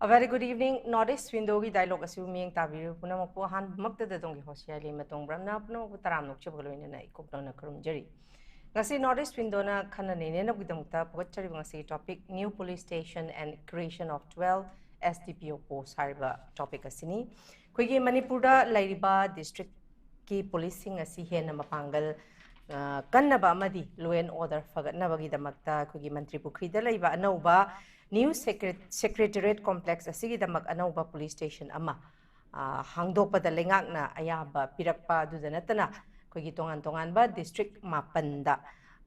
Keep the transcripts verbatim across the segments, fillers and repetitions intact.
A very good evening. North East Window ꯒꯤ dialogue ꯑꯁꯤꯕꯨ ꯃꯤꯠꯌꯦꯡ ꯇꯥꯕꯤꯔꯤꯕ ꯄꯨꯝꯅꯃꯛꯄꯨ ꯑꯍꯥꯟꯕꯃꯛꯇꯗ ꯑꯗꯣꯝꯒꯤ host ꯌꯥꯏꯂꯤ ꯃꯇꯣꯡ ꯕ꯭ꯔꯝꯅ ꯄꯨꯝꯅꯃꯛꯄꯨ ꯇꯔꯥꯝꯅ ꯑꯣꯛꯆꯕꯒ ꯂꯣꯏꯅꯅ ꯏꯀꯣꯛ ꯅꯧꯅ ꯈꯨꯔꯨꯝꯖꯔꯤ꯫ ꯉꯁꯤ North East Window ꯅ ꯈꯟꯅ ꯅꯩꯅꯅꯕꯒꯤꯗꯃꯛꯇ ꯄꯨꯒꯠꯆꯔꯤꯕ ꯉꯁꯤꯒꯤ topic, New Police Station and Creation of twelve S D P O post ꯍꯥꯏꯔꯤꯕ topic ꯑꯁꯤꯅꯤ꯫ ꯑꯩꯈꯣꯏꯒꯤ ꯃꯅꯤꯄꯨꯔꯗ ꯂꯩꯔꯤꯕ district ꯀꯤ police ꯁꯤꯡ ꯑꯁꯤ ꯍꯦꯟꯅ ꯃꯄꯥꯡꯒꯜ, ꯑ, ꯀꯟꯅꯕ ꯑꯃꯗꯤ law and order ꯐꯒꯠꯅꯕꯒꯤꯗꯃꯛꯇ ꯑꯩꯈꯣꯏꯒꯤ ꯃꯟꯇ꯭ꯔꯤ ꯄꯨꯈ꯭ꯔꯤꯗ ꯂꯩꯕ ꯑꯅꯧꯕ new secret-, Secretariat Complex ꯑꯁꯤꯒꯤꯗꯃꯛ ꯑꯅꯧꯕ police station ꯑꯃ, ꯑ, ꯍꯥꯡꯗꯣꯛꯄꯗ ꯂꯩꯉꯥꯛꯅ ꯑꯌꯥꯕ ꯄꯤꯔꯛꯄ ꯑꯗꯨꯗ ꯅꯠꯇꯅ ꯑꯩꯈꯣꯏꯒꯤ ꯇꯣꯉꯥꯟ ꯇꯣꯉꯥꯟꯕ district ꯃꯥꯄꯟꯗ,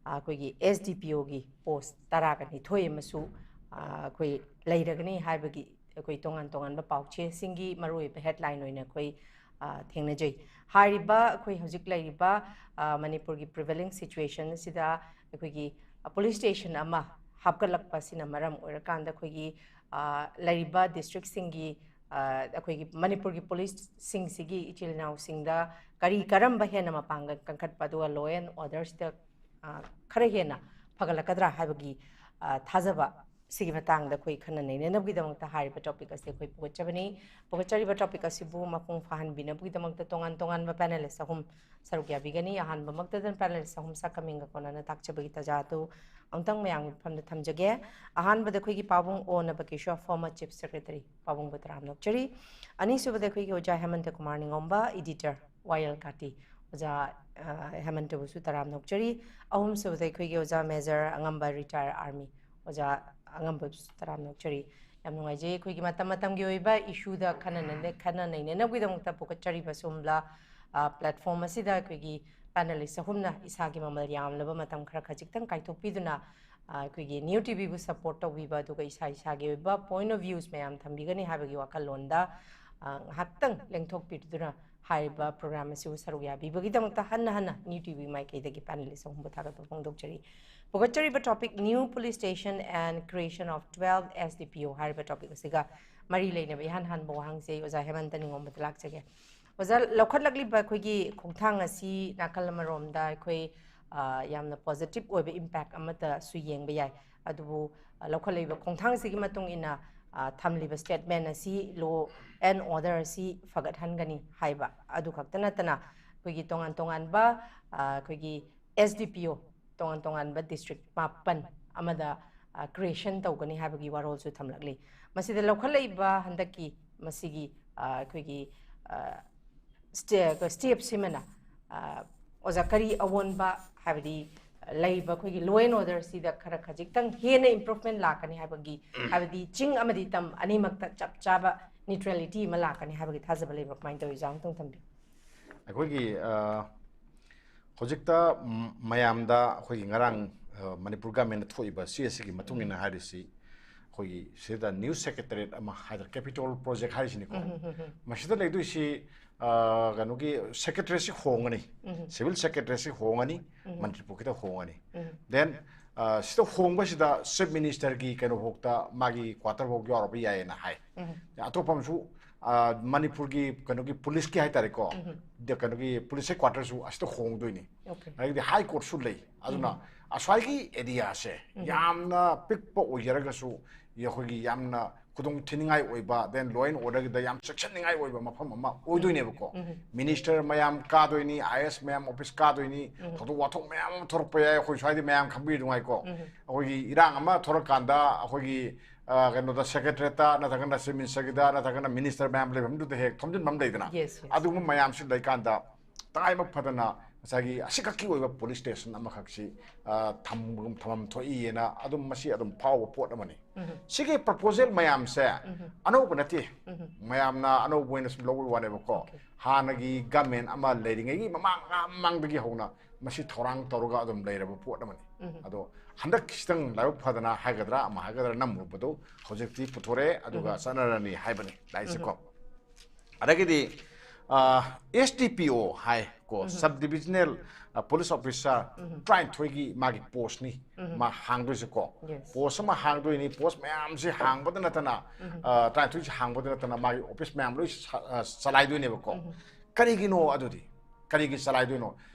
ꯑ, ꯑꯩꯈꯣꯏꯒꯤ S D P O ꯒꯤ post ꯇꯔꯥꯒ ꯅꯤꯊꯣꯏ ꯑꯃꯁꯨ, ꯑ, ꯑꯩꯈꯣꯏ ꯂꯩꯔꯒꯅꯤ ꯍꯥꯏꯕꯒꯤ ꯑꯩꯈꯣꯏ ꯇꯣꯉꯥꯟ ꯇꯣꯉꯥꯟꯕ ꯄꯥꯎꯆꯦꯁꯤꯡꯒꯤ ꯃꯔꯨꯑꯣꯏꯕ headline ꯑꯣꯏꯅ ꯑꯩꯈꯣꯏ, ꯑ, ꯊꯦꯡꯅꯖꯩ꯫ ꯍꯥꯏꯔꯤꯕ ꯑꯩꯈꯣꯏ ꯍꯧꯖꯤꯛ ꯂꯩꯔꯤꯕ, ꯑ, ꯃꯅꯤꯄꯨꯔꯒꯤ prevailing situation ꯑꯁꯤꯗ ꯑꯩꯈꯣꯏꯒꯤ, ꯑ, police station ꯑꯃ ꯍꯥꯞꯀꯠꯂꯛꯄ ꯑꯁꯤꯅ ꯃꯔꯝ ꯑꯣꯏꯔꯀꯥꯟꯗ ꯑꯩꯈꯣꯏꯒꯤ, ꯑ, ꯂꯩꯔꯤꯕ district ꯁꯤꯡꯒꯤ, ꯑ, ꯑꯩꯈꯣꯏꯒꯤ ꯃꯅꯤꯄꯨꯔꯒꯤ police ꯁꯤꯡꯁꯤꯒꯤ ꯏꯆꯤꯜ ꯏꯅꯥꯎꯁꯤꯡꯗ ꯀꯔꯤ ꯀꯔꯝꯕ ꯍꯦꯟꯅ ꯃꯄꯥꯡꯒꯜ ꯀꯟꯈꯠꯄ, ꯑꯗꯨꯒ law and order ꯁꯤꯗ, ꯑ, ꯈꯔ ꯍꯦꯟꯅ ꯐꯒꯠꯂꯛꯀꯗ꯭ꯔꯥ ꯍꯥꯏꯕꯒꯤ, ꯑ, ꯊꯥꯖꯕ ꯁꯤꯒꯤ ꯃꯇꯥꯡꯗ ꯑꯩꯈꯣꯏ ꯈꯟꯅ ꯅꯩꯅꯅꯕꯒꯤꯗꯃꯛꯇ ꯍꯥꯏꯔꯤꯕ topic ꯑꯁꯤ ꯑꯩꯈꯣꯏ ꯄꯨꯒꯠꯆꯕꯅꯤ꯫ ꯄꯨꯒꯠꯆꯔꯤꯕ topic ꯑꯁꯤꯕꯨ ꯃꯄꯨꯡ ꯐꯥꯍꯟꯕꯤꯅꯕꯒꯤꯗꯃꯛꯇ ꯇꯣꯉꯥꯟ ꯇꯣꯉꯥꯟꯕ panelist ꯑꯍꯨꯝ ꯁꯔꯨꯛ ꯌꯥꯕꯤꯒꯅꯤ꯫ ꯑꯍꯥꯟꯕꯃꯛꯇꯗ panelist ꯑꯍꯨꯝ ꯁꯛꯈꯪ ꯃꯤꯡꯒ ꯀꯣꯟꯅꯅ ꯇꯥꯛꯆꯕꯒꯤ ꯇꯥꯟꯖꯥ ꯑꯗꯨ ꯑꯃꯨꯛꯇꯪ ꯃꯌꯥꯝꯒꯤ ꯃꯐꯝꯗ ꯊꯝꯖꯒꯦ꯫ ꯑꯍꯥꯟꯕꯗ ꯑꯩꯈꯣꯏꯒꯤ ꯄꯥꯕꯨꯡ ꯑꯣ ꯅꯕꯀꯤꯁꯣꯔ, former Chief Secretary, ꯄꯥꯕꯨꯡꯕꯨ ꯇꯔꯥꯝꯅ ꯑꯣꯛꯆꯔꯤ꯫ ꯑꯅꯤꯁꯨꯕꯗ ꯑꯩꯈꯣꯏꯒꯤ ꯑꯣꯖꯥ ꯍꯦꯃꯟꯇ ꯀꯨꯃꯥꯔ ꯅꯤꯉꯣꯝꯕ, editor, ꯋꯥꯌꯦꯜ ꯀꯥꯇꯤ꯫ ꯑꯣꯖꯥ, ꯑ, ꯍꯦꯃꯟꯇꯕꯨꯁꯨ ꯇꯔꯥꯝꯅ ꯑꯣꯛꯆꯔꯤ꯫ ꯑꯍꯨꯝꯁꯨꯕꯗ ꯑꯩꯈꯣꯏꯒꯤ ꯑꯣꯖꯥ Major ꯑꯉꯝꯕ, retired army꯫ ꯑꯣꯖꯥ ꯑꯉꯝꯕꯕꯨꯁꯨ ꯇꯔꯥꯝꯅ ꯑꯣꯛꯆꯔꯤ꯫ ꯌꯥꯝ ꯅꯨꯡꯉꯥꯏꯖꯩ, ꯑꯩꯈꯣꯏꯒꯤ ꯃꯇꯝ ꯃꯇꯝꯒꯤ ꯑꯣꯏꯕ issue ꯗ ꯈꯟꯅ ꯅꯩꯅ-, ꯈꯟꯅ ꯅꯩꯅꯅꯕꯒꯤꯗꯃꯛꯇ ꯄꯨꯈꯠꯆꯔꯤꯕ ꯁꯣꯝꯂꯥ, ꯑ, platform ꯑꯁꯤꯗ ꯑꯩꯈꯣꯏꯒꯤ panelist ꯑꯍꯨꯝꯅ ꯏꯁꯥꯒꯤ ꯃꯃꯜ ꯌꯥꯝꯂꯕ ꯃꯇꯝ ꯈꯔ ꯈꯖꯤꯛꯇꯪ ꯀꯥꯏꯊꯣꯛꯄꯤꯗꯨꯅ, ꯑ, ꯑꯩꯈꯣꯏꯒꯤ New T V ꯕꯨ support ꯇꯧꯕꯤꯕ, ꯑꯗꯨꯒ ꯏꯁꯥ ꯏꯁꯥꯒꯤ ꯑꯣꯏꯕ point of views ꯃꯌꯥꯝ ꯊꯝꯕꯤꯒꯅꯤ ꯍꯥꯏꯕꯒꯤ ꯋꯥꯈꯜꯂꯣꯟꯗ, ꯑ, ꯉꯥꯏꯍꯥꯛꯇꯪ ꯂꯦꯡꯊꯣꯛꯄꯤꯗꯨꯅ ꯍꯥꯏꯔꯤꯕ program ꯑꯁꯤꯕꯨ ꯁꯔꯨꯛ ꯌꯥꯕꯤꯕꯒꯤꯗꯃꯛꯇ ꯍꯟꯅ ꯍꯟꯅ New T V ꯃꯥꯏꯀꯩꯗꯒꯤ panelist ꯑꯍꯨꯝꯕꯨ ꯊꯥꯒꯠꯄ ꯐꯣꯡꯗꯣꯛꯆꯔꯤ꯫ ꯄꯨꯒꯠꯆꯔꯤꯕ topic, New Police Station and Creation of twelve S D P O ꯍꯥꯏꯔꯤꯕ topic ꯑꯁꯤꯒ ꯃꯔꯤ ꯂꯩꯅꯕ ꯏꯍꯥꯟ ꯍꯥꯟꯕ ꯋꯥꯍꯪꯁꯤ ꯑꯩ ꯑꯣꯖꯥ ꯍꯦꯃꯟꯇ ꯅꯤꯉꯣꯝꯕꯗ ꯂꯥꯛꯆꯒꯦ꯫ ꯑꯣꯖꯥ, ꯂꯧꯈꯠꯂꯛꯂꯤꯕ ꯑꯩꯈꯣꯏꯒꯤ ꯈꯣꯡꯊꯥꯡ ꯑꯁꯤ ꯅꯥꯀꯜ ꯑꯃꯔꯣꯝꯗ ꯑꯩꯈꯣꯏ, ꯑ, ꯌꯥꯝꯅ positive ꯑꯣꯏꯕ impact ꯑꯃꯠꯇꯁꯨ ꯌꯦꯡꯕ ꯌꯥꯏ꯫ ꯑꯗꯨꯕꯨ, ꯑ, ꯂꯧꯈꯠꯂꯛꯂꯤꯕ ꯈꯣꯡꯊꯥꯡꯁꯤꯒꯤ ꯃꯇꯨꯡ ꯏꯟꯅ ꯑ, ꯊꯝꯂꯤꯕ statement ꯑꯁꯤ law and order ꯑꯁꯤ ꯐꯒꯠꯍꯟꯒꯅꯤ ꯍꯥꯏꯕ꯫ ꯑꯗꯨ ꯈꯛꯇ ꯅꯠꯇꯅ ꯑꯩꯈꯣꯏꯒꯤ ꯇꯣꯉꯥꯟ ꯇꯣꯉꯥꯟꯕ, ꯑ, ꯑꯩꯈꯣꯏꯒꯤ S D P O, ꯇꯣꯉꯥꯟ ꯇꯣꯉꯥꯟꯕ district ꯃꯥꯄꯟ ꯑꯃꯗ, ꯑ, creation ꯇꯧꯒꯅꯤ ꯍꯥꯏꯕꯒꯤ ꯋꯥꯔꯣꯜꯁꯨ ꯊꯝꯂꯛꯂꯤ꯫ ꯃꯁꯤꯗ ꯂꯧꯈꯠꯂꯛꯏꯕ ꯍꯟꯗꯛꯀꯤ ꯃꯁꯤꯒꯤ, ꯑ, ꯑꯩꯈꯣꯏꯒꯤ, ꯑ, ste-, step ꯁꯤꯃꯅ, ꯑ, ꯑꯣꯖꯥ, ꯀꯔꯤ ꯑꯑꯣꯟꯕ, ꯍꯥꯏꯕꯗꯤ ꯂꯩꯔꯤꯕ ꯑꯩꯈꯣꯏꯒꯤ law and order ꯁꯤꯗ ꯈꯔ ꯈꯖꯤꯛꯇꯪ ꯍꯦꯟꯅ improvement ꯂꯥꯛꯀꯅꯤ ꯍꯥꯏꯕꯒꯤ, ꯍꯥꯏꯕꯗꯤ ꯆꯤꯡ ꯑꯃꯗꯤ ꯇꯝ ꯑꯅꯤꯃꯛꯇ ꯆꯞ ꯆꯥꯕ neutrality ꯑꯃ ꯂꯥꯛꯀꯅꯤ ꯍꯥꯏꯕꯒꯤ ꯊꯥꯖꯕ ꯂꯩꯕ꯭ꯔꯥ? ꯀꯃꯥꯏꯅ ꯇꯧꯋꯤ? ꯑꯣꯖꯥ ꯑꯃꯨꯛꯇꯪ ꯊꯝꯕꯤꯌꯨ꯫ ꯑꯩꯈꯣꯏꯒꯤ, ꯑ, ꯍꯧꯖꯤꯛꯇ, ꯝ, ꯃꯌꯥꯝꯗ ꯑꯩꯈꯣꯏꯒꯤ ꯉꯔꯥꯡ, ꯑ, ꯃꯅꯤꯄꯨꯔ government ꯊꯣꯛꯏꯕ ꯆꯦ ꯑꯁꯤꯒꯤ ꯃꯇꯨꯡ ꯏꯟꯅ ꯍꯥꯏꯔꯤꯁꯤ, ꯑꯩꯈꯣꯏꯒꯤ ꯁꯤꯗ new secretariat ꯑꯃ ꯍꯥꯏꯗꯅ capital project ꯍꯥꯏꯔꯤꯁꯤꯅꯤꯀꯣ꯫ ꯎꯝ, ꯎꯝ, ꯎꯝ, ꯎꯝ꯫ ꯃꯁꯤꯗ ꯂꯩꯗꯣꯏꯁꯤ, ꯑ, ꯀꯩꯅꯣꯒꯤ secretariat ꯁꯤ ꯍꯣꯡꯉꯅꯤ꯫ ꯎꯝ꯫ Civil secretariat ꯁꯤ ꯍꯣꯡꯉꯅꯤ, ꯎꯝ꯫ ꯃꯅꯤꯄꯨꯔꯒꯤꯗ ꯍꯣꯡꯉꯅꯤ꯫ ꯎꯝ꯫ Then, ꯑ, ꯁꯤꯗ ꯍꯣꯡꯕꯁꯤꯗ chief minister ꯒꯤ ꯀꯩꯅꯣꯐꯥꯎꯗ ꯃꯥꯒꯤ quarter ꯐꯥꯎ ꯌꯥꯎꯔꯕ ꯌꯥꯏꯌꯦꯅ ꯍꯥꯏ꯫ ꯎꯝ꯫ ꯑꯇꯣꯞꯄ ꯑꯃꯁꯨ, ꯑ, ꯃꯅꯤꯄꯨꯔꯒꯤ ꯀꯩꯅꯣꯒꯤ police ꯀꯤ ꯍꯥꯏꯇꯥꯔꯦꯀꯣ, ꯎꯝ꯫ ꯗ-, ꯀꯩꯅꯣꯒꯤ police headquarter ꯁꯨ ꯑꯁꯤꯗ ꯍꯣꯡꯗꯣꯏꯅꯤ꯫ Okay꯫ ꯑꯗꯒꯤꯗꯤ High Court ꯁꯨ ꯂꯩ꯫ ꯑꯗꯨꯅ ꯎꯝ꯫ ꯑꯁ꯭ꯋꯥꯏꯒꯤ area ꯁꯦ ꯎꯝ꯫ ꯌꯥꯝꯅ ꯄꯤꯛꯄ ꯑꯣꯏꯖꯔꯒꯁꯨ ꯑꯩꯈꯣꯏꯒꯤ ꯌꯥꯝꯅ ꯈꯨꯗꯣꯡ ꯊꯤꯅꯤꯡꯉꯥꯏ ꯑꯣꯏꯕ, then law and order ꯒꯤꯗ ꯌꯥꯝ ꯆꯦꯛꯁꯤꯟꯅꯤꯡꯉꯥꯏ ꯑꯣꯏꯕ ꯃꯐꯝ ꯑꯃ ꯑꯣꯏꯗꯣꯏꯅꯦꯕꯀꯣ꯫ ꯎꯝ꯫ Minister ꯃꯌꯥꯝ ꯀꯥꯗꯣꯏꯅꯤ, I A S ꯃꯌꯥꯝ office ꯀꯥꯗꯣꯏꯅꯤ, ꯎꯝ꯫ ꯊꯧꯗꯣꯛ ꯋꯥꯊꯣꯛ ꯃꯌꯥꯝ ꯑꯃ ꯊꯣꯔꯛꯄ ꯌꯥꯏ꯫ ꯑꯩꯈꯣꯏ ꯁ꯭ꯋꯥꯏꯗ ꯃꯌꯥꯝ ꯈꯪꯕꯤꯔꯤꯗꯨꯉꯥꯏꯀꯣ꯫ ꯎꯝ꯫ ꯑꯩꯈꯣꯏꯒꯤ ꯏꯔꯥꯡ ꯑꯃ ꯊꯣꯔꯛꯀꯥꯟꯗ ꯑꯩꯈꯣꯏꯒꯤ, ꯑ, ꯀꯩꯅꯣꯗ secretariat ꯇ ꯅꯠꯇ꯭ꯔꯒꯅ chief minister ꯒꯤꯗ ꯅꯠꯇ꯭ꯔꯒꯅ minister ꯃꯌꯥꯝ ꯂꯩꯐꯝꯗꯨꯗ ꯍꯦꯛ ꯊꯣꯝꯖꯤꯟꯕ ꯑꯃ ꯂꯩꯗꯅ, Yes, yes꯫ ꯑꯗꯨꯒꯨꯝꯕ ꯃꯌꯥꯝꯁꯤ ꯂꯩꯀꯥꯟꯗ ꯇꯉꯥꯏꯃꯛ ꯐꯗꯅ ꯉꯁꯥꯏꯒꯤ ꯑꯁꯤꯈꯛꯀꯤ ꯑꯣꯏꯕ police station ꯑꯃꯈꯛꯁꯤ, ꯑ, ꯊꯝ-, ꯊꯝꯐꯝ ꯊꯣꯛꯏꯅ ꯑꯗꯨꯝ ꯃꯁꯤ ꯑꯗꯨꯝ ꯐꯥꯎꯕ ꯄꯣꯠ ꯑꯃꯅꯤ꯫ ꯎꯝ꯫ ꯁꯤꯒꯤ proposal ꯃꯌꯥꯝꯁꯦ ꯎꯝ꯫ ꯑꯅꯧꯕ ꯅꯠꯇꯦ꯫ ꯎꯝ꯫ ꯃꯌꯥꯝꯅ ꯑꯅꯧꯕ ꯑꯣꯏꯅ ꯁꯨꯝ ꯂꯧꯕꯒꯤ ꯋꯥꯅꯦꯕꯀꯣ꯫ Okay꯫ ꯍꯥꯟꯅꯒꯤ government ꯑꯃ ꯂꯩꯔꯤꯉꯩꯒꯤ ꯃꯃꯥꯡ, ꯃꯃꯥꯡꯗꯒꯤ ꯍꯧꯅ ꯃꯁꯤ ꯊꯧꯔꯥꯡ ꯇꯧꯔꯒ ꯑꯗꯨꯝ ꯂꯩꯔꯕ ꯄꯣꯠ ꯑꯃꯅꯤ꯫ ꯎꯝ꯫ ꯑꯗꯣ ꯍꯟꯗꯛ ꯈꯤꯇꯪ ꯂꯥꯏꯕꯛ ꯐꯗꯅ ꯍꯥꯏꯒꯗ꯭ꯔꯥ ꯑꯃ ꯍꯥꯏꯒꯗ꯭ꯔꯥ ꯅꯝꯃꯨꯕꯗꯨ ꯍꯧꯖꯤꯛꯇꯤ ꯄꯨꯊꯣꯔꯛꯑꯦ, ꯑꯗꯨꯒ ꯎꯝ꯫ ꯆꯠꯅꯔꯅꯤ ꯍꯥꯏꯕꯅꯤ ꯂꯥꯏꯁꯦꯀꯣ꯫ ꯎꯝ꯫ ꯑꯗꯒꯤꯗꯤ, ꯑ, S D P O ꯍꯥꯏ ꯀꯣ, ꯎꯝ꯫ Sub Divisional, ꯑ, Police Officer ꯎꯝ꯫ ꯇꯔꯥꯅꯤꯊꯣꯏꯒꯤ ꯃꯥꯒꯤ post ꯅꯤ ꯎꯝ꯫ ꯃꯥ ꯍꯥꯡꯗꯣꯏꯁꯦꯀꯣ꯫ Yes꯫ Post ꯑꯃ ꯍꯥꯡꯗꯣꯏꯅꯤ, post ꯃꯌꯥꯝꯁꯤ ꯍꯥꯡꯕꯗ ꯅꯠꯇꯅ, ꯎꯝ꯫ ꯑ, ꯇꯔꯥꯅꯤꯊꯣꯏꯁꯤ ꯍꯥꯡꯕꯗ ꯅꯠꯇꯅ ꯃꯥꯒꯤ office ꯃꯌꯥꯝ ꯂꯣꯏ ꯁ-, ꯑ, ꯆꯂꯥꯏꯗꯣꯏꯅꯦꯕꯀꯣ꯫ ꯎꯝ꯫ ꯀꯔꯤꯒꯤꯅꯣ ꯑꯗꯨꯗꯤ? ꯀꯔꯤꯒꯤ ꯆꯂꯥꯏꯗꯣꯏꯅꯣ?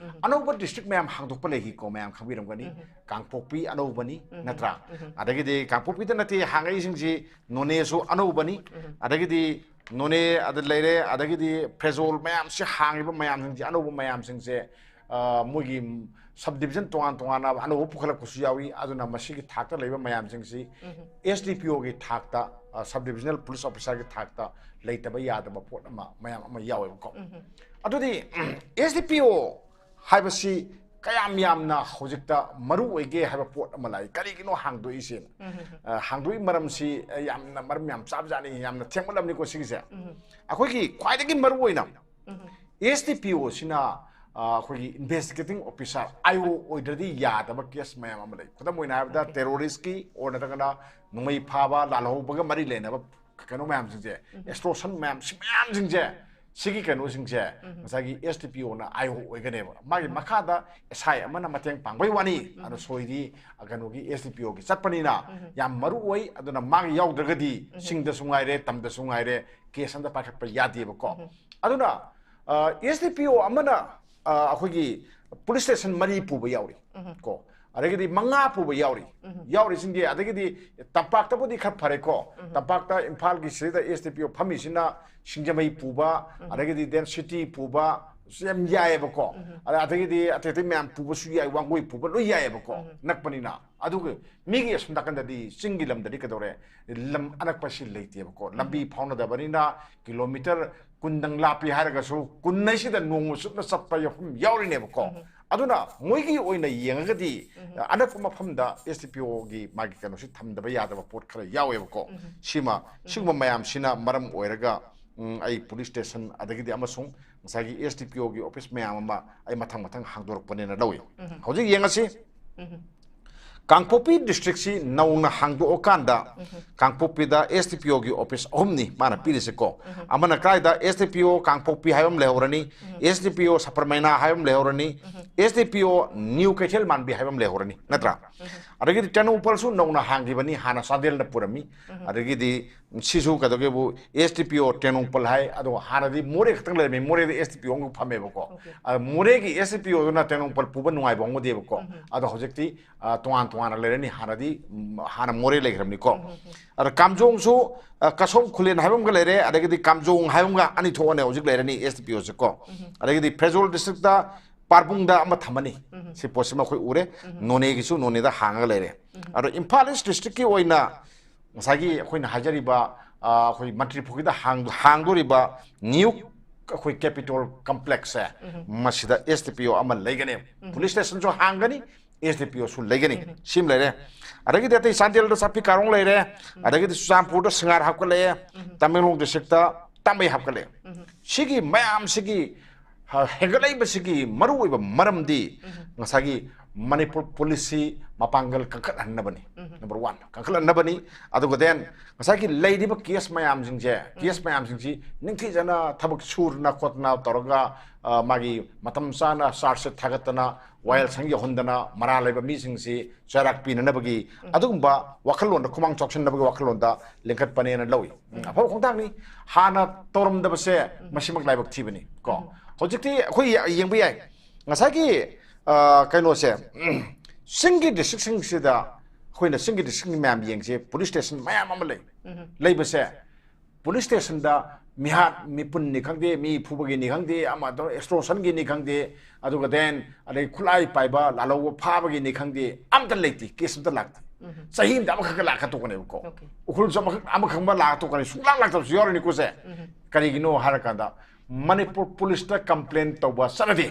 ꯑꯅꯧꯕ ꯗꯤꯁꯇ꯭ꯔꯤꯛ ꯃꯌꯥꯝ ꯍꯥꯡꯗꯣꯛꯄ ꯂꯩꯈꯤꯀꯣ, ꯃꯌꯥꯝ ꯈꯪꯕꯤꯔꯝꯒꯅꯤ꯫ ꯀꯥꯡꯄꯣꯛꯄꯤ ꯑꯅꯧꯕꯅꯤ, ꯅꯠꯇ꯭ꯔꯥ? ꯑꯗꯒꯤꯗꯤ ꯀꯥꯡꯄꯣꯛꯄꯤꯗ ꯅꯠꯇꯦ ꯍꯥꯡꯉꯛꯏꯁꯤꯡꯁꯤ, ꯅꯣꯅꯦꯁꯨ ꯑꯅꯧꯕꯅꯤ꯫ ꯑꯗꯒꯤꯗꯤ ꯅꯣꯅꯦ ꯑꯗ ꯂꯩꯔꯦ, ꯑꯗꯒꯤꯗꯤ ꯐꯦꯖꯣꯜ ꯃꯌꯥꯝꯁꯤ, ꯍꯥꯡꯉꯤꯕ ꯃꯌꯥꯝꯁꯤꯡꯁꯦ, ꯑꯅꯧꯕ ꯃꯌꯥꯝꯁꯤꯡꯁꯦ, ꯑ, ꯃꯣꯏꯒꯤ ꯁꯕ ꯗꯤꯕꯤꯖꯟ ꯇꯣꯉꯥꯟ ꯇꯣꯉꯥꯟꯅ ꯑꯅꯧꯕ ꯄꯨꯈꯠꯂꯛꯄꯁꯨ ꯌꯥꯎꯏ꯫ ꯑꯗꯨꯅ ꯃꯁꯤꯒꯤ ꯊꯥꯛꯇ ꯂꯩꯕ ꯃꯌꯥꯝꯁꯤꯡꯁꯤ ꯑꯦꯁ ꯗꯤ ꯄꯤ ꯑꯣꯒꯤ ꯊꯥꯛꯇ, ꯑ, ꯁꯕ ꯗꯤꯕꯤꯖꯅꯦꯜ ꯄꯨꯂꯤꯁ ꯑꯣꯐꯤꯁꯥꯔꯒꯤ ꯊꯥꯛꯇ ꯂꯩꯇꯕ ꯌꯥꯗꯕ ꯄꯣꯠ ꯑꯃ, ꯃꯌꯥꯝ ꯑꯃ ꯌꯥꯎꯋꯦꯕꯀꯣ꯫ ꯑꯗꯨꯗꯤ ꯑꯦꯁ ꯗꯤ ꯄꯤ ꯑꯣ ꯍꯥꯏꯕꯁꯤ ꯀꯌꯥꯝ ꯌꯥꯝꯅ ꯍꯧꯖꯤꯛꯇ ꯃꯔꯨ ꯑꯣꯏꯒꯦ ꯍꯥꯏꯕ ꯄꯣꯠ ꯑꯃ ꯂꯥꯛꯏ꯫ ꯀꯔꯤꯒꯤꯅꯣ ꯍꯥꯡꯗꯣꯛꯏꯁꯦꯅ? ꯑ, ꯍꯥꯡꯗꯣꯛꯏ ꯃꯔꯝꯁꯤ, ꯑ, ꯌꯥꯝꯅ ꯃꯔꯝ ꯌꯥꯝ ꯆꯥꯕꯖꯥꯠꯅꯤ, ꯌꯥꯝꯅ ꯊꯦꯡꯃꯜꯂꯝꯅꯤꯀꯣ ꯁꯤꯒꯤꯁꯦ꯫ ꯑꯩꯈꯣꯏꯒꯤ ꯈ꯭ꯋꯥꯏꯗꯒꯤ ꯃꯔꯨ ꯑꯣꯏꯅ ꯑꯦꯁ ꯗꯤ ꯄꯤ ꯑꯣꯁꯤꯅ, ꯑ, ꯑꯩꯈꯣꯏꯒꯤ ꯏꯟꯚꯦꯁꯇꯤꯒꯦꯇꯤꯡ ꯑꯣꯐꯤꯁꯥꯔ, ꯑꯥꯏ ꯑꯣ, ꯑꯣꯏꯗ꯭ꯔꯗꯤ ꯌꯥꯗꯕ ꯀꯦꯁ ꯃꯌꯥꯝ ꯑꯃ ꯂꯩ꯫ ꯈꯨꯗꯝ ꯑꯣꯏꯅ ꯍꯥꯏꯔꯕꯗ, ꯇꯦꯔꯣꯔꯤꯁꯀꯤ ꯑꯣꯔ ꯅꯠꯇ꯭ꯔꯒꯅ ꯅꯣꯡꯃꯩ ꯐꯥꯕ, ꯂꯥꯜꯍꯧꯕꯒ ꯃꯔꯤ ꯂꯩꯅꯕ ꯀꯩꯅꯣ ꯃꯌꯥꯝꯁꯤꯡꯁꯦ, ꯑꯦꯛꯁꯇꯣꯔꯁꯟ ꯃꯌꯥꯝ, ꯁꯤ ꯃꯌꯥꯝꯁꯤꯡꯁꯦ, ꯁꯤꯒꯤ ꯀꯩꯅꯣꯁꯤꯡꯁꯦ ꯉꯁꯥꯏꯒꯤ S D P O I O ꯑꯣꯏꯒꯅꯦꯕ꯫ ꯃꯥꯒꯤ ꯃꯈꯥꯗ ꯑꯦꯁ ꯑꯥꯏ ꯑꯃꯅ ꯃꯇꯦꯡ ꯄꯥꯡꯕꯩ ꯋꯥꯅꯤ꯫ ꯑꯗꯣ ꯁꯣꯏꯗꯤ, ꯑ, ꯀꯩꯅꯣꯒꯤ ꯑꯦꯁ ꯗꯤ ꯄꯤ ꯑꯣꯒꯤ ꯆꯠꯄꯅꯤꯅ ꯌꯥꯝ ꯃꯔꯨ ꯑꯣꯏ꯫ ꯑꯗꯨꯅ ꯃꯥꯒꯤ ꯌꯥꯎꯗ꯭ꯔꯒꯗꯤ ꯆꯤꯡꯗꯁꯨ ꯉꯥꯏꯔꯦ, ꯇꯝꯗꯁꯨ ꯉꯥꯏꯔꯦ, ꯀꯦꯁ ꯑꯝꯇ ꯄꯥꯏꯈꯠꯄ ꯌꯥꯗꯦꯕꯀꯣ꯫ ꯑꯗꯨꯅ, ꯑ, ꯑꯦꯁ ꯗꯤ ꯄꯤ ꯑꯣ ꯑꯃꯅ, ꯑ, ꯑꯩꯈꯣꯏꯒꯤ ꯄꯨꯂꯤꯁ ꯁ꯭ꯇꯦꯁꯟ ꯃꯔꯤ ꯄꯨꯕ ꯌꯥꯎꯔꯤ ꯀꯣ, ꯑꯗꯒꯤꯗꯤ ꯃꯉꯥ ꯄꯨꯕ ꯌꯥꯎꯔꯤ꯫ ꯌꯥꯎꯔꯤꯁꯤꯡꯁꯦ, ꯑꯗꯒꯤꯗꯤ ꯇꯝꯄꯥꯛꯇꯕꯨꯗꯤ ꯈꯔ ꯐꯔꯦꯀꯣ꯫ ꯇꯝꯄꯥꯛꯇ ꯏꯝꯐꯥꯜꯒꯤ ꯁꯤꯗ ꯑꯦꯁ ꯗꯤ ꯄꯤ ꯑꯣ ꯐꯝꯃꯤꯁꯤꯅ ꯁꯤꯡꯖꯃꯩ ꯄꯨꯕ, ꯑꯗꯒꯤꯗꯤ ꯗꯦꯟ ꯁꯤꯇꯤ ꯄꯨꯕ, ꯁꯤ ꯌꯥꯝ ꯌꯥꯏꯑꯕꯀꯣ꯫ ꯑꯗ-, ꯑꯗꯒꯤꯗꯤ ꯑꯇꯩ ꯑꯇꯩ ꯃꯌꯥꯝ ꯄꯨꯕꯁꯨ ꯌꯥꯏ, ꯋꯥꯡꯒꯣꯏ ꯄꯨꯕ ꯂꯣꯏ ꯌꯥꯏꯑꯕꯀꯣ, ꯅꯛꯄꯅꯤꯅ꯫ ꯑꯗꯨꯒ ꯃꯤꯒꯤ ꯑꯁꯣꯝ ꯅꯥꯀꯟꯗꯗꯤ, ꯆꯤꯡꯒꯤ ꯂꯝꯗꯗꯤ ꯀꯩꯗꯧꯔꯦ? ꯂꯝ ꯑꯅꯛꯄꯁꯤ ꯂꯩꯇꯦꯕꯀꯣ꯫ ꯂꯝꯕꯤ ꯐꯥꯎꯅꯗꯕꯅꯤꯅ ꯀꯤꯂꯣꯃꯤꯇꯔ ꯀꯨꯟꯗꯪ ꯂꯥꯞꯄꯤ ꯍꯥꯏꯔꯒꯁꯨ ꯀꯨꯟ ꯍꯥꯏꯁꯤꯗ ꯅꯣꯡꯃ ꯆꯨꯞꯅ ꯆꯠꯄ ꯃꯐꯝ ꯌꯥꯎꯔꯤꯅꯦꯕꯀꯣ꯫ ꯑꯗꯨꯅ ꯃꯣꯏꯒꯤ ꯑꯣꯏꯅ ꯌꯦꯡꯉꯒꯗꯤ, ꯑꯅꯛꯄ ꯃꯐꯝꯗ ꯑꯦꯁ ꯗꯤ ꯄꯤ ꯑꯣꯒꯤ ꯃꯥꯒꯤ ꯀꯩꯅꯣꯁꯤ ꯊꯝꯗꯕ ꯌꯥꯗꯕ ꯄꯣꯠ ꯈꯔ ꯌꯥꯎꯋꯦꯕꯀꯣ꯫ ꯁꯤꯃ, ꯁꯤꯒꯨꯝꯕ ꯃꯌꯥꯝꯁꯤꯅ ꯃꯔꯝ ꯑꯣꯏꯔꯒ, ꯎꯝ, ꯑꯩ ꯄꯨꯂꯤꯁ ꯁ꯭ꯇꯦꯁꯟ, ꯑꯗꯒꯤꯗꯤ ꯑꯃꯁꯨꯡ ꯉꯁꯥꯏꯒꯤ ꯑꯦꯁ ꯗꯤ ꯄꯤ ꯑꯣꯒꯤ ꯑꯣꯐꯤꯁ ꯃꯌꯥꯝ ꯑꯃ ꯑꯩ ꯃꯊꯪ ꯃꯊꯪ ꯍꯥꯡꯗꯣꯔꯛꯄꯅꯦꯅ ꯂꯧꯏ꯫ ꯍꯧꯖꯤꯛ ꯌꯦꯡꯉꯁꯤ꯫ ꯀꯥꯡꯄꯣꯛꯄꯤ ꯗꯤꯁꯇ꯭ꯔꯤꯛꯁꯤ ꯅꯧꯅ ꯍꯥꯡꯗꯣꯛꯑꯀꯥꯟꯗ ꯀꯥꯡꯄꯣꯛꯄꯤꯗ ꯑꯦꯁ ꯗꯤ ꯄꯤ ꯑꯣꯒꯤ ꯑꯣꯐꯤꯁ ꯑꯍꯨꯝꯅꯤ ꯃꯥꯅ ꯄꯤꯔꯤꯁꯦꯀꯣ꯫ ꯑꯃꯅ ꯀꯥꯏꯗ? ꯑꯦꯁ ꯗꯤ ꯄꯤ ꯑꯣ ꯀꯥꯡꯄꯣꯛꯄꯤ ꯍꯥꯏꯕ ꯑꯃ ꯂꯩꯍꯧꯔꯅꯤ, ꯑꯦꯁ ꯗꯤ ꯄꯤ ꯑꯣ ꯁꯄꯔꯃꯩꯅꯥ ꯍꯥꯏꯕ ꯑꯃ ꯂꯩꯍꯧꯔꯅꯤ, ꯑꯦꯁ ꯗꯤ ꯄꯤ ꯑꯣ ꯅ꯭ꯌꯨ ꯀꯩꯊꯦꯜ ꯃꯥꯟꯕꯤ ꯍꯥꯏꯕ ꯑꯃ ꯂꯩꯍꯧꯔꯅꯤ, ꯅꯠꯇ꯭ꯔꯥ? ꯑꯗꯒꯤꯗꯤ ꯇꯦꯡꯅꯧꯄꯜꯁꯨ ꯅꯧꯅ ꯍꯥꯡꯈꯤꯕꯅꯤ, ꯍꯥꯟꯅ ꯆꯥꯟꯗꯦꯜꯅ ꯄꯨꯔꯝꯃꯤ꯫ ꯑꯗꯒꯤꯗꯤ ꯁꯤꯁꯨ ꯀꯩꯗꯧꯒꯦꯕꯨ, ꯑꯦꯁ ꯗꯤ ꯄꯤ ꯑꯣ ꯇꯦꯡꯅꯧꯄꯜ ꯍꯥꯏ, ꯑꯗꯣ ꯍꯥꯟꯅꯗꯤ ꯃꯣꯔꯦ ꯈꯛꯇꯪ ꯂꯩꯔꯝꯃꯤ, ꯃꯣꯔꯦꯗ ꯑꯦꯁ ꯗꯤ ꯄꯤ ꯑꯣ ꯑꯃꯈꯛ ꯐꯝꯃꯦꯕꯀꯣ꯫ ꯑꯣꯀꯦ꯫ ꯑ, ꯃꯣꯔꯦꯒꯤ ꯑꯦꯁ ꯗꯤ ꯄꯤ ꯑꯣꯗꯨꯅ ꯇꯦꯡꯅꯧꯄꯜ ꯄꯨꯕ ꯅꯨꯡꯉꯥꯏꯕ ꯑꯣꯏꯔꯝꯒꯗꯦꯕꯀꯣ꯫ ꯑꯗꯣ ꯍꯧꯖꯤꯛꯇꯤ, ꯑ, ꯇꯣꯉꯥꯟ ꯇꯣꯉꯥꯟꯅ ꯂꯩꯔꯅꯤ, ꯍꯥꯟꯅꯗꯤ, ꯎꯝ, ꯍꯥꯟꯅ ꯃꯣꯔꯦ ꯂꯩꯈ꯭ꯔꯕꯅꯤꯀꯣ꯫ ꯑꯗ ꯀꯥꯝꯖꯣꯡꯁꯨ, ꯑ, ꯀꯁꯣꯝ ꯈꯨꯂꯦꯟ ꯍꯥꯏꯕ ꯑꯃꯒ ꯂꯩꯔꯦ, ꯑꯗꯒꯤꯗꯤ ꯀꯥꯝꯖꯣꯡ ꯍꯥꯏꯕ ꯑꯃꯒ, ꯑꯅꯤ ꯊꯣꯛꯑꯅꯤ ꯍꯧꯖꯤꯛ ꯂꯩꯔꯅꯤ ꯑꯦꯁ ꯗꯤ ꯄꯤ ꯑꯣꯁꯦꯀꯣ꯫ ꯑꯗꯒꯤꯗꯤ ꯐꯦꯔꯖꯣꯜ ꯗꯤꯁꯇ꯭ꯔꯤꯛꯇ ꯄꯥꯔꯕꯨꯡꯗ ꯑꯃ ꯊꯝꯃꯅꯤ꯫ ꯁꯤ ꯄꯣꯠꯁꯤꯃ ꯑꯩꯈꯣꯏ ꯎꯔꯦ꯫ ꯅꯣꯅꯦꯒꯤꯁꯨ ꯅꯣꯅꯦꯗ ꯍꯥꯡꯉꯒ ꯂꯩꯔꯦ꯫ ꯑꯗꯣ ꯏꯝꯐꯥꯜ ꯏꯁ ꯗꯤꯁꯇ꯭ꯔꯤꯛꯀꯤ ꯑꯣꯏꯅ ꯉꯁꯥꯏꯒꯤ ꯑꯩꯈꯣꯏꯅ ꯍꯥꯏꯖꯔꯤꯕ, ꯑ, ꯑꯩꯈꯣꯏ ꯃꯟꯇ꯭ꯔꯤ ꯄꯨꯈ꯭ꯔꯤꯗ ꯍꯥꯡ-, ꯍꯥꯡꯗꯣꯔꯤꯕ ꯅ꯭ꯌꯨ ꯑꯩꯈꯣꯏ ꯀꯦꯄꯤꯇꯣꯜ ꯀꯝꯄ꯭ꯂꯦꯛꯁꯁꯦ, ꯃꯁꯤꯗ ꯑꯦꯁ ꯗꯤ ꯄꯤ ꯑꯣ ꯑꯃ ꯂꯩꯒꯅꯤ꯫ ꯄꯨꯂꯤꯁ ꯁ꯭ꯇꯦꯁꯟꯁꯨ ꯍꯥꯡꯒꯅꯤ, ꯑꯦꯁ ꯗꯤ ꯄꯤ ꯑꯣꯁꯨ ꯂꯩꯒꯅꯤ꯫ ꯁꯤꯃ ꯂꯩꯔꯦ꯫ ꯑꯗꯒꯤꯗꯤ ꯑꯇꯩ ꯆꯥꯟꯗꯦꯜꯗ ꯆꯥꯛꯄꯤ ꯀꯥꯔꯣꯡ ꯂꯩꯔꯦ, ꯑꯗꯒꯤꯗꯤ ꯆꯨꯔꯆꯥꯟꯄꯨꯔꯗ ꯁꯉꯥꯏ ꯍꯥꯞꯀꯠꯂꯛꯑꯦ, ꯇꯃꯦꯡꯂꯣꯡ ꯗꯤꯁꯇ꯭ꯔꯤꯛꯇ ꯇꯥꯃꯩ ꯍꯥꯞꯀꯠꯂꯛꯑꯦ꯫ ꯁꯤꯒꯤ ꯃꯌꯥꯝꯁꯤꯒꯤ, ꯍ-, ꯍꯦꯟꯒꯠꯂꯛꯏꯕꯁꯤꯒꯤ ꯃꯔꯨꯑꯣꯏꯕ ꯃꯔꯝꯗꯤ ꯉꯁꯥꯏꯒꯤ ꯃꯅꯤꯄꯨꯔ ꯄꯨꯂꯤꯁꯁꯤ ꯃꯄꯥꯡꯒꯜ ꯀꯟꯈꯠꯍꯟꯅꯕꯅꯤ꯫ Number one, ꯀꯟꯈꯠꯍꯟꯅꯕꯅꯤ꯫ ꯑꯗꯨꯒ ꯗꯦꯟ ꯉꯁꯥꯏꯒꯤ ꯂꯩꯔꯤꯕ ꯀꯦꯁ ꯃꯌꯥꯝꯁꯤꯡꯁꯦ, ꯀꯦꯁ ꯃꯌꯥꯝꯁꯤꯡꯁꯤ ꯅꯤꯡꯊꯤꯖꯅ ꯊꯕꯛ ꯁꯨꯗꯅ ꯈꯣꯠꯇꯅ ꯇꯧꯔꯒ, ꯑ, ꯃꯥꯒꯤ ꯃꯇꯝ ꯆꯥꯅ ꯆꯥꯔꯖ ꯁꯤꯠ ꯊꯥꯒꯠꯇꯅ, ꯋꯥꯌꯦꯜ ꯁꯪ ꯌꯧꯍꯟꯗꯅ, ꯃꯔꯥꯜ ꯂꯩꯕ ꯃꯤꯁꯤꯡꯁꯤ ꯆꯩꯔꯥꯛ ꯄꯤꯅꯅꯕꯒꯤ ꯑꯗꯨꯒꯨꯝꯕ ꯋꯥꯈꯜꯂꯣꯟꯗ, ꯈꯨꯃꯥꯡ ꯆꯥꯎꯁꯤꯟꯅꯕꯒꯤ ꯋꯥꯈꯜꯂꯣꯟꯗ ꯂꯤꯡꯈꯠꯄꯅꯦꯅ ꯂꯧꯏ꯫ ꯎꯝ, ꯑꯐꯕ ꯈꯣꯡꯊꯥꯡꯅꯤ꯫ ꯍꯥꯟꯅ ꯇꯧꯔꯝꯗꯕꯁꯦ ꯃꯁꯤꯃꯛ ꯂꯥꯏꯕꯛ ꯊꯤꯕꯅꯤ ꯀꯣ꯫ ꯍꯧꯖꯤꯛꯇꯤ ꯑꯩꯈꯣꯏ ꯌꯦ-, ꯌꯦꯡꯕ ꯌꯥꯏ꯫ ꯉꯁꯥꯏꯒꯤ, ꯑ, ꯀꯩꯅꯣꯁꯦ, ꯆꯤꯡꯒꯤ ꯗꯤꯁꯇ꯭ꯔꯤꯛꯁꯤꯡꯁꯤꯗ ꯑꯩꯈꯣꯏꯅ ꯆꯤꯡꯒꯤ ꯗꯤꯁꯇ꯭ꯔꯤꯛ ꯃꯌꯥꯝ ꯌꯦꯡꯁꯦ, ꯄꯨꯂꯤꯁ ꯁ꯭ꯇꯦꯁꯟ ꯃꯌꯥꯝ ꯑꯃ ꯂꯩ꯫ ꯂꯩꯕꯁꯦ ꯄꯨꯂꯤꯁ ꯁ꯭ꯇꯦꯁꯟꯗ ꯃꯤꯍꯥꯠ ꯃꯤꯄꯨꯟꯅꯤ ꯈꯪꯗꯦ, ꯃꯤ ꯐꯨꯕꯒꯤꯅꯤ ꯈꯪꯗꯦ, ꯑꯃ ꯇꯧꯔ extortionꯒꯤꯅꯤ ꯈꯪꯗꯦ, ꯑꯗꯨꯒ ꯗꯦꯟ ꯑꯗꯩ ꯈꯨꯠꯂꯥꯏ ꯄꯥꯏꯕ ꯂꯥꯜꯍꯧꯕ ꯐꯥꯕꯒꯤꯅꯤ ꯈꯪꯗꯦ, ꯑꯝꯇ ꯂꯩꯇꯦ, ꯀꯦꯁ ꯑꯝꯇ ꯂꯥꯛꯇꯦ꯫ ꯆꯍꯤ ꯑꯃꯗ ꯑꯃꯈꯛꯀ ꯂꯥꯛꯀ ꯇꯣꯛꯀꯅꯦꯕꯀꯣ꯫ ꯑꯣꯀꯦ꯫ ꯎꯈ꯭ꯔꯨꯜꯁꯨ ꯑꯃꯈꯛ, ꯑꯃꯈꯛ ꯂꯥꯛꯀ ꯇꯣꯛꯀꯅꯤ, ꯁꯨꯡꯂꯥꯛ ꯂꯥꯛꯇꯕꯁꯨ ꯌꯥꯎꯔꯤꯅꯤꯀꯣ ꯁꯦ꯫ ꯀꯔꯤꯒꯤꯅꯣ ꯍꯥꯏꯔꯀꯥꯟꯗ ꯃꯅꯤꯄꯨꯔ ꯄꯨꯂꯤꯁꯇ ꯀꯝꯄ꯭ꯂꯦꯟ ꯇꯧꯕ ꯆꯠꯅꯗꯦ꯫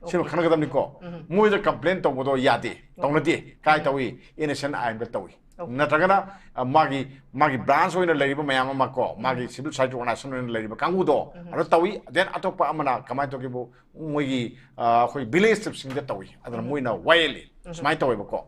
ꯁꯤꯃ ꯈꯪꯒꯗꯕꯅꯤꯀꯣ꯫ ꯃꯣꯏꯗ ꯀꯝꯄ꯭ꯂꯦꯟ ꯇꯧꯕꯗꯣ ꯌꯥꯗꯦ, ꯇꯧꯅꯗꯦ꯫ ꯀꯥꯏ ꯇꯧꯏ? ꯑꯦꯟ ꯑꯦꯁ ꯑꯦꯟ ꯑꯥꯏ ꯑꯦꯝꯗ ꯇꯧꯏ꯫ ꯑꯣꯀꯦ꯫ ꯅꯠꯇ꯭ꯔꯒꯅ, ꯑ, ꯃꯥꯒꯤ, ꯃꯥꯒꯤ ꯕ꯭ꯔꯥꯟꯁ ꯑꯣꯏꯅ ꯂꯩꯔꯤꯕ ꯃꯌꯥꯝ ꯑꯃ ꯀꯣ, ꯃꯥꯒꯤ ꯁꯤꯚꯤꯜ ꯁꯣꯁꯥꯏꯇꯤ ꯑꯣꯔꯒꯅꯥꯏꯖꯦꯁꯟ ꯑꯣꯏꯅ ꯂꯩꯔꯤꯕ ꯀꯥꯡꯕꯨꯗꯣ, ꯑꯗꯨ ꯇꯧꯏ꯫ ꯗꯦꯟ ꯑꯇꯣꯞꯄ ꯑꯃꯅ ꯀꯃꯥꯏꯅ ꯇꯧꯒꯦꯕꯨ, ꯃꯣꯏꯒꯤ, ꯑ, ꯑꯩꯈꯣꯏ ꯚꯤꯂꯦꯖ ꯆꯤꯞꯁꯤꯡꯗ ꯇꯧꯏ꯫ ꯑꯗꯨꯅ ꯃꯣꯏꯅ ꯋꯥꯌꯦꯜꯂꯤ꯫ ꯁꯨꯃꯥꯏꯅ ꯇꯧꯋꯦꯕꯀꯣ꯫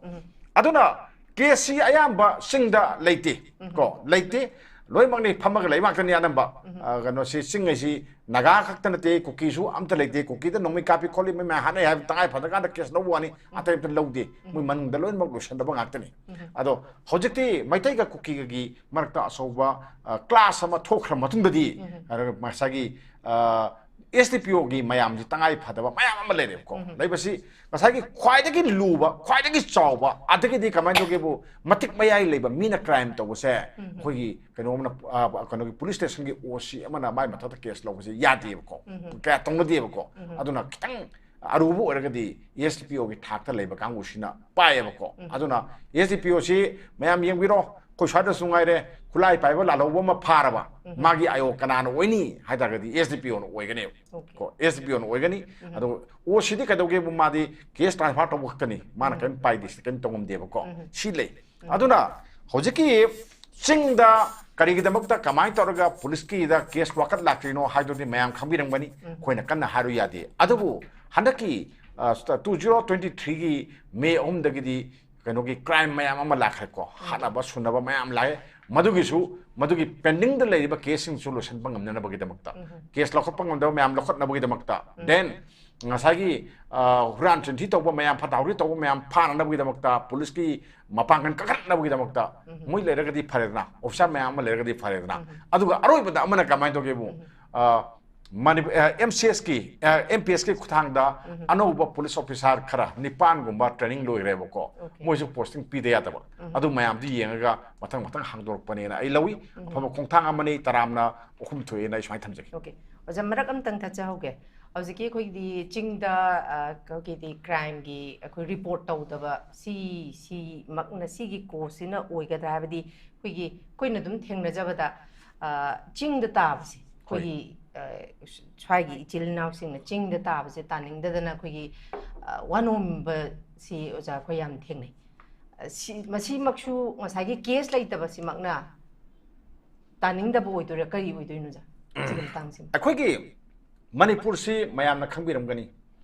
ꯑꯗꯨꯅ ꯀꯦꯁꯁꯤ ꯑꯌꯥꯝꯕ ꯆꯤꯡꯗ ꯂꯩꯇꯦ꯫ ꯀꯣ, ꯂꯩꯇꯦ꯫ ꯂꯣꯏꯅꯃꯛꯅꯤ, ꯐꯝꯃꯒ ꯂꯩꯕ ꯉꯥꯛꯇꯅꯤ ꯑꯅꯝꯕ꯫ ꯑ, ꯀꯩꯅꯣꯁꯤ, ꯆꯤꯡ ꯍꯥꯏꯁꯤ ꯅꯥꯒꯥ ꯈꯛꯇ ꯅꯠꯇꯦ, ꯀꯨꯀꯤꯁꯨ ꯑꯝꯇ ꯂꯩꯇꯦ꯫ ꯀꯨꯀꯤꯗ ꯅꯣꯡꯃꯩ ꯀꯥꯞꯄꯤ ꯈꯣꯠꯂꯤ, ꯃꯣꯏ ꯃꯌꯥꯝ ꯍꯥꯠꯅꯩ ꯍꯥꯏꯕ ꯇꯉꯥꯏ ꯐꯗ꯭ꯔꯀꯥꯟꯗ ꯀꯦꯁ ꯂꯧꯕ ꯋꯥꯅꯤ, ꯑꯇꯩ ꯑꯝꯇ ꯂꯧꯗꯦ꯫ ꯃꯣꯏ ꯃꯅꯨꯡꯗ ꯂꯣꯏꯅꯃꯛ ꯂꯣꯏꯁꯟꯅꯕ ꯉꯥꯛꯇꯅꯤ꯫ ꯑꯗꯣ ꯍꯧꯖꯤꯛꯇꯤ ꯃꯩꯇꯩꯒ ꯀꯨꯀꯤꯒꯒꯤ ꯃꯔꯛꯇ ꯑꯆꯧꯕ, ꯑ, ꯀ꯭ꯂꯥꯁ ꯑꯃ ꯊꯣꯛꯈ꯭ꯔ ꯃꯇꯨꯡꯗꯗꯤ, ꯑꯗꯨꯒ ꯉꯁꯥꯏꯒꯤ, ꯑ, ꯑꯦꯁ ꯗꯤ ꯄꯤ ꯑꯣꯒꯤ ꯃꯌꯥꯝꯁꯤ ꯇꯉꯥꯏ ꯐꯗꯕ ꯃꯌꯥꯝ ꯑꯃ ꯂꯩꯔꯦꯕꯀꯣ꯫ ꯂꯩꯕꯁꯤ ꯉꯁꯥꯏꯒꯤ ꯈ꯭ꯋꯥꯏꯗꯒꯤ ꯂꯨꯕ, ꯈ꯭ꯋꯥꯏꯗꯒꯤ ꯆꯥꯎꯕ, ꯑꯗꯒꯤꯗꯤ ꯀꯃꯥꯏꯅ ꯇꯧꯒꯦꯕꯨ, ꯃꯇꯤꯛ ꯃꯌꯥꯏ ꯂꯩꯕ ꯃꯤꯅ ꯀ꯭ꯔꯥꯏꯝ ꯇꯧꯕꯁꯦ ꯑꯩꯈꯣꯏꯒꯤ ꯀꯩꯅꯣꯝꯅ, ꯑ, ꯀꯩꯅꯣꯒꯤ ꯄꯨꯂꯤꯁ ꯁ꯭ꯇꯦꯁꯟꯒꯤ ꯑꯣ ꯁꯤ ꯑꯃꯅ ꯃꯥꯏ ꯃꯊꯛꯇ ꯀꯦꯁ ꯂꯧꯕꯁꯦ ꯌꯥꯗꯦꯕꯀꯣ꯫ ꯀꯌꯥ ꯇꯧꯅꯗꯦꯕꯀꯣ꯫ ꯑꯗꯨꯅ ꯈꯤꯇꯪ ꯑꯔꯨꯕ ꯑꯣꯏꯔꯒꯗꯤ ꯑꯦꯁ ꯗꯤ ꯄꯤ ꯑꯣꯒꯤ ꯊꯥꯛꯇ ꯂꯩꯕ ꯀꯥꯡꯕꯨꯁꯤꯅ ꯄꯥꯏꯌꯦꯕꯀꯣ꯫ ꯑꯗꯨꯅ ꯑꯦꯁ ꯗꯤ ꯄꯤ ꯑꯣꯁꯤ ꯃꯌꯥꯝ ꯌꯦꯡꯕꯤꯔꯣ, ꯑꯩꯈꯣꯏ ꯁ꯭ꯋꯥꯏꯗꯁꯨ ꯉꯥꯏꯔꯦ, ꯈꯨꯠꯂꯥꯏ ꯄꯥꯏꯕ ꯂꯥꯜꯍꯧꯕ ꯑꯃ ꯐꯥꯔꯕ, ꯃꯥꯒꯤ ꯑꯥꯏ ꯑꯣ ꯀꯅꯥꯅ ꯑꯣꯏꯅꯤ ꯍꯥꯏ ꯇꯥꯔꯒꯗꯤ ꯑꯦꯁ ꯗꯤ ꯄꯤ ꯑꯣꯅ ꯑꯣꯏꯒꯅꯦꯕ꯫ ꯀꯣ, ꯑꯦꯁ ꯗꯤ ꯄꯤ ꯑꯣꯅ ꯑꯣꯏꯒꯅꯤ꯫ ꯑꯗꯣ ꯑꯣ ꯁꯤꯗꯤ ꯀꯩꯗꯧꯒꯦꯕꯨ, ꯃꯥꯗꯤ ꯀꯦꯁ ꯇ꯭ꯔꯥꯟꯁꯐꯔ ꯇꯧꯕ ꯈꯛꯇꯅꯤ, ꯃꯥꯅ ꯀꯔꯤꯝ ꯄꯥꯏꯗꯦ, ꯁꯤꯗ ꯀꯔꯤꯝ ꯇꯧꯉꯝꯗꯦꯕꯀꯣ꯫ ꯁꯤ ꯂꯩ꯫ ꯑꯗꯨꯅ ꯍꯧꯖꯤꯛꯀꯤ ꯆꯤꯡꯗ ꯀꯔꯤꯒꯤꯗꯃꯛꯇ, ꯀꯃꯥꯏꯅ ꯇꯧꯔꯒ ꯄꯨꯂꯤꯁꯀꯤꯗ ꯀꯦꯁ ꯋꯥꯀꯠ ꯂꯥꯛꯇ꯭ꯔꯤꯅꯣ ꯍꯥꯏꯗꯨꯗꯤ ꯃꯌꯥꯝ ꯈꯪꯕꯤꯔꯝꯒꯅꯤ꯫ ꯑꯩꯈꯣꯏꯅ ꯀꯟꯅ ꯍꯥꯏꯔꯨ ꯌꯥꯗꯦ꯫ ꯑꯗꯨꯕꯨ ꯍꯟꯗꯛꯀꯤ, ꯑ, ꯇꯨ ꯖꯤꯔꯣ ꯇ꯭ꯋꯦꯟꯇꯤ ꯊ꯭ꯔꯤꯒꯤ ꯃꯦ ꯑꯍꯨꯝꯗꯒꯤꯗꯤ ꯀꯩꯅꯣꯒꯤ ꯀ꯭ꯔꯥꯏꯝ ꯃꯌꯥꯝ ꯑꯃ ꯂꯥꯛꯈ꯭ꯔꯦꯀꯣ, ꯍꯥꯠꯅꯕ ꯁꯨꯅꯕ ꯃꯌꯥꯝ ꯂꯥꯛꯑꯦ꯫ ꯃꯗꯨꯒꯤꯁꯨ, ꯃꯗꯨꯒꯤ ꯄꯦꯟꯗꯤꯡꯗ ꯂꯩꯔꯤꯕ ꯀꯦꯁꯁꯤꯡꯁꯨ ꯂꯣꯏꯁꯤꯟꯕ ꯉꯝꯅꯅꯕꯒꯤꯗꯃꯛꯇ, ꯀꯦꯁ ꯂꯧꯈꯠꯄ ꯉꯝꯗꯕ ꯃꯌꯥꯝ ꯂꯧꯈꯠꯅꯕꯒꯤꯗꯃꯛꯇ, ꯗꯦꯟ ꯉꯁꯥꯏꯒꯤ, ꯑ, ꯍꯨꯔꯥꯟ ꯆꯤꯟꯊꯤ ꯇꯧꯕ ꯃꯌꯥꯝ, ꯐꯠꯇ ꯍꯥꯎꯗꯤ ꯇꯧꯕ ꯃꯌꯥꯝ ꯐꯥꯅꯅꯕꯒꯤꯗꯃꯛꯇ, ꯄꯨꯂꯤꯁꯀꯤ ꯃꯄꯥꯡꯒꯜ ꯀꯟꯈꯠꯅꯕꯒꯤꯗꯃꯛꯇ, ꯃꯣꯏ ꯂꯩꯔꯒꯗꯤ ꯐꯔꯦꯗꯅ, ꯑꯣꯐꯤꯁꯥꯔ ꯃꯌꯥꯝ ꯑꯃ ꯂꯩꯔꯒꯗꯤ ꯐꯔꯦꯗꯅ꯫ ꯑꯗꯨꯒ ꯑꯔꯣꯏꯕꯗ ꯑꯃꯅ ꯀꯃꯥꯏꯅ ꯇꯧꯒꯦꯕꯨ, ꯑ, ꯃꯅꯤꯄꯨꯔ, ꯑ, ꯑꯦꯝ ꯁꯤ ꯑꯦꯁꯀꯤ, ꯑ, ꯑꯦꯝ ꯄꯤ ꯑꯦꯁꯀꯤ ꯈꯨꯠꯊꯥꯡꯗ ꯑꯅꯧꯕ ꯄꯨꯂꯤꯁ ꯑꯣꯐꯤꯁꯥꯔ ꯈꯔ ꯅꯤꯄꯥꯟꯒꯨꯝꯕ ꯇ꯭ꯔꯦꯅꯤꯡ ꯂꯣꯏꯈ꯭ꯔꯦꯕꯀꯣ꯫ ꯃꯣꯏꯁꯨ ꯄꯣꯁꯇꯤꯡ ꯄꯤꯗ ꯌꯥꯗꯕ꯫ ꯑꯗꯨ ꯃꯌꯥꯝꯗꯨ ꯌꯦꯡꯉꯒ ꯃꯊꯪ ꯃꯊꯪ ꯍꯥꯡꯗꯣꯔꯛꯄꯅꯦꯅ ꯑꯩ ꯂꯧꯏ꯫ ꯑꯐꯕ ꯈꯣꯡꯊꯥꯡ ꯑꯃꯅꯤ, ꯇꯔꯥꯝꯅ ꯑꯍꯨꯝ ꯊꯣꯛꯑꯦꯅ ꯑꯩ ꯁꯨꯃꯥꯏꯅ ꯊꯝꯖꯒꯦ꯫ ꯑꯣꯀꯦ꯫ ꯑꯣꯖꯥ, ꯃꯔꯛ ꯑꯃꯇꯪ ꯊꯠꯆꯍꯧꯒꯦ꯫ ꯍꯧꯖꯤꯛꯀꯤ ꯑꯩꯈꯣꯏꯒꯤꯗꯤ ꯆꯤꯡꯗ, ꯑ, ꯑꯩꯈꯣꯏꯒꯤꯗꯤ ꯀ꯭ꯔꯥꯏꯝꯒꯤ ꯑꯩꯈꯣꯏ ꯔꯤꯄꯣꯔꯠ ꯇꯧꯗꯕ, ꯁꯤ, ꯁꯤꯃꯛꯅ ꯁꯤꯒꯤ ꯀꯣꯁꯁꯤꯅ ꯑꯣꯏꯒꯗ꯭ꯔꯥ? ꯍꯥꯏꯕꯗꯤ ꯑꯩꯈꯣꯏꯒꯤ, ꯑꯩꯈꯣꯏꯅ ꯑꯗꯨꯝ ꯊꯦꯡꯅꯖꯕꯗ, ꯑ, ꯆꯤꯡꯗ ꯇꯥꯕꯁꯦ, ꯍꯣꯏ꯫ ꯑꯩꯈꯣꯏꯒꯤ, ꯑ, ꯁ꯭ꯋꯥꯏꯒꯤ ꯏꯆꯤꯜ ꯏꯅꯥꯎꯁꯤꯡꯅ ꯆꯤꯡꯗ ꯇꯥꯕꯁꯦ ꯇꯥꯅꯤꯡꯗꯗꯅ ꯑꯩꯈꯣꯏꯒꯤ, ꯑ, ꯋꯥꯅꯣꯝꯕꯁꯤ, ꯑꯣꯖꯥ, ꯑꯩꯈꯣꯏ ꯌꯥꯝ ꯊꯦꯡꯅꯩ꯫ ꯑ, ꯁꯤ, ꯃꯁꯤꯃꯛꯁꯨ ꯉꯁꯥꯏꯒꯤ ꯀꯦꯁ ꯂꯩꯇꯕꯁꯤꯃꯛꯅ ꯇꯥꯅꯤꯡꯗꯕ ꯑꯣꯏꯗꯣꯏꯔꯥ, ꯀꯔꯤ ꯑꯣꯏꯗꯣꯏꯅꯣ, ꯑꯣꯖꯥ, ꯁꯤꯒꯤ ꯃꯇꯥꯡꯁꯤꯃ? ꯑꯩꯈꯣꯏꯒꯤ ꯃꯅꯤꯄꯨꯔꯁꯤ ꯃꯌꯥꯝꯅ ꯈꯪꯕꯤꯔꯝꯒꯅꯤ,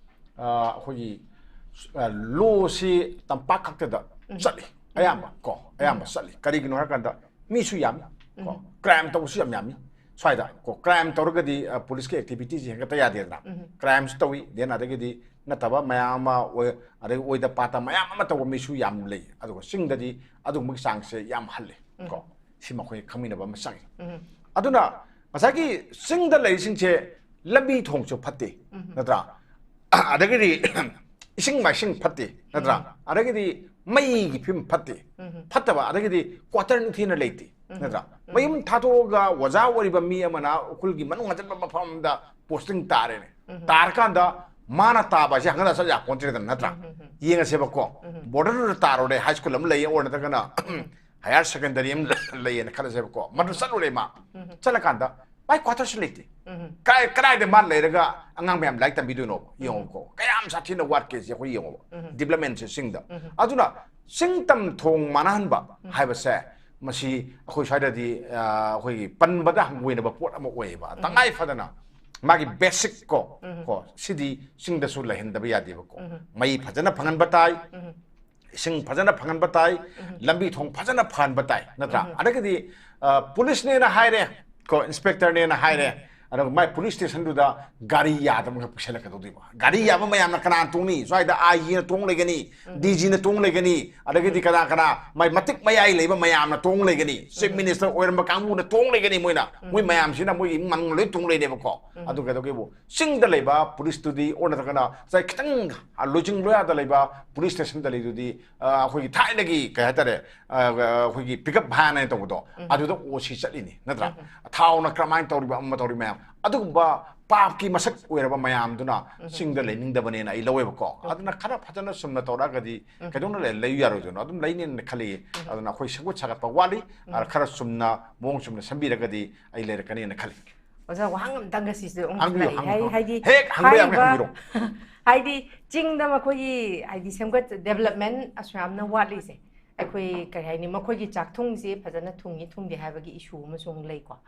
ꯑ, ꯑꯩꯈꯣꯏꯒꯤ, ꯑ, ꯂꯣꯁꯤ ꯇꯝꯄꯥꯛ ꯈꯛꯇꯗ ꯆꯠꯂꯤ꯫ ꯑꯌꯥꯝꯕ ꯀꯣ, ꯑꯌꯥꯝꯕ ꯆꯠꯂꯤ꯫ ꯀꯔꯤꯒꯤꯅꯣ ꯍꯥꯏꯔꯀꯥꯟꯗ ꯃꯤꯁꯨ ꯌꯥꯝꯃꯤ ꯀꯣ, ꯀ꯭ꯔꯥꯏꯝ ꯇꯧꯕꯁꯨ ꯌꯥꯝ ꯌꯥꯝꯃꯤ꯫ ꯁ꯭ꯋꯥꯏꯗ ꯀꯣ, ꯀ꯭ꯔꯥꯏꯝ ꯇꯧꯔꯒꯗꯤ ꯄꯨꯂꯤꯁꯀꯤ ꯑꯦꯛꯇꯤꯚꯤꯇꯤꯁꯤ ꯍꯦꯟꯒꯠꯇ ꯌꯥꯗꯦꯗꯅ꯫ ꯀ꯭ꯔꯥꯏꯝꯁꯨ ꯇꯧꯏ, ꯗꯦꯟ ꯑꯗꯒꯤꯗꯤ ꯅꯠꯇꯕ ꯃꯌꯥꯝ ꯑꯃ ꯑꯣꯏ, ꯑꯗꯒꯤ ꯑꯣꯏꯗ ꯄꯥꯗ ꯃꯌꯥꯝ ꯑꯃ ꯇꯧꯕ ꯃꯤꯁꯨ ꯌꯥꯝ ꯂꯩ꯫ ꯑꯗꯨꯒ ꯆꯤꯡꯗꯗꯤ ꯑꯗꯨꯒꯨꯝꯕꯒꯤ ꯆꯥꯡꯁꯦ ꯌꯥꯝ ꯍꯜꯂꯦ ꯀꯣ꯫ ꯁꯤꯃ ꯑꯩꯈꯣꯏ ꯈꯪꯃꯤꯟꯅꯕ ꯑꯃ ꯆꯪꯉꯤ꯫ ꯑꯗꯨꯅ ꯉꯁꯥꯏꯒꯤ ꯆꯤꯡꯗ ꯂꯩꯔꯤꯁꯤꯡꯁꯦ ꯂꯝꯕꯤ ꯊꯣꯡꯁꯨ ꯐꯠꯇꯦ, ꯅꯠꯇ꯭ꯔꯥ? ꯑꯗꯒꯤꯗꯤ ꯏꯁꯤꯡ ꯃꯥꯏꯁꯤꯡ ꯐꯠꯇꯦ, ꯅꯠꯇ꯭ꯔꯥ? ꯑꯗꯒꯤꯗꯤ ꯃꯩꯒꯤ ꯐꯤꯕꯝ ꯐꯠꯇꯦ, ꯐꯠꯇꯕ, ꯑꯗꯒꯤꯗꯤ ꯀ꯭ꯋꯥꯇꯔ ꯅꯤꯡꯊꯤꯅ ꯂꯩꯇꯦ, ꯅꯠꯇ꯭ꯔꯥ? ꯃꯌꯨꯝ ꯊꯥꯗꯣꯛꯑꯒ ꯑꯣꯖꯥ ꯑꯣꯏꯔꯤꯕ ꯃꯤ ꯑꯃꯅ ꯎꯈ꯭ꯔꯨꯜꯒꯤ ꯃꯅꯨꯡ ꯍꯟꯖꯤꯟꯕ ꯃꯐꯝ ꯑꯃꯗ ꯄꯣꯁꯇꯤꯡ ꯇꯥꯔꯦꯅꯦ꯫ ꯇꯥꯔꯀꯥꯟꯗ ꯃꯥꯅ ꯇꯥꯕ ꯍꯥꯏꯁꯦ ꯍꯪꯒꯠ ꯍꯟꯗ ꯆꯠ ꯌꯥꯄꯣꯟꯇ꯭ꯔꯦꯗꯅ, ꯅꯠꯇ꯭ꯔꯥ? ꯌꯦꯡꯉꯁꯦꯕꯀꯣ, ꯕꯣꯔꯗꯔꯗꯨꯗ ꯇꯥꯔꯨꯔꯦ, ꯍꯥꯏ ꯁ꯭ꯀꯨꯜ ꯑꯃ ꯂꯩꯌꯦ, ꯑꯣꯔ ꯅꯠꯇ꯭ꯔꯒꯅ ꯍꯥꯌꯔ ꯁꯦꯀꯦꯟꯗꯔꯤ ꯑꯃ ꯂꯩꯌꯦꯅ ꯈꯜꯂꯁꯦꯕꯀꯣ, ꯃꯗꯨ ꯆꯠꯂꯨꯔꯦ ꯃꯥ꯫ ꯆꯠꯂꯀꯥꯟꯗ ꯃꯥꯏ ꯀ꯭ꯋꯥꯇꯔꯁꯨ ꯂꯩꯇꯦ꯫ ꯀꯥꯏ, ꯀꯗꯥꯏꯗ ꯃꯥ ꯂꯩꯔꯒ ꯑꯉꯥꯡ ꯃꯌꯥꯝ ꯂꯥꯏꯔꯤꯛ ꯇꯝꯕꯤꯗꯣꯏꯅꯣꯕ? ꯌꯦꯡꯉꯣꯕꯀꯣ, ꯀꯌꯥꯝ ꯁꯥꯊꯤꯅ ꯋꯥꯠꯀꯦꯁꯦ ꯑꯩꯈꯣꯏ ꯌꯦꯡꯉꯣꯕ꯫ ꯗꯤꯕ꯭ꯂꯞꯃꯦꯟꯁꯦ ꯆꯤꯡꯗ꯫ ꯑꯗꯨꯅ ꯆꯤꯡ ꯇꯝ ꯊꯣꯡ ꯃꯥꯟꯅꯍꯟꯕ ꯍꯥꯏꯕꯁꯦ, ꯃꯁꯤ ꯑꯩꯈꯣꯏ ꯁ꯭ꯋꯥꯏꯗꯗꯤ, ꯑ, ꯑꯩꯈꯣꯏꯒꯤ ꯄꯟꯕꯗ ꯍꯪꯒꯣꯏꯅꯕ ꯄꯣꯠ ꯑꯃ ꯑꯣꯏꯌꯦꯕ꯫ ꯇꯉꯥꯏ ꯐꯗꯅ ꯃꯥꯒꯤ ꯕꯦꯁꯤꯛ ꯀꯣ, ꯀꯣ, ꯁꯤꯗꯤ ꯆꯤꯡꯗꯁꯨ ꯂꯩꯍꯟꯗꯕ ꯌꯥꯗꯦꯕꯀꯣ꯫ ꯃꯩ ꯐꯖꯅ ꯐꯪꯍꯟꯕ ꯇꯥꯏ, ꯏꯁꯤꯡ ꯐꯖꯅ ꯐꯪꯍꯟꯕ ꯇꯥꯏ, ꯂꯝꯕꯤ ꯊꯣꯡ ꯐꯖꯅ ꯐꯍꯟꯕ ꯇꯥꯏ, ꯅꯠꯇ꯭ꯔꯥ? ꯑꯗꯒꯤꯗꯤ, ꯑ, ꯄꯨꯂꯤꯁꯅꯦꯅ ꯍꯥꯏꯔꯦ ꯀꯣ, ꯏꯟꯁꯄꯦꯛꯇꯔꯅꯦꯅ ꯍꯥꯏꯔꯦ, ꯑꯗꯨꯒ ꯃꯥꯏ ꯄꯨꯂꯤꯁ ꯁ꯭ꯇꯦꯁꯟꯗꯨꯗ ꯒꯥꯔꯤ ꯌꯥꯗꯕ ꯑꯃꯈꯛ ꯄꯨꯁꯜꯂꯛꯀꯗꯧꯔꯤꯕ꯫ ꯒꯥꯔꯤ ꯌꯥꯕ ꯃꯌꯥꯝꯅ ꯀꯅꯥ ꯇꯣꯡꯅꯤ? ꯁ꯭ꯋꯥꯏꯗ ꯑꯥꯏ ꯖꯤꯅ ꯇꯣꯡ ꯂꯩꯒꯅꯤ, ꯗꯤ ꯖꯤꯅ ꯇꯣꯡ ꯂꯩꯒꯅꯤ, ꯑꯗꯒꯤꯗꯤ ꯀꯅꯥ ꯀꯅꯥ ꯃꯥꯏ ꯃꯇꯤꯛ ꯃꯌꯥꯏ ꯂꯩꯕ ꯃꯌꯥꯝꯅ ꯇꯣꯡ ꯂꯩꯒꯅꯤ, ꯆꯤꯐ ꯃꯤꯅꯤꯁꯇꯔ ꯑꯣꯏꯔꯝꯕ ꯀꯥꯡꯕꯨꯅ ꯇꯣꯡ ꯂꯩꯒꯅꯤ꯫ ꯃꯣꯏꯅ, ꯃꯣꯏ ꯃꯌꯥꯝꯁꯤꯅ ꯃꯣꯏꯒꯤ ꯏꯃꯨꯡ ꯃꯅꯨꯡ ꯂꯣꯏ ꯇꯣꯡ ꯂꯩꯅꯦꯕꯀꯣ꯫ ꯑꯗꯨ ꯀꯩꯗꯧꯒꯦꯕꯨ, ꯆꯤꯡꯗ ꯂꯩꯕ ꯄꯨꯂꯤꯁꯇꯨꯗꯤ, ꯑꯣꯔ ꯅꯠꯇ꯭ꯔꯒꯅ ꯉꯁꯥꯏ ꯈꯤꯇꯪ, ꯑ, ꯂꯣꯏꯖꯤꯡ ꯂꯣꯌꯥꯗ ꯂꯩꯕ ꯄꯨꯂꯤꯁ ꯁ꯭ꯇꯦꯁꯟꯗ ꯂꯩꯗꯨꯗꯤ, ꯑ, ꯑꯩꯈꯣꯏꯒꯤ ꯊꯥꯏꯅꯒꯤ ꯀꯩ ꯍꯥꯏꯇꯥꯔꯦ, ꯑ, ꯑꯩꯈꯣꯏꯒꯤ ꯄꯤꯛꯑꯞ ꯚꯦꯟ ꯍꯥꯏꯅ ꯇꯧꯕꯗꯣ, ꯑꯗꯨꯗ ꯑꯣ ꯁꯤ ꯆꯠꯂꯤꯅꯤ, ꯅꯠꯇ꯭ꯔꯥ? ꯊꯥꯎꯅ ꯀꯔꯝꯍꯥꯏꯅ ꯇꯧꯔꯤꯕ, ꯑꯃ ꯇꯧꯔꯤ ꯃꯌꯥꯝ, ꯑꯗꯨꯒꯨꯝꯕ ꯄꯥꯞꯀꯤ ꯃꯁꯛ ꯑꯣꯏꯔꯕ ꯃꯌꯥꯝꯗꯨꯅ ꯆꯤꯡꯗ ꯂꯩꯅꯤꯡꯗꯕꯅꯦꯅ ꯑꯩ ꯂꯧꯋꯦꯕꯀꯣ꯫ ꯑꯗꯨꯅ ꯈꯔ ꯐꯖꯅ ꯆꯨꯝꯅ ꯇꯧꯔꯛꯑꯒꯗꯤ ꯀꯩꯗꯧꯅ ꯂꯩ, ꯂꯩꯌꯨ ꯌꯥꯔꯣꯏꯗꯣꯏꯅꯣ? ꯑꯗꯨꯝ ꯂꯩꯅꯦꯅ ꯈꯜꯂꯤ꯫ ꯑꯗꯨꯅ ꯑꯩꯈꯣꯏ ꯁꯦꯝꯒꯠ ꯁꯥꯒꯠꯄ ꯋꯥꯠꯂꯤ꯫ ꯑꯗ ꯈꯔ ꯆꯨꯝꯅ, ꯃꯑꯣꯡ ꯆꯨꯝꯅ ꯁꯦꯝꯕꯤꯔꯒꯗꯤ ꯑꯩ ꯂꯩꯔꯛꯀꯅꯦꯅ ꯈꯜꯂꯤ꯫ ꯑꯣꯖꯥ, ꯋꯥꯍꯪ ꯑꯝꯇꯪꯒ ꯁꯤꯁꯨ ꯑꯃꯨꯛ ꯍꯪꯕꯤꯌꯨ, ꯂꯥꯛꯑꯦ꯫ ꯍꯥꯏ-, ꯍꯪꯕꯤꯌꯨ꯫ ꯍꯥꯏꯗꯤ ꯍꯦꯛ ꯍꯪꯕ ꯌꯥꯕ ꯍꯥꯏꯔꯤꯕ, ꯍꯪꯕꯤꯔꯣ꯫ ꯍꯥꯏꯗꯤ ꯆꯤꯡꯗ ꯃꯈꯣꯏꯒꯤ, ꯍꯥꯏꯗꯤ ꯁꯦꯝꯒꯠ, ꯗꯦꯕꯂꯞꯃꯦꯟ ꯑꯁꯨꯛ ꯌꯥꯝꯅ ꯋꯥꯠꯂꯤꯁꯦ, ꯑꯩꯈꯣꯏ ꯀꯔꯤ ꯍꯥꯏꯅꯤ, ꯃꯈꯣꯏꯒꯤ ꯆꯥꯛꯊꯨꯡꯁꯦ ꯐꯖꯅ ꯊꯨꯡꯉꯤ ꯊꯨꯡꯗꯦ ꯍꯥꯏꯕꯒꯤ ꯏꯁꯨ ꯑꯃꯁꯨ ꯑꯃꯨꯛ ꯂꯩꯀꯣ꯫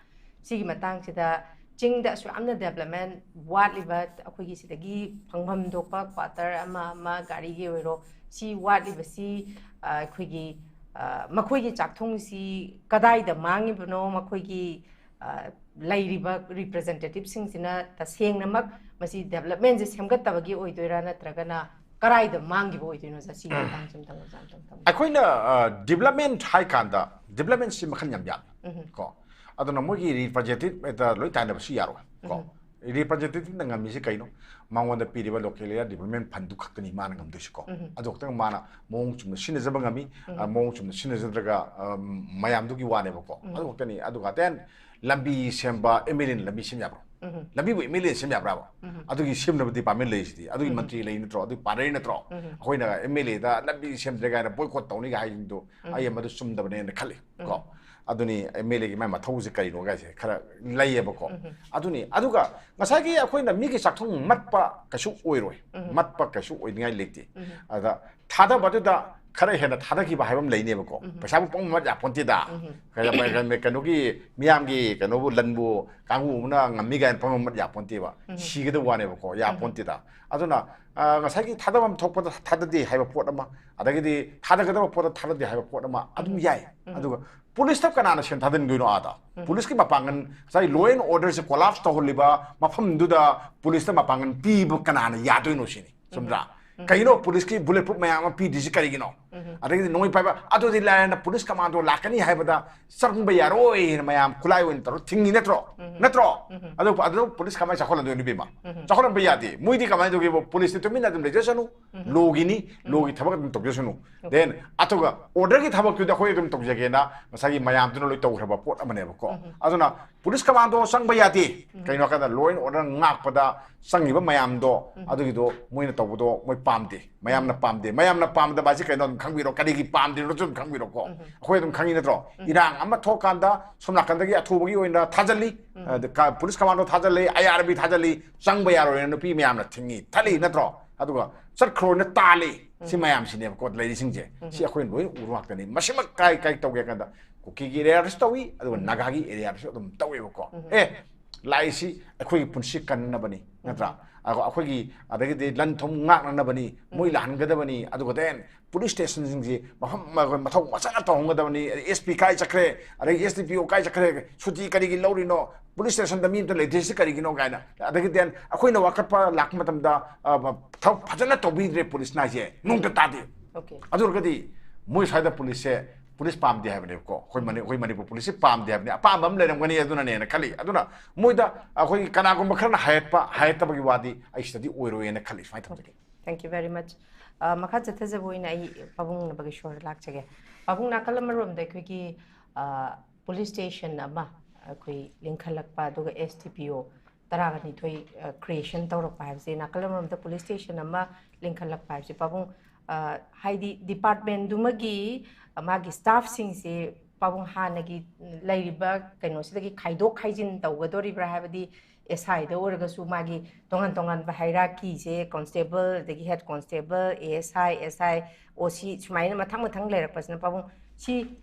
ꯁꯤꯒꯤ ꯃꯇꯥꯡꯁꯤꯗ ꯆꯤꯡꯗ ꯑꯁꯨꯛ ꯌꯥꯝꯅ ꯗꯦꯕꯂꯞꯃꯦꯟ ꯋꯥꯠꯂꯤꯕ, ꯑꯩꯈꯣꯏꯒꯤ ꯁꯤꯗꯒꯤ ꯐꯪꯐꯝ ꯊꯣꯛꯄ ꯀ꯭ꯋꯥꯇꯔ ꯑꯃ ꯑꯃ, ꯒꯥꯔꯤꯒꯤ ꯑꯣꯏꯔꯣ, ꯁꯤ ꯋꯥꯠꯂꯤꯕꯁꯤ ꯑ, ꯑꯩꯈꯣꯏꯒꯤ, ꯑ, ꯃꯈꯣꯏꯒꯤ ꯆꯥꯛꯊꯨꯡꯁꯤ ꯀꯗꯥꯏꯗ ꯃꯥꯡꯉꯤꯕꯅꯣ, ꯃꯈꯣꯏꯒꯤ, ꯑ, ꯂꯩꯔꯤꯕ ꯔꯤꯄ꯭ꯔꯖꯦꯟꯇꯦꯇꯤꯚꯁꯤꯡꯁꯤꯅ ꯇꯁꯦꯡꯅꯃꯛ ꯃꯁꯤ ꯗꯦꯕꯂꯞꯃꯦꯟꯁꯦ ꯁꯦꯝꯒꯠꯇꯕꯒꯤ ꯑꯣꯏꯗꯣꯏꯔꯥ, ꯅꯠꯇ꯭ꯔꯒꯅ ꯀꯗꯥꯏꯗ ꯃꯥꯡꯈꯤꯕ ꯑꯣꯏꯗꯣꯏꯅꯣ? ꯁꯤꯒꯤ ꯃꯇꯥꯡꯁꯤ ꯑꯝꯇꯪ ꯑꯣꯖꯥ ꯑꯝꯇꯪ ꯊꯝꯕꯤꯌꯨ꯫ ꯑꯩꯈꯣꯏꯅ ꯗꯤꯕꯂꯞꯃꯦꯟ ꯍꯥꯏ ꯀꯥꯟꯗ ꯗꯤꯕꯂꯞꯃꯦꯟꯁꯤ ꯃꯈꯜ ꯌꯥꯝ ꯌꯥꯝꯃꯤ꯫ ꯀꯣ ꯑꯗꯨꯅ ꯃꯣꯏꯒꯤ ꯔꯤꯄ꯭ꯔꯖꯦꯟꯇꯦꯇꯤꯚ ꯂꯣꯏ ꯇꯥꯏꯅꯕꯁꯨ ꯌꯥꯔꯣꯏ꯫ ꯀꯣ ꯔꯤꯄ꯭ꯔꯖꯦꯟꯇꯦꯇꯤꯚꯅ ꯉꯝꯃꯤꯁꯦ ꯀꯩꯅꯣ? ꯃꯉꯣꯟꯗ ꯄꯤꯔꯤꯕ ꯂꯣꯀꯦꯜ ꯑꯦꯔꯤꯌꯥ ꯗꯤꯕꯂꯞꯃꯦꯟ ꯐꯟꯗꯨ ꯈꯛꯇꯅꯤ ꯃꯥꯅ ꯉꯝꯗꯣꯏꯁꯤꯀꯣ꯫ ꯑꯗꯨ ꯈꯛꯇꯪ ꯃꯥꯅ ꯃꯑꯣꯡ ꯆꯨꯝꯅ ꯁꯤꯟꯅꯖꯕ ꯉꯝꯃꯤ꯫ ꯑ, ꯃꯑꯣꯡ ꯆꯨꯝꯅ ꯁꯤꯟꯅꯖꯗ꯭ꯔꯒ, ꯑ, ꯃꯌꯥꯝꯗꯨꯒꯤ ꯋꯥꯅꯦꯕꯀꯣ꯫ ꯑꯗꯨ ꯈꯛꯇꯅꯤ꯫ ꯑꯗꯨꯒ ꯑꯇꯩ ꯂꯝꯕꯤ ꯁꯦꯝꯕ ꯑꯦꯝ ꯑꯦꯜ ꯑꯦꯅ ꯂꯝꯕꯤ ꯁꯦꯝ ꯌꯥꯕ꯭ꯔꯣ? ꯂꯝꯕꯤꯕꯨ ꯑꯦꯝ ꯑꯦꯜ ꯑꯦꯅ ꯁꯦꯝ ꯌꯥꯕ꯭ꯔꯥꯕ? ꯑꯗꯨꯒꯤ ꯁꯦꯝꯅꯕ ꯗꯤꯄꯥꯔꯠꯃꯦꯟ ꯂꯩꯔꯤꯁꯤꯗꯤ, ꯑꯗꯨꯒꯤ ꯃꯟꯇ꯭ꯔꯤ ꯂꯩ ꯅꯠꯇ꯭ꯔꯣ? ꯑꯗꯨꯒꯤ ꯄꯥꯔꯠꯅꯔ ꯅꯠꯇ꯭ꯔꯣ? ꯑꯩꯈꯣꯏꯅ ꯑꯦꯝ ꯑꯦꯜ ꯑꯦꯗ ꯂꯝꯕꯤ ꯁꯦꯝꯗ꯭ꯔꯦ ꯀꯥꯏꯅ ꯕꯣꯏꯀꯣꯠ ꯇꯧꯅꯤ ꯀꯥꯏ ꯍꯥꯏꯁꯤꯡꯗꯣ ꯑꯩ ꯃꯗꯨ ꯆꯨꯝꯗꯕꯅꯦꯅ ꯈꯜꯂꯤ꯫ ꯀꯣ ꯑꯗꯨꯅꯤ ꯑꯦꯝ ꯑꯦꯜ ꯑꯦꯒꯤ ꯃꯥꯏ ꯃꯊꯧꯁꯦ ꯀꯔꯤꯅꯣ ꯀꯥꯏꯁꯦ ꯈꯔ ꯂꯩꯌꯦꯕꯀꯣ꯫ ꯑꯗꯨꯅꯤ꯫ ꯑꯗꯨꯒ ꯉꯁꯥꯏꯒꯤ ꯑꯩꯈꯣꯏꯅ ꯃꯤꯒꯤ ꯆꯥꯛꯊꯨꯡ ꯃꯠꯄ ꯀꯩꯁꯨ ꯑꯣꯏꯔꯣꯏ꯫ ꯃꯠꯄ ꯀꯩꯁꯨ ꯑꯣꯏꯅꯤꯡꯉꯥꯏ ꯂꯩꯇꯦ꯫ ꯑꯗ ꯊꯥꯗꯕꯗꯨꯗ ꯈꯔ ꯍꯦꯟꯅ ꯊꯥꯗꯈꯤꯕ ꯍꯥꯏꯕ ꯑꯃ ꯂꯩꯅꯦꯕꯀꯣ꯫ ꯄꯩꯁꯥꯕꯨ ꯄꯪꯃꯠ ꯌꯥꯄꯣꯟꯇꯦꯗ꯫ ꯀꯩꯅꯣꯒꯤ ꯃꯤꯌꯥꯝꯒꯤ ꯀꯩꯅꯣꯕꯨ ꯂꯟꯕꯨ ꯀꯥꯡꯕꯨ ꯑꯃꯅ ꯉꯝꯃꯤ ꯀꯥꯏꯅ ꯄꯪꯃꯠ ꯌꯥꯄꯣꯟꯇꯦꯕ꯫ ꯁꯤꯒꯗꯕ ꯋꯥꯅꯦꯕꯀꯣ, ꯌꯥꯄꯣꯟꯇꯦꯗ꯫ ꯑꯗꯨꯅ, ꯑ, ꯉꯁꯥꯏꯒꯤ ꯊꯥꯗꯐꯝ ꯊꯣꯛꯄꯗ ꯊꯥꯗꯗꯦ ꯍꯥꯏꯕ ꯄꯣꯠ ꯑꯃ, ꯑꯗꯒꯤꯗꯤ ꯊꯥꯗꯒꯗꯕ ꯄꯣꯠꯇ ꯊꯥꯗꯗꯦ ꯍꯥꯏꯕ ꯄꯣꯠ ꯑꯃ ꯑꯗꯨꯝ ꯌꯥꯏ꯫ ꯑꯗꯨꯒ ꯄꯨꯂꯤꯁꯇ ꯀꯅꯥꯅ ꯁꯦꯟ ꯊꯥꯗꯟꯗꯣꯏꯅꯣ ꯑꯥꯗ? ꯄꯨꯂꯤꯁꯀꯤ ꯃꯄꯥꯡꯒꯜ, ꯉꯁꯥꯏ law and order say collapse ꯇꯧꯍꯜꯂꯤꯕ ꯃꯐꯝꯗꯨꯗ ꯄꯨꯂꯤꯁꯇ ꯃꯄꯥꯡꯒꯜ ꯄꯤꯕ ꯀꯅꯥꯅ ꯌꯥꯗꯣꯏꯅꯣ ꯁꯤꯅꯤ꯫ ꯆꯨꯝꯗ꯭ꯔꯥ? ꯀꯩꯅꯣ ꯄꯨꯂꯤꯁꯀꯤ bullet proof ꯃꯌꯥꯝ ꯑꯃ ꯄꯤꯗ꯭ꯔꯤꯁꯤ ꯀꯔꯤꯒꯤꯅꯣ? ꯑꯗꯒꯤꯗꯤ ꯅꯣꯡꯃꯩ ꯄꯥꯏꯕ, ꯑꯗꯨꯗꯤ ꯂꯥꯏꯔꯅ ꯄꯨꯂꯤꯁ ꯀꯃꯥꯟꯗꯣ ꯂꯥꯛꯀꯅꯤ ꯍꯥꯏꯕꯗ ꯆꯪꯕ ꯌꯥꯔꯣꯏꯅ ꯃꯌꯥꯝ ꯈꯨꯠꯂꯥꯏ ꯑꯣꯏꯅ ꯇꯧꯔ ꯊꯤꯡꯉꯤ ꯅꯠꯇ꯭ꯔꯣ? ꯅꯠꯇ꯭ꯔꯣ? ꯑꯗꯨ, ꯑꯗꯨ ꯄꯨꯂꯤꯁ ꯀꯃꯥꯏꯅ ꯆꯥꯎꯈꯠꯍꯟꯗꯣꯏꯅꯣ ꯏꯕꯦꯝꯃ? ꯆꯥꯎꯈꯠꯍꯟꯕ ꯌꯥꯗꯦ꯫ ꯃꯣꯏꯗꯤ ꯀꯃꯥꯏꯅ ꯇꯧꯒꯦꯕ? ꯄꯨꯂꯤꯁꯇꯤ ꯇꯨꯃꯤꯟꯅ ꯑꯗꯨꯝ ꯂꯩꯖꯁꯅꯨ, ꯂꯣꯒꯤꯅꯤ, ꯂꯣꯒꯤ ꯊꯕꯛ ꯑꯗꯨꯝ ꯇꯧꯖꯁꯅꯨ꯫ Then ꯑꯗꯨꯒ order ꯒꯤ ꯊꯕꯛꯇꯨꯗꯤ ꯑꯩꯈꯣꯏ ꯑꯗꯨꯝ ꯇꯧꯖꯒꯦꯅ ꯉꯁꯥꯏꯒꯤ ꯃꯌꯥꯝꯗꯨꯅ ꯂꯣꯏ ꯇꯧꯈ꯭ꯔꯕ ꯄꯣꯠ ꯑꯃꯅꯦꯕꯀꯣ꯫ ꯑꯗꯨꯅ ꯄꯨꯂꯤꯁ ꯀꯃꯥꯟꯗꯣ ꯆꯪꯕ ꯌꯥꯗꯦ꯫ ꯀꯩꯅꯣ ꯍꯥꯏꯀꯥꯟꯗ law and order ꯉꯥꯛꯄꯗ ꯆꯪꯉꯤꯕ ꯃꯌꯥꯝꯗꯣ, ꯑꯗꯨꯒꯤꯗꯣ ꯃꯣꯏꯅ ꯇꯧꯕꯗꯣ ꯃꯣꯏ ꯄꯥꯝꯗꯦ꯫ ꯃꯌꯥꯝꯅ ꯄꯥꯝꯗꯦ꯫ ꯃꯌꯥꯝꯅ ꯄꯥꯝꯗꯕ ꯍꯥꯏꯁꯦ ꯀꯩꯅꯣ ꯑꯗꯨꯝ ꯈꯪꯕꯤꯔꯣ, ꯀꯔꯤꯒꯤ ꯄꯥꯝꯗ꯭ꯔꯤꯅꯣꯁꯨ ꯑꯗꯨꯝ ꯈꯪꯕꯤꯔꯣꯀꯣ꯫ ꯑꯩꯈꯣꯏ ꯑꯗꯨꯝ ꯈꯪꯉꯤ ꯅꯠꯇ꯭ꯔꯣ? ꯏꯔꯥꯡ ꯑꯃ ꯊꯣꯛꯀꯥꯟꯗ ꯁꯣꯝ ꯅꯥꯀꯟꯗꯒꯤ ꯑꯊꯨꯕꯒꯤ ꯑꯣꯏꯅ ꯊꯥꯖꯤꯜꯂꯤ, ꯑꯗ ꯀ-, ꯄꯨꯂꯤꯁ ꯀꯃꯥꯟꯗꯣ ꯊꯥꯖꯤꯜꯂꯤ, ꯑꯥꯏ ꯑꯥꯔ ꯕꯤ ꯊꯥꯖꯤꯜꯂꯤ, ꯆꯪꯕ ꯌꯥꯔꯣꯏꯅ ꯅꯨꯄꯤ ꯃꯌꯥꯝꯅ ꯊꯤꯡꯉꯤ ꯊꯠꯂꯤ ꯅꯠꯇ꯭ꯔꯣ? ꯑꯗꯨꯒ ꯆꯠꯈ꯭ꯔꯣꯅ ꯇꯥꯜꯂꯤ꯫ ꯁꯤ ꯃꯌꯥꯝꯁꯤꯅꯦꯕꯀꯣ ꯂꯩꯔꯤꯁꯤꯡꯁꯦ꯫ ꯁꯤ ꯑꯩꯈꯣꯏꯅ ꯂꯣꯏꯅ ꯎꯕ ꯉꯥꯛꯇꯅꯤ꯫ ꯃꯁꯤꯃꯛ ꯀꯥꯏ, ꯀꯥꯏ ꯇꯧꯒꯦ ꯍꯥꯏ ꯀꯥꯟꯗ ꯀꯨꯀꯤꯒꯤ ꯑꯦꯔꯤꯌꯥꯗꯁꯨ ꯇꯧꯏ, ꯑꯗꯨꯒ ꯅꯥꯒꯥꯒꯤ ꯑꯦꯔꯤꯌꯥꯗꯁꯨ ꯑꯗꯨꯝ ꯇꯧꯋꯦꯕꯀꯣ꯫ ꯑꯦ, ꯂꯥꯛꯏꯁꯤ ꯑꯩꯈꯣꯏꯒꯤ ꯄꯨꯟꯁꯤ ꯀꯟꯅꯅꯕꯅꯤ, ꯅꯠꯇ꯭ꯔꯥ? ꯑꯗꯣ ꯑꯩꯈꯣꯏꯒꯤ ꯑꯗꯒꯤꯗꯤ ꯂꯟ ꯊꯨꯝ ꯉꯥꯛꯅꯅꯕꯅꯤ, ꯃꯣꯏ ꯂꯥꯛꯍꯟꯒꯗꯕꯅꯤ꯫ ꯑꯗꯨꯒ then ꯄꯨꯂꯤꯁ ꯁ꯭ꯇꯦꯁꯟꯁꯤꯡꯁꯤ ꯃꯐꯝ ꯃꯊꯧ ꯃꯆꯥꯅ ꯇꯧꯍꯟꯒꯗꯕꯅꯤ꯫ ꯑꯦꯁ ꯄꯤ ꯀꯥꯏ ꯆꯠꯈ꯭ꯔꯦ, ꯑꯗꯒꯤ ꯑꯦꯁ ꯗꯤ ꯄꯤ ꯑꯣ ꯀꯥꯏ ꯆꯠꯈ꯭ꯔꯦ, ꯁꯨꯇꯤ ꯀꯔꯤꯒꯤ ꯂꯧꯔꯤꯅꯣ, ꯄꯨꯂꯤꯁ ꯁ꯭ꯇꯦꯁꯟꯗ ꯃꯤ ꯑꯝꯇ ꯂꯩꯇ꯭ꯔꯤꯁꯤ ꯀꯔꯤꯒꯤꯅꯣ ꯀꯥꯏꯅ꯫ ꯑꯗꯒꯤ then ꯑꯩꯈꯣꯏꯅ ꯋꯥꯀꯠꯄ ꯂꯥꯛꯄ ꯃꯇꯝꯗ ꯑ, ꯊꯕꯛ ꯐꯖꯅ ꯇꯧꯕꯤꯗ꯭ꯔꯦ ꯄꯨꯂꯤꯁꯅ ꯍꯥꯏꯁꯦ ꯅꯣꯡꯇ ꯇꯥꯗꯦ꯫ Okay. ꯑꯗꯨ ꯑꯣꯏꯔꯒꯗꯤ ꯃꯣꯏ ꯁ꯭ꯋꯥꯏꯗ ꯄꯨꯂꯤꯁꯁꯦ, ꯄꯨꯂꯤꯁ ꯄꯥꯝꯗꯦ ꯍꯥꯏꯕꯅꯦꯕꯀꯣ꯫ ꯑꯩꯈꯣꯏ ꯃꯅꯤ-, ꯑꯩꯈꯣꯏ ꯃꯅꯤꯄꯨꯔ ꯄꯨꯂꯤꯁꯁꯦ ꯄꯥꯝꯗꯦ ꯍꯥꯏꯕꯅꯤ, ꯑꯄꯥꯝꯕ ꯑꯃ ꯂꯩꯔꯝꯒꯅꯤ ꯑꯗꯨꯅꯅꯦꯅ ꯈꯜꯂꯤ꯫ ꯑꯗꯨꯅ ꯃꯣꯏꯗ ꯑꯩꯈꯣꯏꯒꯤ ꯀꯅꯥꯒꯨꯝꯕ ꯈꯔꯅ ꯍꯥꯏꯔꯛꯄ, ꯍꯥꯏꯔꯛꯇꯕꯒꯤ ꯋꯥꯗꯤ ꯑꯩ ꯁꯤꯗꯗꯤ ꯑꯣꯏꯔꯣꯏꯅ ꯈꯜꯂꯤ꯫ ꯁꯨꯃꯥꯏꯅ ꯊꯝꯖꯒꯦ꯫ Thank you very much. ꯑ, ꯃꯈꯥ ꯆꯠꯊꯖꯕ ꯑꯣꯏꯅ ꯑꯩ ꯄꯥꯕꯨꯡ ꯅꯕꯒꯦꯁꯣꯔꯗ ꯂꯥꯛꯆꯒꯦ꯫ ꯄꯥꯕꯨꯡ, ꯅꯥꯀꯜ ꯑꯃꯔꯣꯝꯗ ꯑꯩꯈꯣꯏꯒꯤ, ꯑ, ꯄꯨꯂꯤꯁ ꯁ꯭ꯇꯦꯁꯟ ꯑꯃ ꯑꯩꯈꯣꯏ ꯂꯤꯡꯈꯠꯂꯛꯄ, ꯑꯗꯨꯒ ꯑꯦꯁ ꯗꯤ ꯄꯤ ꯑꯣ ꯇꯔꯥꯒ ꯅꯤꯊꯣꯏ, ꯑ, creation ꯇꯧꯔꯛꯄ ꯍꯥꯏꯕꯁꯦ, ꯅꯥꯀꯜ ꯑꯃꯔꯣꯝꯗ ꯄꯨꯂꯤꯁ ꯁ꯭ꯇꯦꯁꯟ ꯑꯃ ꯂꯤꯡꯈꯠꯂꯛꯄ ꯍꯥꯏꯕꯁꯦ, ꯄꯥꯕꯨꯡ, ꯑ, ꯍꯥꯏꯗꯤ ꯗꯤꯄꯥꯔꯠꯃꯦꯟꯗꯨꯃꯒꯤ, ꯑ, ꯃꯥꯒꯤ ꯁ꯭ꯇꯥꯐꯁꯤꯡꯁꯦ ꯄꯥꯕꯨꯡ ꯍꯥꯟꯅꯒꯤ ꯂꯩꯔꯤꯕ ꯀꯩꯅꯣꯁꯤꯗꯒꯤ ꯈꯥꯏꯗꯣꯛ ꯈꯥꯏꯖꯤꯟ ꯇꯧꯒꯗꯣꯔꯤꯕ꯭ꯔꯥ? ꯍꯥꯏꯕꯗꯤ ꯑꯦꯁ ꯑꯥꯏꯗ ꯑꯣꯏꯔꯒꯁꯨ ꯃꯥꯒꯤ ꯇꯣꯉꯥꯟ ꯇꯣꯉꯥꯟꯕ hierarchyꯁꯦ, ꯀꯣꯟꯁꯇꯦꯕꯜ, ꯑꯗꯒꯤ ꯍꯦꯗ ꯀꯣꯟꯁꯇꯦꯕꯜ, ꯑꯦ ꯑꯦꯁ ꯑꯥꯏ, ꯑꯦꯁ ꯑꯥꯏ, ꯑꯣ ꯁꯤ, ꯁꯨꯃꯥꯏꯅ ꯃꯊꯪ ꯃꯊꯪ ꯂꯩꯔꯛꯄꯁꯤꯅ ꯄꯥꯕꯨꯡ ꯁꯤ,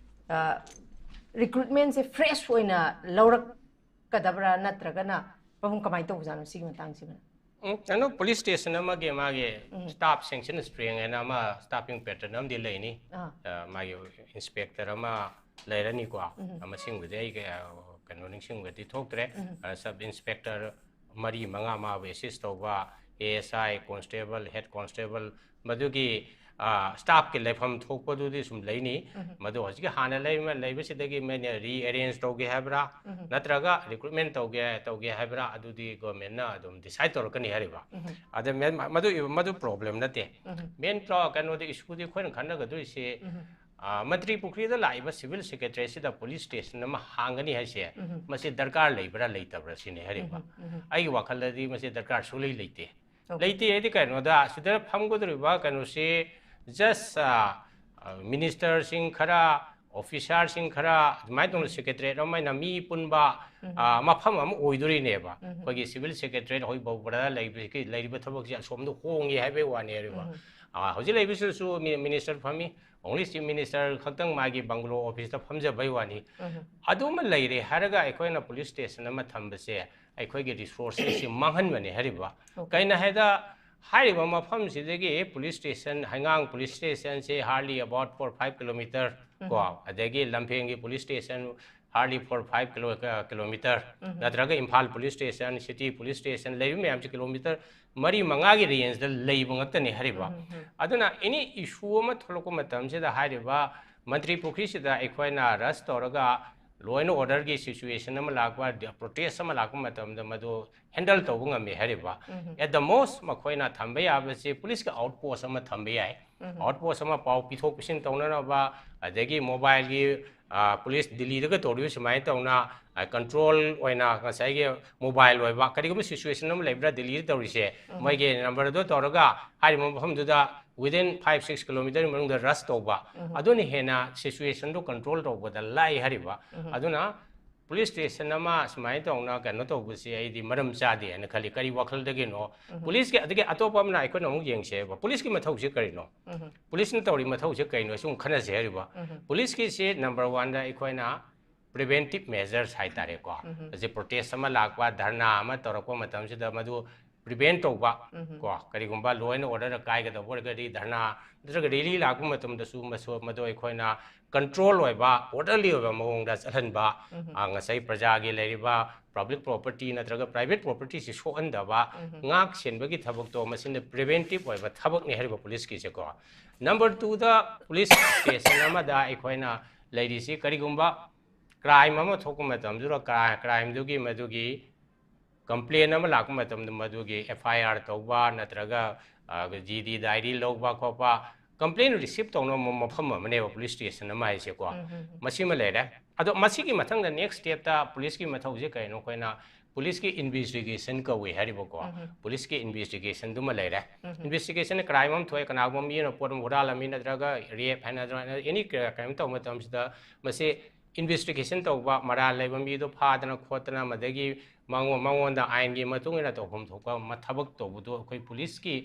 ꯑ, recruitmentꯁꯦ fresh ꯑꯣꯏꯅ ꯂꯧꯔꯛꯀꯗꯕ꯭ꯔꯥ, ꯅꯠꯇ꯭ꯔꯒꯅ ꯄꯥꯕꯨꯡ ꯀꯃꯥꯏꯅ ꯇꯧꯕꯖꯥꯠꯅꯣ ꯁꯤꯒꯤ ꯃꯇꯥꯡꯁꯤꯃ? ꯎꯝ, ꯀꯩꯅꯣ, ꯄꯨꯂꯤꯁ ꯁ꯭ꯇꯦꯁꯟ ꯑꯃꯒꯤ ꯃꯥꯒꯤ staff sanction strength ꯍꯥꯏꯅ ꯑꯃ staffing pattern ꯑꯃꯗꯤ ꯂꯩꯅꯤ꯫ ꯑꯥ. ꯑ, ꯃꯥꯒꯤ ꯏꯟꯁꯄꯦꯛꯇꯔ ꯑꯃ ꯂꯩꯔꯅꯤꯀꯣ꯫ ꯃꯁꯤꯡꯕꯨꯗꯤ ꯑꯩ ꯀꯌꯥ, ꯀꯩꯅꯣ, ꯅꯤꯡꯁꯤꯡꯕꯗꯤ ꯊꯣꯛꯇ꯭ꯔꯦ꯫ ꯑ, ꯁꯕ ꯏꯟꯁꯄꯦꯛꯇꯔ ꯃꯔꯤ ꯃꯉꯥ ꯃꯥꯕꯨ ꯑꯦꯁꯤꯁ ꯇꯧꯕ, A S I, constable, head constable, ꯃꯗꯨꯒꯤ, ꯑ, ꯁ꯭ꯇꯥꯐꯀꯤ ꯂꯩꯐꯝ ꯊꯣꯛꯄꯗꯨꯗꯤ ꯁꯨꯝ ꯂꯩꯅꯤ꯫ ꯃꯗꯨ ꯍꯧꯖꯤꯛꯀꯤ ꯍꯥꯟꯅ ꯂꯩꯕ, ꯂꯩꯕꯁꯤꯗꯒꯤ ꯃꯣꯏꯅ rearrange ꯇꯧꯒꯦ ꯍꯥꯏꯕ꯭ꯔꯥ, ꯅꯠꯇ꯭ꯔꯒ recruitment ꯇꯧꯒꯦ, ꯇꯧꯒꯦ ꯍꯥꯏꯕ꯭ꯔꯥ, ꯑꯗꯨꯗꯤ ꯒꯣꯔꯃꯦꯟꯅ ꯑꯗꯨꯝ decide ꯇꯧꯔꯛꯀꯅꯤ ꯍꯥꯏꯔꯤꯕ꯫ ꯑꯗ ꯃꯦ-, ꯃꯗꯨ, ꯃꯗꯨ problem ꯅꯠꯇꯦ꯫ Main ꯄ꯭ꯔꯣ-, ꯀꯩꯅꯣꯗꯤ, issueꯗꯤ ꯑꯩꯈꯣꯏꯅ ꯈꯟꯅꯒꯗꯣꯏꯁꯦ, ꯑ, ꯃꯟꯇ꯭ꯔꯤ ꯄꯨꯈ꯭ꯔꯤꯗ ꯂꯥꯛꯏꯕ ꯁꯤꯚꯤꯜ ꯁꯦꯀ꯭ꯔꯦꯇꯔꯤꯁꯤꯗ ꯄꯨꯂꯤꯁ ꯁ꯭ꯇꯦꯁꯟ ꯑꯃ ꯍꯥꯡꯒꯅꯤ ꯍꯥꯏꯁꯦ, ꯃꯁꯤ ꯗꯔꯀꯥꯔ ꯂꯩꯕ꯭ꯔꯥ ꯂꯩꯇꯕ꯭ꯔꯥ ꯁꯤꯅꯤ ꯍꯥꯏꯔꯤꯕ꯫ ꯑꯩꯒꯤ ꯋꯥꯈꯜꯗꯗꯤ ꯃꯁꯤ ꯗꯔꯀꯥꯔ ꯁꯨꯡꯂꯩ ꯂꯩꯇꯦ꯫ Okay. ꯂꯩꯇꯦ ꯍꯥꯏꯗꯤ ꯀꯩꯅꯣꯗ, ꯁꯤꯗ ꯐꯝꯒꯗꯧꯔꯤꯕ ꯀꯩꯅꯣꯁꯤ just, ꯑ, ꯑ, ministerꯁꯤꯡ ꯈꯔ, ꯑꯣꯐꯤꯁꯥꯔꯁꯤꯡ ꯈꯔ ꯑꯗꯨꯃꯥꯏꯅ ꯇꯧꯅ ꯁꯦꯀ꯭ꯔꯦꯇꯔꯤꯌꯦꯠ ꯑꯃ ꯑꯣꯏꯅ ꯃꯤ ꯄꯨꯟꯕ, ꯑ, ꯃꯐꯝ ꯑꯃ ꯑꯣꯏꯗꯣꯔꯤꯅꯦꯕ꯫ ꯑꯩꯈꯣꯏꯒꯤ ꯁꯤꯚꯤꯜ ꯁꯦꯀ꯭ꯔꯦꯇꯔꯤꯌꯦꯠ ꯍꯧꯖꯤꯛ ꯐꯥꯎꯕꯗ ꯂꯩꯕꯁꯤ, ꯂꯩꯔꯤꯕ ꯊꯕꯛꯁꯤ ꯑꯁꯣꯝꯗ ꯍꯣꯡꯉꯤ ꯍꯥꯏꯕꯩ ꯋꯥꯅꯦꯕ꯫ ꯑ, ꯍꯧꯖꯤꯛ ꯂꯩꯕꯁꯤꯁꯨ ꯃꯤ-, ꯃꯤꯅꯤꯁꯇꯔ ꯐꯝꯃꯤ, ꯑꯣꯡꯂꯤ ꯆꯤꯐ ꯃꯤꯅꯤꯁꯇꯔ ꯈꯛꯇꯪ ꯃꯥꯒꯤ ꯕꯪꯒ꯭ꯂꯣ ꯑꯣꯐꯤꯁꯇ ꯐꯝꯖꯕꯩ ꯋꯥꯅꯤ꯫ ꯑꯗꯨꯃ ꯂꯩꯔꯦ ꯍꯥꯏꯔꯒ ꯑꯩꯈꯣꯏꯅ ꯄꯨꯂꯤꯁ ꯁ꯭ꯇꯦꯁꯟ ꯑꯃ ꯊꯝꯕꯁꯦ ꯑꯩꯈꯣꯏꯒꯤ ꯔꯤꯁꯣꯔꯁꯦꯁꯁꯤ ꯃꯥꯡꯍꯟꯕꯅꯦ ꯍꯥꯏꯔꯤꯕ꯫ ꯀꯩꯅꯣ ꯍꯥꯏꯗ ꯍꯥꯏꯔꯤꯕ ꯃꯐꯝꯁꯤꯗꯒꯤ ꯄꯨꯂꯤꯁ ꯁ꯭ꯇꯦꯁꯟ, ꯍꯩꯉꯥꯡ ꯄꯨꯂꯤꯁ ꯁ꯭ꯇꯦꯁꯟꯁꯦ hardly about four five kilometer ꯀꯣ, ꯑꯗꯒꯤ ꯂꯝꯐꯦꯟꯒꯤ police station hardly four five kilo, kilometer, ꯅꯠꯇ꯭ꯔꯒ Imphal police station, city police station ꯂꯩꯕ ꯃꯌꯥꯝꯁꯦ ꯀꯤꯂꯣꯃꯤꯇꯔ ꯃꯔꯤ ꯃꯉꯥꯒꯤ ꯔꯦꯟꯖꯇ ꯂꯩꯕ ꯉꯥꯛꯇꯅꯤ ꯍꯥꯏꯔꯤꯕ꯫ ꯑꯗꯨꯅ ꯑꯦꯅꯤ ꯏꯁꯨ ꯑꯃ ꯊꯣꯛꯂꯛꯄ ꯃꯇꯝꯁꯤꯗ ꯍꯥꯏꯔꯤꯕ ꯃꯟꯇ꯭ꯔꯤ ꯄꯨꯈ꯭ꯔꯤꯁꯤꯗ ꯑꯩꯈꯣꯏꯅ ꯔꯁ ꯇꯧꯔꯒ ꯂꯣ ꯑꯦꯟ ꯑꯣꯔꯗꯔꯒꯤ ꯁꯤꯆꯨꯋꯦꯁꯟ ꯑꯃ ꯂꯥꯛꯄ, ꯄ꯭ꯔꯣꯇꯦꯁ ꯑꯃ ꯂꯥꯛꯄ ꯃꯇꯝꯗ ꯃꯗꯨ ꯍꯦꯟꯗꯜ ꯇꯧꯕ ꯉꯝꯃꯤ ꯍꯥꯏꯔꯤꯕ꯫ At the most ꯃꯈꯣꯏꯅ ꯊꯝꯕ ꯌꯥꯕꯁꯤ ꯄꯨꯂꯤꯁꯀꯤ ꯑꯥꯎꯠ ꯄꯣꯁ ꯑꯃ ꯊꯝꯕ ꯌꯥꯏ꯫ ꯑꯥꯎꯠ ꯄꯣꯁ ꯑꯃ ꯄꯥꯎ ꯄꯤꯊꯣꯛ ꯄꯤꯁꯤꯟ ꯇꯧꯅꯅꯕ, ꯑꯗꯒꯤ ꯃꯣꯕꯥꯏꯜꯒꯤ, ꯑ, ꯄꯨꯂꯤꯁ ꯗꯤꯜꯂꯤꯗꯒ ꯇꯧꯔꯤꯕ ꯁꯨꯃꯥꯏꯅ ꯇꯧꯅ, ꯑ, ꯀꯟꯇ꯭ꯔꯣꯜ ꯑꯣꯏꯅ ꯉꯁꯥꯏꯒꯤ ꯃꯣꯕꯥꯏꯜ ꯑꯣꯏꯕ ꯀꯔꯤꯒꯨꯝꯕ ꯁꯤꯆꯨꯋꯦꯁꯟ ꯑꯃ ꯂꯩꯕ꯭ꯔꯥ ꯗꯤꯜꯂꯤꯗ ꯇꯧꯔꯤꯁꯦ, ꯃꯣꯏꯒꯤ ꯅꯝꯕꯔꯗꯣ ꯇꯧꯔꯒ ꯍꯥꯏꯔꯤꯕ ꯃꯐꯝꯗꯨꯗ within five six kilometer ꯃꯅꯨꯡꯗ ꯔꯁ ꯇꯧꯕ, ꯑꯗꯨꯅ ꯍꯦꯟꯅ ꯁꯤꯆꯨꯋꯦꯁꯟꯗꯣ ꯀꯟꯇ꯭ꯔꯣꯜ ꯇꯧꯕꯗ ꯂꯥꯏ ꯍꯥꯏꯔꯤꯕ꯫ ꯑꯗꯨꯅ ꯄꯨꯂꯤꯁ ꯁ꯭ꯇꯦꯁꯟ ꯑꯃ ꯁꯨꯃꯥꯏꯅ ꯇꯧꯅ ꯀꯩꯅꯣ ꯇꯧꯕꯁꯦ ꯑꯩꯗꯤ ꯃꯔꯝ ꯆꯥꯗꯦ ꯍꯥꯏꯅ ꯈꯜꯂꯤ꯫ ꯀꯔꯤ ꯋꯥꯈꯜꯗꯒꯤꯅꯣ? ꯄꯨꯂꯤꯁꯀꯤ, ꯑꯗꯒꯤ ꯑꯇꯣꯞꯄ ꯑꯃꯅ ꯑꯩꯈꯣꯏꯅ ꯑꯃꯨꯛ ꯌꯦꯡꯁꯦꯕ, ꯄꯨꯂꯤꯁꯀꯤ ꯃꯊꯧꯁꯦ ꯀꯔꯤꯅꯣ? ꯄꯨꯂꯤꯁꯅ ꯇꯧꯔꯤ ꯃꯊꯧꯁꯦ ꯀꯩꯅꯣ? ꯁꯨꯝ ꯈꯟꯅꯁꯦ ꯍꯥꯏꯔꯤꯕ꯫ ꯄꯨꯂꯤꯁꯀꯤꯁꯤ ꯅꯝꯕꯔ ꯋꯥꯟꯗ ꯑꯩꯈꯣꯏꯅ ꯄ꯭ꯔꯤꯚꯦꯟꯇꯤꯞ ꯃꯦꯖꯔꯁ ꯍꯥꯏꯇꯥꯔꯦꯀꯣ꯫ ꯍꯧꯖꯤꯛ ꯄ꯭ꯔꯣꯇꯦꯁ ꯑꯃ ꯂꯥꯛꯄ, ꯙꯔꯅꯥ ꯑꯃ ꯇꯧꯔꯛꯄ ꯃꯇꯝꯁꯤꯗ ꯃꯗꯨ ꯄ꯭ꯔꯤꯚꯦꯟ ꯇꯧꯕ, ꯀꯣ, ꯀꯔꯤꯒꯨꯝꯕ ꯂꯣ ꯑꯦꯟ ꯑꯣꯔꯗꯔ ꯀꯥꯏꯒꯗꯧꯕ ꯑꯣꯏꯔꯒꯗꯤ ꯙꯔꯅꯥ ꯅꯠꯇ꯭ꯔꯒ ꯔꯦꯂꯤ ꯂꯥꯛꯄ ꯃꯇꯝꯗꯁꯨ ꯃꯁꯨ-, ꯃꯗꯨ ꯑꯩꯈꯣꯏꯅ ꯀꯟꯇ꯭ꯔꯣꯜ ꯑꯣꯏꯕ, ꯑꯣꯔꯗꯔꯂꯤ ꯑꯣꯏꯕ ꯃꯑꯣꯡꯗ ꯆꯠꯍꯟꯕ, ꯑ, ꯉꯁꯥꯏ ꯄ꯭ꯔꯖꯥꯒꯤ ꯂꯩꯔꯤꯕ ꯄꯕ꯭ꯂꯤꯛ ꯄ꯭ꯔꯣꯄꯔꯇꯤ ꯅꯠꯇ꯭ꯔꯒ ꯄ꯭ꯔꯥꯏꯚꯦꯠ ꯄ꯭ꯔꯣꯄꯔꯇꯤꯁꯤ ꯁꯣꯛꯍꯟꯗꯕ, ꯉꯥꯛ ꯁꯦꯟꯕꯒꯤ ꯊꯕꯛꯇꯣ ꯃꯁꯤꯅ ꯄ꯭ꯔꯤꯚꯦꯟꯇꯤꯞ ꯑꯣꯏꯕ ꯊꯕꯛꯅꯤ ꯍꯥꯏꯔꯤꯕ ꯄꯨꯂꯤꯁꯀꯤꯁꯦꯀꯣ꯫ ꯅꯝꯕꯔ ꯇꯨꯗ ꯄꯨꯂꯤꯁ ꯁ꯭ꯇꯦꯁꯟ ꯑꯃꯗ ꯑꯩꯈꯣꯏꯅ ꯂꯩꯔꯤꯁꯤ ꯀꯔꯤꯒꯨꯝꯕ ꯀ꯭ꯔꯥꯏꯝ ꯑꯃ ꯊꯣꯛꯄ ꯃꯇꯝꯗꯨꯗ ꯀ꯭ꯔꯥꯏ-, ꯀ꯭ꯔꯥꯏꯝꯗꯨꯒꯤ ꯃꯗꯨꯒꯤ ꯀꯝꯄ꯭ꯂꯦꯟ ꯑꯃ ꯂꯥꯛꯄ ꯃꯇꯝꯗ ꯃꯗꯨꯒꯤ ꯑꯦꯐ ꯑꯥꯏ ꯑꯥꯔ ꯇꯧꯕ ꯅꯠꯇ꯭ꯔꯒ, ꯑ, ꯖꯤ ꯗꯤ ꯗꯥꯏꯔꯤ ꯂꯧꯕ ꯈꯣꯠꯄ, ꯀꯝꯄ꯭ꯂꯦꯟ ꯔꯤꯁꯤꯞ ꯇꯧꯅꯕ ꯃꯐꯝ ꯑꯃꯅꯦꯕ ꯄꯨꯂꯤꯁ ꯁ꯭ꯇꯦꯁꯟ ꯑꯃ ꯍꯥꯏꯁꯦꯀꯣ꯫ ꯃꯁꯤꯃ ꯂꯩꯔꯦ꯫ ꯑꯗꯣ ꯃꯁꯤꯒꯤ ꯃꯊꯪꯗ ꯅꯦꯛꯁ ꯁ꯭ꯇꯦꯞꯇ ꯄꯨꯂꯤꯁꯀꯤ ꯃꯊꯧꯁꯦ ꯀꯩꯅꯣ? ꯑꯩꯈꯣꯏꯅ ꯄꯨꯂꯤꯁꯀꯤ ꯏꯟꯚꯦꯁꯇꯤꯒꯦꯁꯟ ꯀꯧꯏ ꯍꯥꯏꯔꯤꯕꯀꯣ꯫ ꯄꯨꯂꯤꯁꯀꯤ ꯏꯟꯚꯦꯁꯇꯤꯒꯦꯁꯟꯗꯨꯃ ꯂꯩꯔꯦ꯫ ꯏꯟꯚꯦꯁꯇꯤꯒꯦꯁꯟ, ꯀ꯭ꯔꯥꯏꯝ ꯑꯃ ꯊꯣꯛꯑꯦ, ꯀꯅꯥꯒꯨꯝꯕ ꯃꯤ ꯑꯃꯅ ꯄꯣꯠ ꯑꯃ ꯍꯨꯔꯥꯜꯂꯝꯃꯤ, ꯅꯠꯇ꯭ꯔꯒ ꯔꯦꯞ ꯍꯥꯏꯅꯗ꯭ꯔꯥ, ꯑꯦꯅꯤ ꯀ꯭ꯔꯥꯏꯝ ꯇꯧꯕ ꯃꯇꯝꯁꯤꯗ ꯃꯁꯤ ꯏꯟꯚꯦꯁꯇꯤꯒꯦꯁꯟ ꯇꯧꯕ, ꯃꯔꯥꯜ ꯂꯩꯕ ꯃꯤꯗꯣ ꯐꯥꯗꯅ ꯈꯣꯠꯇꯅ, ꯃꯗꯒꯤ ꯃꯉꯣꯟ-, ꯃꯉꯣꯟꯗ ꯑꯥꯏꯟꯒꯤ ꯃꯇꯨꯡ ꯏꯟꯅ ꯇꯧꯐꯝ ꯊꯣꯛꯄ ꯃ-, ꯊꯕꯛ ꯇꯧꯕꯗꯣ ꯑꯩꯈꯣꯏ ꯄꯨꯂꯤꯁꯀꯤ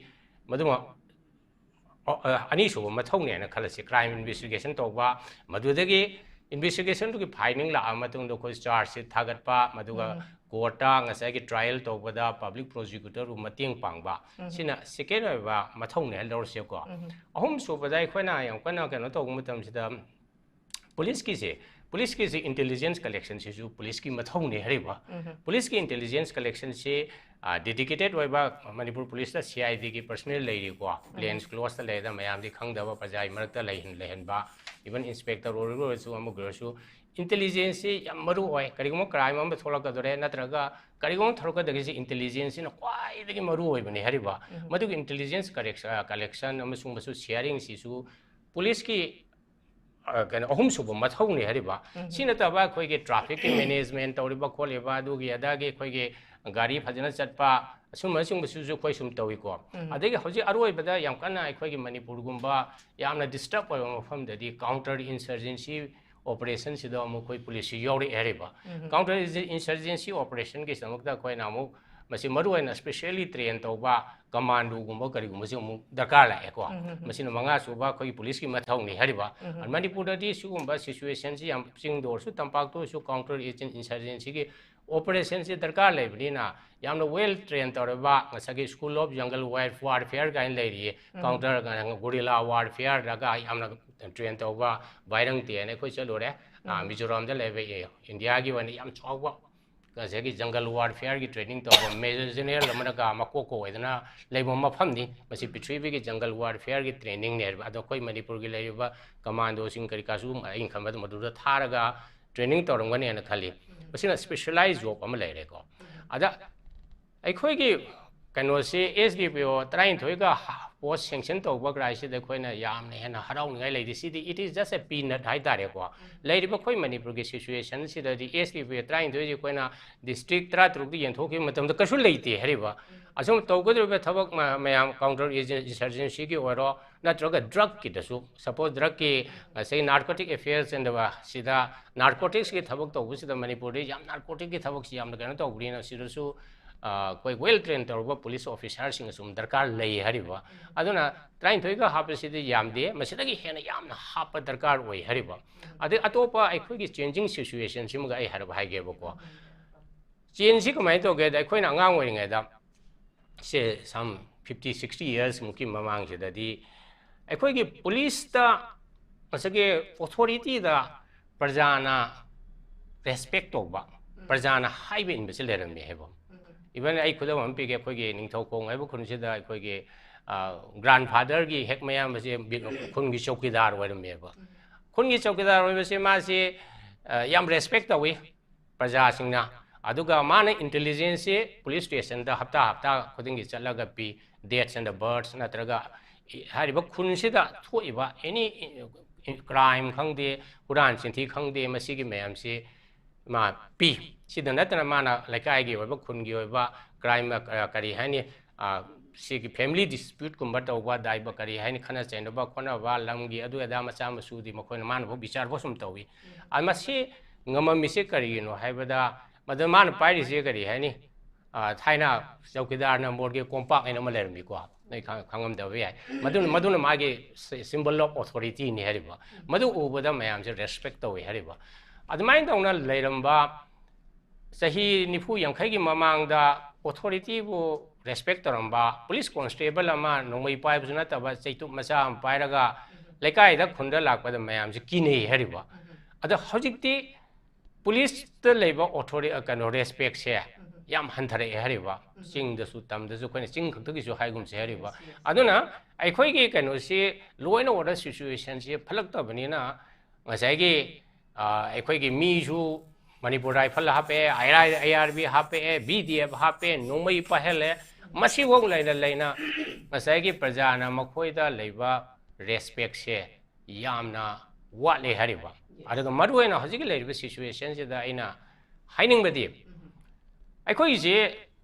ꯃꯗꯨꯃ ꯑ-, ꯑ-, ꯑꯅꯤꯁꯨꯕ ꯃꯊꯧꯅꯦꯅ ꯈꯜꯂꯁꯤ꯫ ꯀ꯭ꯔꯥꯏꯝ ꯏꯟꯚꯦꯁꯇꯤꯒꯦꯁꯟ ꯇꯧꯕ, ꯃꯗꯨꯗꯒꯤ ꯏꯟꯚꯦꯁꯇꯤꯒꯦꯁꯟꯗꯨꯒꯤ ꯐꯥꯏꯟꯗꯤꯡ ꯂꯥꯛꯑ ꯃꯇꯨꯡꯗ ꯑꯩꯈꯣꯏ ꯆꯥꯔꯖ ꯁꯤꯠ ꯊꯥꯒꯠꯄ, ꯃꯗꯨꯒ ꯀꯣꯔꯠꯇ ꯉꯁꯥꯏꯒꯤ ꯇ꯭ꯔꯥꯏꯌꯦꯜ ꯇꯧꯕꯗ ꯄꯕ꯭ꯂꯤꯛ ꯄ꯭ꯔꯣꯁꯤꯀ꯭ꯌꯨꯇꯔꯕꯨ ꯃꯇꯦꯡ ꯄꯥꯡꯕ, ꯁꯤꯅ ꯁꯦꯀꯦꯟ ꯑꯣꯏꯕ ꯃꯊꯧꯅꯦ ꯍꯥꯏꯅ ꯂꯧꯔꯁꯦꯀꯣ꯫ ꯑꯍꯨꯝꯁꯨꯕꯗ ꯑꯩꯈꯣꯏꯅ ꯌꯥꯝ ꯀꯟꯅ ꯀꯩꯅꯣ ꯇꯧꯕ ꯃꯇꯝꯁꯤꯗ, ꯄꯨꯂꯤꯁꯀꯤꯁꯦ, ꯄꯨꯂꯤꯁꯀꯤꯁꯦ ꯏꯟꯇꯦꯂꯤꯖꯦꯟꯁ ꯀꯂꯦꯛꯁꯟꯁꯤꯁꯨ ꯄꯨꯂꯤꯁꯀꯤ ꯃꯊꯧꯅꯦ ꯍꯥꯏꯔꯤꯕ꯫ ꯄꯨꯂꯤꯁꯀꯤ ꯏꯟꯇꯦꯂꯤꯖꯦꯟꯁ ꯀꯂꯦꯛꯁꯟꯁꯤ, ꯑ, ꯗꯦꯗꯤꯀꯦꯇꯦꯠ ꯑꯣꯏꯕ ꯃꯅꯤꯄꯨꯔ ꯄꯨꯂꯤꯁꯇ ꯁꯤ ꯑꯥꯏ ꯗꯤꯒꯤ ꯄꯔꯁꯅꯦꯜ ꯂꯩꯔꯤꯀꯣ, ꯄ꯭ꯂꯦꯟꯁ ꯀ꯭ꯂꯣꯁꯇ ꯂꯩꯔꯦꯗ, ꯃꯌꯥꯝꯗꯤ ꯈꯪꯗꯕ, ꯄ꯭ꯔꯖꯥꯒꯤ ꯃꯔꯛꯇ ꯂꯩꯍꯟ-, ꯂꯩꯍꯟꯕ, ꯏꯚꯟ ꯏꯟꯁꯄꯦꯛꯇꯔ ꯑꯣꯏꯔꯒ ꯑꯣꯏꯔꯁꯨ, ꯑꯃꯒꯤ ꯑꯣꯏꯔꯁꯨ, ꯏꯟꯇꯦꯂꯤꯖꯦꯟꯁꯁꯤ ꯌꯥꯝ ꯃꯔꯨ ꯑꯣꯏ꯫ ꯀꯔꯤꯒꯨꯝꯕ ꯀ꯭ꯔꯥꯏꯝ ꯑꯃ ꯊꯣꯛꯂꯛꯀꯗꯣꯔꯦ, ꯅꯠꯇ꯭ꯔꯒ ꯀꯔꯤꯒꯨꯝꯕ ꯊꯣꯛꯂꯛꯀꯗꯒꯦꯁꯤ ꯏꯟꯇꯦꯂꯤꯖꯦꯟꯁꯁꯤꯅ ꯈ꯭ꯋꯥꯏꯗꯒꯤ ꯃꯔꯨ ꯑꯣꯏꯕꯅꯤ ꯍꯥꯏꯔꯤꯕ꯫ ꯃꯗꯨꯒꯤ ꯏꯟꯇꯦꯂꯤꯖꯦꯟꯁ ꯀꯂꯦꯛꯁ-, ꯑ, ꯀꯂꯦꯛꯁꯟ ꯑꯃꯁꯨꯡ ꯃꯁꯨ ꯁꯤꯌꯥꯔꯤꯡꯁꯤꯁꯨ ꯄꯨꯂꯤꯁꯀꯤ, ꯑ, ꯀꯩꯅꯣ, ꯑꯍꯨꯝꯁꯨꯕ ꯃꯊꯧꯅꯤ ꯍꯥꯏꯔꯤꯕ꯫ ꯁꯤ ꯅꯠꯇꯕ ꯑꯩꯈꯣꯏꯒꯤ ꯇ꯭ꯔꯥꯐꯤꯛꯀꯤ ꯃꯦꯅꯦꯖꯃꯦꯟ ꯇꯧꯔꯤꯕ ꯈꯣꯠꯂꯤꯕ, ꯑꯗꯨꯒꯤ ꯑꯗꯥꯒꯤ ꯑꯩꯈꯣꯏꯒꯤ ꯒꯥꯔꯤ ꯐꯖꯅ ꯆꯠꯄ, ꯑꯁꯨꯝꯕꯁꯤꯡꯕꯁꯤꯁꯨ ꯑꯩꯈꯣꯏ ꯁꯨꯝ ꯇꯧꯏꯀꯣ꯫ ꯑꯗꯒꯤ ꯍꯧꯖꯤꯛ ꯑꯔꯣꯏꯕꯗ ꯌꯥꯝ ꯀꯟꯅ ꯑꯩꯈꯣꯏꯒꯤ ꯃꯅꯤꯄꯨꯔꯒꯨꯝꯕ ꯌꯥꯝꯅ ꯗꯤꯁꯇꯔꯕ ꯑꯣꯏꯕ ꯃꯐꯝꯗꯗꯤ ꯀꯥꯎꯟꯇꯔ ꯏꯟꯁꯔꯖꯦꯟꯁꯤ ꯑꯣꯄꯔꯦꯁꯟꯁꯤꯗ ꯑꯃꯨꯛ ꯑꯩꯈꯣꯏ ꯄꯨꯂꯤꯁꯁꯤ ꯌꯥꯎꯔꯛꯑꯦ ꯍꯥꯏꯔꯤꯕ꯫ ꯀꯥꯎꯟꯇꯔ ꯏꯟꯁꯔꯖꯦꯟꯁꯤ ꯑꯣꯄꯔꯦꯁꯟꯒꯤꯗꯃꯛꯇ ꯑꯩꯈꯣꯏꯅ ꯑꯃꯨꯛ ꯃꯁꯤ ꯃꯔꯨꯑꯣꯏꯅ ꯁ꯭ꯄꯦꯁꯤꯌꯦꯜꯂꯤ ꯇ꯭ꯔꯦꯟ ꯇꯧꯕ ꯀꯃꯥꯟꯗꯣꯒꯨꯝꯕ ꯀꯔꯤꯒꯨꯝꯕꯁꯤ ꯑꯃꯨꯛ ꯗꯔꯀꯥꯔ ꯂꯥꯛꯑꯦꯀꯣ꯫ ꯃꯁꯤꯅ ꯃꯉꯥꯁꯨꯕ ꯑꯩꯈꯣꯏꯒꯤ ꯄꯨꯂꯤꯁꯀꯤ ꯃꯊꯧꯅꯤ ꯍꯥꯏꯔꯤꯕ꯫ ꯃꯅꯤꯄꯨꯔꯗꯗꯤ ꯁꯤꯒꯨꯝꯕ ꯁꯤꯆꯨꯋꯦꯁꯟꯁꯤ ꯌꯥꯝ, ꯆꯤꯡꯗ ꯑꯣꯏꯔꯁꯨ ꯇꯝꯄꯥꯛꯇ ꯑꯣꯏꯔꯁꯨ ꯀꯥꯎꯟꯇꯔ ꯏꯟꯁꯔꯖꯦꯟꯁꯤꯒꯤ ꯑꯣꯄꯔꯦꯁꯟꯁꯤ ꯗꯔꯀꯥꯔ ꯂꯩꯕꯅꯤꯅ, ꯌꯥꯝꯅ ꯋꯦꯜ ꯇ꯭ꯔꯦꯟ ꯇꯧꯔꯕ ꯉꯁꯥꯏꯒꯤ school of jungle war-, warfare ꯀꯥꯏꯅ ꯂꯩꯔꯤꯌꯦ꯫ ꯀꯥꯎꯟꯇꯔ, ꯒꯣꯔꯤꯂꯥ ꯋꯥꯔꯐꯤꯌꯔꯗꯒ ꯌꯥꯝꯅ ꯇ꯭ꯔꯦꯟ ꯇꯧꯕ ꯕꯥꯏꯔꯪ ꯇꯦꯅ ꯑꯩꯈꯣꯏ ꯆꯠꯂꯨꯔꯦ꯫ ꯑ, ꯃꯤꯖꯣꯔꯥꯝꯗ ꯂꯩꯕ, ꯑꯦ, ꯏꯟꯗꯤꯌꯥꯒꯤ ꯑꯣꯏꯅ ꯌꯥꯝ ꯆꯥꯎꯕ ꯉꯁꯥꯏꯒꯤ ꯖꯪꯒꯜ ꯋꯥꯔꯐꯤꯌꯔꯒꯤ ꯇ꯭ꯔꯦꯅꯤꯡ ꯇꯧꯕ ꯃꯦꯖꯔ ꯖꯦꯅꯔꯦꯜ ꯑꯃꯅꯒ ꯃꯀꯣꯛꯀ ꯑꯣꯏꯗꯅ ꯂꯩꯕ ꯃꯐꯝꯅꯤ꯫ ꯃꯁꯤ ꯄ꯭ꯔꯤꯊꯤꯕꯤꯒꯤ ꯖꯪꯒꯜ ꯋꯥꯔꯐꯤꯌꯔꯒꯤ ꯇ꯭ꯔꯦꯅꯤꯡꯅꯦ ꯍꯥꯏꯕ꯫ ꯑꯗꯣ ꯑꯩꯈꯣꯏ ꯃꯅꯤꯄꯨꯔꯒꯤ ꯂꯩꯔꯤꯕ ꯀꯃꯥꯟꯗꯣꯁꯤꯡ ꯀꯔꯤ ꯀꯥꯁꯨ ꯑꯩꯅ ꯈꯟꯕꯗ ꯃꯗꯨꯗ ꯊꯥꯔꯒ ꯇ꯭ꯔꯦꯅꯤꯡ ꯇꯧꯔꯝꯒꯅꯤ ꯍꯥꯏꯅ ꯈꯜꯂꯤ꯫ ꯃꯁꯤꯅ ꯁ꯭ꯄꯦꯁꯤꯌꯦꯂꯥꯏꯖ ꯖꯣꯕ ꯑꯃ ꯂꯩꯔꯦꯀꯣ꯫ ꯑꯗ ꯑꯩꯈꯣꯏꯒꯤ ꯀꯩꯅꯣꯁꯤ ꯑꯦꯁ ꯗꯤ ꯄꯤ ꯑꯣ ꯇꯔꯥꯅꯤꯊꯣꯏꯒ ꯄꯣꯁ ꯁꯦꯡꯁꯟ ꯇꯧꯕ ꯀ꯭ꯔꯥꯏꯁꯤꯗ ꯑꯩꯈꯣꯏꯅ ꯌꯥꯝꯅ ꯍꯦꯟꯅ ꯍꯔꯥꯎꯅꯤꯡꯉꯥꯏ ꯂꯩꯇꯦ꯫ ꯁꯤꯗꯤ it is just a peanut ꯍꯥꯏꯇꯥꯔꯦꯀꯣ꯫ ꯂꯩꯔꯤꯕ ꯑꯩꯈꯣꯏ ꯃꯅꯤꯄꯨꯔꯒꯤ ꯁꯤꯆꯨꯋꯦꯁꯟꯁꯤꯗꯗꯤ ꯑꯦꯁ ꯗꯤ ꯄꯤ ꯑꯣ ꯇꯔꯥꯅꯤꯊꯣꯏꯁꯤ ꯑꯩꯈꯣꯏꯅ ꯗꯤꯁꯇ꯭ꯔꯤꯛ ꯇꯔꯥꯇꯔꯨꯛꯇ ꯌꯦꯟꯊꯣꯛꯈꯤꯕ ꯃꯇꯝꯗ ꯀꯩꯁꯨ ꯂꯩꯇꯦ ꯍꯥꯏꯔꯤꯕ꯫ ꯑꯁꯨꯝ ꯇꯧꯒꯗꯧꯔꯤꯕ ꯊꯕꯛ ꯃ- ꯃꯌꯥꯝ ꯀꯥꯎꯟꯇꯔ ꯏꯟꯁꯔꯖꯦꯟꯁꯤꯒꯤ ꯑꯣꯏꯔꯣ, ꯅꯠꯇ꯭ꯔꯒ ꯗ꯭ꯔꯛꯀꯤꯗꯁꯨ, ꯁꯄꯣꯁ ꯗ꯭ꯔꯛꯀꯤ ꯉꯁꯥꯏ ꯅꯥꯔꯀꯣꯇꯤꯛ ꯑꯦꯐꯤꯌꯔꯁ ꯑꯦꯟ ꯁꯤꯗ ꯅꯥꯔꯀꯣꯇꯤꯛꯁꯀꯤ ꯊꯕꯛ ꯇꯧꯕꯁꯤꯗ ꯃꯅꯤꯄꯨꯔꯗꯤ ꯌꯥꯝ ꯅꯥꯔꯀꯣꯇꯤꯛꯀꯤ ꯊꯕꯛꯁꯤ ꯌꯥꯝꯅ ꯀꯩꯅꯣ ꯇꯧꯕꯅꯤꯅ ꯁꯤꯗꯁꯨ ꯑꯩꯈꯣꯏ ꯋꯦꯜ ꯇ꯭ꯔꯦꯟ ꯇꯧꯔꯕ ꯄꯨꯂꯤꯁ ꯑꯣꯐꯤꯁꯥꯔꯁꯤꯡ ꯑꯁꯨꯝ ꯗꯔꯀꯥꯔ ꯂꯩ ꯍꯥꯏꯔꯤꯕ꯫ ꯑꯗꯨꯅ ꯇꯔꯥꯅꯤꯊꯣꯏꯒ ꯍꯥꯞꯄꯁꯤꯗꯤ ꯌꯥꯝꯗꯦ, ꯃꯁꯤꯗꯒꯤ ꯍꯦꯟꯅ ꯌꯥꯝꯅ ꯍꯥꯞꯄ ꯗꯔꯀꯥꯔ ꯑꯣꯏ ꯍꯥꯏꯔꯤꯕ꯫ ꯑꯗꯩ ꯑꯇꯣꯞꯄ ꯑꯩꯈꯣꯏꯒꯤ ꯆꯦꯟꯖꯤꯡ ꯁꯤꯆꯨꯋꯦꯁꯟꯁꯤꯃꯒ ꯑꯩ ꯍꯥꯏꯔꯞ ꯍꯥꯏꯒꯦꯕꯀꯣ꯫ ꯆꯦꯟꯖꯁꯤ ꯀꯃꯥꯏꯅ ꯇꯧꯒꯦꯗ, ꯑꯩꯈꯣꯏꯅ ꯑꯉꯥꯡ ꯑꯣꯏꯔꯤꯉꯩꯗ, ꯁꯦ some fifty sixty years ꯃꯨꯛꯀꯤ ꯃꯃꯥꯡꯁꯤꯗꯗꯤ ꯑꯩꯈꯣꯏꯒꯤ ꯄꯨꯂꯤꯁꯇ, ꯉꯁꯥꯏꯒꯤ ꯑꯣꯊꯣꯔꯤꯇꯤꯗ ꯄ꯭ꯔꯖꯥꯅ ꯔꯦꯁꯄꯦꯛ ꯇꯧꯕ, ꯄ꯭ꯔꯖꯥꯅ ꯍꯥꯏꯕ ꯏꯟꯕꯁꯤ ꯂꯩꯔꯝꯃꯦ ꯍꯥꯏꯕ꯫ ꯏꯚꯟ ꯑꯩ ꯈꯨꯗꯝ ꯑꯃ ꯄꯤꯒꯦ, ꯑꯩꯈꯣꯏꯒꯤ ꯅꯤꯡꯊꯧꯈꯣꯡ ꯍꯥꯏꯕ ꯈꯨꯟꯁꯤꯗ ꯑꯩꯈꯣꯏꯒꯤ ꯒ꯭ꯔꯥꯟ ꯐꯥꯗꯔꯒꯤ ꯍꯦꯛ ꯃꯌꯥꯝꯕꯁꯦ ꯈꯨꯟꯒꯤ ꯆꯧꯀꯤꯗꯥꯔ ꯑꯣꯏꯔꯝꯃꯦꯕ꯫ ꯈꯨꯟꯒꯤ ꯆꯧꯀꯤꯗꯥꯔ ꯑꯣꯏꯕꯁꯦ ꯃꯥꯁꯤ ꯌꯥꯝ ꯔꯦꯁꯄꯦꯛ ꯇꯧꯏ ꯄ꯭ꯔꯖꯥꯁꯤꯡꯅ꯫ ꯑꯗꯨꯒ ꯃꯥꯅ ꯏꯟꯇꯦꯂꯤꯖꯦꯟꯁꯁꯤ ꯄꯨꯂꯤꯁ ꯁ꯭ꯇꯦꯁꯟꯗ ꯍꯞꯇꯥ ꯍꯞꯇꯥ ꯈꯨꯗꯤꯡꯒꯤ ꯆꯠꯂꯒ ꯄꯤ꯫ ꯗꯦꯠꯁ ꯑꯦꯟ ꯗ ꯕꯔꯠꯁ ꯅꯠꯇ꯭ꯔꯒ ꯍꯥꯏꯔꯤꯕ ꯈꯨꯟꯁꯤꯗ ꯊꯣꯛꯏꯕ ꯑꯦꯅꯤ ꯀ꯭ꯔꯥꯏꯝ ꯈꯪꯗꯦ, ꯍꯨꯔꯥꯟ ꯆꯤꯟꯊꯤ ꯈꯪꯗꯦ, ꯃꯁꯤꯒꯤ ꯃꯌꯥꯝꯁꯤ ꯃꯥ ꯄꯤ꯫ ꯁꯤꯗ ꯅꯠꯇꯅ ꯃꯥꯅ ꯂꯩꯀꯥꯏꯒꯤ ꯑꯣꯏꯕ, ꯈꯨꯟꯒꯤ ꯑꯣꯏꯕ ꯀ꯭ꯔꯥꯏꯝ, ꯀꯔꯤ ꯍꯥꯏꯅꯤ, ꯁꯤꯒꯤ ꯐꯦꯃꯤꯂꯤ ꯗꯤꯁꯄ꯭ꯌꯨꯠꯀꯨꯝꯕ ꯇꯧꯕ, ꯗꯥꯏꯕ ꯀꯔꯤ ꯍꯥꯏꯅꯤ, ꯈꯠꯅ ꯆꯩꯅꯕ ꯈꯣꯠꯅꯕ, ꯂꯝꯒꯤ ꯑꯗꯨ ꯑꯗꯥ ꯃꯆꯥ ꯃꯁꯨꯗꯤ ꯃꯈꯣꯏꯅ ꯃꯥꯅꯐꯥꯎ ꯕꯤꯆꯥꯔꯐꯥꯎ ꯁꯨꯝ ꯇꯧꯏ꯫ ꯃꯁꯤ ꯉꯝꯃꯝꯃꯤꯁꯦ ꯀꯔꯤꯒꯤꯅꯣ ꯍꯥꯏꯕꯗ, ꯃꯗꯨ ꯃꯥꯅ ꯄꯥꯏꯔꯤꯁꯦ ꯀꯔꯤ ꯍꯥꯏꯅꯤ, ꯊꯥꯏꯅ ꯆꯧꯀꯤꯗꯥꯔꯅ ꯃꯣꯔꯒꯤ ꯀꯣꯝꯄꯥꯛ ꯍꯥꯏꯅ ꯑꯃ ꯂꯩꯔꯝꯃꯤꯀꯣ, ꯅꯣꯏ ꯈꯪꯉꯝꯗꯕ ꯌꯥꯏ꯫ ꯃꯗꯨꯅ, ꯃꯗꯨꯅ ꯃꯥꯒꯤ ꯁꯤꯝꯕꯜ ꯑꯣꯐ ꯑꯣꯊꯣꯔꯤꯇꯤꯅꯤ ꯍꯥꯏꯔꯤꯕ꯫ ꯃꯗꯨ ꯎꯕꯗ ꯃꯌꯥꯝꯁꯦ ꯔꯦꯁꯄꯦꯛ ꯇꯧꯏ ꯍꯥꯏꯔꯤꯕ꯫ ꯑꯗꯨꯃꯥꯏꯅ ꯇꯧꯅ ꯂꯩꯔꯝꯕ ꯆꯍꯤ ꯅꯤꯐꯨ ꯌꯥꯡꯈꯩꯒꯤ ꯃꯃꯥꯡꯗ ꯑꯣꯊꯣꯔꯤꯇꯤꯕꯨ ꯔꯦꯁꯄꯦꯛ ꯇꯧꯔꯝꯕ ꯄꯨꯂꯤꯁ ꯀꯣꯟꯁꯇꯦꯕꯜ ꯑꯃ ꯅꯣꯡꯃꯩ ꯄꯥꯏꯕꯁꯨ ꯅꯠꯇꯕ ꯆꯩꯇꯨꯞ ꯃꯆꯥ ꯑꯃ ꯄꯥꯏꯔꯒ ꯂꯩꯀꯥꯏꯗ ꯈꯨꯟꯗ ꯂꯥꯛꯄꯗ ꯃꯌꯥꯝꯁꯦ ꯀꯤꯅꯩ ꯍꯥꯏꯔꯤꯕ꯫ ꯑꯗꯣ ꯍꯧꯖꯤꯛꯇꯤ ꯄꯨꯂꯤꯁꯇ ꯂꯩꯕ ꯑꯣꯊꯣꯔꯤ-, ꯀꯩꯅꯣ, ꯔꯦꯁꯄꯦꯛꯁꯦ ꯌꯥꯝ ꯍꯟꯊꯔꯛꯑꯦ ꯍꯥꯏꯔꯤꯕ꯫ ꯆꯤꯡꯗꯁꯨ ꯇꯝꯗꯁꯨ ꯑꯩꯈꯣꯏꯅ ꯆꯤꯡ ꯈꯛꯇꯒꯤꯁꯨ ꯍꯥꯏꯒꯨꯝꯁꯦ ꯍꯥꯏꯔꯤꯕ꯫ ꯑꯗꯨꯅ ꯑꯩꯈꯣꯏꯒꯤ ꯀꯩꯅꯣꯁꯤ, ꯂꯣ ꯑꯦꯟ ꯑꯣꯔꯗꯔ ꯁꯤꯆꯨꯋꯦꯁꯟꯁꯤ ꯐꯠꯂꯛꯇꯕꯅꯤꯅ ꯉꯁꯥꯏꯒꯤ ꯑꯩꯈꯣꯏꯒꯤ ꯃꯤꯁꯨ ꯃꯅꯤꯄꯨꯔ ꯔꯥꯏꯐꯜ ꯍꯥꯞꯄꯛꯑꯦ, ꯑꯥꯏ ꯑꯥꯔ ꯕꯤ ꯍꯥꯞꯄꯛꯑꯦ, ꯕꯤ ꯗꯤ ꯑꯦꯐ ꯍꯥꯞꯄꯦ, ꯅꯣꯡꯃꯩ ꯄꯥꯏꯍꯜꯂꯦ꯫ ꯃꯁꯤꯐꯥꯎ ꯂꯩꯅ ꯂꯩꯅ ꯉꯁꯥꯏꯒꯤ ꯄ꯭ꯔꯖꯥꯅ ꯃꯈꯣꯏꯗ ꯂꯩꯕ ꯔꯦꯁꯄꯦꯛꯁꯦ ꯌꯥꯝꯅ ꯋꯥꯠꯂꯦ ꯍꯥꯏꯔꯤꯕ꯫ ꯑꯗꯨꯒ ꯃꯔꯨꯑꯣꯏꯅ ꯍꯧꯖꯤꯛꯀꯤ ꯂꯩꯔꯤꯕ ꯁꯤꯆꯨꯋꯦꯁꯟꯁꯤꯗ ꯑꯩꯅ ꯍꯥꯏꯅꯤꯡꯕꯗꯤ, ꯑꯩꯈꯣꯏꯒꯤꯁꯦ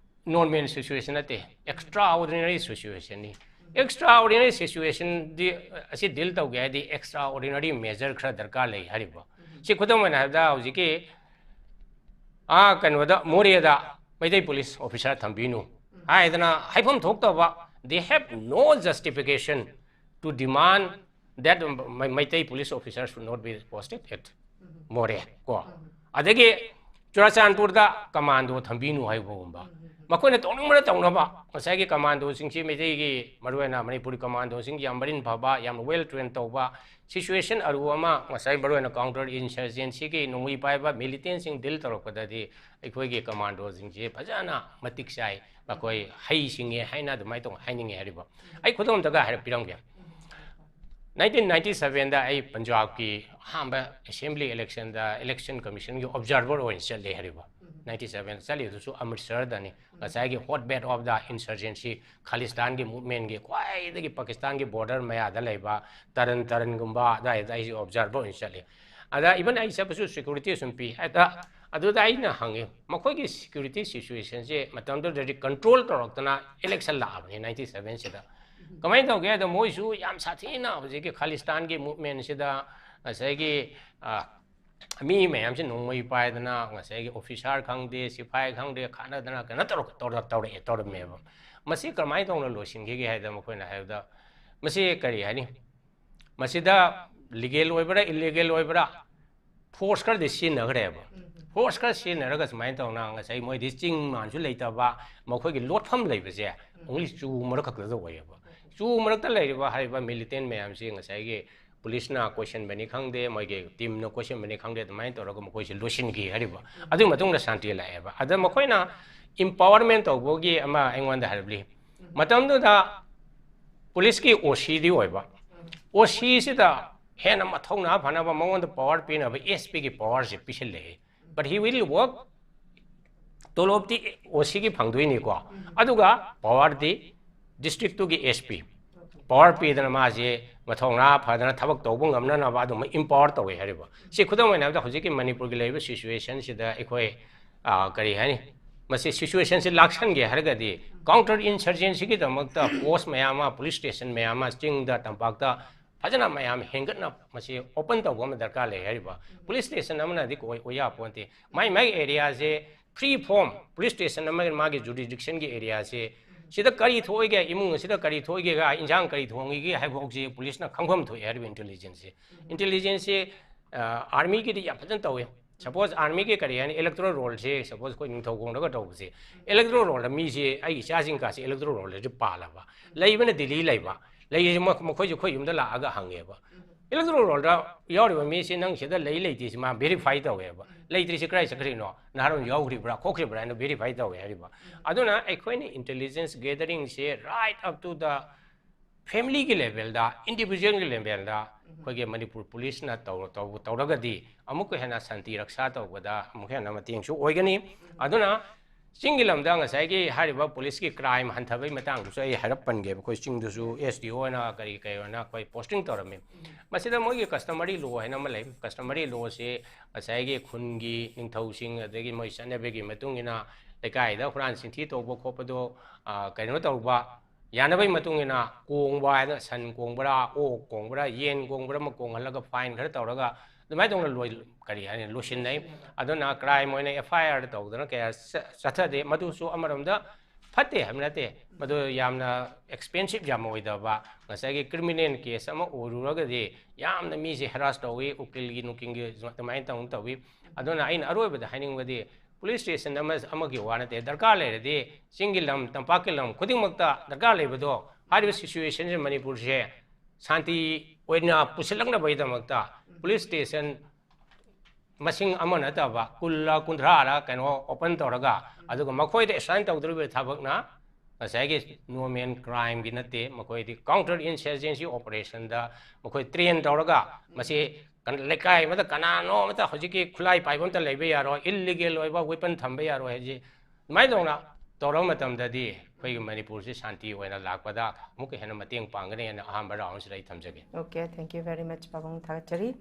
ꯅꯣꯔꯃꯦꯜ ꯁꯤꯆꯨꯋꯦꯁꯟ ꯅꯠꯇꯦ, ꯑꯦꯛꯁꯇ꯭ꯔꯥ ꯑꯣꯔꯗꯤꯅꯔꯤ ꯁꯤꯆꯨꯋꯦꯁꯟꯅꯤ꯫ ꯑꯦꯛꯁꯇ꯭ꯔꯥ ꯑꯣꯔꯗꯤꯅꯔꯤ ꯁꯤꯆꯨꯋꯦꯁꯟꯗꯤ ꯑꯁꯤ ꯗꯤꯜ ꯇꯧꯒꯦ ꯍꯥꯏꯔꯗꯤ ꯑꯦꯛꯁꯇ꯭ꯔꯥ ꯑꯣꯔꯗꯤꯅꯔꯤ ꯃꯦꯖꯔ ꯈꯔ ꯗꯔꯀꯥꯔ ꯂꯩ ꯍꯥꯏꯔꯤꯕ꯫ ꯁꯤ ꯈꯨꯗꯝ ꯑꯣꯏꯅ ꯍꯥꯏꯔꯕꯗ ꯍꯧꯖꯤꯛꯀꯤ ꯑꯥ ꯀꯩꯅꯣꯗ ꯃꯣꯔꯦꯗ ꯃꯩꯇꯩ ꯄꯨꯂꯤꯁ ꯑꯣꯐꯤꯁꯥꯔ ꯊꯝꯕꯤꯅꯨ ꯍꯥꯏꯗꯅ ꯍꯥꯏꯐꯝ ꯊꯣꯛꯇꯕ, they have no justification to demand that Maitai police officers should not be posted at ꯃꯣꯔꯦ ꯀꯣ꯫ ꯑꯗꯒꯤ ꯆꯨꯔꯥꯆꯥꯟꯄꯨꯔꯗ ꯀꯃꯥꯟꯗꯣ ꯊꯝꯕꯤꯅꯨ ꯍꯥꯏꯕꯒꯨꯝꯕ꯫ ꯃꯈꯣꯏꯅ ꯇꯧꯅꯤꯡꯕꯅ ꯇꯧꯅꯕ, ꯉꯁꯥꯏꯒꯤ ꯀꯃꯥꯟꯗꯣꯁꯤꯡꯁꯤ ꯃꯩꯇꯩꯒꯤ, ꯃꯔꯨꯑꯣꯏꯅ ꯃꯅꯤꯄꯨꯔꯤ ꯀꯃꯥꯟꯗꯣꯁꯤꯡ ꯌꯥꯝ ꯃꯔꯤꯟ ꯐꯕ, ꯌꯥꯝꯅ ꯋꯦꯜ ꯇ꯭ꯔꯦꯟ ꯇꯧꯕ, ꯁꯤꯆꯨꯋꯦꯁꯟ ꯑꯔꯨꯕ ꯑꯃ ꯉꯁꯥꯏ ꯃꯔꯨꯑꯣꯏꯅ ꯀꯥꯎꯟꯇꯔ ꯏꯟꯁꯔꯖꯦꯟꯁꯤꯒꯤ ꯅꯣꯡꯃꯩ ꯄꯥꯏꯕ ꯃꯤꯂꯤꯇꯦꯟꯁꯤꯡ ꯗꯤꯜ ꯇꯧꯔꯛꯄꯗꯗꯤ ꯑꯩꯈꯣꯏꯒꯤ ꯀꯃꯥꯟꯗꯣꯁꯤꯡꯁꯤ ꯐꯖꯅ ꯃꯇꯤꯛ ꯆꯥꯏ꯫ ꯃꯈꯣꯏ ꯍꯩ ꯁꯤꯡꯉꯦ ꯍꯥꯏꯅ ꯑꯗꯨꯃꯥꯏꯅ ꯇꯧ ꯍꯥꯏꯅꯤꯡꯉꯦ ꯍꯥꯏꯔꯤꯕ꯫ ꯑꯩ ꯈꯨꯗꯝ ꯑꯝꯇꯒ ꯍꯥꯏꯔꯞ ꯄꯤꯔꯝꯒꯦ꯫ ꯅꯥꯏꯟꯇꯤꯟ ꯅꯥꯏꯟꯇꯤ ꯁꯕꯦꯟꯗ ꯑꯩ ꯄꯟꯖꯥꯕꯀꯤ ꯑꯍꯥꯟꯕ ꯑꯦꯁꯦꯝꯕ꯭ꯂꯤ ꯏꯂꯦꯛꯁꯟꯗ ꯏꯂꯦꯛꯁꯟ ꯀꯃꯤꯁꯟꯒꯤ ꯑꯣꯕꯖꯥꯔꯚꯔ ꯑꯣꯏꯅ ꯆꯠꯂꯦ ꯍꯥꯏꯔꯤꯕ꯫ ꯅꯥꯏꯟꯇꯤ ꯁꯕꯦꯟ ꯆꯠꯂꯤꯗꯨꯁꯨ ꯑꯃ꯭ꯔꯤꯠꯁꯔꯗꯅꯤ꯫ ꯉꯁꯥꯏꯒꯤ ꯍꯣꯠ ꯕꯦꯠ ꯑꯣꯐ ꯗ ꯏꯟꯁꯔꯖꯦꯟꯁꯤ, ꯈꯥꯂꯤꯁꯇꯥꯟꯒꯤ ꯃꯨꯚꯃꯦꯟꯒꯤ ꯈ꯭ꯋꯥꯏꯗꯒꯤ ꯄꯥꯀꯤꯁꯇꯥꯟꯒꯤ ꯕꯣꯔꯗꯔ ꯃꯌꯥꯗ ꯂꯩꯕ ꯇꯔꯟ ꯇꯔꯟꯒꯨꯝꯕ ꯑꯗꯨꯋꯥꯏꯗ ꯑꯩꯁꯦ ꯑꯣꯕꯖꯥꯔꯚꯔ ꯑꯣꯏꯅ ꯆꯠꯂꯤ꯫ ꯑꯗ ꯏꯚꯟ ꯑꯩ ꯆꯠꯄꯁꯨ ꯁꯦꯀ꯭ꯌꯨꯔꯤꯇꯤ ꯁꯨꯝ ꯄꯤ꯫ ꯍꯦꯛꯇ ꯑꯗꯨꯗ ꯑꯩꯅ ꯍꯪꯉꯤ, ꯃꯈꯣꯏꯒꯤ ꯁꯦꯀ꯭ꯌꯨꯔꯤꯇꯤ ꯁꯤꯆꯨꯋꯦꯁꯟꯁꯦ ꯃꯇꯝꯗꯨꯗꯗꯤ ꯀꯟꯇ꯭ꯔꯣꯜ ꯇꯧꯔꯛꯇꯅ ꯏꯂꯦꯛꯁꯟ ꯂꯥꯛꯑꯕꯅꯤ ꯅꯥꯏꯟꯇꯤ ꯁꯕꯦꯟꯁꯤꯗ꯫ ꯀꯃꯥꯏꯅ ꯇꯧꯒꯦ ꯍꯥꯏꯗ ꯃꯣꯏꯁꯨ ꯌꯥꯝ ꯁꯥꯊꯤꯅ ꯍꯧꯖꯤꯛꯀꯤ ꯈꯥꯂꯤꯁꯇꯥꯟꯒꯤ ꯃꯨꯚꯃꯦꯟꯁꯤꯗ ꯉꯁꯥꯏꯒꯤ, ꯑ, ꯃꯤ ꯃꯌꯥꯝꯁꯦ ꯅꯣꯡꯃꯩ ꯄꯥꯏꯗꯅ ꯉꯁꯥꯏꯒꯤ ꯑꯣꯐꯤꯁꯥꯔ ꯈꯪꯗꯦ, ꯁꯤꯐꯥꯏ ꯈꯪꯗꯦ, ꯈꯠꯅꯗꯅ ꯀꯩꯅꯣ ꯇꯧꯔꯛ-, ꯇꯧꯔ-, ꯇꯧꯔꯛꯑꯦ, ꯇꯧꯔꯝꯃꯦꯕ꯫ ꯃꯁꯤ ꯀꯃꯥꯏꯅ ꯇꯧꯅ ꯂꯣꯏꯁꯤꯟꯈꯤꯒꯦ ꯍꯥꯏꯗ ꯃꯈꯣꯏꯅ ꯍꯥꯏꯕꯗ, ꯃꯁꯤ ꯀꯔꯤ ꯍꯥꯏꯅꯤ? ꯃꯁꯤꯗ ꯂꯤꯒꯦꯜ ꯑꯣꯏꯕ꯭ꯔꯥ, ꯏꯜꯂꯤꯒꯦꯜ ꯑꯣꯏꯕ꯭ꯔꯥ, ꯐꯣꯔꯁ ꯈꯔꯗꯤ ꯁꯤꯖꯤꯟꯅꯈ꯭ꯔꯦꯕ꯫ ꯐꯣꯔꯁ ꯈꯔ ꯁꯤꯖꯤꯟꯅꯔꯒ ꯁꯨꯃꯥꯏꯅ ꯇꯧꯅ ꯉꯁꯥꯏ ꯃꯣꯏꯗꯤ ꯆꯤꯡ ꯃꯥꯟꯁꯨ ꯂꯩꯇꯕ, ꯃꯈꯣꯏꯒꯤ ꯂꯣꯠꯐꯝ ꯂꯩꯕꯁꯦ only ꯆꯨ ꯃꯔꯛ ꯈꯛꯇꯗ ꯑꯣꯏꯌꯦꯕ꯫ ꯆꯨ ꯃꯔꯛꯇ ꯂꯩꯔꯤꯕ ꯍꯥꯏꯔꯤꯕ ꯃꯤꯂꯤꯇꯦꯟ ꯃꯌꯥꯝꯁꯤ ꯉꯁꯥꯏꯒꯤ ꯄꯨꯂꯤꯁꯅ ꯀꯣꯏꯁꯟꯕꯅꯤ ꯈꯪꯗꯦ, ꯃꯣꯏꯒꯤ ꯇꯤꯝꯅ ꯀꯣꯏꯁꯟꯕꯅꯤ ꯈꯪꯗꯦ, ꯑꯗꯨꯃꯥꯏꯅ ꯇꯧꯔꯒ ꯃꯈꯣꯏꯁꯦ ꯂꯣꯏꯁꯤꯟꯈꯤ ꯍꯥꯏꯔꯤꯕ꯫ ꯑꯗꯨꯒꯤ ꯃꯇꯨꯡꯗ ꯁꯥꯟꯇꯤ ꯂꯥꯛꯑꯦꯕ꯫ ꯑꯗ ꯃꯈꯣꯏꯅ empowerment ꯇꯧꯕꯒꯤ ꯑꯃ ꯑꯩꯉꯣꯟꯗ ꯍꯥꯏꯔꯛꯂꯤ꯫ ꯃꯇꯝꯗꯨꯗ ꯄꯨꯂꯤꯁꯀꯤ ꯑꯣ ꯁꯤꯗꯤ ꯑꯣꯏꯕ, ꯑꯣ ꯁꯤꯁꯤꯗ ꯍꯦꯟꯅ ꯃꯊꯧꯅꯥ ꯐꯅꯕ ꯃꯉꯣꯟꯗ ꯄꯋꯥꯔ ꯄꯤꯅꯕ ꯑꯦꯁ ꯄꯤꯒꯤ ꯄꯋꯥꯔꯁꯦ ꯄꯤꯁꯤꯜꯂꯛꯑꯦ꯫ But he will work ꯇꯣꯂꯣꯞꯇꯤ ꯑꯣ ꯁꯤꯒꯤ ꯐꯪꯗꯣꯏꯅꯤꯀꯣ, ꯑꯗꯨꯒ ꯄꯋꯥꯔꯗꯤ ꯗꯤꯁꯇ꯭ꯔꯤꯛꯇꯨꯒꯤ ꯑꯦꯁ ꯄꯤ ꯄꯋꯥꯔ ꯄꯤꯗꯅ ꯃꯥꯁꯦ ꯃꯊꯧꯅꯥ ꯐꯗꯅ ꯊꯕꯛ ꯇꯧꯕ ꯉꯝꯅꯅꯕ ꯑꯗꯨꯝ ꯏꯝꯄꯥꯋꯔ ꯇꯧꯋꯦ ꯍꯥꯏꯔꯤꯕ꯫ ꯁꯤ ꯈꯨꯗꯝ ꯑꯣꯏꯅ ꯍꯥꯏꯔꯕꯗ ꯍꯧꯖꯤꯛꯀꯤ ꯃꯅꯤꯄꯨꯔꯒꯤ ꯂꯩꯔꯤꯕ ꯁꯤꯆꯨꯋꯦꯁꯟꯁꯤꯗ ꯑꯩꯈꯣꯏ, ꯑ, ꯀꯔꯤ ꯍꯥꯏꯅꯤ, ꯃꯁꯤ ꯁꯤꯆꯨꯋꯦꯁꯟꯁꯤ ꯂꯥꯛꯁꯟꯒꯦ ꯍꯥꯏꯔꯒꯗꯤ ꯀꯥꯎꯟꯇꯔ ꯏꯟꯁꯔꯖꯦꯟꯁꯤꯒꯤꯗꯃꯛꯇ ꯄꯣꯁ ꯃꯌꯥꯝ ꯑꯃ, ꯄꯨꯂꯤꯁ ꯁ꯭ꯇꯦꯁꯟ ꯃꯌꯥꯝ ꯑꯃ ꯆꯤꯡꯗ ꯇꯝꯄꯥꯛꯇ ꯐꯖꯅ ꯃꯌꯥꯝ ꯍꯦꯟꯒꯠꯅ ꯃꯁꯤ ꯑꯣꯄꯟ ꯇꯧꯕ ꯑꯃ ꯗꯔꯀꯥꯔ ꯂꯩ ꯍꯥꯏꯔꯤꯕ꯫ ꯄꯨꯂꯤꯁ ꯁ꯭ꯇꯦꯁꯟ ꯑꯃꯅꯗꯤ ꯑꯣꯏ, ꯑꯣꯏ ꯌꯥꯄꯣꯟꯇꯦ꯫ ꯃꯥꯏ ꯃꯥꯏ ꯑꯦꯔꯤꯌꯥꯁꯦ ꯐ꯭ꯔꯤ ꯐꯣꯔꯝ ꯄꯨꯂꯤꯁ ꯁ꯭ꯇꯦꯁꯟ ꯑꯃꯒꯤ ꯃꯥꯒꯤ ꯖꯨꯔꯤꯗꯤꯛꯁꯟꯒꯤ ꯑꯦꯔꯤꯌꯥꯁꯦ, ꯁꯤꯗ ꯀꯔꯤ ꯊꯣꯛꯏꯒꯦ, ꯏꯃꯨꯡ ꯑꯁꯤꯗ ꯀꯔꯤ ꯊꯣꯛꯏꯒꯦ, ꯏꯟꯁꯥꯡ ꯀꯔꯤ ꯊꯣꯡꯉꯤꯒꯦ ꯍꯥꯏꯕ ꯐꯥꯎꯁꯤ ꯄꯨꯂꯤꯁꯅ ꯈꯪꯐꯝ ꯊꯣꯛꯑꯦ ꯍꯥꯏꯔꯤꯕ ꯏꯟꯇꯦꯂꯤꯖꯦꯟꯁꯁꯦ꯫ ꯏꯟꯇꯦꯂꯤꯖꯦꯟꯁꯁꯦ ꯑꯥꯔꯃꯤꯒꯤꯗꯤ ꯌꯥꯝ ꯐꯖꯅ ꯇꯧꯋꯦ꯫ ꯁꯄꯣꯁ ꯑꯥꯔꯃꯤꯒꯤ ꯀꯔꯤ ꯍꯥꯏꯅꯤ, ꯏꯂꯦꯛꯇꯣꯔꯦꯜ ꯔꯣꯜꯁꯦ, ꯁꯄꯣꯁ ꯑꯩꯈꯣꯏ ꯅꯤꯡꯊꯧꯈꯣꯡꯗꯒ ꯇꯧꯕꯁꯦ, ꯏꯂꯦꯛꯇꯣꯔꯦꯜ ꯔꯣꯜꯗ ꯃꯤꯁꯦ, ꯑꯩꯒꯤ ꯏꯆꯥꯁꯤꯡ ꯀꯥꯁꯦ ꯏꯂꯦꯛꯇꯣꯔꯦꯜ ꯔꯣꯜꯗꯁꯨ ꯄꯥꯜꯂꯕ, ꯂꯩꯕꯅ ꯗꯤꯜꯂꯤ ꯂꯩꯕ, ꯂꯩꯔꯤꯁꯦ ꯃꯈꯣꯏꯁꯨ ꯑꯩꯈꯣꯏ ꯌꯨꯝꯗ ꯂꯥꯛꯑꯒ ꯍꯪꯉꯦꯕ꯫ ꯏꯂꯦꯛꯇꯣꯔꯦꯜ ꯔꯣꯜꯗ ꯌꯥꯎꯔꯤꯕ ꯃꯤꯁꯤ ꯅꯪ ꯁꯤꯗ ꯂꯩ ꯂꯩꯇꯦꯁꯤ ꯃꯥ ꯚꯦꯔꯤꯐꯥꯏ ꯇꯧꯋꯦꯕ꯫ ꯂꯩꯇ꯭ꯔꯤꯁꯤ ꯀꯗꯥꯏ ꯆꯠꯈ꯭ꯔꯤꯅꯣ, ꯅꯍꯥꯔꯣꯟ ꯌꯥꯎꯈ꯭ꯔꯤꯕ꯭ꯔꯥ ꯈꯣꯠꯈ꯭ꯔꯤꯕ꯭ꯔꯥ ꯍꯥꯏꯅ ꯚꯦꯔꯤꯐꯥꯏ ꯇꯧꯋꯦ ꯍꯥꯏꯔꯤꯕ꯫ ꯑꯗꯨꯅ ꯑꯩꯈꯣꯏꯅ intelligence ꯒꯦꯗꯔꯤꯡꯁꯦ right up to the family ꯒꯤ ꯂꯦꯚꯦꯜꯗ, ꯏꯟꯗꯤꯚꯤꯖꯨꯋꯦꯜꯒꯤ ꯂꯦꯚꯦꯜꯗ ꯑꯩꯈꯣꯏꯒꯤ ꯃꯅꯤꯄꯨꯔ ꯄꯨꯂꯤꯁꯅ ꯇꯧꯔ-, ꯇꯧ-, ꯇꯧꯔꯒꯗꯤ ꯑꯃꯨꯛꯀ ꯍꯦꯟꯅ ꯁꯥꯟꯇꯤ ꯔꯛꯁꯥ ꯇꯧꯕꯗ ꯑꯃꯨꯛ ꯍꯦꯟꯅ ꯃꯇꯦꯡꯁꯨ ꯑꯣꯏꯒꯅꯤ꯫ ꯑꯗꯨꯅ ꯆꯤꯡꯒꯤ ꯂꯝꯗ ꯉꯁꯥꯏꯒꯤ ꯍꯥꯏꯔꯤꯕ ꯄꯨꯂꯤꯁꯀꯤ ꯀ꯭ꯔꯥꯏꯝ ꯍꯟꯊꯕꯒꯤ ꯃꯇꯥꯡꯗꯨꯁꯨ ꯑꯩ ꯍꯥꯏꯔꯞ ꯄꯟꯒꯦꯕ꯫ ꯑꯩꯈꯣꯏ ꯆꯤꯡꯗꯁꯨ ꯑꯦꯁ ꯗꯤ ꯑꯣ ꯑꯣꯏꯅ ꯀꯔꯤ ꯀꯔꯤ ꯑꯣꯏꯅ ꯑꯩꯈꯣꯏ ꯄꯣꯁꯇꯤꯡ ꯇꯧꯔꯝꯃꯤ꯫ ꯃꯁꯤꯗ ꯃꯣꯏꯒꯤ ꯀꯁꯇꯃꯔꯤ ꯂꯣ ꯍꯥꯏꯅ ꯑꯃ ꯂꯩ꯫ ꯀꯁꯇꯃꯔꯤ ꯂꯣꯁꯤ ꯉꯁꯥꯏꯒꯤ ꯈꯨꯟꯒꯤ ꯅꯤꯡꯊꯧꯁꯤꯡ ꯑꯗꯒꯤ ꯃꯣꯏ ꯆꯠꯅꯕꯤꯒꯤ ꯃꯇꯨꯡ ꯏꯟꯅ ꯂꯩꯀꯥꯏꯗ ꯍꯨꯔꯥꯟ ꯆꯤꯟꯊꯤ ꯇꯧꯕ ꯈꯣꯠꯄꯗꯣ, ꯑ, ꯀꯩꯅꯣ ꯇꯧꯕ, ꯌꯥꯅꯕꯒꯤ ꯃꯇꯨꯡ ꯏꯟꯅ ꯀꯣꯡꯕ ꯍꯥꯏꯅ ꯁꯟ ꯀꯣꯡꯕ꯭ꯔꯥ, ꯑꯣꯛ ꯀꯣꯡꯕ꯭ꯔꯥ, ꯌꯦꯟ ꯀꯣꯡꯕ꯭ꯔꯥ ꯑꯃ ꯀꯣꯡꯍꯜꯂꯒ ꯐꯥꯏꯟ ꯈꯔ ꯇꯧꯔꯒ ꯑꯗꯨꯃꯥꯏꯅ ꯇꯧꯅ ꯂꯣꯏ-, ꯀꯔꯤ ꯍꯥꯏꯅꯤ, ꯂꯣꯏꯁꯤꯟꯅꯩ꯫ ꯑꯗꯨꯅ ꯀ꯭ꯔꯥꯏꯝ ꯑꯣꯏꯅ ꯑꯦꯐ ꯑꯥꯏ ꯑꯥꯔ ꯇꯧꯗꯅ ꯀꯌꯥ ꯆ-, ꯆꯠꯊꯗꯦ꯫ ꯃꯗꯨꯁꯨ ꯑꯃꯔꯣꯝꯗ ꯐꯠꯇꯦ ꯍꯥꯏꯕ ꯅꯠꯇꯦ, ꯃꯗꯨ ꯌꯥꯝꯅ ꯑꯦꯛꯁꯄꯦꯟꯁꯤꯞ ꯌꯥꯝ ꯑꯣꯏꯗꯕ, ꯉꯁꯥꯏꯒꯤ ꯀ꯭ꯔꯤꯃꯤꯅꯦꯜ ꯀꯦꯁ ꯑꯃ ꯑꯣꯏꯔꯨꯔꯒꯗꯤ ꯌꯥꯝꯅ ꯃꯤꯁꯦ ꯍꯦꯔꯥꯁ ꯇꯧꯏ, ꯎꯀꯤꯜꯒꯤ ꯅꯨꯡꯀꯤꯜꯒꯤ ꯑꯗꯨꯃꯥꯏꯅ ꯇꯧꯅ ꯇꯧꯏ꯫ ꯑꯗꯨꯅ ꯑꯩꯅ ꯑꯔꯣꯏꯕꯗ ꯍꯥꯏꯅꯤꯡꯕꯗꯤ ꯄꯨꯂꯤꯁ ꯁ꯭ꯇꯦꯁꯟ ꯑꯃ, ꯑꯃꯒꯤ ꯋꯥ ꯅꯠꯇꯦ, ꯗꯔꯀꯥꯔ ꯂꯩꯔꯗꯤ ꯆꯤꯡꯒꯤ ꯂꯝ, ꯇꯝꯄꯥꯛꯀꯤ ꯂꯝ ꯈꯨꯗꯤꯡꯃꯛꯇ ꯗꯔꯀꯥꯔ ꯂꯩꯕꯗꯣ, ꯍꯥꯏꯔꯤꯕ ꯁꯤꯆꯨꯋꯦꯁꯟꯁꯤ ꯃꯅꯤꯄꯨꯔꯁꯦ ꯁꯥꯟꯇꯤ ꯑꯣꯏꯅ ꯄꯨꯁꯤꯜꯂꯛꯅꯕꯒꯤꯗꯃꯛꯇ ꯄꯨꯂꯤꯁ ꯁ꯭ꯇꯦꯁꯟ ꯃꯁꯤꯡ ꯑꯃ ꯅꯠꯇꯕ ꯀꯨꯟꯂ ꯀꯨꯟꯊ꯭ꯔꯥꯔ ꯀꯩꯅꯣ ꯑꯣꯄꯟ ꯇꯧꯔꯒ, ꯑꯗꯨꯒ ꯃꯈꯣꯏꯗ ꯑꯦꯁꯥꯏꯟ ꯇꯧꯗꯧꯔꯤꯕ ꯊꯕꯛꯅ ꯉꯁꯥꯏꯒꯤ no man crimeꯒꯤ ꯅꯠꯇꯦ, ꯃꯈꯣꯏꯗꯤ counter insurgency operationꯗ ꯃꯈꯣꯏ train ꯇꯧꯔꯒ ꯃꯁꯤ ꯀꯟ-, ꯂꯩꯀꯥꯏ ꯑꯃꯗ ꯀꯅꯥꯅꯣ ꯑꯃꯇ ꯍꯧꯖꯤꯛꯀꯤ ꯈꯨꯠꯂꯥꯏ ꯄꯥꯏꯕ ꯑꯝꯇ ꯂꯩꯕ ꯌꯥꯔꯣꯏ, illegal ꯑꯣꯏꯕ weapon ꯊꯝꯕ ꯌꯥꯔꯣꯏ ꯍꯥꯏꯁꯤ ꯑꯗꯨꯃꯥꯏꯅ ꯇꯧꯅ ꯇꯧꯔꯕ ꯃꯇꯝꯗꯗꯤ ꯑꯩꯈꯣꯏꯒꯤ ꯃꯅꯤꯄꯨꯔꯁꯤ ꯁꯥꯟꯇꯤ ꯑꯣꯏꯅ ꯂꯥꯛꯄꯗ ꯑꯃꯨꯛꯀ ꯍꯦꯟꯅ ꯃꯇꯦꯡ ꯄꯥꯡꯒꯅꯤ ꯍꯥꯏꯅ ꯑꯍꯥꯟꯕ roundꯁꯤꯗ ꯑꯩ ꯊꯝꯖꯒꯦ꯫ Okay, thank you very much, ꯄꯥꯕꯨꯡ, ꯊꯥꯒꯠꯆꯔꯤ꯫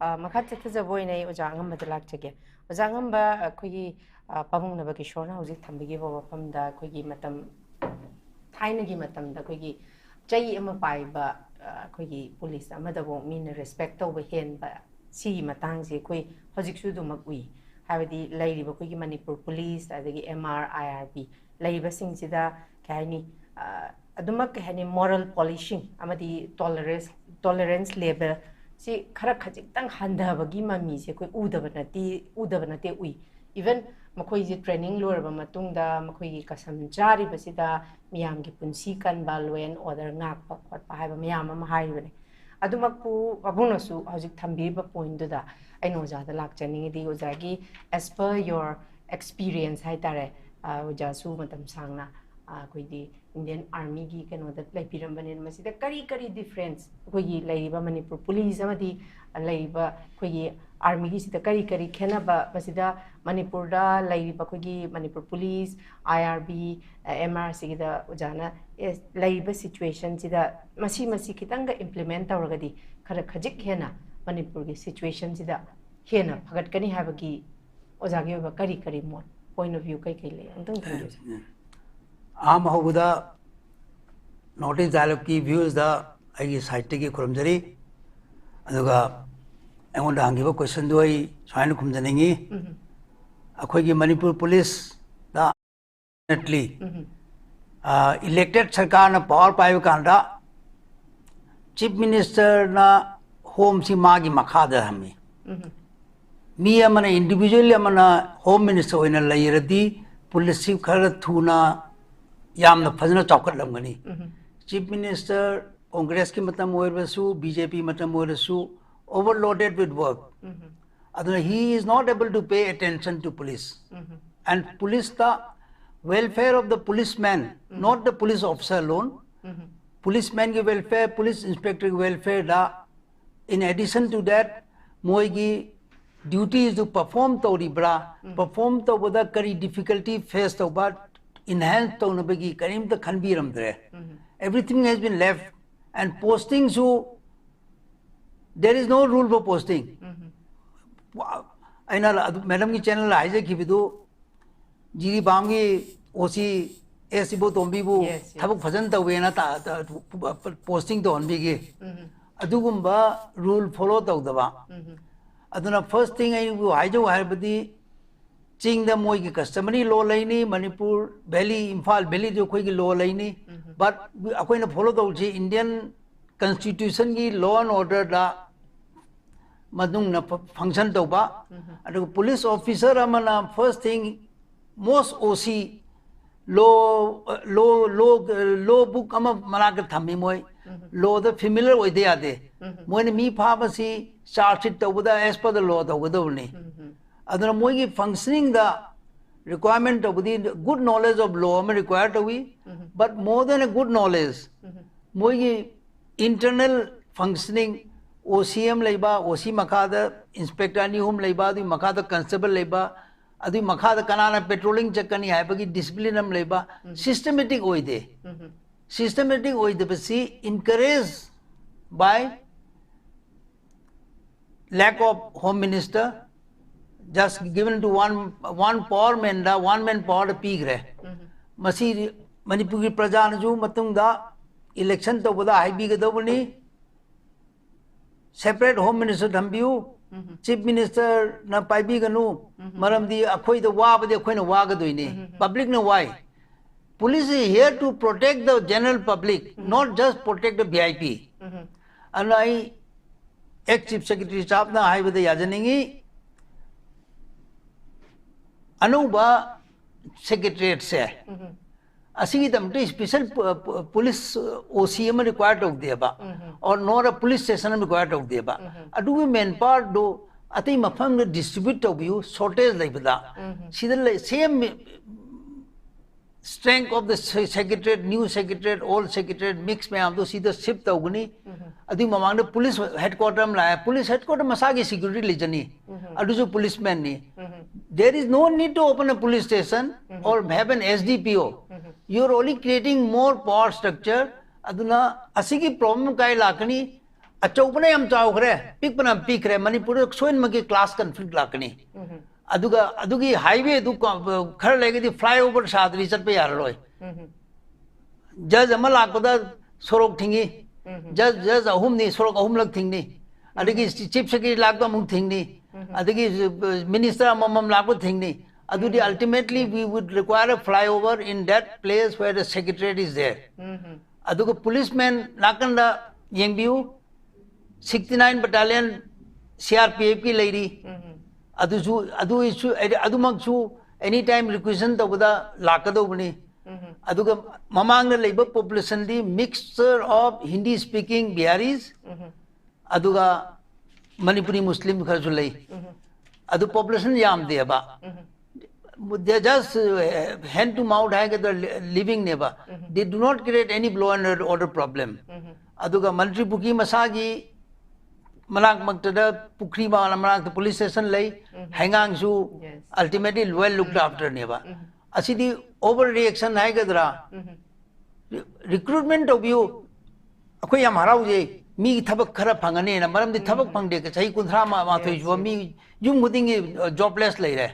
ꯑ, ꯃꯈꯥ ꯆꯠꯊꯖꯕ ꯑꯣꯏꯅ ꯑꯩ ꯑꯣꯖꯥ ꯑꯉꯝꯕꯗ ꯂꯥꯛꯆꯒꯦ꯫ ꯑꯣꯖꯥ ꯑꯉꯝꯕ, ꯑꯩꯈꯣꯏꯒꯤ, ꯑ, ꯄꯥꯕꯨꯡꯅꯕ ꯀꯤꯁꯣꯔꯅ ꯍꯧꯖꯤꯛ ꯊꯝꯕꯤꯈꯤꯕ ꯋꯥꯐꯝꯗ ꯑꯩꯈꯣꯏꯒꯤ ꯃꯇꯝ, ꯊꯥꯏꯅꯒꯤ ꯃꯇꯝꯗ ꯑꯩꯈꯣꯏꯒꯤ ꯆꯩ ꯑꯃ ꯄꯥꯏꯕ, ꯑ, ꯑꯩꯈꯣꯏꯒꯤ ꯄꯨꯂꯤꯁ ꯑꯃꯗꯕꯨ ꯃꯤꯅ respect ꯇꯧꯕ ꯍꯦꯟꯕ, ꯁꯤꯒꯤ ꯃꯇꯥꯡꯁꯦ ꯑꯩꯈꯣꯏ ꯍꯧꯖꯤꯛꯁꯨ ꯑꯗꯨꯃꯛ ꯎꯏ꯫ ꯍꯥꯏꯕꯗꯤ ꯂꯩꯔꯤꯕ ꯑꯩꯈꯣꯏꯒꯤ ꯃꯅꯤꯄꯨꯔ ꯄꯨꯂꯤꯁ, ꯑꯗꯒꯤ M R, I R B ꯂꯩꯔꯤꯕꯁꯤꯡꯁꯤꯗ ꯀꯩ ꯍꯥꯏꯅꯤ, ꯑ, ꯑꯗꯨꯃꯛ ꯀꯩ ꯍꯥꯏꯅꯤ, moral policing ꯑꯃꯗꯤ tolerance, tolerance level ꯁꯤ ꯈꯔ ꯈꯖꯤꯛꯇꯪ ꯍꯟꯊꯕꯒꯤ ꯃꯃꯤꯁꯦ ꯑꯩꯈꯣꯏ ꯎꯗꯕ ꯅꯠꯇꯦ, ꯎꯗꯕ ꯅꯠꯇꯦ, ꯎꯏ꯫ Even ꯃꯈꯣꯏꯁꯦ training ꯂꯣꯏꯔꯕ ꯃꯇꯨꯡꯗ ꯃꯈꯣꯏꯒꯤ ꯀꯁꯝ ꯆꯥꯔꯤꯕꯁꯤꯗ ꯃꯤꯌꯥꯝꯒꯤ ꯄꯨꯟꯁꯤ ꯀꯟꯕ, law and order ꯉꯥꯛꯄ ꯈꯣꯠꯄ ꯍꯥꯏꯕ ꯃꯌꯥꯝ ꯑꯃ ꯍꯥꯏꯔꯤꯕꯅꯤ꯫ ꯑꯗꯨꯃꯛꯄꯨ ꯄꯥꯕꯨꯡꯅꯁꯨ ꯍꯧꯖꯤꯛ ꯊꯝꯕꯤꯔꯤꯕ pointꯗꯨꯗ ꯑꯩꯅ ꯑꯣꯖꯥꯗ ꯂꯥꯛꯆꯅꯤꯡꯉꯤꯗꯤ, ꯑꯣꯖꯥꯒꯤ as per your experience ꯍꯥꯏꯇꯥꯔꯦ, ꯑ, ꯑꯣꯖꯥꯁꯨ ꯃꯇꯝ ꯁꯥꯡꯅ, ꯑ, ꯑꯩꯈꯣꯏꯒꯤ Indian Armyꯒꯤ ꯀꯩꯅꯣꯗ ꯂꯩꯕꯤꯔꯝꯕꯅꯤꯅ, ꯃꯁꯤꯗ ꯀꯔꯤ ꯀꯔꯤ difference, ꯑꯩꯈꯣꯏꯒꯤ ꯂꯩꯔꯤꯕ ꯃꯅꯤꯄꯨꯔ ꯄꯨꯂꯤꯁ ꯑꯃꯗꯤ ꯂꯩꯔꯤꯕ ꯑꯩꯈꯣꯏꯒꯤ ꯑꯥꯔꯃꯤꯒꯤꯁꯤꯗ ꯀꯔꯤ ꯀꯔꯤ ꯈꯦꯠꯅꯕ, ꯃꯁꯤꯗ ꯃꯅꯤꯄꯨꯔꯗ ꯂꯩꯔꯤꯕ ꯑꯩꯈꯣꯏꯒꯤ Manipur police, I R B, M R ꯁꯤꯒꯤꯗ ꯑꯣꯖꯥꯅ, ꯑꯦ, ꯂꯩꯔꯤꯕ situationꯁꯤꯗ ꯃꯁꯤ, ꯃꯁꯤ ꯈꯤꯇꯪꯒ implement ꯇꯧꯔꯒꯗꯤ ꯈꯔ ꯈꯖꯤꯛ ꯍꯦꯟꯅ ꯃꯅꯤꯄꯨꯔꯒꯤ situationꯁꯤꯗ ꯍꯦꯟꯅ ꯐꯒꯠꯀꯅꯤ ꯍꯥꯏꯕꯒꯤ ꯑꯣꯖꯥꯒꯤ ꯑꯣꯏꯕ ꯀꯔꯤ ꯀꯔꯤ ꯃꯣꯠ, point of view ꯀꯩ ꯀꯩ ꯂꯩ? ꯑꯃꯨꯛꯇꯪ ꯊꯝꯕꯤꯌꯨ꯫ ꯑꯍꯥꯟꯕ ꯍꯧꯕꯗ North East Dialogueꯀꯤ viewsꯇ ꯑꯩꯒꯤ sideꯇꯒꯤ ꯈꯨꯔꯨꯝꯖꯔꯤ꯫ ꯑꯗꯨꯒ ꯑꯩꯉꯣꯟꯗ ꯍꯪꯈꯤꯕ questionꯗꯨ ꯑꯩ ꯁꯨꯃꯥꯏꯅ ꯈꯨꯝꯖꯅꯤꯡꯉꯤ꯫ ꯑꯩꯈꯣꯏꯒꯤ ꯃꯅꯤꯄꯨꯔ ꯄꯨꯂꯤꯁꯇ definitely, ꯑ, elected ꯁꯔꯀꯥꯔꯅ power ꯄꯥꯏꯕ ꯀꯥꯟꯗ Chief Ministerꯅ homeꯁꯤ ꯃꯥꯒꯤ ꯃꯈꯥꯗ ꯊꯝꯃꯤ꯫ ꯃꯤ ꯑꯃꯅ, individually ꯑꯃꯅ Home Minister ꯑꯣꯏꯅ ꯂꯩꯔꯗꯤ ꯄꯨꯂꯤꯁꯁꯤ ꯈꯔ ꯊꯨꯅ ꯌꯥꯝꯅ ꯐꯖꯅ ꯆꯥꯎꯈꯠꯂꯝꯒꯅꯤ꯫ Chief Minister Congressꯀꯤ ꯃꯇꯝ ꯑꯣꯏꯔꯕꯁꯨ, B J P ꯃꯇꯝ ꯑꯣꯏꯔꯁꯨ, overloaded with work꯫ ꯑꯗꯨꯅ he is not able to pay attention to police꯫ And ꯄꯨꯂꯤꯁꯇ welfare of the policeman, not the police officer alone. Policeman ꯒꯤ welfare, police inspector ꯒꯤ welfare the, in addition to that, ꯃꯣꯏꯒꯤ duties ꯗꯨ perform ꯇꯧꯔꯤꯕ꯭ꯔꯥ, perform ꯇꯧꯕꯗ ꯀꯔꯤ difficulty face ꯇꯧꯕ, enhance ꯇꯧꯅꯕꯒꯤ ꯀꯔꯤꯝꯇ ꯈꯟꯕꯤꯔꯝꯗ꯭ꯔꯦ. Everything has been left and posting ꯁꯨ, there is no rule for posting. ꯑꯩꯅ ꯑꯗꯨ madam ꯒꯤ channel ꯗ ꯍꯥꯏꯖꯈꯤꯕꯗꯨ, ꯖꯤꯔꯤꯕꯥꯝꯒꯤ O C S ꯏꯕꯣꯇꯣꯝꯕꯤꯕꯨ, yes, yes, ꯊꯕꯛ ꯐꯖꯅ ꯇꯧꯋꯦꯅ ꯇ-, ꯇ-, posting ꯇꯧꯍꯟꯕꯤꯒꯤ, ꯑꯗꯨꯒꯨꯝꯕ rule follow ꯇꯧꯗꯕ. ꯑꯗꯨꯅ first thing ꯑꯩꯕꯨ ꯍꯥꯏꯖꯧ ꯍꯥꯏꯔꯕꯗꯤ, ꯆꯤꯡꯗ ꯃꯣꯏꯒꯤ customary law ꯂꯩꯅꯤ, ꯃꯅꯤꯄꯨꯔ valley, ꯏꯝꯐꯥꯜ valley ꯗꯨ ꯑꯩꯈꯣꯏꯒꯤ law ꯂꯩꯅꯤ, but ꯑꯩꯈꯣꯏꯅ follow ꯇꯧꯔꯤꯁꯤ Indian constitution ꯒꯤ law and order ꯗ ꯃꯅꯨꯡꯅ ꯐ-, function ꯇꯧꯕ. ꯑꯗꯨꯒ police officer ꯑꯃꯅ first thing, most O C law, law, law, law book ꯑꯃ ꯃꯅꯥꯛꯇ ꯊꯝꯃꯤ ꯃꯣꯏ. Law ꯗ familiar ꯑꯣꯏꯗ ꯌꯥꯗꯦ. ꯃꯣꯏꯅ ꯃꯤ ꯐꯥꯕꯁꯤ charge sheet ꯇꯧꯕꯗ as per the law ꯇꯧꯒꯗꯧꯕꯅꯤ. ꯑꯗꯨꯅ ꯃꯣꯏꯒꯤ functioning ꯗ requirement ꯇꯧꯕꯗꯤ good knowledge of law ꯑꯃ require ꯇꯧꯏ. But more than a good knowledge, ꯃꯣꯏꯒꯤ internal functioning, O C ꯑꯃ ꯂꯩꯕ, O C ꯃꯈꯥꯗ inspector ꯑꯅꯤ ꯑꯍꯨꯝ ꯂꯩꯕ, ꯑꯗꯨꯒꯤ ꯃꯈꯥꯗ constable ꯂꯩꯕ, ꯑꯗꯨꯒꯤ ꯃꯈꯥꯗ ꯀꯅꯥꯅ patrolling ꯆꯠꯀꯅꯤ ꯍꯥꯏꯕꯒꯤ discipline ꯑꯃ ꯂꯩꯕ, systematic ꯑꯣꯏꯗꯦ. Systematic ꯑꯣꯏꯗꯕꯁꯤ encourage by lack of home minister, just given to one, one power man the, one man power ꯗ ꯄꯤꯈ꯭ꯔꯦ. ꯃꯁꯤ ꯃꯅꯤꯄꯨꯔꯒꯤ ꯄ꯭ꯔꯖꯥꯅꯁꯨ ꯃꯇꯨꯡꯗ election ꯇꯧꯕꯗ ꯍꯥꯏꯕꯤꯒꯗꯧꯕꯅꯤ, separate home minister ꯊꯝꯕꯤꯌꯨ, chief minister ꯅ ꯄꯥꯏꯕꯤꯒꯅꯨ, ꯃꯔꯝꯗꯤ ꯑꯩꯈꯣꯏꯗ ꯋꯥꯕꯗꯤ ꯑꯩꯈꯣꯏꯅ ꯋꯥꯒꯗꯣꯏꯅꯤ, public ꯅ ꯋꯥꯏ. Police is here to protect the general public, not just protect the V I P. ꯑꯗꯨꯅ ꯑꯩ ex chief secretary ꯁꯥꯍꯕꯅ ꯍꯥꯏꯕꯗ ꯌꯥꯖꯅꯤꯡꯉꯤ, ꯑꯅꯧꯕ secretariat ꯁꯦ, ꯑꯁꯤꯒꯤꯗꯃꯛꯇ special ꯄ-, ꯄ-, police O C ꯑꯃ require ꯇꯧꯗꯦꯕ, or nor a police station ꯑꯃ require ꯇꯧꯗꯦꯕ. ꯑꯗꯨꯒꯤ manpower ꯗꯨ ꯑꯇꯩ ꯃꯐꯝꯗ distribute ꯇꯧꯕꯤꯌꯨ, shortage ꯂꯩꯕꯗ. ꯁꯤꯗ ꯂꯩ, same strength of the se- secretariat, new secretariat, old secretariat, mix ꯃꯌꯥꯝꯗꯣ ꯁꯤꯗ shift ꯇꯧꯒꯅꯤ꯫ ꯑꯗꯨꯒꯤ ꯃꯃꯥꯡꯗ police headquarter ꯑꯃ ꯂꯥꯛꯑꯦ꯫ Police headquarter ꯃꯁꯥꯒꯤ security ꯂꯩꯖꯅꯤ꯫ ꯑꯗꯨꯁꯨ policemanꯅꯤ꯫ There is no need to open a police station or have an S D P O. You're only creating more power structure. ꯑꯗꯨꯅ ꯑꯁꯤꯒꯤ problem ꯀꯥꯏ ꯂꯥꯛꯀꯅꯤ? ꯑꯆꯧꯕꯅ ꯌꯥꯝ ꯆꯥꯎꯈ꯭ꯔꯦ, ꯄꯤꯛꯄꯅ ꯌꯥꯝ ꯄꯤꯛꯈ꯭ꯔꯦ꯫ ꯃꯅꯤꯄꯨꯔꯗ ꯁꯣꯏꯗꯅꯃꯛꯀꯤ class conflict ꯂꯥꯛꯀꯅꯤ꯫ ꯑꯗꯨꯒ ꯑꯗꯨꯒꯤ highwayꯗꯨ ꯀ- ꯈꯔ ꯂꯩꯔꯒꯗꯤ flyover ꯁꯥꯗ꯭ꯔꯤ ꯆꯠꯄ ꯌꯥꯔꯔꯣꯏ꯫ Judge ꯑꯃ ꯂꯥꯛꯄꯗ ꯁꯣꯔꯣꯛ ꯊꯤꯡꯉꯤ꯫ Judge, judge ꯑꯍꯨꯝꯅꯤ, ꯁꯣꯔꯣꯛ ꯑꯍꯨꯝꯂꯛ ꯊꯤꯡꯅꯤ꯫ ꯑꯗꯒꯤ chief secretary ꯂꯥꯛꯄ ꯑꯃꯨꯛ ꯊꯤꯡꯅꯤ꯫ ꯑꯗꯒꯤ minister ꯑꯃꯃꯝ ꯂꯥꯛꯄ ꯊꯤꯡꯅꯤ꯫ ꯑꯗꯨꯗꯤ ultimately we would require a flyover in that place where the secretariat is there. ꯑꯗꯨꯒ policeman ꯅꯥꯀꯟꯗ ꯌꯦꯡꯕꯤꯌꯨ, sixty nine battalion C R P Fꯀꯤ ꯂꯩꯔꯤ꯫ ꯑꯗꯨꯁꯨ ꯑꯗꯨꯒꯤꯁꯨ ꯑꯗꯨꯃꯛꯁꯨ anytime requisition ꯇꯧꯕꯗ ꯂꯥꯛꯀꯗꯧꯕꯅꯤ꯫ ꯑꯗꯨꯒ ꯃꯃꯥꯡꯗ ꯂꯩꯕ populationꯗꯤ mixture of Hindi speaking Biharis ꯑꯗꯨꯒ Manipuri Muslim ꯈꯔꯁꯨ ꯂꯩ꯫ ꯑꯗꯨ population ꯌꯥꯝꯗꯦꯕ꯫ They just uh, hand to mouth ꯍꯥꯏꯒꯗ꯭ꯔꯥ, livingꯅꯦꯕ꯫ They do not create any law and order problem. ꯑꯗꯨꯒ ꯃꯟꯇ꯭ꯔꯤ ꯄꯨꯈ꯭ꯔꯤ ꯃꯁꯥꯒꯤ ꯃꯅꯥꯛ ꯃꯛꯇꯗ ꯄꯨꯈ꯭ꯔꯤ ꯃꯅꯥꯛꯇ police station ꯂꯩ꯫ ꯍꯩꯉꯥꯡꯁꯨ ultimately well looked afterꯅꯦꯕ꯫ ꯑꯁꯤꯗꯤ over reaction ꯍꯥꯏꯒꯗ꯭ꯔꯥ? Recruitment ꯇꯧꯕꯤꯌꯨ꯫ ꯑꯩꯈꯣꯏ ꯌꯥꯝ ꯍꯔꯥꯎꯖꯩ, ꯃꯤꯒꯤ ꯊꯕꯛ ꯈꯔ ꯐꯪꯉꯅꯤꯅ꯫ ꯃꯔꯝꯗꯤ ꯊꯕꯛ ꯐꯪꯗꯦ, ꯆꯍꯤ ꯀꯨꯟꯊ꯭ꯔꯥ ꯃꯥꯊꯣꯏ ꯁꯨꯕ ꯃꯤ ꯌꯨꯝ ꯈꯨꯗꯤꯡꯒꯤ jobless ꯂꯩꯔꯦ꯫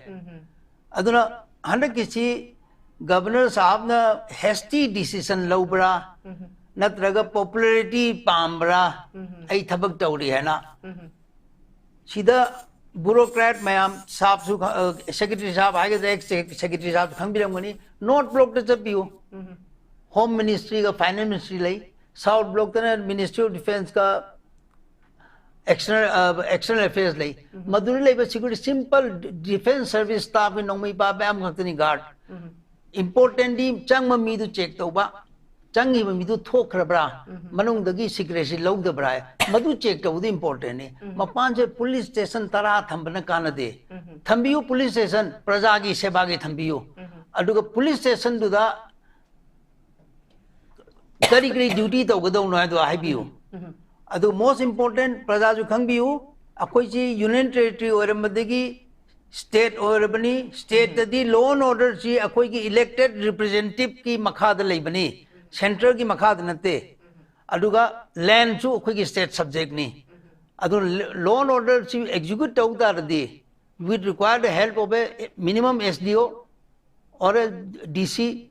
ꯑꯗꯨꯅ ꯍꯟꯗꯛꯀꯤꯁꯤ governor ꯁꯥꯍꯕꯅ hasty decision ꯂꯧꯕ꯭ꯔꯥ, ꯅꯠꯇ꯭ꯔꯒ popularity ꯄꯥꯝꯕ꯭ꯔꯥ? ꯑꯩ ꯊꯕꯛ ꯇꯧꯔꯤ ꯍꯥꯏꯅ꯫ ꯁꯤꯗ bureaucrat ꯃꯌꯥꯝ, ꯁꯥꯍꯕꯁꯨ, secretary ꯁꯥꯍꯕ ꯍꯥꯏꯒꯗ꯭ꯔꯥ, ex secretary ꯁꯥꯍꯕꯁꯨ ꯈꯪꯕꯤꯔꯝꯒꯅꯤ, North Blockꯇ ꯆꯠꯄꯤꯌꯨ꯫ Home Ministryꯒ Finance Ministry ꯂꯩ꯫ South Blockꯇꯅ Ministry of Defenceꯀ External, uh, External Affairs ꯂꯩ꯫ ꯃꯗꯨꯗ ꯂꯩꯕ security simple defense service staffꯀꯤ ꯅꯣꯡꯃꯩ ꯄꯥꯏꯕ ꯃꯌꯥꯝ ꯈꯛꯇꯅꯤ guard꯫ Importantꯗꯤ ꯆꯪꯕ ꯃꯤꯗꯨ check ꯇꯧꯕ, ꯆꯪꯉꯤꯕ ꯃꯤꯗꯨ ꯊꯣꯛꯈ꯭ꯔꯕ꯭ꯔꯥ, ꯃꯅꯨꯡꯗꯒꯤ secrecy ꯂꯧꯗꯕ꯭ꯔꯥ, ꯃꯗꯨ check ꯇꯧꯕꯗꯨ importantꯅꯤ꯫ ꯃꯄꯥꯟꯁꯦ police station ꯇꯔꯥ ꯊꯝꯕꯅ ꯀꯥꯟꯅꯗꯦ꯫ ꯊꯝꯕꯤꯌꯨ police station, ꯄ꯭ꯔꯖꯥꯒꯤ ꯁꯦꯕꯥꯒꯤ ꯊꯝꯕꯤꯌꯨ꯫ ꯑꯗꯨꯒ ꯄꯨꯂꯤꯁ ꯁ꯭ꯇꯦꯁꯟꯗꯨꯗ ꯀꯔꯤ ꯀꯔꯤ ꯗ꯭ꯌꯨꯇꯤ ꯇꯧꯒꯗꯧꯅꯣ ꯍꯥꯏꯗꯣ ꯍꯥꯏꯕꯤꯌꯨ꯫ ꯑꯗꯨ most important, ꯄ꯭ꯔꯖꯥꯁꯨ ꯈꯪꯕꯤꯌꯨ, ꯑꯩꯈꯣꯏꯁꯤ ꯌꯨꯅꯤꯌꯟ ꯇꯦꯔꯤꯇꯣꯔꯤ ꯑꯣꯏꯔꯝꯕꯗꯒꯤ ꯁ꯭ꯇꯦꯠ ꯑꯣꯏꯔꯕꯅꯤ꯫ ꯁ꯭ꯇꯦꯠꯇꯗꯤ ꯂꯣ ꯑꯦꯟ ꯑꯣꯔꯗꯔꯁꯤ ꯑꯩꯈꯣꯏꯒꯤ ꯏꯂꯦꯛꯇꯦꯠ ꯔꯤꯄ꯭ꯔꯖꯦꯟꯇꯦꯇꯤꯚꯀꯤ ꯃꯈꯥꯗ ꯂꯩꯕꯅꯤ, ꯁꯦꯟꯇ꯭ꯔꯦꯜꯒꯤ ꯃꯈꯥꯗ ꯅꯠꯇꯦ꯫ ꯑꯗꯨꯒ ꯂꯦꯟꯁꯨ ꯑꯩꯈꯣꯏꯒꯤ ꯁ꯭ꯇꯦꯠ ꯁꯕꯖꯦꯛꯅꯤ꯫ ꯑꯗꯨꯅ ꯂꯣ ꯑꯦꯟ ꯑꯣꯔꯗꯔꯁꯤ ꯑꯦꯛꯖꯤꯀ꯭ꯌꯨꯠ ꯇꯧ ꯇꯥꯔꯗꯤ, we require the help of a minimum S D O or a D C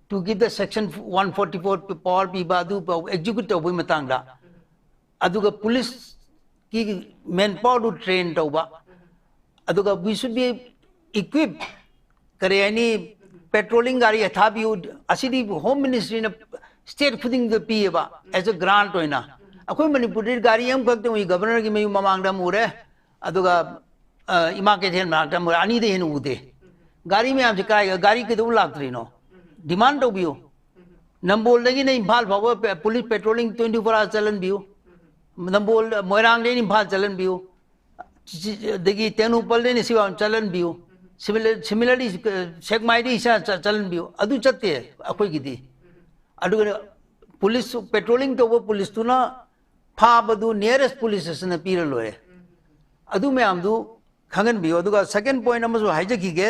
to give the section one forty-four power ꯄꯤꯕ ꯑꯗꯨ ꯑꯦꯛꯖꯤꯀ꯭ꯌꯨꯠ ꯇꯧꯕꯒꯤ ꯃꯇꯥꯡꯗ, ꯑꯗꯨꯒ ꯄꯨꯂꯤꯁꯀꯤ ꯃꯦꯟ ꯄꯥꯋꯔꯗꯨ ꯇ꯭ꯔꯦꯟ ꯇꯧꯕ, ꯑꯗꯨꯒ we should be equipped, ꯀꯔꯤ ꯍꯥꯏꯅꯤ, ꯄꯦꯇ꯭ꯔꯣꯂꯤꯡ ꯒꯥꯔꯤ ꯊꯥꯕꯤꯌꯨ, ꯑꯁꯤꯗꯤ ꯍꯣꯝ ꯃꯤꯅꯤꯁꯇ꯭ꯔꯤꯅ ꯁ꯭ꯇꯦꯠ ꯈꯨꯗꯤꯡꯗ ꯄꯤꯌꯦꯕ, as a grant ꯑꯣꯏꯅ꯫ ꯑꯩꯈꯣꯏ ꯃꯅꯤꯄꯨꯔꯗꯤ ꯒꯥꯔꯤ ꯑꯃꯈꯛꯇꯪ ꯎꯏ, ꯒꯕꯔꯅꯔꯒꯤ ꯃꯌꯨꯝ ꯃꯃꯥꯡꯗ ꯑꯃ ꯎꯔꯦ, ꯑꯗꯨꯒ ꯑ, ꯏꯃꯥ ꯀꯩꯊꯦꯜ ꯃꯅꯥꯛꯇ ꯑꯃ ꯎꯔꯦ, ꯑꯅꯤꯗ ꯍꯦꯟꯅ ꯎꯗꯦ꯫ ꯒꯥꯔꯤ ꯃꯌꯥꯝꯁꯦ ꯀꯥꯏ, ꯒꯥꯔꯤ ꯀꯩꯗꯧꯕ ꯂꯥꯛꯇ꯭ꯔꯤꯅꯣ? ꯗꯤꯃꯥꯟ ꯇꯧꯕꯤꯌꯨ꯫ ꯅꯝꯕꯣꯜꯗꯒꯤꯅ ꯏꯝꯐꯥꯜ ꯐꯥꯎꯕ ꯄꯦ-, police patrolling twenty four hour ꯆꯠꯍꯟꯕꯤꯌꯨ꯫ ꯅꯝꯕꯣꯜ, ꯃꯣꯏꯔꯥꯡꯗꯒꯤꯅ ꯏꯝꯐꯥꯜ ꯆꯠꯍꯟꯕꯤꯌꯨ꯫ ꯁꯤ-, ꯑꯗꯒꯤ ꯇꯦꯡꯅꯧꯄꯜꯗꯒꯤꯅ ꯁꯤꯐꯥꯎ ꯆꯠꯍꯟꯕꯤꯌꯨ꯫ Similar-, similarly, ꯑ, ꯁꯦꯛꯃꯥꯏꯗꯒꯤ ꯏꯆꯥ ꯆ-, ꯆꯠꯍꯟꯕꯤꯌꯨ꯫ ꯑꯗꯨ ꯆꯠꯇꯦ ꯑꯩꯈꯣꯏꯒꯤꯗꯤ꯫ ꯑꯗꯨꯒ ꯄꯨꯂꯤꯁ, ꯄꯦꯇ꯭ꯔꯣꯂꯤꯡ ꯇꯧꯕ ꯄꯨꯂꯤꯁꯇꯨꯅ ꯐꯥꯕꯗꯨ nearest police stationꯗ ꯄꯤꯔ ꯂꯣꯏꯔꯦ꯫ ꯑꯗꯨ ꯃꯌꯥꯝꯗꯨ ꯈꯪꯍꯟꯕꯤꯌꯨ꯫ ꯑꯗꯨꯒ second point ꯑꯃꯁꯨ ꯍꯥꯏꯖꯈꯤꯒꯦ꯫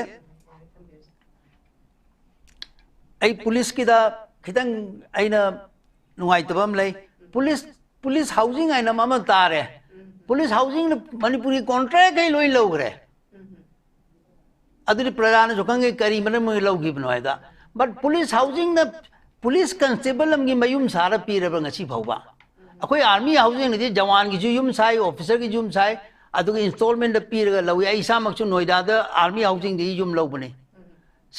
ꯑꯩ ꯄꯨꯂꯤꯁꯀꯤꯗ ꯈꯤꯇꯪ ꯑꯩꯅ ꯅꯨꯡꯉꯥꯏꯇꯕ ꯑꯃ ꯂꯩ꯫ ꯄꯨꯂꯤꯁ, ꯄꯨꯂꯤꯁ ꯍꯥꯎꯁꯤꯡ ꯍꯥꯏꯅ ꯑꯃ ꯇꯥꯔꯦ꯫ ꯄꯨꯂꯤꯁ ꯍꯥꯎꯁꯤꯡꯅ ꯃꯅꯤꯄꯨꯔꯒꯤ ꯀꯣꯟꯇ꯭ꯔꯦꯛꯈꯩ ꯂꯣꯏ ꯂꯧꯈ꯭ꯔꯦ꯫ ꯑꯗꯨꯗꯤ ꯄ꯭ꯔꯖꯥꯅꯁꯨ ꯈꯪꯉꯦ ꯀꯔꯤ ꯃꯔꯝ ꯑꯣꯏꯅ ꯂꯧꯈꯤꯕꯅꯣ ꯍꯥꯏꯗ꯫ But ꯄꯨꯂꯤꯁ ꯍꯥꯎꯁꯤꯡꯅ ꯄꯨꯂꯤꯁ ꯀꯟꯁꯇꯦꯕꯜ ꯑꯃꯒꯤ ꯃꯌꯨꯝ ꯁꯥꯔ ꯄꯤꯔꯕ꯭ꯔꯥ ꯉꯁꯤ ꯐꯥꯎꯕ? ꯑꯩꯈꯣꯏ ꯑꯥꯔꯃꯤ ꯍꯥꯎꯁꯤꯡꯅꯗꯤ ꯖꯋꯥꯟꯒꯤꯁꯨ ꯌꯨꯝ ꯁꯥꯏ, ꯑꯣꯐꯤꯁꯔꯒꯤ ꯌꯨꯝ ꯁꯥꯏ, ꯑꯗꯨꯒ ꯏꯟꯁꯇꯣꯜꯃꯦꯟꯗ ꯄꯤꯔꯒ ꯂꯧꯏ꯫ ꯑꯩ ꯏꯁꯥꯃꯛꯁꯨ ꯅꯣꯏꯗꯥꯗ ꯑꯥꯔꯃꯤ ꯍꯥꯎꯁꯤꯡꯗꯒꯤ ꯌꯨꯝ ꯂꯧꯕꯅꯤ꯫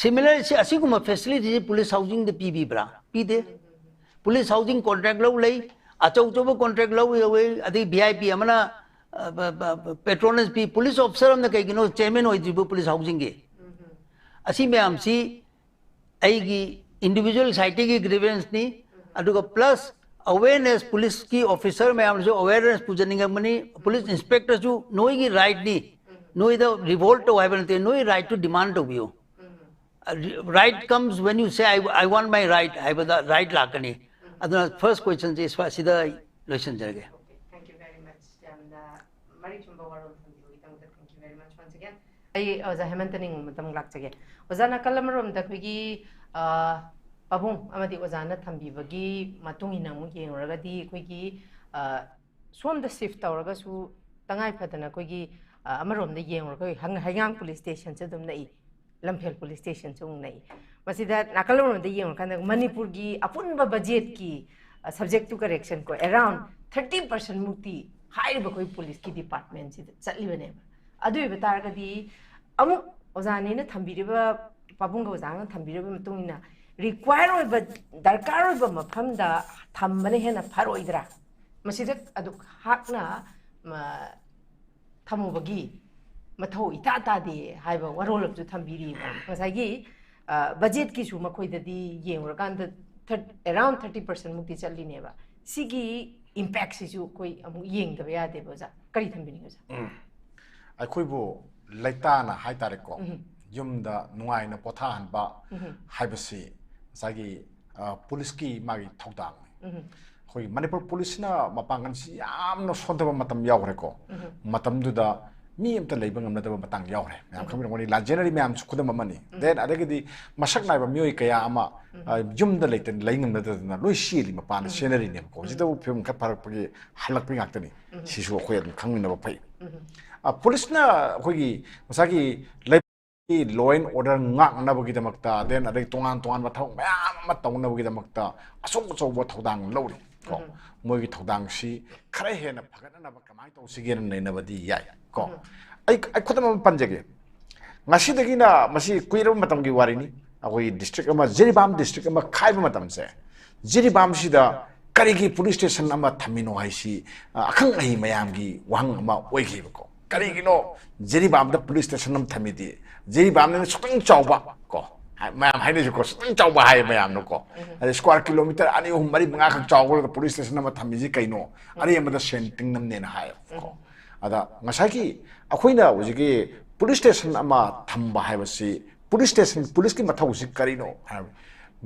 Similar ꯁꯤ, ꯑꯁꯤꯒꯨꯝꯕ ꯐꯦꯁꯤꯂꯤꯇꯤꯁꯤ ꯄꯨꯂꯤꯁ ꯍꯥꯎꯁꯤꯡꯗ ꯄꯤꯕꯤꯕ꯭ꯔꯥ? ꯄꯤꯗꯦ꯫ ꯄꯨꯂꯤꯁ ꯍꯥꯎꯁꯤꯡ ꯀꯣꯟꯇ꯭ꯔꯦꯛ ꯂꯧ ꯂꯩ, ꯑꯆꯧ ꯑꯆꯧꯕ ꯀꯣꯟꯇ꯭ꯔꯦꯛ ꯂꯧ ꯌꯧꯋꯤ, ꯑꯗꯩ ꯚꯤ ꯑꯥꯏ ꯄꯤ ꯑꯃꯅ, ꯑ, ꯕ-, ꯕ-, ꯕ-, ꯄꯦꯇ꯭ꯔꯣꯅꯦꯖ ꯄꯤ꯫ ꯄꯨꯂꯤꯁ ꯑꯣꯐꯤꯁꯔ ꯑꯃꯅ ꯀꯩꯒꯤꯅꯣ ꯆꯤꯌꯔꯃꯦꯟ ꯑꯣꯏꯗ꯭ꯔꯤꯕ ꯄꯨꯂꯤꯁ ꯍꯥꯎꯁꯤꯡꯒꯤ? ꯑꯁꯤ ꯃꯌꯥꯝꯁꯤ ꯑꯩꯒꯤ ꯏꯟꯗꯤꯚꯤꯖꯨꯋꯦꯜ ꯁꯥꯏꯠꯇꯒꯤ ꯒ꯭ꯔꯤꯚꯦꯟꯁꯅꯤ, ꯑꯗꯨꯒ ꯄ꯭ꯂꯁ ꯑꯋꯦꯔꯅꯦꯁ, ꯄꯨꯂꯤꯁꯀꯤ ꯑꯣꯐꯤꯁꯔ ꯃꯌꯥꯝꯅꯁꯨ ꯑꯋꯦꯔꯅꯦꯁ ꯄꯨꯖꯅꯤꯡꯉꯛꯄꯅꯤ꯫ ꯄꯨꯂꯤꯁ ꯏꯟꯁꯄꯦꯛꯇꯔꯁꯨ ꯅꯣꯏꯒꯤ ꯔꯥꯏꯠꯅꯤ, ꯅꯣꯏꯗ ꯔꯤꯚꯣꯜꯠ ꯇꯧ ꯍꯥꯏꯕ ꯅꯠꯇꯦ, ꯅꯣꯏ ꯔꯥꯏꯠꯇꯨ ꯗꯤꯃꯥꯟ ꯇꯧꯕꯤꯌꯨ꯫ Right comes when you say, I, I want my right ꯍꯥꯏꯕꯗ right ꯂꯥꯛꯀꯅꯤ. ꯑꯗꯨꯅ first questionꯁꯦ ꯑꯁꯤꯗ ꯂꯣꯏꯁꯤꯟꯖꯔꯒꯦ. Thank you very much. ꯌꯥꯝꯅ ꯃꯔꯤꯛ ꯆꯨꯝꯕ ꯋꯥꯔꯣꯜ ꯊꯝꯕꯤꯕꯒꯤꯗꯃꯛꯇ thank you very much once again. ꯑꯩ ꯑꯣꯖꯥ ꯍꯦꯃꯟꯇ ꯅꯤꯉꯣꯝꯕꯗ ꯑꯃꯨꯛ ꯂꯥꯛꯆꯒꯦ꯫ ꯑꯣꯖꯥ, ꯅꯥꯀꯜ ꯑꯃꯔꯣꯝꯗ ꯑꯩꯈꯣꯏꯒꯤ, ꯑ, ꯄꯥꯕꯨꯡ ꯑꯃꯗꯤ ꯑꯣꯖꯥꯅ ꯊꯝꯕꯤꯕꯒꯤ ꯃꯇꯨꯡ ꯏꯟꯅ ꯑꯃꯨꯛ ꯌꯦꯡꯉꯨꯔꯒꯗꯤ ꯑꯩꯈꯣꯏꯒꯤ, ꯑ, ꯁꯣꯝꯗ shift ꯇꯧꯔꯒꯁꯨ ꯇꯉꯥꯏ ꯐꯗꯅ ꯑꯩꯈꯣꯏꯒꯤ, ꯑ, ꯑꯃꯔꯣꯝꯗ ꯌꯦꯡꯉꯨꯔꯒ ꯑꯩꯈꯣꯏ ꯍꯪ-, ꯍꯩꯉꯥꯡ police stationꯁꯦ ꯑꯗꯨꯝ ꯅꯛꯏ, ꯂꯝꯐꯦꯜ police stationꯁꯨ ꯑꯃꯨꯛ ꯅꯛꯏ꯫ ꯃꯁꯤꯗ ꯅꯥꯀꯜ ꯑꯃꯔꯣꯝꯗ ꯌꯦꯡꯉꯨꯔꯀꯥꯟꯗ ꯃꯅꯤꯄꯨꯔꯒꯤ ꯑꯄꯨꯟꯕ budgetꯀꯤ, ꯑ, subject to correction ꯀꯣ, around thirty percent ꯃꯨꯛꯇꯤ ꯍꯥꯏꯔꯤꯕ ꯑꯩꯈꯣꯏ policeꯀꯤ departmentꯁꯤꯗ ꯆꯠꯂꯤꯕꯅꯦꯕ꯫ ꯑꯗꯨ ꯑꯣꯏꯕ ꯇꯥꯔꯒꯗꯤ ꯑꯃꯨꯛ ꯑꯣꯖꯥꯅꯤꯅ ꯊꯝꯕꯤꯔꯤꯕ, ꯄꯥꯕꯨꯡꯒ ꯑꯣꯖꯥꯅ ꯊꯝꯕꯤꯔꯤꯕ ꯃꯇꯨꯡ ꯏꯟꯅ require ꯑꯣꯏꯕ, ꯗꯔꯀꯥꯔ ꯑꯣꯏꯕ ꯃꯐꯝꯗ ꯊꯝꯕꯅ ꯍꯦꯟꯅ ꯐꯔꯣꯏꯗ꯭ꯔꯥ? ꯃꯁꯤꯗ ꯑꯗꯨꯛ ꯍꯥꯛꯅ, ꯃ, ꯊꯝꯃꯨꯕꯒꯤ ꯃꯊꯧ ꯏꯇꯥ ꯇꯥꯗꯦ ꯍꯥꯏꯕ ꯋꯥꯔꯣꯜ ꯑꯃꯁꯨ ꯊꯝꯕꯤꯔꯤꯕ꯫ ꯉꯁꯥꯏꯒꯤ, ꯑ, budgetꯀꯤꯁꯨ ꯃꯈꯣꯏꯗꯗꯤ ꯌꯦꯡꯉꯨꯔꯀꯥꯟꯗ thir-, around thirty percent ꯃꯨꯛꯇꯤ ꯆꯠꯂꯤꯅꯦꯕ꯫ ꯁꯤꯒꯤ impactꯁꯤꯁꯨ ꯑꯩꯈꯣꯏ ꯑꯃꯨꯛ ꯌꯦꯡꯗꯕ ꯌꯥꯗꯦꯕ, ꯑꯣꯖꯥ꯫ ꯀꯔꯤ ꯊꯝꯕꯤꯅꯤꯡꯉꯤ, ꯑꯣꯖꯥ? ꯑꯩꯈꯣꯏꯕꯨ ꯂꯩꯇꯥꯅ ꯍꯥꯏꯇꯥꯔꯦꯀꯣ, ꯌꯨꯝꯗ ꯅꯨꯡꯉꯥꯏꯅ ꯄꯣꯊꯥꯍꯟꯕ ꯍꯥꯏꯕꯁꯤ ꯉꯁꯥꯏꯒꯤ, ꯑ, policeꯀꯤ ꯃꯥꯒꯤ ꯊꯧꯗꯥꯡꯅꯤ꯫ ꯑꯩꯈꯣꯏꯒꯤ ꯃꯅꯤꯄꯨꯔ policeꯅ ꯃꯄꯥꯡꯒꯜꯁꯤ ꯌꯥꯝꯅ ꯁꯣꯟꯊꯕ ꯃꯇꯝ ꯌꯥꯎꯈ꯭ꯔꯦꯀꯣ꯫ ꯃꯇꯝꯗꯨꯗ ꯃꯤ ꯑꯝꯇ ꯂꯩꯕ ꯉꯝꯅꯗꯕ ꯃꯇꯥꯡ ꯌꯥꯎꯈ꯭ꯔꯦ꯫ ꯃꯌꯥꯝ ꯈꯪꯕꯤꯔꯝꯒꯅꯤ, ꯂꯥꯟꯖꯦꯟꯅꯔꯤ ꯃꯌꯥꯝꯁꯨ ꯈꯨꯗꯝ ꯑꯃꯅꯤ꯫ Then ꯑꯗꯒꯤꯗꯤ ꯃꯁꯛ ꯅꯥꯏꯕ ꯃꯤꯑꯣꯏ ꯀꯌꯥ ꯑꯃ, ꯑ, ꯌꯨꯝꯗ ꯂꯩꯇꯅ, ꯂꯩ ꯉꯝꯅꯗꯗꯅ ꯂꯣꯏ ꯆꯦꯜꯂꯤ, ꯃꯄꯥꯟꯗ ꯆꯦꯟꯅꯔꯤꯅꯦꯕꯀꯣ꯫ ꯍꯧꯖꯤꯛꯇꯕꯨ ꯐꯤꯕꯝ ꯈꯔ ꯐꯔꯛꯄꯒꯤ ꯍꯜꯂꯛꯄꯒꯤ ꯉꯥꯛꯇꯅꯤ꯫ ꯁꯤꯁꯨ ꯑꯩꯈꯣꯏ ꯑꯗꯨꯝ ꯈꯪꯃꯤꯟꯅꯕ ꯐꯩ꯫ ꯑ, policeꯅ ꯑꯩꯈꯣꯏꯒꯤ ꯉꯁꯥꯏꯒꯤ ꯂꯩ-, law and order ꯉꯥꯛꯅꯕꯒꯤꯗꯃꯛꯇ, then ꯑꯗꯩ ꯇꯣꯉꯥꯟ ꯇꯣꯉꯥꯟꯕ ꯊꯕꯛ ꯃꯌꯥꯝ ꯑꯃ ꯇꯧꯅꯕꯒꯤꯗꯃꯛꯇ ꯑꯆꯧ ꯑꯆꯧꯕ ꯊꯧꯗꯥꯡ ꯂꯧꯔꯤ ꯀꯣ꯫ ꯃꯣꯏꯒꯤ ꯊꯧꯗꯥꯡꯁꯤ ꯈꯔ ꯍꯦꯟꯅ ꯐꯒꯠꯅꯅꯕ ꯀꯃꯥꯏꯅ ꯇꯧꯁꯤꯒꯦꯅ ꯅꯩꯅꯕꯗꯤ ꯌꯥꯏ ꯀꯣ꯫ ꯑꯩ, ꯑꯩ ꯈꯨꯗꯝ ꯑꯃ ꯄꯟꯖꯒꯦ꯫ ꯉꯁꯤꯗꯒꯤꯅ, ꯃꯁꯤ ꯀꯨꯏꯔꯕ ꯃꯇꯝꯒꯤ ꯋꯥꯔꯤꯅꯤ, ꯑꯩꯈꯣꯏꯒꯤ district ꯑꯃ, ꯖꯤꯔꯤꯕꯥꯝ district ꯑꯃ ꯈꯥꯏꯕ ꯃꯇꯝꯁꯦ, ꯖꯤꯔꯤꯕꯥꯝꯁꯤꯗ ꯀꯔꯤꯒꯤ police station ꯑꯃ ꯊꯝꯃꯤꯅꯣ ꯍꯥꯏꯁꯤ, ꯑ, ꯑꯈꯪ ꯑꯍꯩ ꯃꯌꯥꯝꯒꯤ ꯋꯥꯍꯪ ꯑꯃ ꯑꯣꯏꯈꯤꯕꯀꯣ꯫ ꯀꯔꯤꯒꯤꯅꯣ ꯖꯤꯔꯤꯕꯥꯝꯗ police station ꯑꯃ ꯊꯝꯃꯤꯗꯤ? ꯖꯤꯔꯤꯕꯥꯝꯅꯤꯅ ꯁꯨꯛꯇꯪ ꯆꯥꯎꯕ ꯀꯣ, ꯍꯥꯏ-, ꯃꯌꯥꯝ ꯍꯥꯏꯅꯩꯁꯤꯀꯣ, ꯁꯨꯛꯇꯪ ꯆꯥꯎꯕ ꯍꯥꯏ ꯃꯌꯥꯝꯅꯀꯣ꯫ ꯑꯗꯩ square kilometre ꯑꯅꯤ, ꯑꯍꯨꯝ, ꯃꯔꯤ, ꯃꯉꯥꯈꯛ ꯆꯥꯎꯕꯗ police station ꯑꯃ ꯊꯝꯃꯤꯁꯤ ꯀꯩꯅꯣ? ꯑꯔꯦꯝꯕꯗ ꯁꯦꯟ ꯇꯤꯡꯅꯕꯅꯦꯅ ꯍꯥꯏꯌꯦꯕꯀꯣ꯫ ꯑꯗ ꯉꯁꯥꯏꯒꯤ ꯑꯩꯈꯣꯏꯅ ꯍꯧꯖꯤꯛꯀꯤ police station ꯑꯃ ꯊꯝꯕ ꯍꯥꯏꯕꯁꯤ ꯄꯨꯂꯤꯁ ꯁ꯭ꯇꯦꯁꯟ, ꯄꯨꯂꯤꯁꯀꯤ ꯃꯊꯧꯁꯤ ꯀꯔꯤꯅꯣ ꯍꯥꯏꯕ,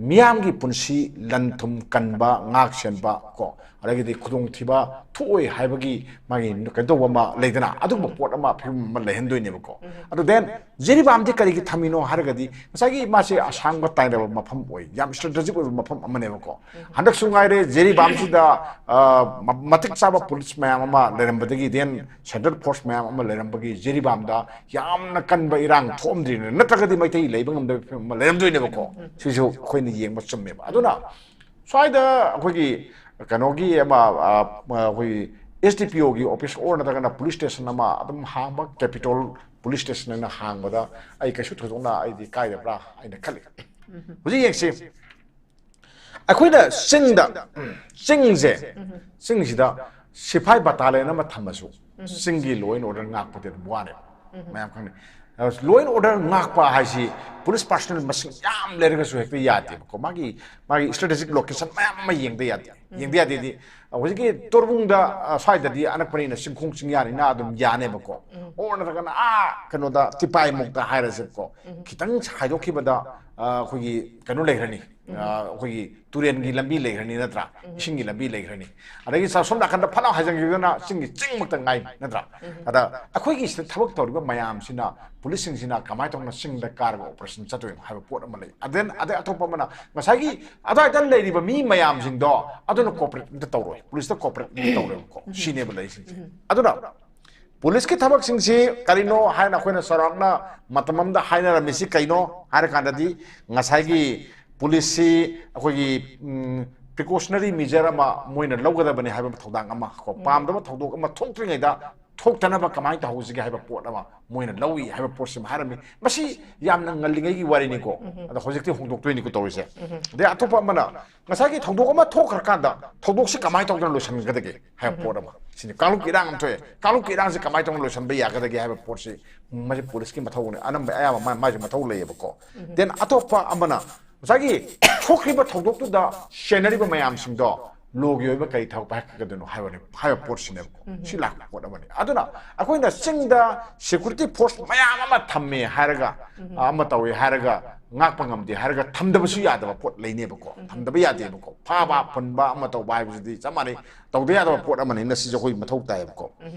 ꯃꯤꯌꯥꯝꯒꯤ ꯄꯨꯟꯁꯤ ꯂꯟ ꯊꯨꯝ ꯀꯟꯕ, ꯉꯥꯛ ꯁꯦꯟꯕ ꯀꯣ, ꯑꯗꯒꯤꯗꯤ ꯈꯨꯗꯣꯡꯊꯤꯕ ꯊꯣꯛꯑꯣꯏ ꯍꯥꯏꯕꯒꯤ ꯃꯥꯒꯤ ꯀꯩꯅꯣ ꯇꯧꯕ ꯑꯃ ꯂꯩꯗꯅ, ꯑꯗꯨꯒꯨꯝꯕ ꯄꯣꯠ ꯑꯃ, ꯐꯤꯕꯝ ꯑꯃ ꯂꯩꯍꯟꯗꯣꯏꯅꯦꯕꯀꯣ꯫ ꯑꯗꯨ then ꯖꯤꯔꯤꯕꯥꯝꯗꯤ ꯀꯔꯤꯒꯤ ꯊꯝꯃꯤꯅꯣ ꯍꯥꯏꯔꯒꯗꯤ, ꯉꯁꯥꯏꯒꯤ ꯃꯥꯁꯦ ꯑꯁꯥꯡꯕ ꯇꯥꯏꯅꯕ ꯃꯐꯝ ꯑꯣꯏ, ꯌꯥꯝ ꯏꯁꯇ꯭ꯔꯦꯇꯦꯖꯤꯛ ꯑꯣꯏꯕ ꯃꯐꯝ ꯑꯃꯅꯦꯕꯀꯣ꯫ ꯍꯟꯗꯛꯁꯨ ꯉꯥꯏꯔꯦ, ꯖꯤꯔꯤꯕꯥꯝꯁꯤꯗ, ꯑ, ꯃ-, ꯃꯇꯤꯛ ꯆꯥꯕ ꯄꯨꯂꯤꯁ ꯃꯌꯥꯝ ꯑꯃ ꯂꯩꯔꯝꯕꯗꯒꯤ, then ꯁꯦꯟꯇ꯭ꯔꯦꯜ ꯐꯣꯔꯁ ꯃꯌꯥꯝ ꯑꯃ ꯂꯩꯔꯝꯕꯒꯤ ꯖꯤꯔꯤꯕꯥꯝꯗ ꯌꯥꯝꯅ ꯀꯟꯕ ꯏꯔꯥꯡ ꯊꯣꯛꯑꯝꯗ꯭ꯔꯤꯅꯦ, ꯅꯠꯇ꯭ꯔꯒꯗꯤ ꯃꯩꯇꯩ ꯂꯩꯕ ꯉꯝꯗꯕ ꯐꯤꯕꯝ ꯑꯃ ꯂꯩꯔꯝꯗꯣꯏꯅꯦꯕꯀꯣ꯫ ꯁꯤꯁꯨ ꯑꯩꯈꯣꯏꯅ ꯌꯦꯡꯕ ꯆꯨꯝꯃꯦꯕ꯫ ꯑꯗꯨꯅ ꯁ꯭ꯋꯥꯏꯗ ꯑꯩꯈꯣꯏꯒꯤ ꯀꯩꯅꯣꯒꯤ ꯑꯃ, ꯑ, ꯑꯩꯈꯣꯏꯒꯤ ꯑꯦꯁ ꯗꯤ ꯄꯤ ꯑꯣꯒꯤ ꯑꯣꯐꯤꯁ ꯑꯣꯔ ꯅꯠꯇ꯭ꯔꯒꯅ ꯄꯨꯂꯤꯁ ꯁ꯭ꯇꯦꯁꯟ ꯑꯃ ꯑꯗꯨꯝ ꯍꯥꯡꯕ, ꯀꯦꯄꯤꯇꯣꯜ ꯄꯨꯂꯤꯁ ꯁ꯭ꯇꯦꯁꯟ ꯑꯅ ꯍꯥꯡꯕꯗ ꯑꯩ ꯀꯩꯁꯨ ꯊꯣꯏꯗꯣꯛꯅ ꯑꯩꯗꯤ ꯀꯥꯏꯗꯕ꯭ꯔꯥ ꯍꯥꯏꯅ ꯈꯜꯂꯤ꯫ ꯍꯧꯖꯤꯛ ꯌꯦꯡꯁꯤ, ꯑꯩꯈꯣꯏꯅ ꯆꯤꯡꯗ, ꯆꯤꯡꯁꯦ, ꯆꯤꯡꯁꯤꯗ ꯁꯤꯐꯥꯏ ꯕꯇꯥꯂꯤꯌꯟ ꯑꯃ ꯊꯝꯃꯁꯨ, ꯆꯤꯡꯒꯤ law and order ꯉꯥꯛꯄꯗꯤ ꯑꯗꯨꯝ ꯋꯥꯅꯦꯕ꯫ ꯃꯌꯥꯝ ꯈꯪꯅꯩ꯫ Law and order ꯉꯥꯛꯄ ꯍꯥꯏꯁꯤ ꯄꯨꯂꯤꯁ ꯄꯥꯔꯁꯣꯅꯦꯜ ꯃꯁꯤꯡ ꯌꯥꯝ ꯂꯩꯔꯒꯁꯨ ꯍꯦꯛꯇ ꯌꯥꯗꯦꯕꯀꯣ꯫ ꯃꯥꯒꯤ, ꯃꯥꯒꯤ ꯏꯁꯇ꯭ꯔꯦꯇꯦꯖꯤꯛ ꯂꯣꯀꯦꯁꯟ ꯃꯌꯥꯝ ꯑꯃ ꯌꯦꯡꯗ ꯌꯥꯗꯦ꯫ ꯌꯦꯡꯗ ꯌꯥꯗꯦꯗꯤ, ꯍꯧꯖꯤꯛꯀꯤ ꯇꯣꯔꯕꯨꯡꯗ, ꯑ, ꯁ꯭ꯋꯥꯏꯗꯗꯤ ꯑꯅꯛꯄꯅꯤꯅ ꯆꯤꯡꯈꯣꯡ ꯆꯤꯡꯌꯥꯅꯤꯅ ꯑꯗꯨꯝ ꯌꯥꯅꯦꯕꯀꯣ꯫ ꯑꯣꯔ ꯅꯠꯇ꯭ꯔꯒꯅ ꯑꯥ ꯀꯩꯅꯣꯗ ꯇꯤꯄꯥꯏꯃꯨꯛꯇ ꯍꯥꯏꯔꯁꯦꯕꯀꯣ꯫ ꯈꯤꯇꯪ ꯍꯥꯏꯗꯣꯛꯈꯤꯕꯗ, ꯑ, ꯑꯩꯈꯣꯏꯒꯤ ꯀꯩꯅꯣ ꯂꯩꯈ꯭ꯔꯅꯤ꯫ ꯑ, ꯑꯩꯈꯣꯏꯒꯤ ꯇꯨꯔꯦꯟꯒꯤ ꯂꯝꯕꯤ ꯂꯩꯈ꯭ꯔꯅꯤ ꯅꯠꯇ꯭ꯔꯥ? ꯏꯁꯤꯡꯒꯤ ꯂꯝꯕꯤ ꯂꯩꯈ꯭ꯔꯅꯤ꯫ ꯑꯗꯒꯤ ꯁ-, ꯁꯣꯝ ꯅꯥꯀꯟꯗ ꯐꯠ ꯂꯥꯎ ꯍꯥꯏꯖꯟꯈꯤꯕꯗꯅ ꯆꯤꯡꯒꯤ ꯆꯤꯡꯃꯛꯇ ꯉꯥꯏ ꯅꯠꯇ꯭ꯔꯥ? ꯑꯗ ꯑꯩꯈꯣꯏꯒꯤ ꯁꯤꯗ ꯊꯕꯛ ꯇꯧꯔꯤꯕ ꯃꯌꯥꯝꯁꯤꯅ, ꯄꯨꯂꯤꯁꯁꯤꯡꯁꯤꯅ ꯀꯃꯥꯏꯅ ꯇꯧꯅ ꯆꯤꯡꯗ ꯀꯥꯔꯒ ꯑꯣꯄꯔꯦꯁꯟ ꯆꯠꯇꯣꯏꯅꯣ ꯍꯥꯏꯕ ꯄꯣꯠ ꯑꯃ ꯂꯩ꯫ ꯑꯗ, ꯑꯗꯩ ꯑꯇꯣꯞꯄ ꯑꯃꯅ ꯉꯁꯥꯏꯒꯤ ꯑꯗꯨꯋꯥꯏꯗ ꯂꯩꯔꯤꯕ ꯃꯤ ꯃꯌꯥꯝꯁꯤꯡꯗꯣ ꯑꯗꯨꯅ ꯀꯣꯑꯣꯄꯔꯦꯠ ꯑꯝꯇ ꯇꯧꯔꯣꯏ, ꯄꯨꯂꯤꯁꯇ ꯀꯣꯑꯣꯄꯔꯦꯠ ꯑꯝꯇ ꯇꯧꯔꯣꯏꯕꯀꯣ꯫ ꯁꯤꯅꯦꯕ ꯂꯩꯔꯤꯁꯤꯡꯁꯦ꯫ ꯑꯗꯨꯅ ꯄꯨꯂꯤꯁꯀꯤ ꯊꯕꯛꯁꯤꯡꯁꯤ ꯀꯔꯤꯅꯣ ꯍꯥꯏꯅ ꯑꯩꯈꯣꯏꯅ ꯆꯥꯎꯔꯥꯛꯅ ꯃꯇꯝ ꯑꯃꯗ ꯍꯥꯏꯅꯔꯝꯃꯤꯁꯤ ꯀꯩꯅꯣ ꯍꯥꯏꯔꯀꯥꯟꯗꯗꯤ, ꯉꯁꯥꯏꯒꯤ ꯄꯨꯂꯤꯁꯁꯤ ꯑꯩꯈꯣꯏꯒꯤ, ꯎꯝ, ꯄ꯭ꯔꯤꯀꯣꯁꯅꯔꯤ ꯃꯤꯖꯔ ꯑꯃ ꯃꯣꯏꯅ ꯂꯧꯒꯗꯕꯅꯤ ꯍꯥꯏꯕ ꯊꯧꯗꯥꯡ ꯑꯃ ꯀꯣ, ꯄꯥꯝꯗꯕ ꯊꯧꯗꯣꯛ ꯑꯃ ꯊꯣꯛꯇ꯭ꯔꯤꯉꯩꯗ ꯊꯣꯛꯇꯅꯕ ꯀꯃꯥꯏꯅ ꯇꯧꯍꯧꯁꯤꯒꯦ ꯍꯥꯏꯕ ꯄꯣꯠ ꯑꯃ ꯃꯣꯏꯅ ꯂꯧꯏ ꯍꯥꯏꯕ ꯄꯣꯠꯁꯤꯃ ꯍꯥꯏꯔꯝꯃꯤ꯫ ꯃꯁꯤ ꯌꯥꯝꯅ ꯉꯜꯂꯤꯉꯩꯒꯤ ꯋꯥꯔꯤꯅꯤꯀꯣ, ꯑꯗꯣ ꯍꯧꯖꯤꯛꯇꯤ ꯍꯣꯡꯗꯣꯛꯇꯣꯏꯅꯤꯀꯣ ꯇꯧꯔꯤꯁꯦ꯫ ꯑꯗꯩ ꯑꯇꯣꯞꯄ ꯑꯃꯅ ꯉꯁꯥꯏꯒꯤ ꯊꯧꯗꯣꯛ ꯑꯃ ꯊꯣꯛꯈ꯭ꯔꯀꯥꯟꯗ ꯊꯧꯗꯣꯛꯁꯤ ꯀꯃꯥꯏꯅ ꯇꯧꯗꯅ ꯂꯣꯏꯁꯤꯟꯒꯗꯒꯦ ꯍꯥꯏꯕ ꯄꯣꯠ ꯑꯃ꯫ ꯁꯤꯅꯤ ꯀꯥꯡꯂꯨꯞꯀꯤ ꯏꯔꯥꯡ ꯑꯃ ꯊꯣꯛꯑꯦ, ꯀꯥꯡꯂꯨꯞꯀꯤ ꯏꯔꯥꯡꯁꯤ ꯀꯃꯥꯏꯅ ꯇꯧꯗꯅ ꯂꯣꯏꯁꯤꯟꯕ ꯌꯥꯒꯗꯒꯦ ꯍꯥꯏꯕ ꯄꯣꯠꯁꯤ ꯃꯁꯤ ꯄꯨꯂꯤꯁꯀꯤ ꯃꯊꯧꯅꯤ꯫ ꯑꯅꯝꯕ ꯑꯌꯥꯝꯕ ꯃꯥ-, ꯃꯥꯏꯁꯨ ꯃꯊꯧ ꯂꯩꯌꯦꯕꯀꯣ꯫ Then ꯑꯇꯣꯞꯄ ꯑꯃꯅ ꯉꯁꯥꯏꯒꯤ ꯊꯣꯛꯈ꯭ꯔꯤꯕ ꯊꯧꯗꯣꯛꯇꯨꯗ ꯆꯦꯟꯅꯔꯤꯕ ꯃꯌꯥꯝꯁꯤꯡꯗꯣ ꯂꯣꯒꯤ ꯑꯣꯏꯕ ꯀꯔꯤ ꯊꯕꯛ ꯄꯥꯏꯈꯠꯀꯗꯣꯏꯅꯣ ꯍꯥꯏꯕꯅꯤ, ꯍꯥꯏꯕ ꯄꯣꯠꯁꯤꯅꯦꯕꯀꯣ꯫ ꯁꯤ ꯂꯥꯛꯄ ꯄꯣꯠ ꯑꯃꯅꯤ꯫ ꯑꯗꯨꯅ ꯑꯩꯈꯣꯏꯅ ꯆꯤꯡꯗ ꯁꯦꯀ꯭ꯌꯨꯔꯤꯇꯤ ꯐꯣꯔꯁ ꯃꯌꯥꯝ ꯑꯃ ꯊꯝꯃꯦ ꯍꯥꯏꯔꯒ, ꯑ, ꯑꯃ ꯇꯧꯋꯦ ꯍꯥꯏꯔꯒ, ꯉꯥꯛꯄ ꯉꯝꯗꯦ ꯍꯥꯏꯔꯒ ꯊꯝꯗꯕꯁꯨ ꯌꯥꯗꯕ ꯄꯣꯠ ꯂꯩꯅꯦꯕꯀꯣ꯫ ꯊꯝꯗꯕ ꯌꯥꯗꯦꯕꯀꯣ꯫ ꯐꯥꯕ ꯄꯨꯟꯕ ꯑꯃ ꯇꯧꯕ ꯍꯥꯏꯕꯁꯤꯗꯤ ꯆꯞ ꯃꯥꯟꯅꯩ, ꯇꯧꯗ ꯌꯥꯗꯕ ꯄꯣꯠ ꯑꯃꯅꯤꯅ ꯁꯤꯁꯨ ꯑꯩꯈꯣꯏ ꯃꯊꯧ ꯇꯥꯏꯌꯦꯕꯀꯣ꯫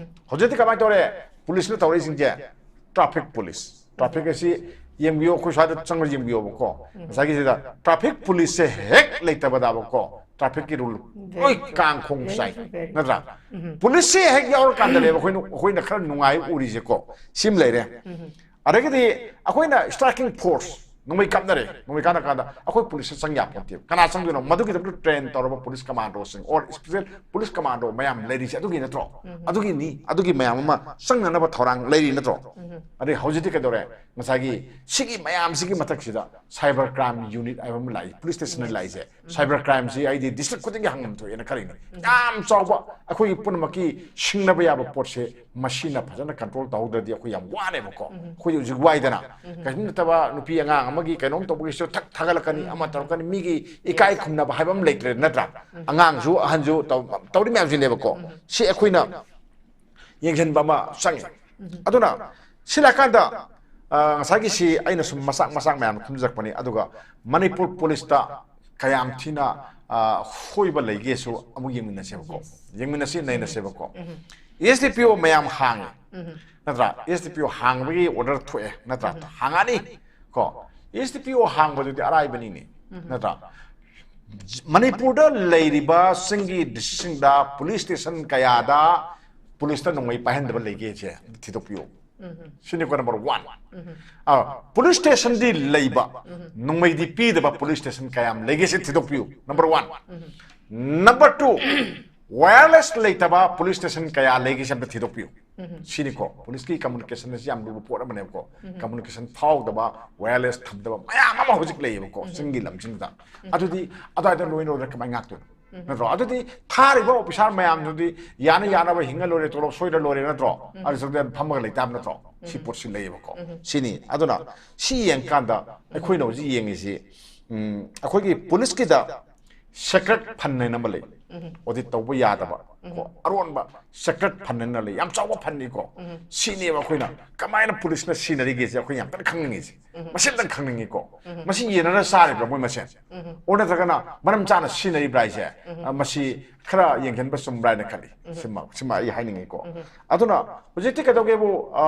ꯍꯧꯖꯤꯛꯇꯤ ꯀꯃꯥꯏꯅ ꯇꯧꯔꯦ? ꯄꯨꯂꯤꯁꯅ ꯇꯧꯔꯛꯏꯁꯤꯡꯁꯦ, ꯇ꯭ꯔꯥꯐꯤꯛ ꯄꯨꯂꯤꯁ꯫ ꯇ꯭ꯔꯥꯐꯤꯛ ꯑꯁꯤ ꯌꯦꯡꯕꯤꯌꯣ, ꯑꯩꯈꯣꯏ ꯁ꯭ꯋꯥꯏꯗ ꯆꯪꯉ ꯌꯦꯡꯕꯤꯌꯣꯕꯀꯣ꯫ ꯉꯁꯥꯏꯒꯤ ꯁꯤꯗ ꯇ꯭ꯔꯥꯐꯤꯛ ꯄꯨꯂꯤꯁꯁꯦ ꯍꯦꯛ ꯂꯩꯇꯕꯗꯕꯀꯣ, ꯇ꯭ꯔꯥꯐꯤꯛꯀꯤ ꯔꯨꯜ ꯂꯣꯏ ꯀꯥꯡꯈꯣꯡ ꯆꯥꯏ, ꯅꯠꯇ꯭ꯔꯥ? ꯄꯨꯂꯤꯁꯁꯦ ꯍꯦꯛ ꯌꯥꯎꯔꯀꯥꯟꯗꯅꯦꯕ ꯑꯩꯈꯣꯏꯅ, ꯑꯩꯈꯣꯏꯅ ꯈꯔ ꯅꯨꯡꯉꯥꯏ ꯎꯔꯤꯁꯦꯀꯣ꯫ ꯁꯤꯃ ꯂꯩꯔꯦ꯫ ꯑꯗꯒꯤꯗꯤ ꯑꯩꯈꯣꯏꯅ striking force, ꯅꯣꯡꯃꯩ ꯀꯥꯞꯅꯔꯦ, ꯅꯣꯡꯃꯩ ꯀꯥꯞꯅ ꯀꯥꯟꯗ ꯑꯩꯈꯣꯏ ꯄꯨꯂꯤꯁꯁꯦ ꯆꯪ ꯌꯥꯄꯣꯟꯇꯦꯕ꯫ ꯀꯅꯥ ꯆꯪꯗꯣꯏꯅꯣ? ꯃꯗꯨꯒꯤꯗꯃꯛꯇ ꯇ꯭ꯔꯦꯟ ꯇꯧꯔꯕ ꯄꯨꯂꯤꯁ ꯀꯃꯥꯟꯗꯣꯁꯤꯡ or special ꯄꯨꯂꯤꯁ ꯀꯃꯥꯟꯗꯣ ꯃꯌꯥꯝ ꯂꯩꯔꯤꯁꯦ ꯑꯗꯨꯒꯤ ꯅꯠꯇ꯭ꯔꯣ? ꯑꯗꯨꯒꯤꯅꯤ, ꯑꯗꯨꯒꯤ ꯃꯌꯥꯝ ꯑꯃ ꯆꯪꯅꯅꯕ ꯊꯧꯔꯥꯡ ꯂꯩꯔꯤ ꯅꯠꯇ꯭ꯔꯣ? ꯑꯗꯩ ꯍꯧꯖꯤꯛꯇꯤ ꯀꯩꯗꯧꯔꯦ? ꯉꯁꯥꯏꯒꯤ ꯁꯤꯒꯤ ꯃꯌꯥꯝꯁꯤꯒꯤ ꯃꯊꯛꯁꯤꯗ cyber crime unit ꯍꯥꯏꯕ ꯑꯃ ꯂꯥꯛꯏ, ꯄꯨꯂꯤꯁ ꯁ꯭ꯇꯦꯁꯟꯗ ꯂꯥꯛꯏꯁꯦ꯫ Cyber crimeꯁꯤ ꯑꯩꯗꯤ district ꯈꯨꯗꯤꯡꯒꯤ ꯍꯪꯐꯝ ꯊꯣꯛꯑꯦꯅ ꯈꯜꯂꯤꯅꯤ꯫ ꯌꯥꯝ ꯆꯥꯎꯕ, ꯑꯩꯈꯣꯏꯒꯤ ꯄꯨꯝꯅꯃꯛꯀꯤ ꯁꯤꯡꯅꯕ ꯌꯥꯕ ꯄꯣꯠꯁꯦ ꯃꯁꯤꯅ ꯐꯖꯅ control ꯇꯧꯍꯧꯗ꯭ꯔꯗꯤ ꯑꯩꯈꯣꯏ ꯌꯥꯝ ꯋꯥꯅꯦꯕꯀꯣ꯫ ꯑꯩꯈꯣꯏ ꯍꯧꯖꯤꯛ ꯋꯥꯏꯗꯅ, ꯀꯩꯁꯨ ꯅꯠꯇꯕ ꯅꯨꯄꯤ ꯑꯉꯥꯡ ꯑꯃꯒꯤ ꯀꯩꯅꯣꯝ ꯇꯧꯕꯒꯤꯁꯨ ꯊꯛ ꯊꯥꯒꯠꯂꯛꯀꯅꯤ, ꯑꯃ ꯇꯧꯔꯛꯀꯅꯤ, ꯃꯤꯒꯤ ꯏꯀꯥꯏ ꯈꯨꯝꯅꯕ ꯍꯥꯏꯕ ꯑꯃ ꯂꯩꯇ꯭ꯔꯦ ꯅꯠꯇ꯭ꯔꯥ? ꯑꯉꯥꯡꯁꯨ ꯑꯍꯟꯁꯨ ꯇꯧ-, ꯇꯧꯔꯤ ꯃꯌꯥꯝꯁꯤꯅꯦꯕꯀꯣ꯫ ꯁꯤ ꯑꯩꯈꯣꯏꯅ ꯌꯦꯡꯁꯤꯟꯕ ꯑꯃ ꯆꯪꯉꯤ꯫ ꯑꯗꯨꯅ ꯁꯤ ꯂꯥꯛꯀꯥꯟꯗ, ꯑ, ꯉꯁꯥꯏꯒꯤ ꯁꯤ ꯑꯩꯅ ꯁꯨꯝ ꯃꯆꯥꯛ ꯃꯆꯥꯛ ꯃꯌꯥꯝ ꯈꯨꯝꯖꯔꯛꯄꯅꯤ꯫ ꯑꯗꯨꯒ ꯃꯅꯤꯄꯨꯔ ꯄꯨꯂꯤꯁꯇ ꯀꯌꯥꯝ ꯊꯤꯅ, ꯑ, ꯁꯣꯏꯕ ꯂꯩꯒꯦꯁꯨ ꯑꯃꯨꯛ ꯌꯦꯡꯃꯤꯟꯅꯁꯦꯕꯀꯣ꯫ ꯌꯦꯡꯃꯤꯟꯅꯁꯤ, ꯅꯩꯅꯁꯦꯕꯀꯣ꯫ S D P O ꯃꯌꯥꯝ ꯍꯥꯡꯉꯦ, ꯅꯠꯇ꯭ꯔꯥ? S D P O ꯍꯥꯡꯕꯒꯤ order ꯊꯣꯛꯑꯦ, ꯅꯠꯇ꯭ꯔꯥ? ꯍꯥꯡꯉꯛꯑꯅꯤ ꯀꯣ꯫ S D P O ꯍꯥꯡꯕꯗꯨꯗꯤ ꯑꯔꯥꯏꯕꯅꯤꯅꯦ, ꯅꯠꯇ꯭ꯔꯥ? ꯃꯅꯤꯄꯨꯔꯗ ꯂꯩꯔꯤꯕꯁꯤꯡꯒꯤ ꯗꯤꯁꯇ꯭ꯔꯤꯛꯁꯤꯡꯗ ꯄꯨꯂꯤꯁ ꯁ꯭ꯇꯦꯁꯟ ꯀꯌꯥꯗ ꯄꯨꯂꯤꯁꯇ ꯅꯣꯡꯃꯩ ꯄꯥꯏꯍꯟꯗꯕ ꯂꯩꯒꯦꯁꯦ ꯊꯤꯗꯣꯛꯄꯤꯌꯨ꯫ ꯁꯤꯅꯤꯀꯣ number one꯫ ꯑ, ꯄꯨꯂꯤꯁ ꯁ꯭ꯇꯦꯁꯟꯗꯤ ꯂꯩꯕ, ꯅꯣꯡꯃꯩꯗꯤ ꯄꯤꯗꯕ ꯄꯨꯂꯤꯁ ꯁ꯭ꯇꯦꯁꯟ ꯀꯌꯥꯝ ꯂꯩꯒꯦꯁꯦ ꯊꯤꯗꯣꯛꯄꯤꯌꯨ, number one꯫ Number two, wireless ꯂꯩꯇꯕ ꯄꯨꯂꯤꯁ ꯁ꯭ꯇꯦꯁꯟ ꯀꯌꯥ ꯂꯩꯒꯦꯁꯦ ꯑꯝꯇ ꯊꯤꯗꯣꯛꯄꯤꯌꯨ꯫ ꯁꯤꯅꯤꯀꯣ, ꯄꯨꯂꯤꯁꯀꯤ communication ꯑꯁꯤ ꯌꯥꯝ ꯂꯨꯕ ꯄꯣꯠ ꯑꯃꯅꯦꯕꯀꯣ꯫ Communication ꯐꯥꯎꯗꯕ, wireless ꯊꯝꯗꯕ ꯃꯌꯥꯝ ꯑꯃ ꯍꯧꯖꯤꯛ ꯂꯩꯌꯦꯕꯀꯣ, ꯆꯤꯡꯒꯤ ꯂꯝꯁꯤꯡꯗ꯫ ꯑꯗꯨꯗꯤ ꯑꯗꯨꯋꯥꯏꯗ ꯂꯣꯏꯅ ꯂꯣꯏꯅ ꯀꯃꯥꯏꯅ ꯉꯥꯛꯇꯣꯏꯅꯣ? ꯅꯠꯇ꯭ꯔꯣ? ꯑꯗꯨꯗꯤ ꯊꯥꯔꯤꯕ ꯑꯣꯐꯤꯁꯥꯔ ꯃꯌꯥꯝꯗꯨꯗꯤ ꯌꯥꯅ ꯌꯥꯅꯕ ꯍꯤꯡꯉ ꯂꯣꯏꯔꯦ, ꯇꯣꯂꯣꯞ ꯁꯣꯏꯔ ꯂꯣꯏꯔꯦ, ꯅꯠꯇ꯭ꯔꯣ? ꯑꯗꯨ ꯁꯔꯨꯛꯇ ꯐꯝꯃꯒ ꯂꯩꯇꯥꯕ ꯅꯠꯇ꯭ꯔꯣ? ꯁꯤ ꯄꯣꯠꯁꯤ ꯂꯩꯌꯦꯕꯀꯣ꯫ ꯁꯤꯅꯤ꯫ ꯑꯗꯨꯅ ꯁꯤ ꯌꯦꯡꯀꯥꯟꯗ ꯑꯩꯈꯣꯏꯅ ꯍꯧꯖꯤꯛ ꯌꯦꯡꯉꯤꯁꯤ, ꯎꯝ, ꯑꯩꯈꯣꯏꯒꯤ ꯄꯨꯂꯤꯁꯀꯤꯗ sacred fund ꯍꯥꯏꯅ ꯑꯃ ꯂꯩ꯫ ꯑꯣꯗꯤꯠ ꯇꯧꯕ ꯌꯥꯗꯕ ꯀꯣ, ꯑꯔꯣꯟꯕ ꯁꯦꯀ꯭ꯔꯦꯠ ꯐꯟ ꯑꯅ ꯂꯩ, ꯌꯥꯝ ꯆꯥꯎꯕ ꯐꯟꯅꯤꯀꯣ꯫ ꯁꯤꯅꯦꯕ ꯑꯩꯈꯣꯏꯅ ꯀꯃꯥꯏꯅ ꯄꯨꯂꯤꯁꯅ ꯁꯤꯖꯤꯟꯅꯔꯤꯒꯦꯁꯦ ꯑꯩꯈꯣꯏ ꯌꯥꯝ ꯀꯟꯅ ꯈꯪꯅꯤꯡꯉꯤꯁꯦ꯫ ꯃꯁꯤ ꯑꯝꯇꯪ ꯈꯪꯅꯤꯡꯉꯤꯀꯣ꯫ ꯃꯁꯤ ꯌꯦꯟꯅꯔ ꯆꯥꯔꯤꯕ꯭ꯔꯥ ꯃꯣꯏ ꯃꯁꯦꯟ? ꯑꯣ, ꯅꯠꯇ꯭ꯔꯒꯅ ꯃꯔꯝ ꯆꯥꯅ ꯁꯤꯖꯤꯟꯅꯔꯤꯕ꯭ꯔꯥ ꯍꯥꯏꯁꯦ? ꯑ, ꯃꯁꯤ ꯈꯔ ꯌꯦꯡꯁꯤꯟꯕ ꯆꯨꯝꯕ꯭ꯔꯥ ꯍꯥꯏꯅ ꯈꯜꯂꯤ꯫ ꯁꯤꯃ, ꯁꯤꯃ ꯑꯩ ꯍꯥꯏꯅꯤꯡꯉꯤꯀꯣ꯫ ꯑꯗꯨꯅ ꯍꯧꯖꯤꯛꯇꯤ ꯀꯩꯗꯧꯒꯦꯕꯨ, ꯑ,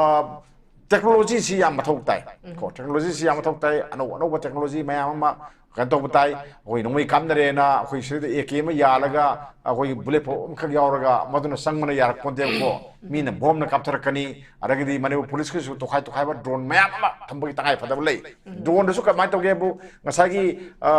ꯇꯦꯛꯅꯣꯂꯣꯖꯤꯁꯤ ꯌꯥꯝ ꯃꯊꯧ ꯇꯥꯏ ꯀꯣ꯫ ꯇꯦꯛꯅꯣꯂꯣꯖꯤꯁꯤ ꯌꯥꯝ ꯃꯊꯧ ꯇꯥꯏ꯫ ꯑꯅꯧ ꯑꯅꯧꯕ ꯇꯦꯛꯅꯣꯂꯣꯖꯤ ꯃꯌꯥꯝ ꯑꯃ ꯀꯩꯅꯣ ꯇꯧꯕ ꯇꯥꯏ꯫ ꯑꯩꯈꯣꯏ ꯅꯣꯡꯃꯩ ꯀꯥꯞꯅꯔꯦꯅ ꯑꯩꯈꯣꯏ ꯁꯤꯗ ꯑꯦ ꯀꯦ ꯑꯃ ꯌꯥꯜꯂꯒ ꯑꯩꯈꯣꯏꯒꯤ ꯕꯨꯂꯦꯠ ꯄ꯭ꯔꯨꯐ ꯑꯃꯈꯛ ꯌꯥꯎꯔꯒ ꯃꯗꯨꯅ ꯆꯪꯕꯅ ꯌꯥꯔꯛꯄꯣꯟꯇꯦꯕꯀꯣ꯫ ꯃꯤꯅ ꯕꯣꯝꯅ ꯀꯥꯞꯊꯔꯛꯀꯅꯤ꯫ ꯑꯗꯒꯤꯗꯤ ꯃꯅꯤꯄꯨꯔ ꯄꯨꯂꯤꯁꯀꯤꯁꯨ ꯇꯣꯈꯥꯏ ꯇꯣꯈꯥꯏꯕ ꯗ꯭ꯔꯣꯟ ꯃꯌꯥꯝ ꯑꯃ ꯊꯝꯕꯒꯤ ꯇꯉꯥꯏ ꯐꯗꯕ ꯂꯩ꯫ ꯗ꯭ꯔꯣꯟꯗꯁꯨ ꯀꯃꯥꯏꯅ ꯇꯧꯒꯦꯕꯨ, ꯉꯁꯥꯏꯒꯤ, ꯑ,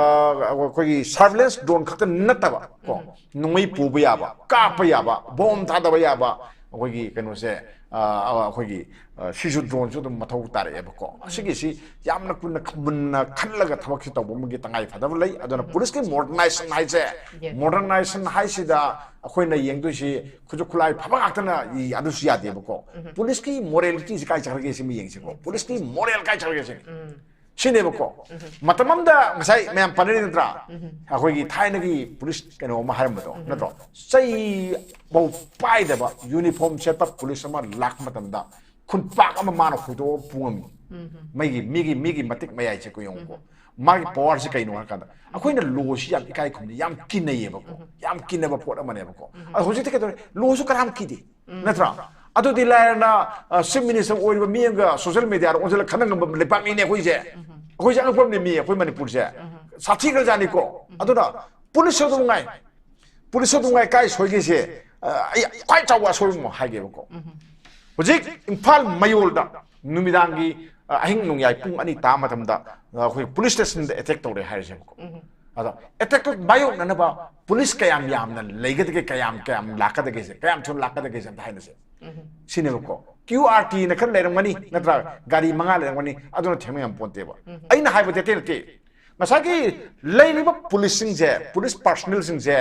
ꯑꯩꯈꯣꯏꯒꯤ ꯁꯔꯚꯤꯂꯦꯟꯁ ꯗ꯭ꯔꯣꯟ ꯈꯛꯇ ꯅꯠꯇꯕ ꯀꯣ, ꯅꯣꯡꯃꯩ ꯄꯨꯕ ꯌꯥꯕ, ꯀꯥꯞꯄ ꯌꯥꯕ, ꯕꯣꯝ ꯊꯥꯗꯕ ꯌꯥꯕ, ꯑꯩꯈꯣꯏꯒꯤ ꯀꯩꯅꯣꯁꯦ, ꯑ, ꯑꯩꯈꯣꯏꯒꯤ, ꯑ, ꯁꯤꯁꯨ ꯗ꯭ꯔꯣꯟꯁꯨ ꯑꯗꯨꯝ ꯃꯊꯧ ꯇꯥꯔꯛꯑꯦꯕꯀꯣ꯫ ꯑꯁꯤꯒꯤꯁꯤ ꯌꯥꯝꯅ ꯀꯨꯟꯅ ꯃꯨꯟꯅ ꯈꯜꯂꯒ ꯊꯕꯛꯁꯤ ꯇꯧꯕ ꯑꯃꯒꯤ ꯇꯉꯥꯏ ꯐꯗꯕ ꯂꯩ꯫ ꯑꯗꯨꯅ ꯄꯨꯂꯤꯁꯀꯤ ꯃꯣꯗꯔꯅꯥꯏꯖꯦꯁꯟ ꯍꯥꯏꯁꯦ, ꯃꯣꯗꯔꯅꯥꯏꯖꯦꯁꯟ ꯍꯥꯏꯁꯤꯗ ꯑꯩꯈꯣꯏꯅ ꯌꯦꯡꯗꯣꯏꯁꯤ ꯈꯨꯠꯁꯨ ꯈꯨꯠꯂꯥꯏ ꯐꯕ ꯉꯥꯛꯇꯅ ꯏ-, ꯑꯗꯨꯁꯨ ꯌꯥꯗꯦꯕꯀꯣ꯫ ꯄꯨꯂꯤꯁꯀꯤ ꯃꯣꯔꯦꯂꯤꯇꯤꯁꯤ ꯀꯥꯏ ꯆꯠꯈ꯭ꯔꯒꯦ ꯁꯤꯃ ꯌꯦꯡꯁꯤꯀꯣ꯫ ꯄꯨꯂꯤꯁꯀꯤ ꯃꯣꯔꯦꯜ ꯀꯥꯏ ꯆꯠꯈ꯭ꯔꯒꯦ ꯁꯤꯅꯤ꯫ ꯁꯤꯅꯦꯕꯀꯣ꯫ ꯃꯇꯝ ꯑꯃꯗ ꯉꯁꯥꯏ ꯃꯌꯥꯝ ꯄꯥꯅꯔꯤ ꯅꯠꯇ꯭ꯔꯥ? ꯑꯩꯈꯣꯏꯒꯤ ꯊꯥꯏꯅꯒꯤ ꯄꯨꯂꯤꯁ ꯀꯩꯅꯣ ꯑꯃ ꯍꯥꯏꯔꯝꯕꯗꯣ ꯅꯠꯇ꯭ꯔꯣ? ꯆꯩ ꯐꯧ ꯄꯥꯏꯗꯕ ꯌꯨꯅꯤꯐꯣꯔꯝ ꯁꯦꯠꯄ ꯄꯨꯂꯤꯁ ꯑꯃ ꯂꯥꯛꯄ ꯃꯇꯝꯗ ꯈꯨꯟꯄꯥꯛ ꯑꯃ ꯃꯥꯅ ꯍꯨꯏꯗꯣꯛꯑ ꯄꯨꯉꯝꯃꯤ꯫ ꯃꯩꯒꯤ, ꯃꯤꯒꯤ, ꯃꯤꯒꯤ ꯃꯇꯤꯛ ꯃꯌꯥꯏꯁꯦ ꯑꯩꯈꯣꯏ ꯌꯦꯡꯉꯨꯀꯣ꯫ ꯃꯥꯒꯤ ꯄꯋꯥꯔꯁꯤ ꯀꯩꯅꯣ ꯍꯥꯏꯔꯀꯥꯟꯗ ꯑꯩꯈꯣꯏꯅ ꯂꯣꯁꯤ ꯌꯥꯝ ꯏꯀꯥꯏ ꯈꯨꯝꯅꯩ, ꯌꯥꯝ ꯀꯤꯅꯩꯌꯦꯕꯀꯣ꯫ ꯌꯥꯝ ꯀꯤꯅꯕ ꯄꯣꯠ ꯑꯃꯅꯦꯕꯀꯣ꯫ ꯑꯗꯣ ꯍꯧꯖꯤꯛꯇꯤ ꯀꯩꯗꯧꯔꯦ? ꯂꯣꯁꯨ ꯀꯅꯥꯝ ꯀꯤꯗꯦ꯫ ꯅꯠꯇ꯭ꯔꯥ? ꯑꯗꯨꯗꯤ ꯂꯥꯏꯔꯅ, ꯑ, ꯆꯤꯐ ꯃꯤꯅꯤꯁꯇꯔ ꯑꯣꯏꯔꯤꯕ ꯃꯤ ꯑꯃꯒ ꯁꯣꯁꯤꯌꯦꯜ ꯃꯦꯗꯤꯌꯥꯗ ꯑꯣꯟꯁꯤꯜꯂꯒ ꯈꯠꯅ ꯉꯝꯕ ꯂꯩꯄꯥꯛꯅꯤꯅꯦ ꯑꯩꯈꯣꯏꯁꯦ꯫ ꯑꯩꯈꯣꯏꯁꯦ ꯑꯉꯛꯄ ꯑꯃꯅꯦ ꯃꯤ, ꯑꯩꯈꯣꯏ ꯃꯅꯤꯄꯨꯔꯁꯦ꯫ ꯁꯥꯊꯤꯈ꯭ꯔꯖꯥꯠꯅꯤꯀꯣ꯫ ꯑꯗꯨꯅ ꯄꯨꯂꯤꯁꯁꯨ ꯑꯗꯨꯝ ꯉꯥꯏ꯫ ꯄꯨꯂꯤꯁꯁꯨ ꯑꯗꯨꯝ ꯉꯥꯏ, ꯀꯥꯏ ꯁꯣꯏꯒꯦꯁꯦ, ꯑ, ꯑꯩ ꯈ꯭ꯋꯥꯏ ꯆꯥꯎꯕ ꯑꯁꯣꯏꯕ ꯑꯃ ꯍꯥꯏꯒꯦꯕꯀꯣ꯫ ꯍꯧꯖꯤꯛ ꯏꯝꯐꯥꯜ ꯃꯌꯣꯜꯗ ꯅꯨꯃꯤꯗꯥꯡꯒꯤ, ꯑ, ꯑꯍꯤꯡ ꯅꯣꯡꯌꯥꯏ ꯄꯨꯡ ꯑꯅꯤ ꯇꯥꯕ ꯃꯇꯝꯗ, ꯑ, ꯑꯩꯈꯣꯏ ꯄꯨꯂꯤꯁ ꯁ꯭ꯇꯦꯁꯟꯗ ꯑꯦꯇꯦꯛ ꯇꯧꯔꯦ ꯍꯥꯏꯔꯁꯦꯕꯀꯣ꯫ ꯑꯗꯣ ꯑꯦꯇꯦꯛꯇꯨ ꯃꯥꯌꯣꯛꯅꯅꯕ ꯄꯨꯂꯤꯁ ꯀꯌꯥꯝ ꯌꯥꯝꯅ ꯂꯩꯒꯗꯒꯦ, ꯀꯌꯥꯝ, ꯀꯌꯥꯝ ꯂꯥꯛꯀꯗꯒꯦꯁꯦ, ꯀꯌꯥꯝ ꯊꯨꯅ ꯂꯥꯛꯀꯗꯒꯦꯁꯦ ꯑꯝꯇ ꯍꯥꯏꯅꯁꯦ꯫ ꯁꯤꯅꯦꯕꯀꯣ꯫ ꯀ꯭ꯌꯨ ꯑꯥꯔ ꯇꯤꯅ ꯈꯔ ꯂꯩꯔꯝꯒꯅꯤ, ꯅꯠꯇ꯭ꯔꯥ? ꯒꯥꯔꯤ ꯃꯉꯥ ꯂꯩꯔꯝꯒꯅꯤ, ꯑꯗꯨꯅ ꯊꯦꯡꯅ ꯉꯝ ꯄꯣꯟꯇꯦꯕ꯫ ꯑꯩꯅ ꯍꯥꯏꯕꯗꯤ ꯑꯇꯩ ꯅꯠꯇꯦ꯫ ꯉꯁꯥꯏꯒꯤ ꯂꯩꯔꯤꯕ ꯄꯨꯂꯤꯁꯁꯤꯡꯁꯦ, ꯄꯨꯂꯤꯁ ꯄꯥꯔꯁꯣꯅꯦꯜꯁꯤꯡꯁꯦ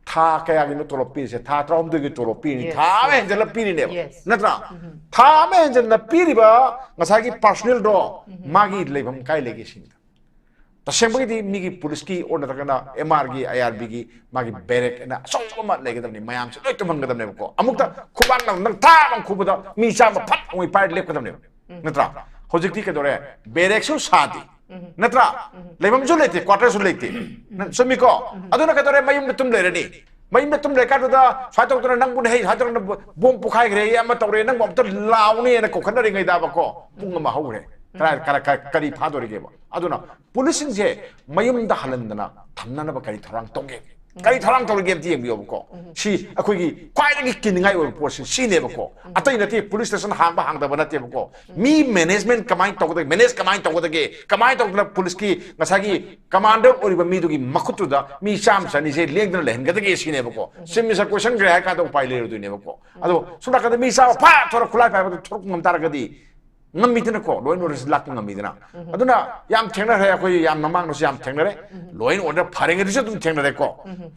ꯊꯥ ꯀꯌꯥꯒꯤꯅꯣ ꯇꯣꯂꯣꯞ ꯄꯤꯔꯤꯁꯦ? ꯊꯥ ꯇꯔꯥꯍꯨꯝꯗꯣꯏꯒꯤ ꯇꯣꯂꯣꯞ ꯄꯤꯔꯤꯅꯤ꯫ Yes, ꯊꯥ ꯑꯃ yes. ꯍꯦꯟꯖꯜꯂ ꯄꯤꯔꯤꯅꯦꯕ꯫ Yes. ꯅꯠꯇ꯭ꯔꯥ? ꯊꯥ ꯑꯃ ꯍꯦꯟꯖꯟꯅ ꯄꯤꯔꯤꯕ ꯉꯁꯥꯏꯒꯤ ꯄꯥꯔꯁꯣꯅꯦꯜꯗꯣ ꯃꯥꯒꯤ ꯂꯩꯐꯝ ꯀꯥꯏ ꯂꯩꯒꯦ ꯁꯤꯅꯤꯗ꯫ ꯇꯁꯦꯡꯕꯒꯤꯗꯤ ꯃꯤꯒꯤ ꯄꯨꯂꯤꯁꯀꯤ ꯑꯣꯔ ꯅꯠꯇ꯭ꯔꯒꯅ ꯑꯦꯝ ꯑꯥꯔꯒꯤ, ꯑꯥꯏ ꯑꯥꯔ ꯕꯤꯒꯤ ꯃꯥꯒꯤ ꯕꯦꯔꯦꯛ ꯑꯅ ꯑꯆꯧꯕ ꯑꯃ ꯂꯩꯒꯗꯕꯅꯤ, ꯃꯌꯥꯝꯁꯦ ꯂꯣꯏ ꯇꯨꯝꯍꯟꯒꯗꯕꯅꯦꯕꯀꯣ꯫ ꯑꯃꯨꯛꯇ ꯈꯨꯕꯥꯛ ꯅꯪ ꯅꯪ ꯊꯥ ꯑꯃ ꯈꯨꯕꯗ ꯃꯤ ꯆꯥꯝꯃ ꯐꯠ ꯑꯃꯨꯛ ꯄꯥꯏꯔ ꯂꯦꯞꯀꯗꯕꯅꯦꯕ, ꯅꯠꯇ꯭ꯔꯥ? ꯍꯧꯖꯤꯛꯇꯤ ꯀꯩꯗꯧꯔꯦ? ꯕꯦꯔꯦꯛꯁꯨ ꯁꯥꯗꯦ, ꯅꯠꯇ꯭ꯔꯥ? ꯂꯩꯐꯝꯁꯨ ꯂꯩꯇꯦ, ꯀ꯭ꯋꯥꯇꯔꯁꯨ ꯂꯩꯇꯦ, ꯅ-, ꯆꯨꯝꯃꯤꯀꯣ? ꯑꯗꯨꯅ ꯀꯩꯗꯧꯔꯦ? ꯃꯌꯨꯝꯗ ꯇꯨꯝ ꯂꯩꯔꯅꯤ꯫ ꯃꯌꯨꯝꯗ ꯇꯨꯝ ꯂꯩꯔꯀꯥꯟꯗꯨꯗ ꯁꯨꯃꯥꯏꯅ ꯇꯧꯗꯅ ꯅꯪꯕꯨꯅꯦ, ꯍꯩ, ꯁꯨꯃꯥꯏꯅ ꯇꯧꯗꯅ ꯕꯣꯝ ꯄꯣꯈꯥꯏꯈ꯭ꯔꯦ, ꯑꯃ ꯇꯧꯔꯦ, ꯅꯪꯕꯨ ꯑꯝꯇ ꯂꯥꯎꯅꯦꯅ ꯀꯧꯈꯠꯅꯔꯤꯉꯩꯗꯕꯀꯣ, ꯄꯨꯡ ꯑꯃ ꯍꯧꯈ꯭ꯔꯦ꯫ ꯀꯔꯥꯏ-, ꯀꯔꯥꯏ-, ꯀꯔꯥꯏ-, ꯀꯔꯤ ꯐꯥꯗꯣꯔꯤꯒꯦꯕ? ꯑꯗꯨꯅ ꯄꯨꯂꯤꯁꯁꯤꯡꯁꯦ ꯃꯌꯨꯝꯗ ꯍꯜꯍꯟꯗꯅ ꯊꯝꯅꯅꯕ ꯀꯔꯤ ꯊꯧꯔꯥꯡ ꯇꯧꯒꯦ? ꯀꯔꯤ ꯊꯧꯔꯥꯡ ꯇꯧꯔꯤꯒꯦ ꯑꯝꯇ ꯌꯦꯡꯕꯤꯌꯣꯕꯀꯣ꯫ ꯁꯤ ꯑꯩꯈꯣꯏꯒꯤ ꯈ꯭ꯋꯥꯏꯗꯒꯤ ꯀꯤꯅꯤꯡꯉꯥꯏ ꯑꯣꯏꯕ ꯄꯣꯠꯁꯤ ꯁꯤꯅꯦꯕꯀꯣ꯫ ꯑꯇꯩ ꯅꯠꯇꯦ, ꯄꯨꯂꯤꯁ ꯁ꯭ꯇꯦꯁꯟ ꯍꯥꯡꯕ ꯍꯥꯡꯗꯕ ꯅꯠꯇꯦꯕꯀꯣ꯫ ꯃꯤ ꯃꯦꯅꯦꯖꯃꯦꯟ ꯀꯃꯥꯏꯅ ꯇꯧꯒꯗꯒꯦ, ꯃꯦꯅꯦꯖ ꯀꯃꯥꯏꯅ ꯇꯧꯒꯗꯒꯦ, ꯀꯃꯥꯏꯅ ꯇꯧꯗꯅ ꯄꯨꯂꯤꯁꯀꯤ ꯉꯁꯥꯏꯒꯤ ꯀꯃꯥꯟꯗꯔ ꯑꯣꯏꯔꯤꯕ ꯃꯤꯗꯨꯒꯤ ꯃꯈꯨꯠꯇꯨꯗ ꯃꯤ ꯆꯥꯝꯃ ꯆꯅꯤꯁꯦ ꯂꯦꯡꯗꯅ ꯂꯩꯍꯟꯒꯗꯒꯦ ꯁꯤꯅꯦꯕꯀꯣ꯫ ꯆꯤꯐ ꯃꯤꯅꯤꯁꯇꯔ ꯀꯣꯏꯁꯟꯈ꯭ꯔꯦ ꯍꯥꯏ ꯀꯥꯟꯗ ꯎꯄꯥꯏ ꯂꯩꯔꯣꯏꯗꯣꯏꯅꯦꯕꯀꯣ꯫ ꯑꯗꯣ ꯁꯣꯝ ꯅꯥꯀꯟꯗ ꯃꯤ ꯆꯥꯝꯃ ꯐꯥ ꯊꯣꯔꯛ ꯈꯨꯠꯂꯥꯏ ꯄꯥꯏꯕꯗ ꯊꯣꯔꯛꯄ ꯉꯝ ꯇꯥꯔꯒꯗꯤ ꯉꯝꯃꯤꯗꯅꯀꯣ, ꯂꯣ ꯑꯦꯟ ꯑꯣꯔꯗꯔꯁꯤ ꯂꯥꯛꯄ ꯉꯝꯃꯤꯗꯅ꯫ ꯑꯗꯨꯅ ꯌꯥꯝ ꯊꯦꯡꯅꯔꯦ, ꯑꯩꯈꯣꯏ ꯌꯥꯝ ꯃꯃꯥꯡꯗꯁꯨ ꯌꯝ ꯊꯦꯡꯅꯔꯦ꯫ ꯂꯣ ꯑꯦꯟ ꯑꯣꯔꯗꯔ ꯐꯔꯤꯉꯩꯗꯁꯨ ꯑꯗꯨꯝ ꯊꯦꯡꯅꯔꯦꯀꯣ꯫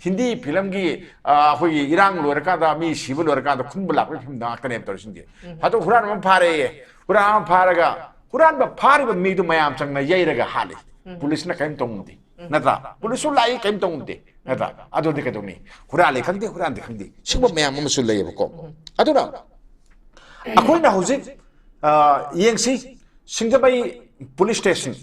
ꯍꯤꯟꯗꯤ ꯐꯤꯂꯝꯒꯤ, ꯑ, ꯑꯩꯈꯣꯏꯒꯤ ꯏꯔꯥꯡ ꯂꯣꯏꯔꯀꯥꯟꯗ ꯃꯤ ꯁꯤꯕ ꯂꯣꯏꯔꯀꯥꯟꯗ ꯈꯨꯟꯕ ꯂꯥꯛꯄꯒꯤ ꯐꯤꯂꯝꯗ ꯉꯥꯛꯇꯅꯦꯕ ꯇꯧꯔꯤꯁꯤꯡꯁꯦ꯫ ꯑꯗꯣ ꯍꯨꯔꯥꯟꯕ ꯑꯃ ꯐꯥꯔꯦꯌꯦ꯫ ꯍꯨꯔꯥꯟꯕ ꯑꯃ ꯐꯥꯔꯒ ꯍꯨꯔꯥꯟꯕ ꯐꯥꯔꯤꯕ ꯃꯤꯗꯨ ꯃꯌꯥꯝ ꯆꯪꯅ ꯌꯩꯔꯒ ꯍꯥꯠꯂꯤ꯫ ꯄꯨꯂꯤꯁꯅ ꯀꯔꯤꯝ ꯇꯧ ꯉꯝꯗꯦ, ꯅꯠꯇ꯭ꯔꯥ? ꯄꯨꯂꯤꯁꯁꯨ ꯂꯥꯛꯏ, ꯀꯔꯤꯝ ꯇꯧ ꯉꯝꯗꯦ, ꯅꯠꯇ꯭ꯔꯥ? ꯑꯗꯨꯗꯤ ꯀꯩꯗꯧꯅꯤ? ꯍꯨꯔꯥꯜꯂꯤ ꯈꯪꯗꯦ, ꯍꯨꯔꯥꯟꯗꯦ ꯈꯪꯗꯦ, ꯁꯤꯒꯨꯝꯕ ꯃꯌꯥꯝ ꯑꯃꯁꯨ ꯂꯩꯌꯦꯕꯀꯣ꯫ ꯑꯗꯨꯅ ꯑꯩꯈꯣꯏꯅ ꯍꯧꯖꯤꯛ, ꯑ, ꯌꯦꯡꯁꯤ, ꯁꯤꯡꯖꯃꯩ ꯄꯨꯂꯤꯁ ꯁ꯭ꯇꯦꯁꯟ,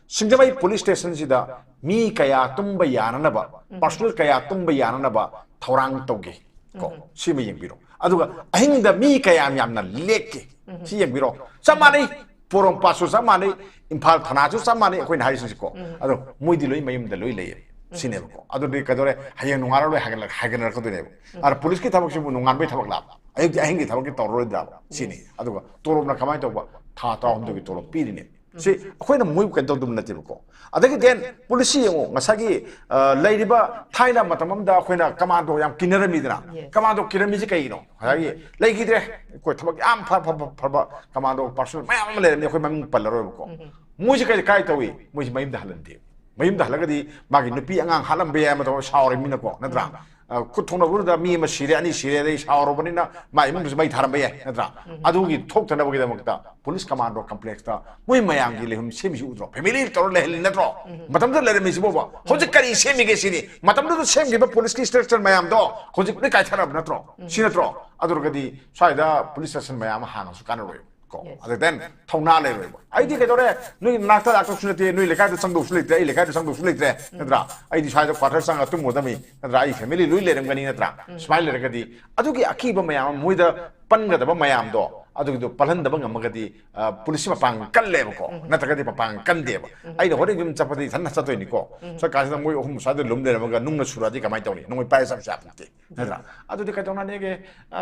ꯁꯤꯡꯖꯃꯩ ꯄꯨꯂꯤꯁ ꯁ꯭ꯇꯦꯁꯟꯁꯤꯗ ꯃꯤ ꯀꯌꯥ ꯇꯨꯝꯕ ꯌꯥꯅꯅꯕ, ꯄꯥꯔꯁꯣꯅꯦꯜ ꯀꯌꯥ ꯇꯨꯝꯕ ꯌꯥꯅꯅꯕ ꯊꯧꯔꯥꯡ ꯇꯧꯒꯦ ꯀꯣ? ꯁꯤꯃ ꯌꯦꯡꯕꯤꯔꯣ꯫ ꯑꯗꯨꯒ ꯑꯍꯤꯡꯗ ꯃꯤ ꯀꯌꯥꯝ ꯌꯥꯝꯅ ꯂꯦꯛꯀꯦ, ꯁꯤ ꯌꯦꯡꯕꯤꯔꯣ꯫ ꯆꯞ ꯃꯥꯟꯅꯩ, ꯄꯣꯔꯣꯝꯄꯥꯠꯁꯨ ꯆꯞ ꯃꯥꯟꯅꯩ, ꯏꯝꯐꯥꯜ ꯊꯅꯥꯁꯨ ꯆꯞ ꯃꯥꯟꯅꯩ, ꯑꯩꯈꯣꯏꯅ ꯍꯥꯏꯔꯤꯁꯤꯡꯁꯦꯀꯣ꯫ ꯑꯗꯣ ꯃꯣꯏꯗꯤ ꯂꯣꯏ ꯃꯌꯨꯝꯗ ꯂꯣꯏ ꯂꯩꯌꯦ, ꯁꯤꯅꯦꯕꯀꯣ꯫ ꯑꯗꯨꯗꯤ ꯀꯩꯗꯧꯔꯦ? ꯍꯌꯦꯡ ꯅꯣꯡꯉꯥꯜꯂ ꯂꯣꯏ ꯍꯥꯏꯒꯠꯂ-, ꯍꯥꯏꯒꯠꯅꯔꯛꯀꯗꯣꯏꯅꯦꯕ꯫ ꯑꯗ ꯄꯨꯂꯤꯁꯀꯤ ꯊꯕꯛꯁꯤꯕꯨ ꯅꯣꯡꯉꯥꯟꯕꯩ ꯊꯕꯛ ꯂꯥꯛꯄ, ꯑꯌꯨꯛꯀꯤ, ꯑꯍꯤꯡꯒꯤ ꯊꯕꯛꯇꯤ ꯇꯧꯔꯔꯣꯏꯗ꯭ꯔꯥꯕ? ꯁꯤꯅꯤ꯫ ꯑꯗꯨꯒ ꯇꯣꯂꯣꯞꯅ ꯀꯃꯥꯏꯅ ꯇꯧꯕ? ꯊꯥ ꯇꯔꯥꯍꯨꯝꯗꯣꯏꯒꯤ ꯇꯣꯂꯣꯞ ꯄꯤꯔꯤꯅꯦ꯫ ꯁꯤ ꯑꯩꯈꯣꯏꯅ ꯃꯣꯏꯕꯨ ꯀꯩꯅꯣ ꯇꯧꯗꯕ ꯅꯠꯇꯦꯕꯀꯣ꯫ ꯑꯗꯒꯤ ꯗꯦꯟ ꯄꯨꯂꯤꯁꯁꯤ ꯌꯦꯡꯉꯣ, ꯉꯁꯥꯏꯒꯤ, ꯑ, ꯂꯩꯔꯤꯕ ꯊꯥꯏꯅ ꯃꯇꯝ ꯑꯃꯗ ꯑꯩꯈꯣꯏꯅ ꯀꯃꯥꯟꯗꯣ ꯌꯥꯝ ꯀꯤꯅꯔꯝꯃꯤꯗꯅ꯫ ꯀꯃꯥꯟꯗꯣ ꯀꯤꯔꯝꯃꯤꯁꯤ ꯀꯩꯒꯤꯅꯣ? ꯉꯁꯥꯏꯒꯤ ꯂꯩꯈꯤꯗ꯭ꯔꯦ꯫ ꯑꯩꯈꯣꯏ ꯊꯕꯛ ꯌꯥꯝ ꯐ-, ꯐ-, ꯐ-, ꯐꯕ ꯀꯃꯥꯟꯗꯣ ꯄꯥꯔꯁꯣꯅꯦꯜ ꯃꯌꯥꯝ ꯑꯃ ꯂꯩꯔꯝꯃꯤ, ꯑꯩꯈꯣꯏ ꯃꯃꯤꯡ ꯄꯜꯂꯔꯣꯏꯕꯀꯣ꯫ ꯃꯣꯏꯁꯤ ꯀꯩ, ꯀꯥꯏ ꯇꯧꯏ? ꯃꯣꯏꯁꯤ ꯃꯌꯨꯝꯗ ꯍꯜꯍꯟꯗꯦ꯫ ꯃꯌꯨꯝꯗ ꯍꯜꯂꯒꯗꯤ ꯃꯥꯒꯤ ꯅꯨꯄꯤ ꯑꯉꯥꯡ ꯍꯥꯠꯂꯝꯕ ꯌꯥꯏ ꯑꯃ ꯇꯧꯔ ꯁꯥꯎꯔꯤꯃꯤꯅꯀꯣ, ꯅꯠꯇ꯭ꯔꯥ? ꯑ, ꯈꯨꯠ ꯊꯣꯛꯅꯕꯗꯨꯗ ꯃꯤ ꯑꯃ ꯁꯤꯔꯦ, ꯑꯅꯤ ꯁꯤꯔꯦ, ꯑꯗꯩ ꯁꯥꯎꯔꯕꯅꯤꯅ ꯃꯥ ꯏꯃꯨꯡꯗꯨꯁꯨ ꯃꯩ ꯊꯥꯔꯝꯕ ꯌꯥꯏ, ꯅꯠꯇ꯭ꯔꯥ? ꯑꯗꯨꯒꯤ ꯊꯣꯛꯇꯅꯕꯒꯤꯗꯃꯛꯇ police commando complexꯇ ꯃꯣꯏ ꯃꯌꯥꯝꯒꯤ ꯂꯩꯐꯝ ꯁꯦꯝꯃꯤꯁꯤ ꯎꯗ꯭ꯔꯣ? Family ꯇꯧꯔ ꯂꯩꯍꯜꯂꯤ ꯅꯠꯇ꯭ꯔꯣ? ꯃꯇꯝꯗꯨꯗ ꯂꯩꯔꯝꯃꯤꯁꯤꯕꯣꯕ꯫ ꯍꯧꯖꯤꯛ ꯀꯔꯤ ꯁꯦꯝꯃꯤꯒꯦ ꯁꯤꯅꯤ? ꯃꯇꯝꯗꯨꯗ ꯁꯦꯝꯈꯤꯕ policeꯀꯤ structure ꯃꯌꯥꯝꯗꯣ ꯍꯧꯖꯤꯛ ꯂꯣꯏ ꯀꯥꯏꯊꯔꯕ ꯅꯠꯇ꯭ꯔꯣ? ꯁꯤ ꯅꯠꯇ꯭ꯔꯣ? ꯑꯗꯨ ꯑꯣꯏꯔꯒꯗꯤ ꯁ꯭ꯋꯥꯏꯗ police station ꯃꯌꯥꯝ ꯑꯃ ꯍꯥꯡꯉꯁꯨ ꯀꯥꯟꯅꯔꯣꯏ꯫ ꯀꯣ, Yes. ꯑꯗꯨ then ꯊꯧꯅꯥ ꯂꯩꯔꯣꯏꯕ꯫ ꯑꯩꯗꯤ ꯀꯩꯗꯧꯔꯦ? ꯅꯣꯏ ꯅꯥꯛꯇ ꯂꯥꯛꯇꯧꯁꯨ ꯅꯠꯇꯦ, ꯅꯣꯏ ꯂꯩꯀꯥꯏꯗ ꯆꯪꯗꯧꯁꯨ ꯂꯩꯇ꯭ꯔꯦ, ꯑꯩ ꯂꯩꯀꯥꯏꯗ ꯆꯪꯗꯧꯁꯨ ꯂꯩꯇ꯭ꯔꯦ, ꯅꯠꯇ꯭ꯔꯥ? ꯑꯩꯗꯤ ꯁ꯭ꯋꯥꯏꯗ quarter ꯆꯪꯉ ꯇꯨꯝꯃꯨꯗꯕꯅꯤ, ꯅꯠꯇ꯭ꯔꯥ? ꯑꯩ family ꯂꯣꯏ ꯂꯩꯔꯝꯒꯅꯤ, ꯅꯠꯇ꯭ꯔꯥ? ꯁꯨꯃꯥꯏꯅ ꯂꯩꯔꯒꯗꯤ ꯑꯗꯨꯒꯤ ꯑꯀꯤꯕ ꯃꯌꯥꯝ ꯑꯃ, ꯃꯣꯏꯗ ꯄꯟꯒꯗꯕ ꯃꯌꯥꯝꯗꯣ, ꯑꯗꯨꯒꯤꯗꯣ ꯄꯜꯍꯟꯗꯕ ꯉꯝꯃꯒꯗꯤ, ꯑ, policeꯁꯤ ꯃꯄꯥꯡꯒꯜ ꯀꯜꯂꯦꯕꯀꯣ, ꯅꯠꯇ꯭ꯔꯒꯗꯤ ꯃꯄꯥꯡꯒꯜ ꯀꯟꯗꯦꯕ꯫ ꯑꯩꯅ ꯍꯣꯔꯦꯟ ꯌꯨꯝ ꯆꯠꯄꯗꯤ ꯏꯊꯟꯅ ꯆꯠꯇꯣꯏꯅꯤꯀꯣ꯫ ꯆꯠꯀꯥꯟꯁꯤꯗ ꯃꯣꯏ ꯑꯍꯨꯝ ꯁ꯭ꯋꯥꯏꯗ ꯂꯨꯝ ꯂꯩꯔꯝꯃꯒ ꯅꯨꯡꯅ ꯁꯨꯔꯛꯑꯗꯤ ꯀꯃꯥꯏꯅ ꯇꯧꯅꯤ? ꯅꯣꯡꯃꯩ ꯄꯥꯏꯔ ꯆꯠꯄꯁꯨ ꯌꯥꯄꯣꯟꯇꯦ꯫ ꯅꯠꯇ꯭ꯔꯥ? ꯑꯗꯨꯗꯤ ꯀꯩꯗꯧꯅꯅꯤꯒꯦ? ꯑ,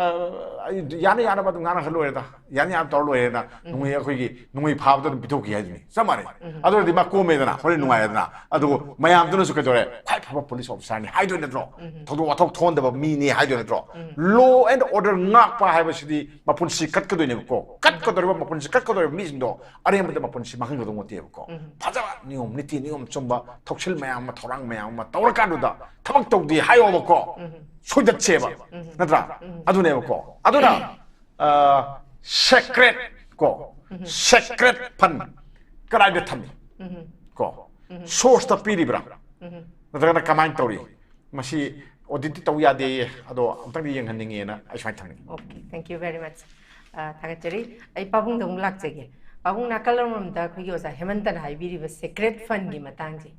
ꯑꯩ ꯌꯥꯅ ꯌꯥꯅꯕ ꯑꯗꯨꯝ ꯉꯥꯡꯅꯈ꯭ꯔ ꯂꯣꯏꯔꯦꯗ꯫ ꯌꯥꯅ ꯌꯥꯅꯕ ꯇꯧꯔ ꯂꯣꯏꯔꯦꯅ, ꯅꯣꯡꯃꯩ ꯑꯩꯈꯣꯏꯒꯤ ꯅꯣꯡꯃꯩ ꯐꯥꯕꯗ ꯑꯗꯨꯝ ꯄꯤꯊꯣꯛꯈꯤ ꯍꯥꯏꯗꯨꯅꯤ꯫ ꯆꯞ ꯃꯥꯟꯅꯩ꯫ ꯑꯗꯨ ꯑꯣꯏꯔꯗꯤ ꯃꯥ ꯀꯣꯝꯃꯦꯗꯅ, ꯍꯣꯔꯦꯟ ꯅꯨꯡꯉꯥꯏꯔꯦꯗꯅ꯫ ꯑꯗꯨꯒ ꯃꯌꯥꯝꯗꯨꯅꯁꯨ ꯀꯩꯗꯧꯔꯦ? ꯈ꯭ꯋꯥꯏ ꯐꯕ police officerꯅꯤ ꯍꯥꯏꯗꯣꯏ ꯅꯠꯇ꯭ꯔꯣ? ꯊꯧꯗꯣꯛ ꯋꯥꯊꯣꯛ ꯊꯣꯛꯍꯟꯗꯕ ꯃꯤꯅꯤ ꯍꯥꯏꯗꯣꯏ ꯅꯠꯇ꯭ꯔꯣ? Law and order ꯉꯥꯛꯄ ꯍꯥꯏꯕꯁꯤꯗꯤ ꯃꯄꯨꯟꯁꯤ ꯀꯠꯀꯗꯣꯏꯅꯦꯕꯀꯣ꯫ ꯀꯠꯀꯗꯧꯔꯤꯕ, ꯃꯄꯨꯟꯁꯤ ꯀꯠꯀꯗꯧꯔꯤꯕ ꯃꯤꯁꯤꯡꯗꯣ ꯑꯔꯦꯝꯕꯗ ꯃꯄꯨꯟꯁꯤ ꯃꯥꯡꯍꯟꯒꯗꯧ ꯅꯠꯇꯦꯕꯀꯣ꯫ ꯐꯖꯕ ꯅꯤꯌꯣꯝ, ꯅꯤꯇꯤ ꯅꯤꯌꯣꯝ ꯆꯨꯝꯕ ꯊꯧꯁꯤꯜ ꯃꯌꯥꯝ ꯑꯃ, ꯊꯧꯔꯥꯡ ꯃꯌꯥꯝ ꯑꯃ ꯇꯧꯔꯀꯥꯟꯗꯨꯗ ꯊꯕꯛ ꯇꯧꯗꯦ ꯍꯥꯏꯌꯣꯕꯀꯣ꯫ ꯁꯣꯏꯗꯠꯁꯦꯕ꯫ ꯅꯠꯇ꯭ꯔꯥ? ꯑꯗꯨꯅꯦꯕꯀꯣ꯫ ꯑꯗꯨꯅ, ꯑ, secret ꯀꯣ, secret fund ꯀꯗꯥꯏꯗ ꯊꯝꯃꯤ? ꯀꯣ, sourceꯇ ꯄꯤꯔꯤꯕ꯭ꯔꯥ? ꯅꯠꯇ꯭ꯔꯒꯅ ꯀꯃꯥꯏꯅ ꯇꯧꯔꯤ? ꯃꯁꯤ auditꯇꯤ ꯇꯧ ꯌꯥꯗꯦꯌꯦ, ꯑꯗꯣ ꯑꯝꯇꯪꯗꯤ ꯌꯦꯡꯍꯟꯅꯤꯡꯉꯦꯅ ꯑꯩ ꯁꯨꯃꯥꯏꯅ ꯊꯝꯅꯤꯡꯉꯤ꯫ Okay, thank you very much. ꯑ, ꯊꯥꯒꯠꯆꯔꯤ꯫ ꯑꯩ ꯄꯥꯕꯨꯡꯗ ꯑꯃꯨꯛ ꯂꯥꯛꯆꯒꯦ꯫ ꯄꯥꯕꯨꯡ, ꯅꯥꯀꯜ ꯑꯃꯔꯣꯝꯗ ꯑꯩꯈꯣꯏꯒꯤ ꯑꯣꯖꯥ ꯍꯦꯃꯟꯇꯅ ꯍꯥꯏꯕꯤꯔꯤꯕ secret fundꯀꯤ ꯃꯇꯥꯡꯁꯦ,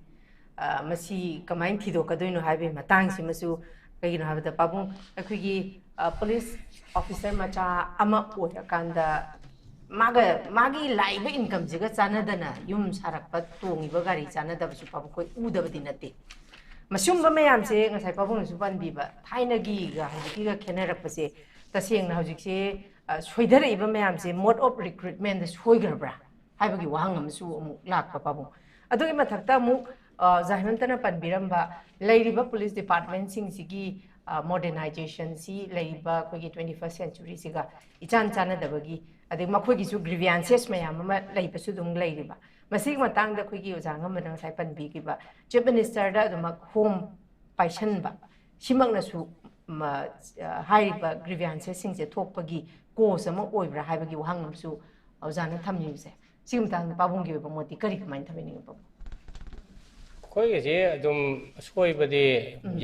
ꯑ, ꯃꯁꯤ ꯀꯃꯥꯏꯅ ꯊꯤꯗꯣꯛꯀꯗꯣꯏꯅꯣ ꯍꯥꯏꯕꯒꯤ ꯃꯇꯥꯡꯁꯤꯃꯁꯨ, ꯀꯩꯒꯤꯅꯣ ꯍꯥꯏꯕꯗ ꯄꯥꯕꯨꯡ ꯑꯩꯈꯣꯏꯒꯤ, ꯑ, police officer ꯃꯆꯥ ꯑꯃ ꯑꯣꯏꯔꯀꯥꯟꯗ ꯃꯥꯒ, ꯃꯥꯒꯤ ꯂꯥꯛꯏꯕ incomeꯁꯤꯒ ꯆꯥꯟꯅꯗꯅ ꯌꯨꯝ ꯁꯥꯔꯛꯄ, ꯇꯣꯡꯉꯤꯕ ꯒꯥꯔꯤ ꯆꯥꯟꯅꯗꯕꯁꯨ ꯄꯥꯕꯨꯡ ꯑꯩꯈꯣꯏ ꯎꯗꯕꯗꯤ ꯅꯠꯇꯦ꯫ ꯃꯁꯤꯒꯨꯝꯕ ꯃꯌꯥꯝꯁꯦ ꯉꯁꯥꯏ ꯄꯥꯕꯨꯡꯅꯁꯨ ꯄꯟꯕꯤꯕ, ꯊꯥꯏꯅꯒꯤꯒ ꯍꯧꯖꯤꯛꯀꯤꯒ ꯈꯦꯠꯅꯔꯛꯄꯁꯦ, ꯇꯁꯦꯡꯅ ꯍꯧꯖꯤꯛꯁꯦ, ꯑ, ꯁꯣꯏꯊꯔꯛꯏꯕ ꯃꯌꯥꯝꯁꯦ mode of recruitmentꯗ ꯁꯣꯏꯈ꯭ꯔꯕ꯭ꯔꯥ ꯍꯥꯏꯕꯒꯤ ꯋꯥꯍꯪ ꯑꯃꯁꯨ ꯑꯃꯨꯛ ꯂꯥꯛꯄ ꯄꯥꯕꯨꯡ꯫ ꯑꯗꯨꯒꯤ ꯃꯊꯛꯇ ꯑꯃꯨꯛ, ꯑ, ꯑꯣꯖꯥ ꯍꯦꯃꯟꯇꯅ ꯄꯟꯕꯤꯔꯝꯕ ꯂꯩꯔꯤꯕ police departmentꯁꯤꯡꯁꯤꯒꯤ, ꯑ, modernizationꯁꯤ ꯂꯩꯔꯤꯕ ꯑꯩꯈꯣꯏꯒꯤ twenty first centuryꯁꯤꯒ ꯏꯆꯥꯟ ꯆꯥꯟꯅꯗꯕꯒꯤ, ꯑꯗꯩ ꯃꯈꯣꯏꯒꯤꯁꯨ grievances ꯃꯌꯥꯝ ꯑꯃ ꯂꯩꯕꯁꯨ ꯑꯗꯨꯝ ꯂꯩꯔꯤꯕ꯫ ꯃꯁꯤꯒꯤ ꯃꯇꯥꯡꯗ ꯑꯩꯈꯣꯏꯒꯤ ꯑꯣꯖꯥ ꯑꯉꯝꯕꯅ ꯉꯁꯥꯏ ꯄꯟꯕꯤꯈꯤꯕ chief ministerꯗ ꯑꯗꯨꯃꯛ ꯍꯣꯝ ꯄꯥꯏꯁꯟꯕ, ꯁꯤꯃꯛꯅꯁꯨ ꯃ-, ꯑ, ꯍꯥꯏꯔꯤꯕ grievances ꯁꯤꯡꯁꯦ ꯊꯣꯛꯄꯒꯤ cause ꯑꯃ ꯑꯣꯏꯕ꯭ꯔꯥ ꯍꯥꯏꯕꯒꯤ ꯋꯥꯍꯪ ꯑꯃꯁꯨ ꯑꯣꯖꯥꯅ ꯊꯝꯕꯤꯕꯁꯦ, ꯁꯤꯒꯤ ꯃꯇꯥꯡꯗ ꯄꯥꯕꯨꯡꯒꯤ ꯑꯣꯏꯕ ꯃꯣꯠꯇꯤ ꯀꯔꯤ, ꯀꯃꯥꯏꯅ ꯊꯝꯕꯤꯅꯤꯡꯉꯤ, ꯄꯥꯕꯨꯡ? ꯑꯩꯈꯣꯏꯒꯤꯁꯦ ꯑꯗꯨꯝ ꯑꯁꯣꯏꯕꯗꯤ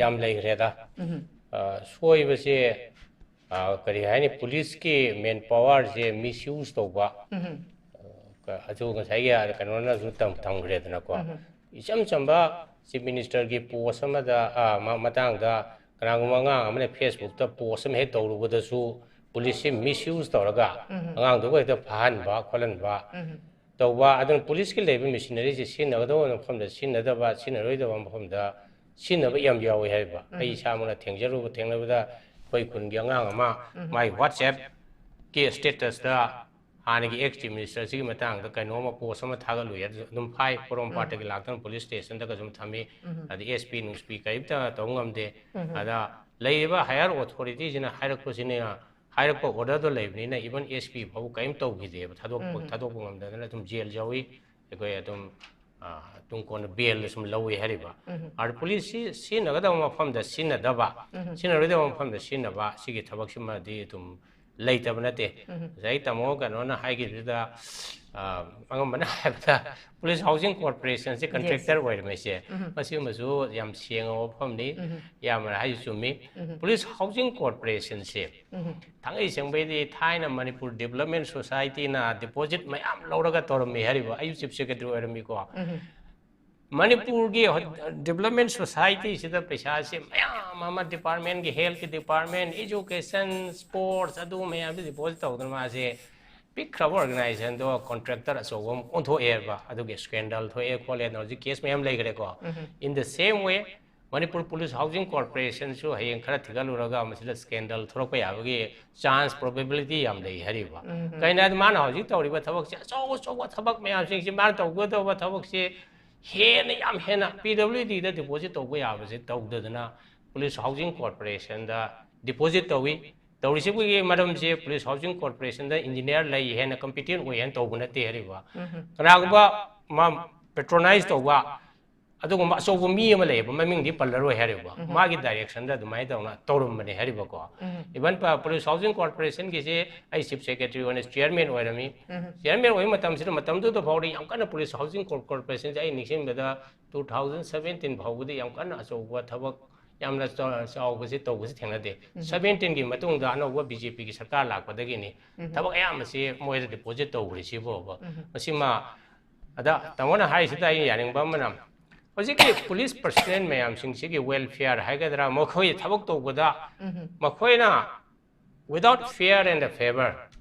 ꯌꯥꯝ ꯂꯩꯈ꯭ꯔꯦꯗ꯫ ꯎꯝ꯫ ꯑ, ꯁꯣꯏꯕꯁꯦ, ꯑ, ꯀꯔꯤ ꯍꯥꯏꯅꯤ, ꯄꯨꯂꯤꯁꯀꯤ ꯃꯦꯟ ꯄꯋꯥꯔꯁꯦ ꯃꯤꯁꯌꯨꯁ ꯇꯧꯕ꯫ ꯎꯝ꯫ ꯑ, ꯑꯗꯨ ꯉꯁꯥꯏꯒꯤ ꯀꯩꯅꯣꯅꯁꯨ ꯇꯝ-, ꯊꯝꯈ꯭ꯔꯦꯗꯅꯀꯣ꯫ ꯎꯝ꯫ ꯏꯆꯝ ꯆꯝꯕ ꯆꯤꯐ ꯃꯤꯅꯤꯁꯇꯔꯒꯤ ꯄꯣꯁ ꯑꯃꯗ, ꯑ, ꯃ-, ꯃꯇꯥꯡꯗ ꯀꯅꯥꯒꯨꯝꯕ ꯑꯉꯥꯡ ꯑꯃꯅ ꯐꯦꯁꯕꯨꯛꯇ ꯄꯣꯁ ꯑꯃ ꯍꯦꯛ ꯇꯧꯔꯨꯕꯗꯁꯨ ꯄꯨꯂꯤꯁꯁꯤ ꯃꯤꯁꯌꯨꯁ ꯇꯧꯔꯒ ꯎꯝ꯫ ꯑꯉꯥꯡꯗꯨꯕꯨ ꯍꯦꯛꯇ ꯐꯥꯍꯟꯕ ꯈꯣꯠꯍꯟꯕ ꯎꯝ꯫ ꯇꯧꯕ꯫ ꯑꯗꯨꯅ ꯄꯨꯂꯤꯁꯀꯤ ꯂꯩꯕ ꯃꯦꯁꯤꯅꯔꯤꯁꯤ ꯁꯤꯖꯤꯟꯅꯒꯗꯧꯕ ꯃꯐꯝꯗ ꯁꯤꯖꯤꯟꯅꯗꯕ, ꯁꯤꯖꯤꯟꯅꯔꯣꯏꯗꯕ ꯃꯐꯝꯗ ꯁꯤꯖꯤꯟꯅꯕ ꯌꯥꯝ ꯌꯥꯎꯏ ꯍꯥꯏꯔꯤꯕ꯫ ꯑꯩ ꯏꯁꯥꯃꯛꯅ ꯊꯦꯡꯖꯔꯨꯕ, ꯊꯦꯡꯅꯕꯗ ꯑꯩꯈꯣꯏ ꯈꯨꯟꯒꯤ ꯑꯉꯥꯡ ꯑꯃ ꯃꯥꯒꯤ ꯋꯥꯆꯦꯞꯀꯤ ꯁ꯭ꯇꯦꯇꯁꯇ ꯍꯥꯟꯅꯒꯤ ꯑꯦꯛꯁ ꯆꯤꯐ ꯃꯤꯅꯤꯁꯇꯔꯁꯤꯒꯤ ꯃꯇꯥꯡꯗ ꯀꯩꯅꯣꯝꯃ ꯄꯣꯁ ꯑꯃ ꯊꯥꯒꯠꯂꯨꯏ꯫ ꯑꯗꯨꯁꯨ ꯑꯗꯨꯝ ꯐꯥꯏ, ꯄꯣꯔꯣꯝꯄꯥꯠꯇꯒꯤ ꯂꯥꯛꯇꯅ ꯄꯨꯂꯤꯁ ꯁ꯭ꯇꯦꯁꯟꯗꯒ ꯁꯨꯝ ꯊꯝꯃꯤ꯫ ꯑꯗꯩ ꯑꯦꯁ ꯄꯤ ꯅꯨꯡꯁꯄꯤ ꯀꯔꯤꯝꯇ ꯇꯧ ꯉꯝꯗꯦ꯫ ꯑꯗ ꯂꯩꯔꯤꯕ ꯍꯥꯌꯔ ꯑꯣꯊꯣꯔꯤꯇꯤꯁꯤꯅ ꯍꯥꯏꯔꯛꯄꯁꯤꯅ, ꯍꯥꯏꯔꯛꯄ ꯑꯣꯔꯗꯔꯗꯣ ꯂꯩꯕꯅꯤꯅ ꯏꯚꯟ ꯑꯦꯁ ꯄꯤ ꯐꯥꯎꯕ ꯀꯔꯤꯝ ꯇꯧꯈꯤꯗꯦꯕ, ꯊꯥꯗꯣꯛꯄ, ꯊꯥꯗꯣꯛꯄ ꯉꯝꯗꯗꯅ ꯑꯗꯨꯝ ꯖꯦꯜ ꯌꯧꯏ꯫ ꯑꯩꯈꯣꯏ ꯑꯗꯨꯝ, ꯑ, ꯇꯨꯡ ꯀꯣꯟꯅ ꯕꯦꯜꯗ ꯁꯨꯝ ꯂꯧꯏ ꯍꯥꯏꯔꯤꯕ꯫ ꯑꯗ ꯄꯨꯂꯤꯁꯁꯤ ꯁꯤꯖꯤꯟꯅꯒꯗꯕ ꯃꯐꯝꯗ ꯁꯤꯖꯤꯟꯅꯗꯕ, ꯁꯤꯖꯤꯟꯅꯔꯣꯏꯗꯕ ꯃꯐꯝꯗ ꯁꯤꯖꯤꯟꯅꯕ, ꯁꯤꯒꯤ ꯊꯕꯛꯁꯤꯃꯗꯤ ꯑꯗꯨꯝ ꯂꯩꯇꯕ ꯅꯠꯇꯦ꯫ ꯉꯁꯥꯏ ꯇꯥꯃꯣ ꯀꯩꯅꯣꯅ ꯍꯥꯏꯈꯤꯕꯗꯨꯗ, ꯑ, ꯑꯉꯝꯕꯅ ꯍꯥꯏꯕꯗ ꯄꯨꯂꯤꯁ ꯍꯥꯎꯁꯤꯡ ꯀꯣꯔꯄꯣꯔꯦꯁꯟꯁꯦ ꯀꯟꯇ꯭ꯔꯦꯛꯇꯔ ꯑꯣꯏꯔꯝꯃꯤꯁꯦ, ꯃꯁꯤꯒꯨꯝꯕꯁꯨ ꯌꯥꯝ ꯁꯦꯡꯉꯕ ꯋꯥꯐꯝꯅꯤ꯫ ꯏꯌꯥꯝꯕꯅ ꯍꯥꯏꯁꯨ ꯆꯨꯝꯃꯤ꯫ ꯄꯨꯂꯤꯁ ꯍꯥꯎꯁꯤꯡ ꯀꯣꯔꯄꯣꯔꯦꯁꯟꯁꯦ ꯊꯥꯡꯉꯩ ꯁꯦꯡꯕꯩꯗꯤ ꯊꯥꯏꯅ ꯃꯅꯤꯄꯨꯔ ꯗꯤꯕꯂꯞꯃꯦꯟ ꯁꯣꯁꯥꯏꯇꯤꯅ ꯗꯤꯄꯣꯖꯤꯠ ꯃꯌꯥꯝ ꯂꯧꯔꯒ ꯇꯧꯔꯝꯃꯤ ꯍꯥꯏꯔꯤꯕ꯫ ꯑꯩꯁꯨ ꯆꯤꯐ ꯁꯦꯀ꯭ꯔꯦꯇꯔꯤ ꯑꯣꯏꯔꯝꯃꯤꯀꯣ꯫ ꯃꯅꯤꯄꯨꯔꯒꯤ ꯗꯤꯕꯂꯞꯃꯦꯟ ꯁꯣꯁꯥꯏꯇꯤꯁꯤꯗ ꯄꯩꯁꯥꯁꯦ ꯃꯌꯥꯝ ꯑꯃ ꯗꯤꯄꯥꯔꯠꯃꯦꯟꯒꯤ, ꯍꯦꯜꯊꯀꯤ ꯗꯤꯄꯥꯔꯠꯃꯦꯟ, ꯏꯖꯨꯀꯦꯁꯟ, ꯁ꯭ꯄꯣꯔꯠꯁ, ꯑꯗꯨ ꯃꯌꯥꯝꯗ ꯗꯤꯄꯣꯖꯤꯠ ꯇꯧꯗꯅ ꯃꯥꯁꯦ ꯄꯤꯛꯈ꯭ꯔꯕ ꯑꯣꯔꯒꯅꯥꯏꯖꯦꯁꯟꯗꯣ ꯀꯣꯟꯇ꯭ꯔꯦꯛꯇꯔ ꯑꯆꯧꯕ ꯑꯃ ꯑꯣꯟꯊꯣꯛꯑꯦꯕ꯫ ꯑꯗꯨꯒꯤ ꯁ꯭ꯀꯦꯟꯗꯜ ꯊꯣꯛꯑꯦ ꯈꯣꯠꯂꯦꯅ ꯍꯧꯖꯤꯛ ꯀꯦꯁ ꯃꯌꯥꯝ ꯂꯩꯈ꯭ꯔꯦꯀꯣ꯫ In the same way, Manipur police housing ꯀꯣꯔꯄꯣꯔꯦꯁꯟꯁꯨ ꯍꯌꯦꯡ ꯈꯔ ꯊꯤꯒꯠꯂꯨꯔꯒ ꯃꯁꯤꯗ ꯁ꯭ꯀꯦꯟꯗꯜ ꯊꯣꯔꯛꯄ ꯌꯥꯕꯒꯤ ꯆꯥꯟꯁ, ꯄ꯭ꯔꯣꯕꯦꯕꯤꯂꯤꯇꯤ ꯌꯥꯝ ꯂꯩ ꯍꯥꯏꯔꯤꯕ꯫ ꯀꯩꯅꯣ ꯍꯥꯏꯗꯤ ꯃꯥꯅ ꯍꯧꯖꯤꯛ ꯇꯧꯔꯤꯕ ꯊꯕꯛꯁꯦ, ꯑꯆꯧ ꯑꯆꯧꯕ ꯊꯕꯛ ꯃꯌꯥꯝꯁꯤꯡꯁꯦ, ꯃꯥꯅ ꯇꯧꯒꯗꯧꯕ ꯊꯕꯛꯁꯦ ꯍꯦꯟꯅ, ꯌꯥꯝ ꯍꯦꯟꯅ ꯄꯤ ꯗꯕ꯭ꯂꯤꯎ ꯗꯤꯗ ꯗꯤꯄꯣꯖꯤꯠ ꯇꯧꯕ ꯌꯥꯕꯁꯦ ꯇꯧꯗꯗꯅ ꯄꯨꯂꯤꯁ ꯍꯥꯎꯁꯤꯡ ꯀꯣꯔꯄꯣꯔꯦꯁꯟꯗ ꯗꯤꯄꯣꯖꯤꯠ ꯇꯧꯏ꯫ ꯇꯧꯔꯤꯁꯤꯒꯤ ꯃꯔꯝꯁꯦ ꯄꯨꯂꯤꯁ ꯍꯥꯎꯁꯤꯡ ꯀꯣꯔꯄꯣꯔꯦꯁꯟꯗ ꯏꯟꯖꯤꯅꯤꯌꯥꯔ ꯂꯩ ꯍꯦꯟꯅ ꯀꯝꯄꯤꯇꯦꯟ ꯑꯣꯏ ꯍꯥꯏꯅ ꯇꯧꯕ ꯅꯠꯇꯦ ꯍꯥꯏꯔꯤꯕ꯫ ꯀꯅꯥꯒꯨꯝꯕ ꯃꯥ ꯄꯦꯇ꯭ꯔꯣꯅꯥꯏꯖ ꯇꯧꯕ, ꯑꯗꯨꯒꯨꯝꯕ ꯑꯆꯧꯕ ꯃꯤ ꯑꯃ ꯂꯩꯌꯦꯕ, ꯃꯃꯤꯡꯗꯤ ꯄꯜꯂꯔꯣꯏ ꯍꯥꯏꯔꯤꯕ, ꯃꯥꯒꯤ ꯗꯥꯏꯔꯦꯛꯁꯟꯗ ꯑꯗꯨꯃꯥꯏꯅ ꯇꯧꯅ ꯇꯧꯔꯝꯕꯅꯦ ꯍꯥꯏꯔꯤꯕꯀꯣ꯫ ꯏꯚꯟ ꯄꯨꯂꯤꯁ ꯍꯥꯎꯁꯤꯡ ꯀꯣꯔꯄꯣꯔꯦꯁꯟꯒꯤꯁꯦ ꯑꯩ ꯆꯤꯐ ꯁꯦꯀ꯭ꯔꯦꯇꯔꯤ ꯑꯣꯏꯅ ꯆꯤꯌꯔꯃꯦꯟ ꯑꯣꯏꯔꯝꯃꯤ꯫ ꯆꯤꯌꯔꯃꯦꯟ ꯑꯣꯏꯕ ꯃꯇꯝꯁꯤꯗ, ꯃꯇꯝꯗꯨꯗ ꯐꯥꯎꯗꯤ ꯌꯥꯝ ꯀꯟꯅ ꯄꯨꯂꯤꯁ ꯍꯥꯎꯁꯤꯡ ꯀꯣꯔ-, ꯀꯣꯔꯄꯣꯔꯦꯁꯟꯁꯦ ꯑꯩ ꯅꯤꯡꯁꯤꯡꯕꯗ two thousand seventeen ꯐꯥꯎꯕꯗꯤ ꯌꯥꯝ ꯀꯟꯅ ꯑꯆꯧꯕ ꯊꯕꯛ, ꯌꯥꯝꯅ ꯆꯥ-, ꯆꯥꯎꯕꯁꯦ ꯇꯧꯕꯁꯦ ꯊꯦꯡꯅꯗꯦ꯫ ꯁꯕꯦꯟꯇꯤꯟꯒꯤ ꯃꯇꯨꯡꯗ ꯑꯅꯧꯕ ꯕꯤ ꯖꯦ ꯄꯤꯒꯤ ꯁꯔꯀꯥꯔ ꯂꯥꯛꯄꯗꯒꯤꯅꯤ ꯊꯕꯛ ꯑꯌꯥꯝꯕꯁꯤ ꯃꯣꯏꯗ ꯗꯤꯄꯣꯖꯤꯠ ꯇꯧꯈ꯭ꯔꯤꯁꯤꯕꯣꯕ꯫ ꯃꯁꯤꯃ ꯑꯗ ꯇꯥꯃꯣꯅ ꯍꯥꯏꯔꯤꯁꯤꯗ ꯑꯩ ꯌꯥꯅꯤꯡꯕ ꯑꯃꯅ, ꯍꯧꯖꯤꯛꯀꯤ ꯄꯨꯂꯤꯁ ꯄꯔꯁꯅꯦꯜ ꯃꯌꯥꯝꯁꯤꯡꯁꯤꯒꯤ ꯋꯦꯜꯐꯤꯌꯔ ꯍꯥꯏꯒꯗ꯭ꯔꯥ, ꯃꯈꯣꯏ ꯊꯕꯛ ꯇꯧꯕꯗ ꯃꯈꯣꯏꯅ without fear and favor,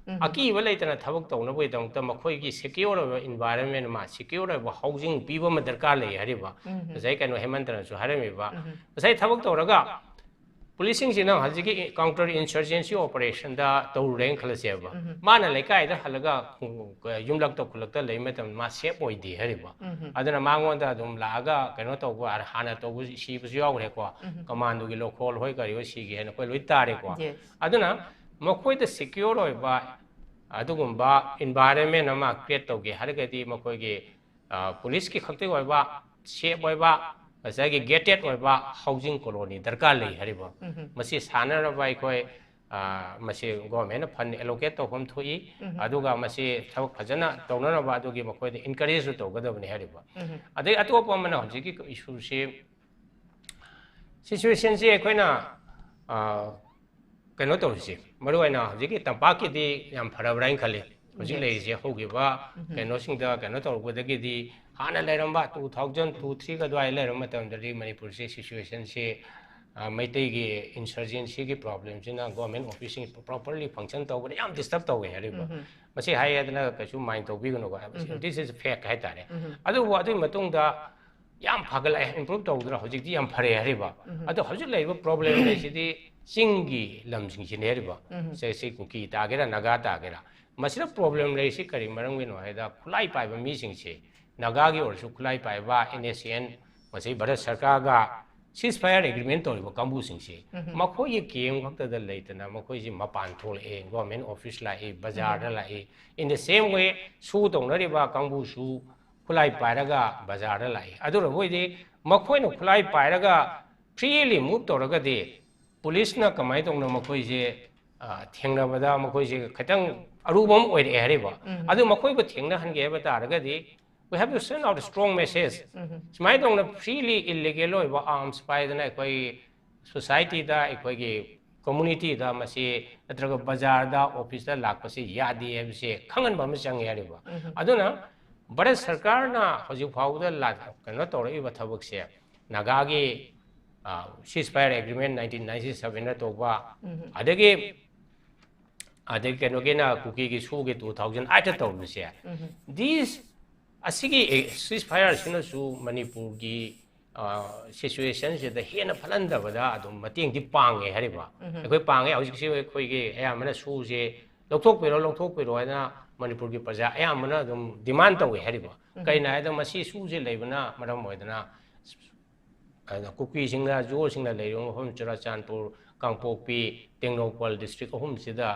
ꯑꯀꯤꯕ ꯂꯩꯇꯅ ꯊꯕꯛ ꯇꯧꯅꯕꯒꯤꯗꯃꯛꯇ ꯃꯈꯣꯏꯒꯤ ꯁꯦꯀ꯭ꯌꯣꯔ ꯑꯣꯏꯕ ꯏꯟꯚꯥꯏꯔꯟꯃꯦꯟ ꯑꯃ, ꯁꯦꯀ꯭ꯌꯣꯔ ꯑꯣꯏꯕ ꯍꯥꯎꯁꯤꯡ ꯄꯤꯕ ꯑꯃ ꯗꯔꯀꯥꯔ ꯂꯩ ꯍꯥꯏꯔꯤꯕ꯫ ꯉꯁꯥꯏ ꯀꯩꯅꯣ ꯍꯦꯃꯟꯇꯅꯁꯨ ꯍꯥꯏꯔꯝꯃꯤꯕ, ꯉꯁꯥꯏ ꯊꯕꯛ ꯇꯧꯔꯒ ꯄꯨꯂꯤꯁꯁꯤꯡꯁꯤꯅ ꯍꯧꯖꯤꯛꯀꯤ ꯀꯥꯎꯟꯇꯔ ꯏꯟꯁꯔꯖꯦꯟꯁꯤ ꯑꯣꯄꯔꯦꯁꯟꯗ ꯇꯧꯔꯨꯔꯦꯅ ꯈꯜꯂꯁꯦꯕ꯫ ꯃꯥꯅ ꯂꯩꯀꯥꯏꯗ ꯍꯜꯂꯒ, ꯎꯝ, ꯌꯨꯝꯂꯛꯇ ꯈꯨꯜꯂꯛꯇ ꯂꯩ ꯃꯇꯝꯗ ꯃꯥ ꯁꯦꯞ ꯑꯣꯏꯗꯦ ꯍꯥꯏꯔꯤꯕ꯫ ꯑꯗꯨꯅ ꯃꯉꯣꯟꯗ ꯑꯗꯨꯝ ꯂꯥꯛꯑꯒ ꯀꯩꯅꯣ ꯇꯧꯕ, ꯍꯥꯟꯅ ꯇꯧꯕ, ꯁꯤꯕꯁꯨ ꯌꯥꯎꯈ꯭ꯔꯦꯀꯣ꯫ ꯀꯃꯥꯟꯗꯣꯒꯤ ꯂꯣꯈꯣꯜ ꯍꯣꯏ ꯀꯔꯤ ꯍꯣꯏ ꯁꯤꯒꯦ ꯍꯥꯏꯅ ꯑꯩꯈꯣꯏ ꯂꯣꯏ ꯇꯥꯔꯦꯀꯣ꯫ ꯑꯗꯨꯅ ꯃꯈꯣꯏꯗ ꯁꯦꯀ꯭ꯌꯣꯔ ꯑꯣꯏꯕ ꯑꯗꯨꯒꯨꯝꯕ ꯏꯟꯚꯥꯏꯔꯟꯃꯦꯟ ꯑꯃ ꯀ꯭ꯔꯤꯌꯦꯠ ꯇꯧꯒꯦ ꯍꯥꯏꯔꯒꯗꯤ ꯃꯈꯣꯏꯒꯤ, ꯑ, ꯄꯨꯂꯤꯁꯀꯤ ꯈꯛꯇꯒꯤ ꯑꯣꯏꯕ, ꯁꯦꯞ ꯑꯣꯏꯕ, ꯉꯁꯥꯏꯒꯤ ꯒꯦꯇꯦꯠ ꯑꯣꯏꯕ ꯍꯥꯎꯁꯤꯡ ꯀꯣꯂꯣꯅꯤ ꯗꯔꯀꯥꯔ ꯂꯩ ꯍꯥꯏꯔꯤꯕ꯫ ꯃꯁꯤ ꯁꯥꯟꯅꯅꯕ ꯑꯩꯈꯣꯏ, ꯑ, ꯃꯁꯤ ꯒꯣꯔꯃꯦꯟꯅ ꯐꯟ ꯑꯦꯂꯣꯀꯦꯠ ꯇꯧꯐꯝ ꯊꯣꯛꯏ꯫ ꯑꯗꯨꯒ ꯃꯁꯤ ꯊꯕꯛ ꯐꯖꯅ ꯇꯧꯅꯅꯕ ꯑꯗꯨꯒꯤ ꯃꯈꯣꯏꯗ ꯏꯟꯀꯔꯦꯖꯁꯨ ꯇꯧꯒꯗꯕꯅꯤ ꯍꯥꯏꯔꯤꯕ꯫ ꯑꯗꯩ ꯑꯇꯣꯞꯄ ꯑꯃꯅ ꯍꯧꯖꯤꯛꯀꯤ ꯏꯁꯨꯁꯤ, ꯁꯤꯆꯨꯋꯦꯁꯟꯁꯤ ꯑꯩꯈꯣꯏꯅ, ꯑ, ꯀꯩꯅꯣ ꯇꯧꯔꯤꯁꯤ, ꯃꯔꯨꯑꯣꯏꯅ ꯍꯧꯖꯤꯛꯀꯤ ꯇꯝꯄꯥꯛꯀꯤꯗꯤ ꯌꯥꯝ ꯐꯔꯕ꯭ꯔꯥ ꯍꯥꯏꯅ ꯈꯜꯂꯤ꯫ ꯍꯧꯖꯤꯛ ꯂꯩꯔꯤꯁꯦ ꯍꯧꯈꯤꯕ ꯀꯩꯅꯣꯁꯤꯡꯗ ꯀꯩꯅꯣ ꯇꯧꯔꯛꯄꯗꯒꯤꯗꯤ, ꯍꯥꯟꯅ ꯂꯩꯔꯝꯕ two thousand two three ꯑꯗꯨꯋꯥꯏ ꯂꯩꯔꯝꯕ ꯃꯇꯝꯗꯗꯤ ꯃꯅꯤꯄꯨꯔꯁꯦ ꯁꯤꯆꯨꯋꯦꯁꯟꯁꯤ, ꯑ, ꯃꯩꯇꯩꯒꯤ ꯏꯟꯁꯔꯖꯦꯟꯁꯤꯒꯤ ꯄ꯭ꯔꯣꯕ꯭ꯂꯦꯝꯁꯤꯅ ꯒꯣꯔꯃꯦꯟ ꯑꯣꯐꯤꯁꯁꯤꯡ ꯄ꯭ꯔꯣꯄꯔꯂꯤ ꯐꯪꯁꯟ ꯇꯧꯕꯗ ꯌꯥꯝ ꯗꯤꯁꯇꯔꯕ ꯇꯧꯋꯦ ꯍꯥꯏꯔꯤꯕ꯫ ꯃꯁꯤ ꯍꯥꯏꯌꯦꯗꯅ ꯀꯩꯁꯨ ꯃꯥꯏꯟ ꯇꯧꯕꯤꯒꯅꯨꯀꯣ, this is fact ꯍꯥꯏꯇꯥꯔꯦ꯫ ꯑꯗꯨꯕꯨ ꯑꯗꯨꯒꯤ ꯃꯇꯨꯡꯗ ꯌꯥꯝ ꯐꯒꯠꯂꯛꯑꯦ, ꯏꯝꯄ꯭ꯔꯨꯞ ꯇꯧꯗꯅ ꯍꯧꯖꯤꯛꯇꯤ ꯌꯥꯝ ꯐꯔꯦ ꯍꯥꯏꯔꯤꯕ꯫ ꯑꯗꯣ ꯍꯧꯖꯤꯛ ꯂꯩꯔꯤꯕ ꯄ꯭ꯔꯣꯕ꯭ꯂꯦꯝ ꯂꯩꯁꯤꯗꯤ ꯆꯤꯡꯒꯤ ꯂꯝꯁꯤꯡꯁꯤꯅꯦ ꯍꯥꯏꯔꯤꯕ꯫ ꯁꯦ, ꯁꯤ ꯀꯨꯀꯤ ꯇꯥꯒꯦꯔꯥ, ꯅꯥꯒꯥ ꯇꯥꯒꯦꯔꯥ, ꯃꯁꯤꯗ ꯄ꯭ꯔꯣꯕ꯭ꯂꯦꯝ ꯂꯩꯔꯤꯁꯤ ꯀꯔꯤ ꯃꯔꯝꯒꯤꯅꯣ ꯍꯥꯏꯗ, ꯈꯨꯠꯂꯥꯏ ꯄꯥꯏꯕ ꯃꯤꯁꯤꯡꯁꯦ, ꯅꯥꯒꯥꯒꯤ ꯑꯣꯏꯔꯁꯨ ꯈꯨꯠꯂꯥꯏ ꯄꯥꯏꯕ, ꯑꯦꯟ ꯑꯦꯁ ꯑꯦꯟ, ꯃꯁꯤ ꯚꯥꯔꯠ ꯁꯔꯀꯥꯔꯒ ceasefire agreement ꯇꯧꯔꯤꯕ ꯀꯥꯡꯕꯨꯁꯤꯡꯁꯦ, ꯃꯈꯣꯏꯒꯤ ꯀꯦꯝ ꯈꯛꯇꯗ ꯂꯩꯇꯅ ꯃꯈꯣꯏꯁꯤ ꯃꯄꯥꯟ ꯊꯣꯛꯂꯛꯑꯦ, ꯒꯣꯔꯃꯦꯟ ꯑꯣꯐꯤꯁ ꯂꯥꯛꯏ, ꯕꯖꯥꯔꯗ ꯂꯥꯛꯏ꯫ In the same way, ꯁꯨ ꯇꯧꯅꯔꯤꯕ ꯀꯥꯡꯕꯨꯁꯨ ꯈꯨꯠꯂꯥꯏ ꯄꯥꯏꯔꯒ ꯕꯖꯥꯔꯗ ꯂꯥꯛꯏ꯫ ꯑꯗꯨꯅꯕꯨ ꯑꯣꯏꯗꯤ ꯃꯈꯣꯏꯅ ꯈꯨꯠꯂꯥꯏ ꯄꯥꯏꯔꯒ freely move ꯇꯧꯔꯒꯗꯤ ꯄꯨꯂꯤꯁꯅ ꯀꯃꯥꯏꯅ ꯇꯧꯅ ꯃꯈꯣꯏꯁꯦ, ꯑ, ꯊꯦꯡꯅꯕꯗ ꯃꯈꯣꯏꯁꯦ ꯈꯤꯇꯪ ꯑꯔꯨꯕ ꯑꯃ ꯑꯣꯏꯔꯛꯑꯦ ꯍꯥꯏꯔꯤꯕ꯫ ꯎꯝ꯫ ꯑꯗꯨ ꯃꯈꯣꯏꯕꯨ ꯊꯦꯡꯅꯍꯟꯒꯦ ꯍꯥꯏꯕ ꯇꯥꯔꯒꯗꯤ we have to send out a strong message꯫ ꯎꯝ꯫ ꯁꯨꯃꯥꯏꯅ ꯇꯧꯅ freely illegal ꯑꯣꯏꯕ arms ꯄꯥꯏꯗꯅ ꯑꯩꯈꯣꯏ societyꯗ, ꯑꯩꯈꯣꯏꯒꯤ communityꯗ ꯃꯁꯤ ꯅꯠꯇ꯭ꯔꯒ ꯕꯖꯥꯔꯗ, officeꯇ ꯂꯥꯛꯄꯁꯤ ꯌꯥꯗꯦ ꯍꯥꯏꯕꯁꯦ ꯈꯪꯍꯟꯕ ꯑꯃ ꯆꯪꯉꯦ ꯍꯥꯏꯔꯤꯕ꯫ ꯎꯝ꯫ ꯑꯗꯨꯅ ꯚꯥꯔꯠ ꯁꯔꯀꯥꯔꯅ ꯍꯧꯖꯤꯛ ꯐꯥꯎꯕꯗ ꯂꯥ-, ꯀꯩꯅꯣ ꯇꯧꯔꯛꯏꯕ ꯊꯕꯛꯁꯦ, ꯅꯥꯒꯥꯒꯤ, ꯑ, ceasefire agreement nineteen ninety sevenꯗ ꯇꯧꯕ, ꯎꯝ꯫ ꯑꯗꯒꯤ, ꯑꯗꯒꯤ ꯀꯩꯅꯣꯒꯤꯅ ꯀꯨꯀꯤꯒꯤ ꯁꯨꯒꯤ two thousand eightꯇ ꯇꯧꯔꯤꯕꯁꯦ, ꯎꯝ꯫ These, ꯑꯁꯤꯒꯤ ceasefire ꯑꯁꯤꯅꯁꯨ ꯃꯅꯤꯄꯨꯔꯒꯤ, ꯑ, situationꯁꯤꯗ ꯍꯦꯟꯅ ꯐꯠꯍꯟꯗꯕꯗ ꯑꯗꯨꯝ ꯃꯇꯦꯡꯗꯤ ꯄꯥꯡꯉꯦ ꯍꯥꯏꯔꯤꯕ꯫ ꯎꯝ꯫ ꯑꯩꯈꯣꯏ ꯄꯥꯡꯉꯦ꯫ ꯍꯧꯖꯤꯛꯁꯤ ꯑꯩꯈꯣꯏꯒꯤ ꯑꯌꯥꯝꯕꯅ ꯁꯨꯁꯦ ꯂꯧꯊꯣꯛꯄꯤꯔꯣ, ꯂꯧꯊꯣꯛꯄꯤꯔꯣ ꯍꯥꯏꯅ ꯃꯅꯤꯄꯨꯔꯒꯤ ꯄ꯭ꯔꯖꯥ ꯑꯌꯥꯝꯕꯅ ꯑꯗꯨꯝ demand ꯇꯧꯋꯦ ꯍꯥꯏꯔꯤꯕ꯫ ꯎꯝ꯫ ꯀꯩꯅꯣ ꯍꯥꯏꯗ ꯃꯁꯤ ꯁꯨꯁꯦ ꯂꯩꯕꯅ ꯃꯔꯝ ꯑꯣꯏꯗꯅ ꯑꯗꯨꯅ ꯀꯨꯀꯤꯁꯤꯡꯅ, ꯖꯨꯑꯣꯁꯤꯡꯅ ꯂꯩꯔꯤꯕ ꯃꯐꯝ ꯆꯨꯔꯥꯆꯥꯟꯄꯨꯔ, ꯀꯥꯡꯄꯣꯛꯄꯤ, ꯇꯦꯡꯅꯧꯄꯜ district ꯑꯍꯨꯝꯁꯤꯗ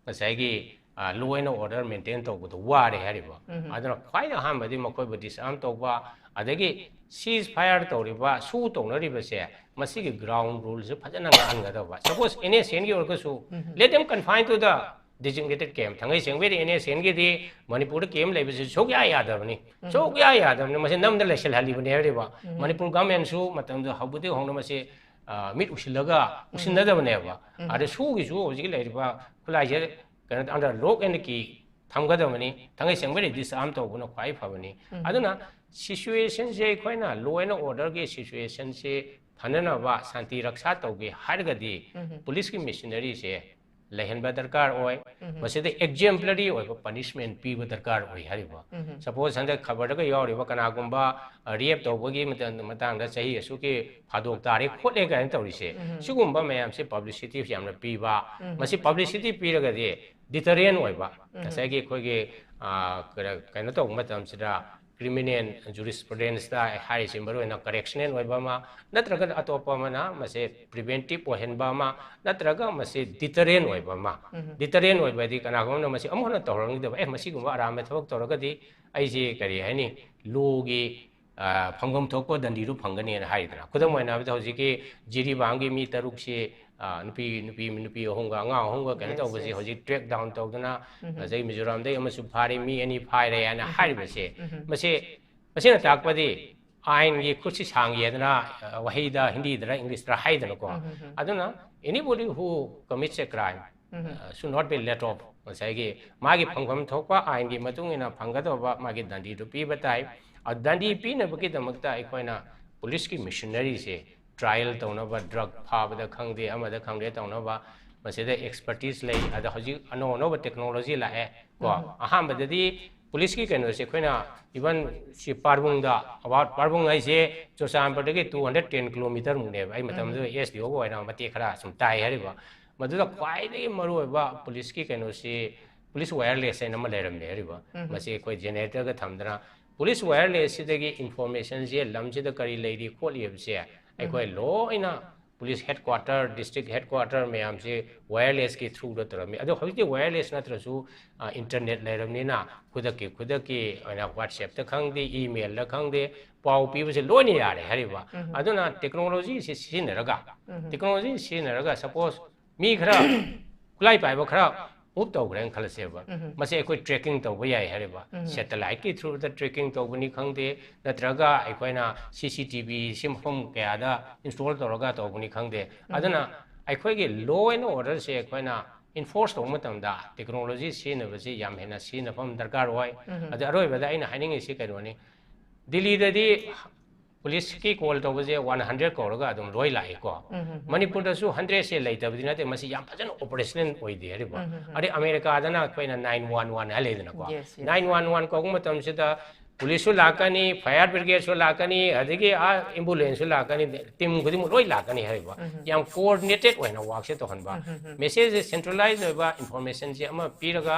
ꯉꯁꯥꯏꯒꯤ, ꯑ, law and order maintain ꯇꯧꯕꯗꯣ ꯋꯥꯔꯦ ꯍꯥꯏꯔꯤꯕ꯫ ꯎꯝ꯫ ꯑꯗꯨꯅ ꯈ꯭ꯋꯥꯏꯗꯒꯤ ꯑꯍꯥꯟꯕꯗꯤ ꯃꯈꯣꯏꯕꯨ disarm ꯇꯧꯕ, ꯑꯗꯒꯤ ceasefire ꯇꯧꯔꯤꯕ, ꯁꯨ ꯇꯧꯅꯔꯤꯕꯁꯦ, ꯃꯁꯤꯒꯤ ground ruleꯁꯦ ꯐꯖꯅ ꯉꯥꯛꯍꯟꯒꯗꯕ꯫ Suppose NSCNꯒꯤ ꯑꯣꯏꯔꯒꯁꯨ, ꯎꯝ꯫ Let them confine to the designated camp꯫ ꯊꯥꯡꯒꯩ ꯁꯦꯡꯕꯤꯗꯤ NSCNꯒꯤꯗꯤ ꯃꯅꯤꯄꯨꯔꯗ camp ꯂꯩꯕꯁꯤ ꯁꯨꯛꯌꯥ ꯌꯥꯗꯕꯅꯤ꯫ ꯎꯝ꯫ ꯁꯨꯛꯌꯥ ꯌꯥꯗꯕꯅꯤ꯫ ꯃꯁꯤ ꯅꯝꯗ ꯂꯩꯁꯤꯜꯍꯜꯂꯤꯕꯅꯦ ꯍꯥꯏꯔꯤꯕ꯫ ꯎꯝ꯫ ꯃꯅꯤꯄꯨꯔ governmentꯁꯨ ꯃꯇꯝꯗꯨ ꯍꯧꯕꯗꯒꯤ ꯍꯧꯅ ꯃꯁꯤ, ꯑ, ꯃꯤꯠ ꯎꯁꯤꯜꯂꯒ, ꯎꯝ꯫ ꯎꯁꯤꯟꯅꯗꯕꯅꯦꯕ꯫ ꯎꯝ꯫ ꯑꯗ ꯁꯨꯒꯤꯁꯨ ꯍꯧꯖꯤꯛꯀꯤ ꯂꯩꯔꯤꯕ ꯈꯨꯠꯂꯥꯏꯁꯦ ꯀꯩꯅꯣ under lock and key ꯊꯝꯒꯗꯕꯅꯤ꯫ ꯊꯥꯡꯒꯩ ꯁꯦꯡꯕꯗꯤ disarm ꯇꯧꯕꯅ ꯈ꯭ꯋꯥꯏ ꯐꯕꯅꯤ꯫ ꯎꯝ꯫ ꯑꯗꯨꯅ situationꯁꯦ ꯑꯩꯈꯣꯏꯅ law and orderꯒꯤ situationꯁꯦ ꯐꯅꯅꯕ, ꯁꯥꯟꯇꯤ ꯔꯛꯁꯥ ꯇꯧꯒꯦ ꯍꯥꯏꯔꯒꯗꯤ ꯎꯝ꯫ ꯄꯨꯂꯤꯁꯀꯤ machineryꯁꯦ ꯂꯩꯍꯟꯕ ꯗꯔꯀꯥꯔ ꯑꯣꯏ꯫ ꯎꯝ꯫ ꯃꯁꯤꯗ exemplary ꯑꯣꯏꯕ punishment ꯄꯤꯕ ꯗꯔꯀꯥꯔ ꯑꯣꯏ ꯍꯥꯏꯔꯤꯕ꯫ ꯎꯝ꯫ Suppose ꯍꯟꯗꯛ ꯈꯕꯔꯗꯒ ꯌꯥꯎꯔꯤꯕ ꯀꯅꯥꯒꯨꯝꯕ, ꯑ, rape ꯇꯧꯕꯒꯤ ꯃꯇꯝ-, ꯃꯇꯥꯡꯗ ꯆꯍꯤ ꯑꯁꯨꯛꯀꯤ ꯐꯥꯗꯣꯛ ꯇꯥꯔꯦ ꯈꯣꯠꯂꯦ ꯀꯥꯏꯅ ꯇꯧꯔꯤꯁꯦ, ꯎꯝ꯫ ꯁꯤꯒꯨꯝꯕ ꯃꯌꯥꯝꯁꯦ publicity ꯌꯥꯝꯅ ꯄꯤꯕ, ꯎꯝ꯫ ꯃꯁꯤ publicity ꯄꯤꯔꯒꯗꯤ deterrent ꯑꯣꯏꯕ, ꯎꯝ꯫ ꯉꯁꯥꯏꯒꯤ ꯑꯩꯈꯣꯏꯒꯤ, ꯑ, ꯀꯩꯅꯣ, ꯀꯩꯅꯣ ꯇꯧꯕ ꯃꯇꯝꯁꯤꯗ criminal jurisprudence ꯇ ꯍꯥꯏꯔꯤꯁꯤ ꯃꯔꯨꯑꯣꯏꯅ correctional ꯑꯣꯏꯕ ꯑꯃ, ꯅꯠꯇ꯭ꯔꯒ ꯑꯇꯣꯞꯄ ꯑꯃꯅ ꯃꯁꯦ preventive ꯑꯣꯏꯍꯟꯕ ꯑꯃ, ꯅꯠꯇ꯭ꯔꯒ ꯃꯁꯤ deterrent ꯑꯣꯏꯕ ꯑꯃ꯫ Deterrent ꯑꯣꯏꯕꯗꯤ ꯀꯅꯥꯒꯨꯝꯕꯅ ꯃꯁꯤ ꯑꯃꯨꯛ ꯍꯟꯅ ꯇꯧꯍꯧꯔꯅꯤꯡꯗꯕ, ꯑꯦ, ꯃꯁꯤꯒꯨꯝꯕ ꯑꯔꯥꯟꯕ ꯊꯕꯛ ꯇꯧꯔꯒꯗꯤ ꯑꯩꯁꯦ, ꯀꯔꯤ ꯍꯥꯏꯅꯤ, law ꯒꯤ, ꯑ, ꯐꯪꯐꯝ ꯊꯣꯛꯄ ꯗꯟꯗꯤꯗꯨ ꯐꯪꯒꯅꯤꯅ ꯍꯥꯏꯗꯅ꯫ ꯈꯨꯗꯝ ꯑꯣꯏꯅ ꯍꯥꯏꯔꯕꯗ, ꯍꯧꯖꯤꯛꯀꯤ ꯖꯤꯔꯤꯕꯥꯝꯒꯤ ꯃꯤ ꯇꯔꯨꯛꯁꯤ, ꯑ, ꯅꯨꯄꯤ, ꯅꯨꯄꯤ, ꯅꯨꯄꯤ ꯑꯍꯨꯝꯒ ꯑꯉꯥꯡ ꯑꯍꯨꯝꯒ ꯀꯩꯅꯣ Yes, ꯇꯧꯕꯁꯤ yes. ꯍꯧꯖꯤꯛ track down ꯇꯧꯗꯅ, ꯎꯝ꯫ ꯉꯁꯥꯏ ꯃꯤꯖꯣꯔꯥꯝꯗꯒꯤ ꯑꯃꯁꯨ ꯐꯥꯔꯦ, ꯃꯤ ꯑꯅꯤ ꯐꯥꯔꯦ ꯍꯥꯏꯅ ꯎꯝ꯫ ꯍꯥꯏꯔꯤꯕꯁꯦ, ꯎꯝ꯫ ꯃꯁꯤ, ꯃꯁꯤꯅ ꯇꯥꯛꯄꯗꯤ ꯑꯥꯏꯟꯒꯤ ꯈꯨꯠꯁꯤ ꯁꯥꯡꯉꯦꯗꯅ, ꯑ, ꯋꯥꯍꯩꯗ, ꯍꯤꯟꯗꯤꯗꯔ ꯏꯪꯂꯤꯁꯇꯔ ꯍꯥꯏꯗꯅꯀꯣ꯫ ꯎꯝ, ꯎꯝ, ꯎꯝ꯫ ꯑꯗꯨꯅ anybody who commits a crime, um. uh, should not be let off. ꯉꯁꯥꯏꯒꯤ ꯃꯥꯒꯤ ꯐꯪꯐꯝ ꯊꯣꯛꯄ ꯑꯥꯏꯟꯒꯤ ꯃꯇꯨꯡ ꯏꯟꯅ ꯐꯪꯒꯗꯧꯕ ꯃꯥꯒꯤ ꯗꯟꯗꯤꯗꯨ ꯄꯤꯕ ꯇꯥꯏ꯫ ꯑ, ꯗꯟꯗꯤ ꯄꯤꯅꯕꯒꯤꯗꯃꯛꯇ ꯑꯩꯈꯣꯏꯅ ꯄꯨꯂꯤꯁꯀꯤ machinery ꯁꯦ trial ꯇꯧꯅꯕ, drug ꯐꯥꯕꯗ ꯈꯪꯗꯦ, ꯑꯃꯗ ꯈꯪꯗꯦ ꯇꯧꯅꯕ, ꯃꯁꯤꯗ expertise ꯂꯩ꯫ ꯑꯗ ꯍꯧꯖꯤꯛ ꯑꯅꯧ ꯑꯅꯧꯕ technology ꯂꯥꯛꯑꯦ ꯀꯣ꯫ ꯎꯝ꯫ ꯑꯍꯥꯟꯕꯗꯗꯤ ꯄꯨꯂꯤꯁꯀꯤ ꯀꯩꯅꯣꯁꯦ ꯑꯩꯈꯣꯏꯅ even ꯁꯤ ꯄꯥꯔꯕꯨꯡꯗ, about ꯄꯥꯔꯕꯨꯡ ꯍꯥꯏꯁꯦ ꯆꯨꯔꯆꯥꯟꯄꯨꯔꯗꯒꯤ two hundred ten kilometre ꯃꯨꯛꯅꯦꯕ꯫ ꯑꯩ ꯃꯇꯝꯗꯨꯗ ꯎꯝ꯫ ꯑꯦꯁ ꯗꯤ ꯑꯣꯒ ꯑꯣꯏꯅ ꯃꯇꯦꯛ ꯈꯔ ꯁꯨꯝ ꯇꯥꯏ ꯍꯥꯏꯔꯤꯕ꯫ ꯃꯗꯨꯗ ꯈ꯭ꯋꯥꯏꯗꯒꯤ ꯃꯔꯨꯑꯣꯏꯕ ꯄꯨꯂꯤꯁꯀꯤ ꯀꯩꯅꯣꯁꯤ, ꯄꯨꯂꯤꯁ wireless ꯍꯥꯏꯅ ꯑꯃ ꯂꯩꯔꯝꯃꯦ ꯍꯥꯏꯔꯤꯕ꯫ ꯎꯝ꯫ ꯃꯁꯤ ꯑꯩꯈꯣꯏ generator ꯒ ꯊꯝꯗꯅ, ꯄꯨꯂꯤꯁ wireless ꯁꯤꯗꯒꯤ information ꯁꯦ ꯂꯝꯁꯤꯗ ꯀꯔꯤ ꯂꯩꯔꯤ ꯈꯣꯠꯂꯤ ꯍꯥꯏꯕꯁꯦ ꯑꯩꯈꯣꯏ ꯎꯝ꯫ ꯂꯣꯏꯅ ꯄꯨꯂꯤꯁ headquarter, district headquarter ꯃꯌꯥꯝꯁꯤ wireless ꯀꯤ through ꯗ ꯇꯧꯔꯝꯃꯤ꯫ ꯑꯗꯣ ꯍꯧꯖꯤꯛꯇꯤ wireless ꯅꯠꯇ꯭ꯔꯁꯨ, ꯑ, internet ꯂꯩꯔꯕꯅꯤꯅ ꯈꯨꯗꯛꯀꯤ, ꯈꯨꯗꯛꯀꯤ ꯑꯣꯏꯅ WhatsApp ꯇ ꯈꯪꯗꯦ, email ꯗ ꯈꯪꯗꯦ, ꯄꯥꯎ ꯄꯤꯕꯁꯦ ꯂꯣꯏꯅ ꯌꯥꯔꯦ ꯍꯥꯏꯔꯤꯕ꯫ ꯎꯝ꯫ ꯑꯗꯨꯅ technology ꯁꯤ ꯁꯤꯖꯤꯟꯅꯔꯒ, ꯎꯝ꯫ Technology ꯁꯤꯖꯤꯟꯅꯔꯒ suppose ꯃꯤ ꯈꯔ, ꯈꯨꯠꯂꯥꯏ ꯄꯥꯏꯕ ꯈꯔ move ꯇꯧꯈ꯭ꯔꯦꯅ ꯈꯜꯂꯁꯦꯕ꯫ ꯎꯝ꯫ ꯃꯁꯤ ꯑꯩꯈꯣꯏ tracking ꯇꯧꯕ ꯌꯥꯏ ꯍꯥꯏꯔꯤꯕ꯫ ꯎꯝ꯫ Satellite ꯀꯤ through ꯗ tracking ꯇꯧꯕꯅꯤ ꯈꯪꯗꯦ, ꯅꯠꯇ꯭ꯔꯒ ꯑꯩꯈꯣꯏꯅ C C T V ꯁꯤ ꯃꯐꯝ ꯀꯌꯥꯗ install ꯇꯧꯔꯒ ꯇꯧꯕꯅꯤ ꯈꯪꯗꯦ꯫ ꯎꯝ꯫ ꯑꯗꯨꯅ ꯑꯩꯈꯣꯏꯒꯤ law and order ꯁꯦ ꯑꯩꯈꯣꯏꯅ enforce ꯇꯧꯕ ꯃꯇꯝꯗ technology ꯁꯤꯖꯤꯟꯅꯕꯁꯤ ꯌꯥꯝ ꯍꯦꯟꯅ ꯁꯤꯖꯤꯟꯅꯐꯝ ꯗꯔꯀꯥꯔ ꯑꯣꯏ꯫ ꯎꯝ꯫ ꯑꯗ ꯑꯔꯣꯏꯕꯗ ꯑꯩꯅ ꯍꯥꯏꯅꯤꯡꯉꯤꯁꯤ ꯀꯩꯅꯣꯅꯤ, ꯗꯤꯜꯂꯤꯗꯗꯤ ꯄꯨꯂꯤꯁꯀꯤ call ꯇꯧꯕꯁꯦ one hundred ꯀꯧꯔꯒ ꯑꯗꯨꯝ ꯂꯣꯏ ꯂꯥꯛꯏꯀꯣ꯫ ꯎꯝ, ꯎꯝ, ꯎꯝ꯫ ꯃꯅꯤꯄꯨꯔꯗꯁꯨ hundred ꯁꯦ ꯂꯩꯇꯕꯗꯤ ꯅꯠꯇꯦ, ꯃꯁꯤ ꯌꯥꯝ ꯐꯖꯅ operational ꯑꯣꯏꯗꯦ ꯍꯥꯏꯔꯤꯕ꯫ ꯎꯝ, ꯎꯝ, ꯎꯝ꯫ ꯑꯗꯩ ꯑꯃꯦꯔꯤꯀꯥꯗꯅ ꯑꯩꯈꯣꯏꯅ nine one one ꯍꯥꯏ ꯂꯩꯗꯅꯀꯣ꯫ Yes, yes. Nine one one ꯀꯧꯕ ꯃꯇꯝꯁꯤꯗ ꯄꯨꯂꯤꯁꯁꯨ ꯂꯥꯛꯀꯅꯤ, ꯐꯥꯌꯔ ꯕ꯭ꯔꯤꯒꯦꯗꯁꯨ ꯂꯥꯛꯀꯅꯤ, ꯑꯗꯒꯤ ꯑꯥ ꯑꯦꯝꯕꯨꯂꯦꯟꯁꯁꯨ ꯂꯥꯛꯀꯅꯤ, ꯇꯤꯝ ꯈꯨꯗꯤꯡꯃꯛ ꯂꯣꯏ ꯂꯥꯛꯀꯅꯤ ꯍꯥꯏꯔꯤꯕ꯫ ꯌꯥꯝ ꯀꯣꯑꯣꯔꯗꯤꯅꯦꯇꯦꯠ ꯑꯣꯏꯅ ꯋꯥꯛꯁꯦ ꯇꯧꯍꯟꯕ꯫ ꯃꯦꯁꯦꯖꯁꯦ ꯁꯦꯟꯇ꯭ꯔꯦꯂꯥꯏꯖ ꯑꯣꯏꯕ ꯏꯟꯐꯣꯔꯃꯦꯁꯟꯁꯦ ꯑꯃ ꯄꯤꯔꯒ,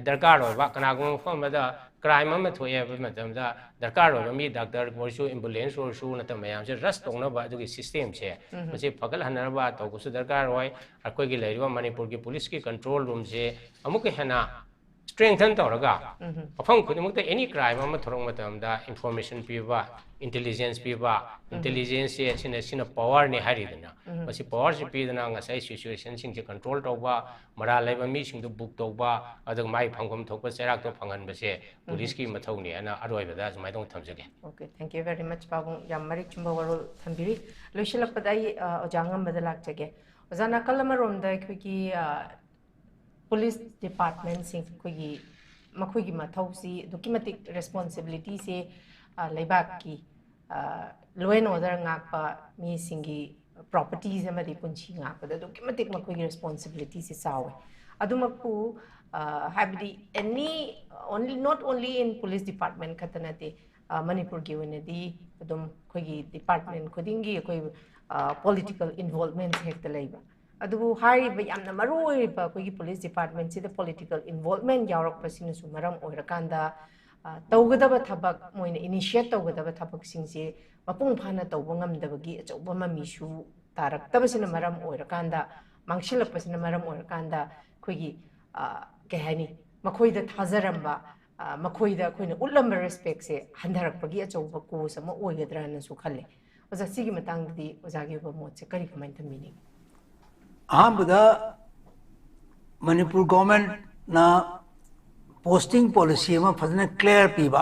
ꯗꯔꯀꯥꯔ ꯑꯣꯏꯕ ꯀꯅꯥꯒꯨꯝꯕ ꯃꯐꯝ ꯑꯃꯗ ꯀ꯭ꯔꯥꯏꯝ ꯑꯃ ꯊꯣꯛꯑꯦ ꯍꯥꯏꯕ ꯃꯇꯝꯗ, ꯗꯔꯀꯥꯔ ꯑꯣꯏꯕ ꯃꯤ, ꯗꯥꯛꯇꯔ ꯑꯣꯏꯔꯁꯨ, ꯑꯦꯝꯕꯨꯂꯦꯟꯁ ꯑꯣꯏꯔꯁꯨ, ꯅꯠꯇꯕ ꯃꯌꯥꯝꯁꯦ ꯔꯁ ꯇꯧꯅꯕ ꯑꯗꯨꯒꯤ ꯁꯤꯁꯇꯦꯝꯁꯦ, ꯃꯁꯤ ꯐꯒꯠꯍꯟꯅꯕ ꯇꯧꯕꯁꯨ ꯗꯔꯀꯥꯔ ꯑꯣꯏ꯫ ꯑꯩꯈꯣꯏꯒꯤ ꯂꯩꯔꯤꯕ ꯃꯅꯤꯄꯨꯔꯒꯤ ꯄꯨꯂꯤꯁꯀꯤ ꯀꯟꯇ꯭ꯔꯣꯜ ꯔꯨꯝꯁꯦ ꯑꯃꯨꯛꯀ ꯍꯦꯟꯅ ꯁ꯭ꯇꯔꯦꯡꯊꯟ ꯇꯧꯔꯒ, ꯃꯐꯝ ꯈꯨꯗꯤꯡꯃꯛꯇ ꯑꯦꯅꯤ ꯀ꯭ꯔꯥꯏꯝ ꯑꯃ ꯊꯣꯛꯂꯛꯄ ꯃꯇꯝꯗ ꯏꯟꯐꯣꯔꯃꯦꯁꯟ ꯄꯤꯕ, ꯏꯟꯇꯦꯂꯤꯖꯦꯟꯁ ꯄꯤꯕ, ꯏꯟꯇꯦꯂꯤꯖꯦꯟꯁꯁꯦ ꯁꯤꯅ, ꯁꯤꯅ ꯄꯋꯥꯔꯅꯤ ꯍꯥꯏꯔꯤꯗꯅ, ꯃꯁꯤ ꯄꯋꯥꯔꯁꯤ ꯄꯤꯗꯅ ꯉꯁꯥꯏ ꯁꯤꯆꯨꯋꯦꯁꯟꯁꯤꯡꯁꯦ ꯀꯟꯇ꯭ꯔꯣꯜ ꯇꯧꯕ, ꯃꯔꯥꯜ ꯂꯩꯕ ꯃꯤꯁꯤꯡꯗꯨ ꯕꯨꯛ ꯇꯧꯕ, ꯑꯗꯨꯒ ꯃꯥꯒꯤ ꯐꯪꯐꯝ ꯊꯣꯛꯄ ꯆꯩꯔꯥꯛꯇꯣ ꯐꯪꯍꯟꯕꯁꯦ ꯄꯨꯂꯤꯁꯀꯤ ꯃꯊꯧꯅꯤ ꯍꯥꯏꯅ ꯑꯔꯣꯏꯕꯗ ꯁꯨꯃꯥꯏꯅ ꯇꯧꯅ ꯊꯝꯖꯒꯦ꯫ Okay, thank you very much, ꯄꯥꯕꯨꯡ꯫ ꯌꯥꯝ ꯃꯔꯤꯛ ꯆꯨꯝꯕ ꯋꯥꯔꯣꯜ ꯊꯝꯕꯤꯔꯤ꯫ ꯂꯣꯏꯁꯤꯜꯂꯛꯄꯗ ꯑꯩ, ꯑ, ꯑꯣꯖꯥ ꯉꯝꯕꯗ ꯂꯥꯛꯆꯒꯦ꯫ ꯑꯣꯖꯥ, ꯅꯥꯀꯜ ꯑꯃꯔꯣꯝꯗ ꯑꯩꯈꯣꯏꯒꯤ, ꯑ, ꯄꯨꯂꯤꯁ ꯗꯤꯄꯥꯔꯠꯃꯦꯟꯁꯤꯡ, ꯑꯩꯈꯣꯏꯒꯤ ꯃꯈꯣꯏꯒꯤ ꯃꯊꯧꯁꯤ ꯑꯗꯨꯛꯀꯤ ꯃꯇꯤꯛ, ꯔꯦꯁꯄꯣꯟꯁꯤꯕꯤꯂꯤꯇꯤꯁꯦ, ꯑ, ꯂꯩꯕꯥꯛꯀꯤ, ꯑ, law and order ꯉꯥꯛꯄ ꯃꯤꯁꯤꯡꯒꯤ ꯄ꯭ꯔꯣꯄꯔꯇꯤꯁ ꯑꯃꯗꯤ ꯄꯨꯟꯁꯤ ꯉꯥꯛꯄꯗ ꯑꯗꯨꯛꯀꯤ ꯃꯇꯤꯛ ꯃꯈꯣꯏꯒꯤ ꯔꯦꯁꯄꯣꯟꯁꯤꯕꯤꯂꯤꯇꯤꯁꯦ ꯆꯥꯎꯋꯦ꯫ ꯑꯗꯨꯃꯛꯄꯨ, ꯑ, ꯍꯥꯏꯕꯗꯤ any, only, not only in police department ꯈꯛꯇ ꯅꯠꯇꯦ, ꯑ, ꯃꯅꯤꯄꯨꯔꯒꯤ ꯑꯣꯏꯅꯗꯤ ꯑꯗꯨꯝ ꯑꯩꯈꯣꯏꯒꯤ ꯗꯤꯄꯥꯔꯠꯃꯦꯟ ꯈꯨꯗꯤꯡꯒꯤ ꯑꯩꯈꯣꯏ, ꯑ, ꯄꯣꯂꯤꯇꯤꯀꯦꯜ ꯏꯟꯚꯣꯜꯕꯃꯦꯟꯁꯦ ꯍꯦꯛꯇ ꯂꯩꯕ꯫ ꯑꯗꯨꯕꯨ ꯍꯥꯏꯔꯤꯕ ꯌꯥꯝꯅ ꯃꯔꯨ ꯑꯣꯏꯔꯤꯕ ꯑꯩꯈꯣꯏꯒꯤ ꯄꯨꯂꯤꯁ ꯗꯤꯄꯥꯔꯠꯃꯦꯟꯁꯤꯗ ꯄꯣꯂꯤꯇꯤꯀꯦꯜ ꯏꯟꯚꯣꯜꯕꯃꯦꯟ ꯌꯥꯎꯔꯛꯄꯁꯤꯅꯁꯨ ꯃꯔꯝ ꯑꯣꯏꯔꯀꯥꯟꯗ, ꯑ, ꯇꯧꯒꯗꯕ ꯊꯕꯛ, ꯃꯣꯏꯅ ꯏꯅꯤꯁꯤꯌꯦꯠ ꯇꯧꯒꯗꯕ ꯊꯕꯛꯁꯤꯡꯁꯦ ꯃꯄꯨꯡ ꯐꯥꯅ ꯇꯧꯕ ꯉꯝꯗꯕꯒꯤ ꯑꯆꯧꯕ ꯃꯃꯤꯁꯨ ꯇꯥꯔꯛꯇꯕꯁꯤꯅ ꯃꯔꯝ ꯑꯣꯏꯔꯀꯥꯟꯗ, ꯃꯥꯡꯁꯤꯜꯂꯛꯄꯁꯤꯅ ꯃꯔꯝ ꯑꯣꯏꯔꯀꯥꯟꯗ ꯑꯩꯈꯣꯏꯒꯤ, ꯑ, ꯀꯩ ꯍꯥꯏꯅꯤ, ꯃꯈꯣꯏꯗ ꯊꯥꯖꯔꯝꯕ, ꯑ, ꯃꯈꯣꯏꯗ ꯑꯩꯈꯣꯏꯅ ꯎꯠꯂꯝꯕ ꯔꯦꯁꯄꯦꯛꯁꯦ ꯍꯟꯊꯔꯛꯄꯒꯤ ꯑꯆꯧꯕ ꯀꯣꯖ ꯑꯃ ꯑꯣꯏꯒꯗ꯭ꯔꯥꯅꯁꯨ ꯈꯜꯂꯦ꯫ ꯑꯣꯖꯥ, ꯁꯤꯒꯤ ꯃꯇꯥꯡꯗꯗꯤ ꯑꯣꯖꯥꯒꯤ ꯑꯣꯏꯕ ꯃꯣꯠꯁꯦ ꯀꯔꯤ, ꯀꯃꯥꯏꯅ ꯊꯝꯕꯤꯅꯤꯡꯉꯤ? ꯑꯍꯥꯟꯕꯗ ꯃꯅꯤꯄꯨꯔ ꯒꯣꯔꯃꯦꯟꯅ ꯄꯣꯁꯇꯤꯡ ꯄꯣꯂꯤꯁꯤ ꯑꯃ ꯐꯖꯅ ꯀ꯭ꯂꯤꯌꯥꯔ ꯄꯤꯕ꯫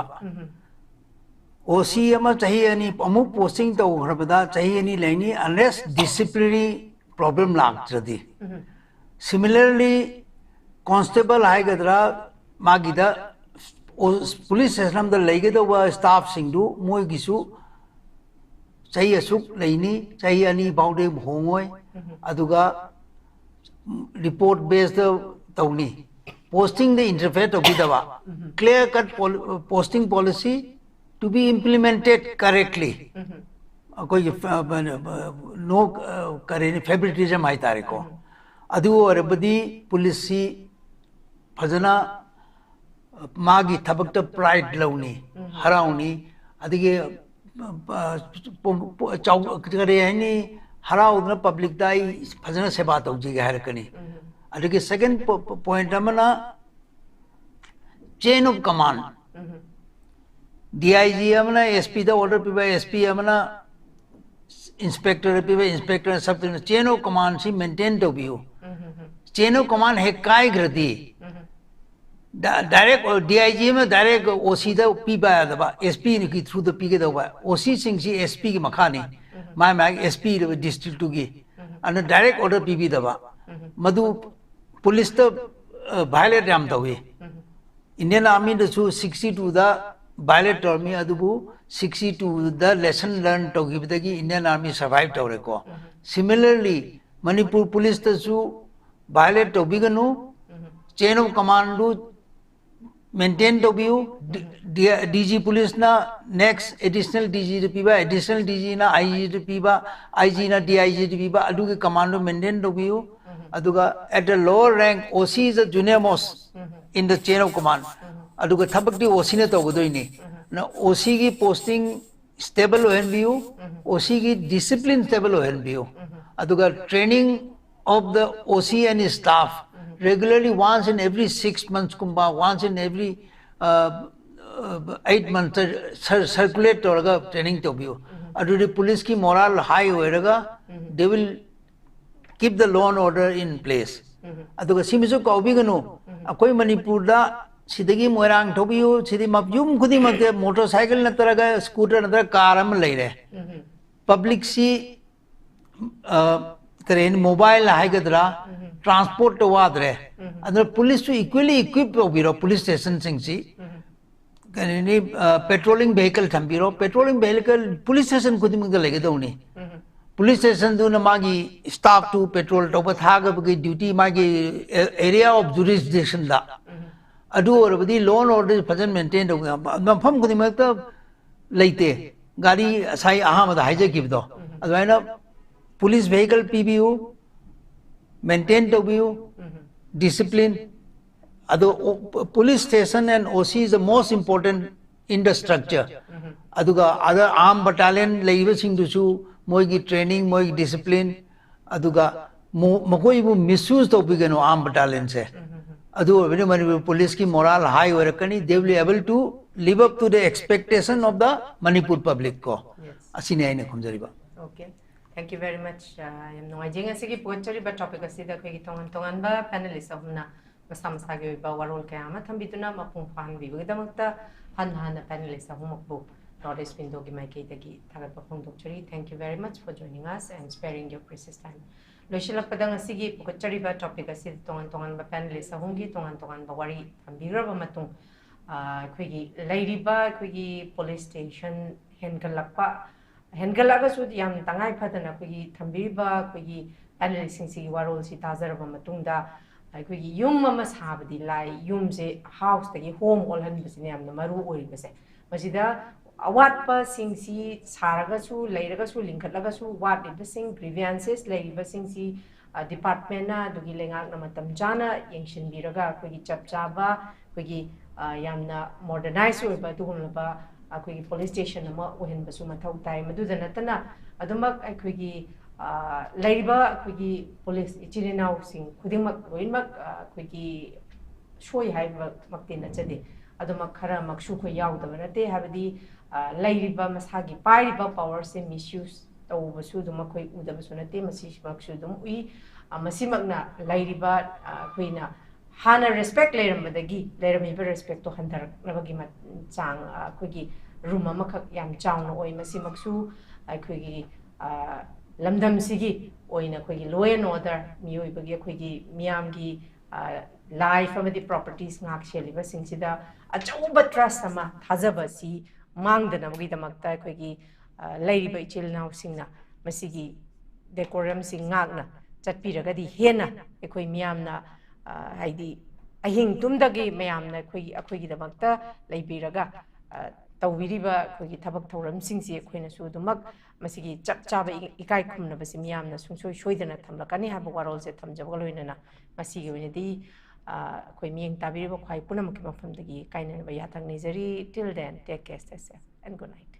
ꯑꯣ ꯁꯤ ꯑꯃ ꯆꯍꯤ ꯑꯅꯤ ꯑꯃꯨꯛ ꯄꯣꯁꯇꯤꯡ ꯇꯧꯈ꯭ꯔꯕꯗ ꯆꯍꯤ ꯑꯅꯤ ꯂꯩꯅꯤ, unless disciplinary problem ꯂꯥꯛꯇ꯭ꯔꯗꯤ꯫ Similarly, ꯀꯣꯟꯁꯇꯦꯕꯜ ꯍꯥꯏꯒꯗ꯭ꯔꯥ, ꯃꯥꯒꯤꯗ ꯄꯨꯂꯤꯁ ꯁꯤꯁꯇꯦꯝꯗ ꯂꯩꯒꯗꯧꯕ ꯁ꯭ꯇꯥꯐꯁꯤꯡꯗꯨ ꯃꯣꯏꯒꯤꯁꯨ ꯆꯍꯤ ꯑꯁꯨꯛ ꯂꯩꯅꯤ, ꯆꯍꯤ ꯑꯅꯤ ꯐꯥꯎꯗꯤ ꯍꯣꯡꯉꯣꯏ, ꯑꯗꯨꯒ ꯔꯤꯄꯣꯔꯠ ꯕꯦꯁꯇ ꯇꯧꯅꯤ꯫ ꯄꯣꯁꯇꯤꯡꯗ interfere ꯇꯧꯕꯤꯗꯕ, clear cut posting policy to be implemented correctly꯫ ꯑꯩꯈꯣꯏꯒꯤ ꯅꯣ ꯀꯔꯤꯅꯤ, ꯐꯦꯕ꯭ꯔꯤꯇꯤꯖꯝ ꯍꯥꯏꯇꯥꯔꯦꯀꯣ꯫ ꯑꯗꯨ ꯑꯣꯏꯔꯕꯗꯤ ꯄꯨꯂꯤꯁꯁꯤ ꯐꯖꯅ ꯃꯥꯒꯤ ꯊꯕꯛꯇ ꯄ꯭ꯔꯥꯏꯗ ꯂꯧꯅꯤ, ꯍꯔꯥꯎꯅꯤ꯫ ꯑꯗꯒꯤ ꯀꯔꯤ ꯍꯥꯏꯅꯤ, ꯍꯔꯥꯎꯗꯅ ꯄꯕ꯭ꯂꯤꯛꯇ ꯑꯩ ꯐꯖꯅ ꯁꯦꯕꯥ ꯇꯧꯖꯒꯦ ꯍꯥꯏꯔꯛꯀꯅꯤ꯫ ꯑꯗꯒꯤ ꯁꯦꯀꯦꯟ ꯄꯣꯏꯟꯠ ꯑꯃꯅ ꯆꯦꯟ of common. D I G ꯑꯃꯅ ꯑꯦꯁ ꯄꯤꯗ ꯑꯣꯔꯗꯔ ꯄꯤꯕ, ꯑꯦꯁ ꯄꯤ ꯑꯃꯅ ꯏꯟꯁꯄꯦꯛꯇꯔꯗ ꯄꯤꯕ, ꯏꯟꯁꯄꯦꯛꯇꯔꯅ ꯁꯕ ꯗꯤꯕꯤꯖꯟ꯫ ꯆꯦꯟ ꯑꯣꯐ ꯀꯃꯥꯟꯁꯤ ꯃꯦꯟꯇꯦꯟ ꯇꯧꯕꯤꯌꯨ꯫ ꯆꯦꯟ ꯑꯣꯐ ꯀꯃꯥꯟ ꯍꯦꯛ ꯀꯥꯏꯈ꯭ꯔꯗꯤ, ꯗꯥꯏꯔꯦꯛ ꯗꯤ ꯑꯥꯏ ꯖꯤ ꯑꯃ ꯗꯥꯏꯔꯦꯛ ꯑꯣ ꯁꯤꯗ ꯄꯤꯕ ꯌꯥꯗꯕ, ꯑꯦꯁ ꯄꯤꯒꯤ ꯊ꯭ꯔꯨꯗ ꯄꯤꯒꯗꯧꯕ꯫ ꯑꯣ ꯁꯤꯁꯤꯡꯁꯤ ꯑꯦꯁ ꯄꯤꯒꯤ ꯃꯈꯥꯅꯤ, ꯃꯥꯏ ꯃꯥꯒꯤ ꯑꯦꯁ ꯄꯤ ꯗꯤꯁꯇ꯭ꯔꯤꯛꯇꯨꯒꯤ꯫ ꯑꯗꯨꯅ ꯗꯥꯏꯔꯦꯛ ꯑꯣꯔꯗꯔ ꯄꯤꯕꯤꯗꯕ, ꯃꯗꯨ ꯄꯨꯂꯤꯁꯇ ꯚꯥꯏꯑꯣꯂꯦꯠ ꯌꯥꯝ ꯇꯧꯏ꯫ ꯏꯟꯗꯤꯌꯟ ꯑꯥꯔꯃꯤꯗꯁꯨ ꯁꯤꯛꯁꯇꯤ ꯇꯨꯗ ꯚꯥꯏꯑꯣꯂꯦꯠ ꯇꯧꯔꯝꯃꯤ, ꯑꯗꯨꯕꯨ ꯁꯤꯛꯁꯇꯤ ꯇꯨꯗ ꯂꯦꯁꯟ ꯂꯔꯟ ꯇꯧꯈꯤꯕꯗꯒꯤ ꯏꯟꯗꯤꯌꯟ ꯑꯥꯔꯃꯤ ꯁꯔꯚꯥꯏꯚ ꯇꯧꯔꯦꯀꯣ꯫ ꯁꯤꯃꯤꯂꯔꯂꯤ, ꯃꯅꯤꯄꯨꯔ ꯄꯨꯂꯤꯁꯇꯁꯨ ꯚꯥꯏꯑꯣꯂꯦꯠ ꯇꯧꯕꯤꯒꯅꯨ꯫ ꯆꯦꯟ ꯑꯣꯐ ꯀꯃꯥꯟꯗꯨ ꯃꯦꯟꯇꯦꯟ ꯇꯧꯕꯤꯌꯨ꯫ ꯗꯤ ꯖꯤ ꯄꯨꯂꯤꯁꯅ ꯅꯦꯛꯁ ꯑꯦꯗꯤꯁꯅꯦꯜ ꯗꯤ ꯖꯤꯗ ꯄꯤꯕ, ꯑꯦꯗꯤꯁꯅꯦꯜ ꯗꯤ ꯖꯤꯅ ꯑꯥꯏ ꯖꯤꯗ ꯄꯤꯕ, ꯑꯥꯏ ꯖꯤꯅ ꯗꯤ ꯑꯥꯏ ꯖꯤꯗ ꯄꯤꯕ, ꯑꯗꯨꯒꯤ ꯀꯃꯥꯟꯗꯨ ꯃꯦꯟꯇꯦꯟ ꯇꯧꯕꯤꯌꯨ꯫ ꯑꯗꯨꯒ at the lower rank, ꯑꯣ ꯁꯤ is a junior most in the chain of command꯫ ꯑꯗꯨꯒ ꯊꯕꯛꯇꯤ ꯑꯣ ꯁꯤꯅ ꯇꯧꯒꯗꯣꯏꯅꯤ꯫ ꯑꯗꯨꯅ ꯑꯣ ꯁꯤꯒꯤ ꯄꯣꯁꯇꯤꯡ ꯁ꯭ꯇꯦꯕꯜ ꯑꯣꯏꯍꯟꯕꯤꯌꯨ, ꯑꯣ ꯁꯤꯒꯤ ꯗꯤꯁꯤꯄ꯭ꯂꯤꯟ ꯁ꯭ꯇꯦꯕꯜ ꯑꯣꯏꯍꯟꯕꯤꯌꯨ꯫ ꯑꯗꯨꯒ training of the O C and staff regularly, once in every six months ꯀꯨꯝꯕ, once in every eight months circulate ꯇꯧꯔꯒ ꯇ꯭ꯔꯦꯅꯤꯡ ꯇꯧꯕꯤꯌꯨ꯫ ꯑꯗꯨꯗꯤ ꯄꯨꯂꯤꯁꯀꯤ ꯃꯣꯔꯥꯜ ꯍꯥꯏ ꯑꯣꯏꯔꯒ they will keep the law and order in place꯫ ꯑꯗꯨꯒ ꯁꯤꯃꯁꯨ ꯀꯥꯎꯕꯤꯒꯅꯨ, ꯑꯩꯈꯣꯏ ꯃꯅꯤꯄꯨꯔꯗ ꯁꯤꯗꯒꯤ ꯃꯣꯏꯔꯥꯡ ꯊꯧꯕꯤꯌꯨ, ꯁꯤꯗꯤ ꯃ-, ꯌꯨꯝ ꯈꯨꯗꯤꯡꯃꯛꯇ ꯃꯣꯇꯣꯔ ꯁꯥꯏꯀꯜ ꯅꯠꯇ꯭ꯔꯒ ꯁ꯭ꯀꯨꯇꯔ ꯅꯠꯇ꯭ꯔꯒ ꯀꯥꯔ ꯑꯃ ꯂꯩꯔꯦ꯫ ꯄꯕ꯭ꯂꯤꯛꯁꯤ, ꯑ, ꯀꯔꯤ ꯍꯥꯏꯅꯤ, ꯃꯣꯕꯥꯏꯜ ꯍꯥꯏꯒꯗ꯭ꯔꯥ, ꯇ꯭ꯔꯥꯟꯁꯄꯣꯔꯠꯇ ꯋꯥꯗ꯭ꯔꯦ꯫ ꯑꯗꯨꯅ ꯄꯨꯂꯤꯁꯁꯨ equally equip ꯇꯧꯕꯤꯔꯣ, ꯄꯨꯂꯤꯁ ꯁ꯭ꯇꯦꯁꯟꯁꯤꯡꯁꯤ꯫ ꯀꯔꯤꯅꯤ, ꯑ, ꯄꯦꯇ꯭ꯔꯣꯂꯤꯡ ꯚꯦꯍꯤꯀꯜ ꯊꯝꯕꯤꯔꯣ, ꯄꯦꯇ꯭ꯔꯣꯂꯤꯡ ꯚꯦꯍꯤꯀꯜ ꯄꯨꯂꯤꯁ ꯁ꯭ꯇꯦꯁꯟ ꯈꯨꯗꯤꯡꯃꯛꯇ ꯂꯩꯒꯗꯧꯅꯤ꯫ ꯄꯨꯂꯤꯁ ꯁ꯭ꯇꯦꯁꯟꯗꯨꯅ ꯃꯥꯒꯤ ꯁ꯭ꯇꯥꯐꯇꯨ ꯄꯦꯇ꯭ꯔꯣꯜ ꯇꯧꯕ ꯊꯥꯒꯕꯒꯤ ꯗ꯭ꯌꯨꯇꯤ ꯃꯥꯒꯤ ꯑꯦꯔꯤꯌꯥ ꯑꯣꯐ ꯖꯨꯔꯤꯁꯗꯤꯛꯁꯟꯗ, ꯑꯗꯨ ꯑꯣꯏꯔꯕꯗꯤ ꯂꯣ ꯑꯦꯟ ꯑꯣꯔꯗꯔ ꯐꯖꯅ ꯃꯦꯟꯇꯦꯟ ꯇꯧꯕ ꯉꯝꯕ꯫ ꯃꯐꯝ ꯈꯨꯗꯤꯡꯃꯛꯇ ꯂꯩꯇꯦ꯫ ꯒꯥꯔꯤ ꯉꯁꯥꯏ ꯑꯍꯥꯟꯕꯗ ꯍꯥꯏꯖꯈꯤꯕꯗꯣ ꯑꯗꯨꯃꯥꯏꯅ ꯄꯨꯂꯤꯁ ꯚꯦꯍꯤꯀꯜ ꯄꯤꯕꯤꯌꯨ, ꯃꯦꯟꯇꯦꯟ ꯇꯧꯕꯤꯌꯨ, ꯗꯤꯁꯤꯄ꯭ꯂꯤꯟ꯫ ꯑꯗꯣ police station and O C is the most important in the structure. ꯑꯗꯨꯒ other armed battalion ꯂꯩꯔꯤꯕꯁꯤꯡꯗꯨꯁꯨ ꯃꯣꯏꯒꯤ ꯇ꯭ꯔꯦꯅꯤꯡ, ꯃꯣꯏꯒꯤ ꯗꯤꯁꯤꯄ꯭ꯂꯤꯟ, ꯑꯗꯨꯒ ꯃꯣ- ꯃꯈꯣꯏꯕꯨ ꯃꯤꯁꯌꯨꯁ ꯇꯧꯕꯤꯒꯅꯨ ꯑꯥꯔꯝ ꯕꯦꯇꯥꯂꯤꯌꯟꯁꯦ꯫ ꯑꯗꯨ ꯑꯣꯏꯕꯅꯤ ꯃꯅꯤꯄꯨꯔ ꯄꯨꯂꯤꯁꯀꯤ ꯃꯣꯔꯥꯜ ꯍꯥꯏ ꯑꯣꯏꯔꯛꯀꯅꯤ, they will be able to live up to the expectation of the Manipur public ꯀꯣ꯫ ꯑꯁꯤꯅꯤ ꯑꯩꯅ ꯈꯨꯝꯖꯔꯤꯕ꯫ Okay, thank you very much. ꯌꯥꯝ ꯅꯨꯡꯉꯥꯏꯖꯩ ꯉꯁꯤꯒꯤ ꯄꯨꯒꯠꯆꯔꯤꯕ ꯇꯣꯄꯤꯛ ꯑꯁꯤꯗ ꯑꯩꯈꯣꯏꯒꯤ ꯇꯣꯉꯥꯟ ꯇꯣꯉꯥꯟꯕ ꯄꯦꯅꯦꯂꯤꯁ ꯑꯍꯨꯝꯅ ꯃꯁꯥ ꯃꯁꯥꯒꯤ ꯑꯣꯏꯕ ꯋꯥꯔꯣꯜ ꯀꯌꯥ ꯑꯃ ꯊꯝꯕꯤꯗꯨꯅ ꯃꯄꯨꯡ ꯐꯥꯍꯟꯕꯤꯕꯒꯤꯗꯃꯛꯇ ꯍꯟꯅ ꯍꯟꯅ ꯄꯦꯅꯦꯂꯤꯁ ꯑꯍꯨꯝꯃꯛꯄꯨ ꯅꯣꯔꯠ ꯏꯁ ꯋꯤꯟꯗꯣꯒꯤ ꯃꯥꯏꯀꯩꯗꯒꯤ ꯊꯥꯒꯠꯄ ꯐꯣꯡꯗꯣꯛꯆꯔꯤ꯫ Thank you very much for joining us and sparing your precious time. ꯂꯣꯏꯁꯤꯜꯂꯛꯄꯗ ꯉꯁꯤꯒꯤ ꯄꯨꯒꯠꯆꯔꯤꯕ ꯇꯣꯄꯤꯛ ꯑꯁꯤꯗ ꯇꯣꯉꯥꯟ ꯇꯣꯉꯥꯟꯕ ꯄꯦꯅꯦꯂꯤꯁ ꯑꯍꯨꯝꯒꯤ ꯇꯣꯉꯥꯟ ꯇꯣꯉꯥꯟꯕ ꯋꯥꯔꯤ ꯊꯝꯕꯤꯈ꯭ꯔꯕ ꯃꯇꯨꯡ ꯑꯩꯈꯣꯏꯒꯤ ꯂꯩꯔꯤꯕ ꯑꯩꯈꯣꯏꯒꯤ ꯄꯨꯂꯤꯁ ꯁ꯭ꯇꯦꯁꯟ ꯍꯦꯟꯒꯠꯂꯛꯄ ꯍꯦꯟꯒꯠꯂꯛꯑꯒꯁꯨ ꯌꯥꯝ ꯇꯉꯥꯏ ꯐꯗꯅ ꯑꯩꯈꯣꯏꯒꯤ ꯊꯝꯕꯤꯔꯤꯕ ꯑꯩꯈꯣꯏꯒꯤ ꯄꯦꯅꯦꯂꯤꯁꯁꯤꯡꯁꯤꯒꯤ ꯋꯥꯔꯣꯜꯁꯤ ꯇꯥꯖꯔꯕ ꯃꯇꯨꯡꯗ ꯑꯩꯈꯣꯏꯒꯤ ꯌꯨꯝ ꯑꯃ ꯁꯥꯕꯗꯤ ꯂꯥꯏ, ꯌꯨꯝꯁꯦ ꯍꯥꯎꯁꯇꯒꯤ ꯍꯣꯝ ꯑꯣꯜꯍꯟꯕꯁꯤꯅ ꯌꯥꯝꯅ ꯃꯔꯨ ꯑꯣꯏꯔꯤꯕꯁꯦ꯫ ꯃꯁꯤꯗ ꯑꯋꯥꯠꯄꯁꯤꯡꯁꯤ ꯁꯥꯔꯒꯁꯨ, ꯂꯩꯔꯒꯁꯨ, ꯂꯤꯡꯈꯠꯂꯒꯁꯨ ꯋꯥꯠꯂꯤꯕꯁꯤꯡ, ꯒ꯭ꯔꯤꯚꯤꯌꯥꯟꯁꯦꯁ ꯂꯩꯔꯤꯕꯁꯤꯡꯁꯤ ꯗꯤꯄꯥꯔꯠꯃꯦꯟꯅ ꯑꯗꯨꯒꯤ ꯂꯩꯉꯥꯛꯅ ꯃꯇꯝ ꯆꯥꯅ ꯌꯦꯡꯁꯤꯟꯕꯤꯔꯒ ꯑꯩꯈꯣꯏꯒꯤ ꯆꯞ ꯆꯥꯕ ꯑꯩꯈꯣꯏꯒꯤ ꯌꯥꯝꯅ ꯃꯣꯗꯔꯅꯥꯏꯖ ꯑꯣꯏꯕ ꯑꯗꯨꯒꯨꯝꯂꯕ ꯑꯩꯈꯣꯏꯒꯤ ꯄꯨꯂꯤꯁ ꯁ꯭ꯇꯦꯁꯟ ꯑꯃ ꯑꯣꯏꯍꯟꯕꯁꯨ ꯃꯊꯧ ꯇꯥꯏ꯫ ꯃꯗꯨꯗ ꯅꯠꯇꯅ ꯑꯗꯨꯃꯛ ꯑꯩꯈꯣꯏꯒꯤ ꯂꯩꯔꯤꯕ ꯑꯩꯈꯣꯏꯒꯤ ꯄꯨꯂꯤꯁ ꯏꯆꯤꯜ ꯏꯅꯥꯎꯁꯤꯡ ꯈꯨꯗꯤꯡꯃꯛ ꯂꯣꯏꯅꯃꯛ ꯑꯩꯈꯣꯏꯒꯤ ꯁꯣꯏ ꯍꯥꯏꯕꯃꯛꯇꯤ ꯅꯠꯆꯗꯦ꯫ ꯑꯗꯨꯃꯛ ꯈꯔꯃꯛꯁꯨ ꯑꯩꯈꯣꯏ ꯌꯥꯎꯗꯕ ꯅꯠꯇꯦ꯫ ꯍꯥꯏꯕꯗꯤ ꯂꯩꯔꯤꯕ ꯃꯁꯥꯒꯤ ꯄꯥꯏꯔꯤꯕ ꯄꯋꯥꯔꯁꯦ ꯃꯤꯁꯌꯨꯁ ꯇꯧꯕꯁꯨ ꯑꯗꯨꯝ ꯑꯩꯈꯣꯏ ꯎꯗꯕꯁꯨ ꯅꯠꯇꯦ꯫ ꯃꯁꯤꯃꯛꯁꯨ ꯑꯗꯨꯝ ꯎꯏ꯫ ꯃꯁꯤꯃꯛꯅ ꯂꯩꯔꯤꯕ ꯑꯩꯈꯣꯏꯅ ꯍꯥꯟꯅ ꯔꯦꯁꯄꯦꯛ ꯂꯩꯔꯝꯕꯗꯒꯤ ꯂꯩꯔꯝꯃꯤꯕ ꯔꯦꯁꯄꯦꯛꯇꯣ ꯍꯟꯊꯔꯛꯅꯕꯒꯤ ꯆꯥꯡ ꯑꯩꯈꯣꯏꯒꯤ ꯔꯨꯝ ꯑꯃꯈꯛ ꯌꯥꯝ ꯆꯥꯎꯅ ꯑꯣꯏ꯫ ꯃꯁꯤꯃꯛꯁꯨ ꯑꯩꯈꯣꯏꯒꯤ ꯂꯝꯗꯝꯁꯤꯒꯤ ꯑꯣꯏꯅ ꯑꯩꯈꯣꯏꯒꯤ ꯂꯣ ꯑꯦꯟ ꯑꯣꯔꯗꯔ, ꯃꯤꯑꯣꯏꯕꯒꯤ ꯑꯩꯈꯣꯏꯒꯤ ꯃꯤꯌꯥꯝꯒꯤ ꯂꯥꯏꯐ ꯑꯃꯗꯤ ꯄ꯭ꯔꯣꯄꯔꯇꯤꯁ ꯉꯥꯛ ꯁꯦꯜꯂꯤꯕꯁꯤꯡꯁꯤꯗ ꯑꯆꯧꯕ ꯇ꯭ꯔꯁ ꯑꯃ, ꯊꯥꯖꯕ ꯑꯁꯤ ꯃꯥꯡꯗꯅꯕꯒꯤꯗꯃꯛꯇ ꯑꯩꯈꯣꯏꯒꯤ ꯂꯩꯔꯤꯕ ꯏꯆꯤꯜ ꯏꯅꯥꯎꯁꯤꯡꯅ ꯃꯁꯤꯒꯤ ꯗꯦꯀꯣꯔꯝꯁꯤ ꯉꯥꯛꯅ ꯆꯠꯄꯤꯔꯒꯗꯤ ꯍꯦꯟꯅ ꯑꯩꯈꯣꯏ ꯃꯤꯌꯥꯝꯅ, ꯑ, ꯍꯥꯏꯗꯤ ꯑꯍꯤꯡ ꯇꯨꯝꯗꯒꯤ ꯃꯌꯥꯝꯅ ꯑꯩꯈꯣꯏꯒꯤ, ꯑꯩꯈꯣꯏꯒꯤꯗꯃꯛꯇ ꯂꯩꯕꯤꯔꯒ, ꯑ, ꯇꯧꯕꯤꯔꯤꯕ ꯑꯩꯈꯣꯏꯒꯤ ꯊꯕꯛ ꯊꯧꯔꯝꯁꯤꯡꯁꯤ ꯑꯩꯈꯣꯏꯅꯁꯨ ꯑꯗꯨꯃꯛ ꯃꯁꯤꯒꯤ ꯆꯞ ꯆꯥꯕ ꯏ-, ꯏꯀꯥꯏ ꯈꯨꯝꯅꯕꯁꯤ ꯃꯤꯌꯥꯝꯅ ꯁꯨꯡꯁꯣꯏ ꯁꯣꯏꯗꯅ ꯊꯝꯂꯛꯀꯅꯤ ꯍꯥꯏꯕ ꯋꯥꯔꯣꯜꯁꯦ ꯊꯝꯖꯕꯒ ꯂꯣꯏꯅꯅ, ꯉꯁꯤꯒꯤ ꯑꯣꯏꯅꯗꯤ, ꯑ, ꯑꯩꯈꯣꯏ ꯃꯤꯠꯌꯦꯡ ꯇꯥꯕꯤꯔꯤꯕ ꯈ꯭ꯋꯥꯏ ꯄꯨꯝꯅꯃꯛꯀꯤ ꯃꯐꯝꯗꯒꯤ ꯀꯥꯏꯅꯅꯕ ꯌꯥꯊꯪ ꯅꯤꯖꯔꯤ꯫ Till then, take care, stay safe and good night.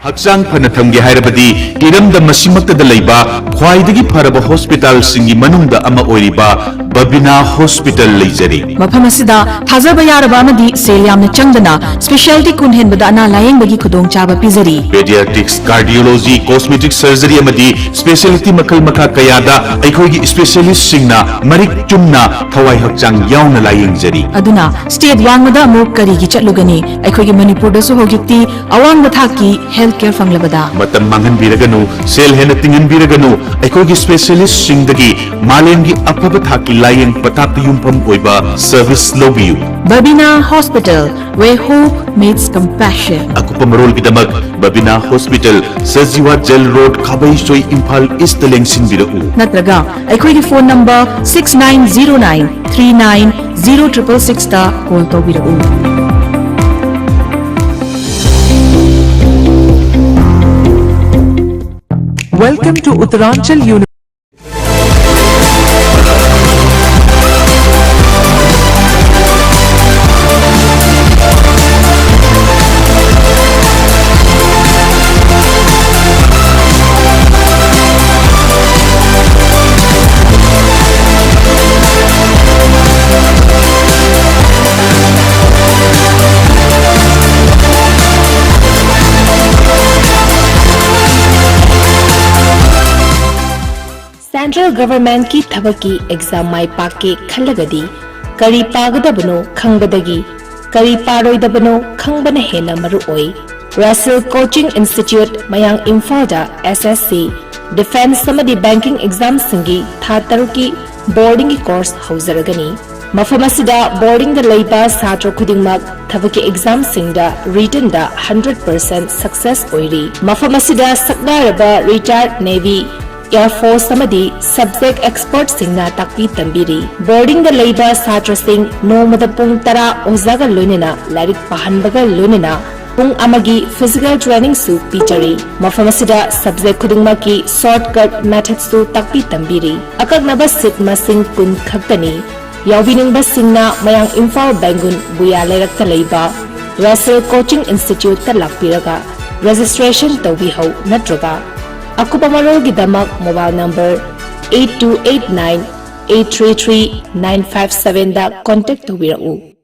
ꯍꯛꯆꯥꯡ ꯐꯅ ꯊꯝꯒꯦ ꯍꯥꯏꯔꯕꯗꯤ ꯏꯔꯝꯗꯝ ꯑꯁꯤꯃꯛꯇꯗ ꯂꯩꯕ ꯈ꯭ꯋꯥꯏꯗꯒꯤ ꯐꯔꯕ ꯍꯣꯁꯄꯤꯇꯥꯜꯁꯤꯡꯒꯤ ꯃꯅꯨꯡꯗ ꯑꯃ ꯑꯣꯏꯔꯤꯕ ꯕꯕꯤꯅꯥ ꯍꯣꯁꯄꯤꯇꯥꯜ ꯂꯩꯖꯔꯤ꯫ ꯃꯐꯝ ꯑꯁꯤꯗ ꯊꯥꯖꯕ ꯌꯥꯔꯕ ꯑꯃꯗꯤ ꯁꯦꯜ ꯌꯥꯝꯅ ꯆꯪꯗꯅ specialty ꯀꯨꯟ ꯍꯦꯟꯕꯗ ꯑꯅꯥ ꯂꯥꯌꯦꯡꯕꯒꯤ ꯈꯨꯗꯣꯡꯆꯥꯕ ꯄꯤꯖꯔꯤ꯫ Pediatrics, cardiology, cosmetic surgery ꯑꯃꯗꯤ specialty ꯃꯈꯜ ꯃꯈꯥ ꯀꯌꯥꯗ ꯑꯩꯈꯣꯏꯒꯤ specialistꯁꯤꯡꯅ ꯃꯔꯤꯛ ꯆꯨꯝꯅ ꯊꯋꯥꯏ ꯍꯛꯆꯥꯡ ꯌꯥꯎꯅ ꯂꯥꯌꯦꯡꯖꯔꯤ꯫ ꯑꯗꯨꯅ state ꯋꯥꯡꯃꯗ ꯑꯃꯨꯛ ꯀꯔꯤꯒꯤ ꯆꯠꯂꯨꯒꯅꯤ? ꯑꯩꯈꯣꯏꯒꯤ ꯃꯅꯤꯄꯨꯔꯗꯁꯨ ꯍꯧꯖꯤꯛꯇꯤ ꯑꯋꯥꯡꯕ ꯊꯥꯛꯀꯤ health care ꯐꯪꯂꯕꯗ꯫ ꯃꯇꯝ ꯃꯥꯡꯍꯟꯕꯤꯔꯒꯅꯨ, ꯁꯦꯜ ꯍꯦꯟꯅ ꯇꯤꯡꯍꯟꯕꯤꯔꯒꯅꯨ, ꯑꯩꯈꯣꯏꯒꯤ specialistꯁꯤꯡꯗꯒꯤ ꯃꯥꯂꯦꯝꯒꯤ ꯑꯐꯕ ꯊꯥꯛꯀꯤ ꯂꯥꯌꯦꯡ ꯄꯊꯥꯞꯇ ꯌꯨꯝꯐꯝ ꯑꯣꯏꯕ service ꯂꯧꯕꯤꯌꯨ꯫ Babina Hospital, where hope meets compassion. ꯑꯀꯨꯞꯄ ꯃꯔꯣꯜꯒꯤꯗꯃꯛ Babina hospital, Sajiwa jail road, Khabeisoi, Imphal East ꯂꯦꯡꯁꯤꯟꯕꯤꯔꯛꯎ꯫ ꯅꯠꯇ꯭ꯔꯒ ꯑꯩꯈꯣꯏꯒꯤ phone number six nine zero nine three nine zero triple sixꯇ call ꯇꯧꯕꯤꯔꯛꯎ꯫ Welcome to Uttaranchal University. Central Governmentꯀꯤ ꯊꯕꯛꯀꯤ exam ꯃꯥꯏ ꯄꯥꯛꯀꯦ ꯈꯜꯂꯒꯗꯤ ꯀꯔꯤ ꯄꯥꯒꯗꯕꯅꯣ ꯈꯪꯕꯗꯒꯤ ꯀꯔꯤ ꯄꯥꯔꯣꯏꯗꯕꯅꯣ ꯈꯪꯕꯅ ꯍꯦꯟꯅ ꯃꯔꯨ ꯑꯣꯏ꯫ Russell Coaching Institute, ꯃꯌꯥꯡ ꯏꯝꯐꯥꯜꯗ S S C, Defence ꯑꯃꯗꯤ banking examꯁꯤꯡꯒꯤ ꯊꯥ ꯇꯔꯨꯛꯀꯤ boardingꯒꯤ course ꯍꯧꯖꯔꯒꯅꯤ꯫ ꯃꯐꯝ ꯑꯁꯤꯗ boardingꯗ ꯂꯩꯕ ꯁꯥꯇ꯭ꯔ ꯈꯨꯗꯤꯡꯃꯛ ꯊꯕꯛꯀꯤ examꯁꯤꯡꯗ writtenꯗ hundred percent success ꯑꯣꯏꯔꯤ꯫ ꯃꯐꯝ ꯑꯁꯤꯗ ꯁꯛꯅꯥꯏꯔꯕ retired Navy, Air Force ꯑꯃꯗꯤ subject expertꯁꯤꯡꯅ ꯇꯥꯛꯄꯤ ꯇꯝꯕꯤꯔꯤ꯫ Boardingꯗ ꯂꯩꯕ ꯁꯥꯇ꯭ꯔꯁꯤꯡ ꯅꯣꯡꯃꯗ ꯄꯨꯡ ꯇꯔꯥ ꯑꯣꯖꯥꯒ ꯂꯣꯏꯅꯅ ꯂꯥꯏꯔꯤꯛ ꯄꯥꯍꯟꯕꯒ ꯂꯣꯏꯅꯅ ꯄꯨꯡ ꯑꯃꯒꯤ physical trainingꯁꯨ ꯄꯤꯖꯔꯤ꯫ ꯃꯐꯝ ꯑꯁꯤꯗ subject ꯈꯨꯗꯤꯡꯃꯛꯀꯤ shortcut methodꯁꯨ ꯇꯥꯛꯄꯤ ꯇꯝꯕꯤꯔꯤ꯫ ꯑꯀꯛꯅꯕ seat ꯃꯁꯤꯡ ꯀꯨꯟ ꯈꯛꯇꯅꯤ꯫ ꯌꯥꯎꯕꯤꯅꯤꯡꯕꯁꯤꯡꯅ ꯃꯌꯥꯡ ꯏꯝꯐꯥꯜ ꯕꯦꯡꯒꯨꯟ ꯕꯨꯌꯥ ꯂꯩꯔꯛꯇ ꯂꯩꯕ Russell Coaching Instituteꯇ ꯂꯥꯛꯄꯤꯔꯒ registration ꯇꯧꯕꯤꯍꯧ, ꯅꯠꯇ꯭ꯔꯒ ꯑꯀꯨꯞꯄ ꯃꯔꯣꯜꯒꯤꯗꯃꯛ mobile number eight two eight nine eight three three nine five sevenꯗ contact ꯇꯧꯕꯤꯔꯛꯎ꯫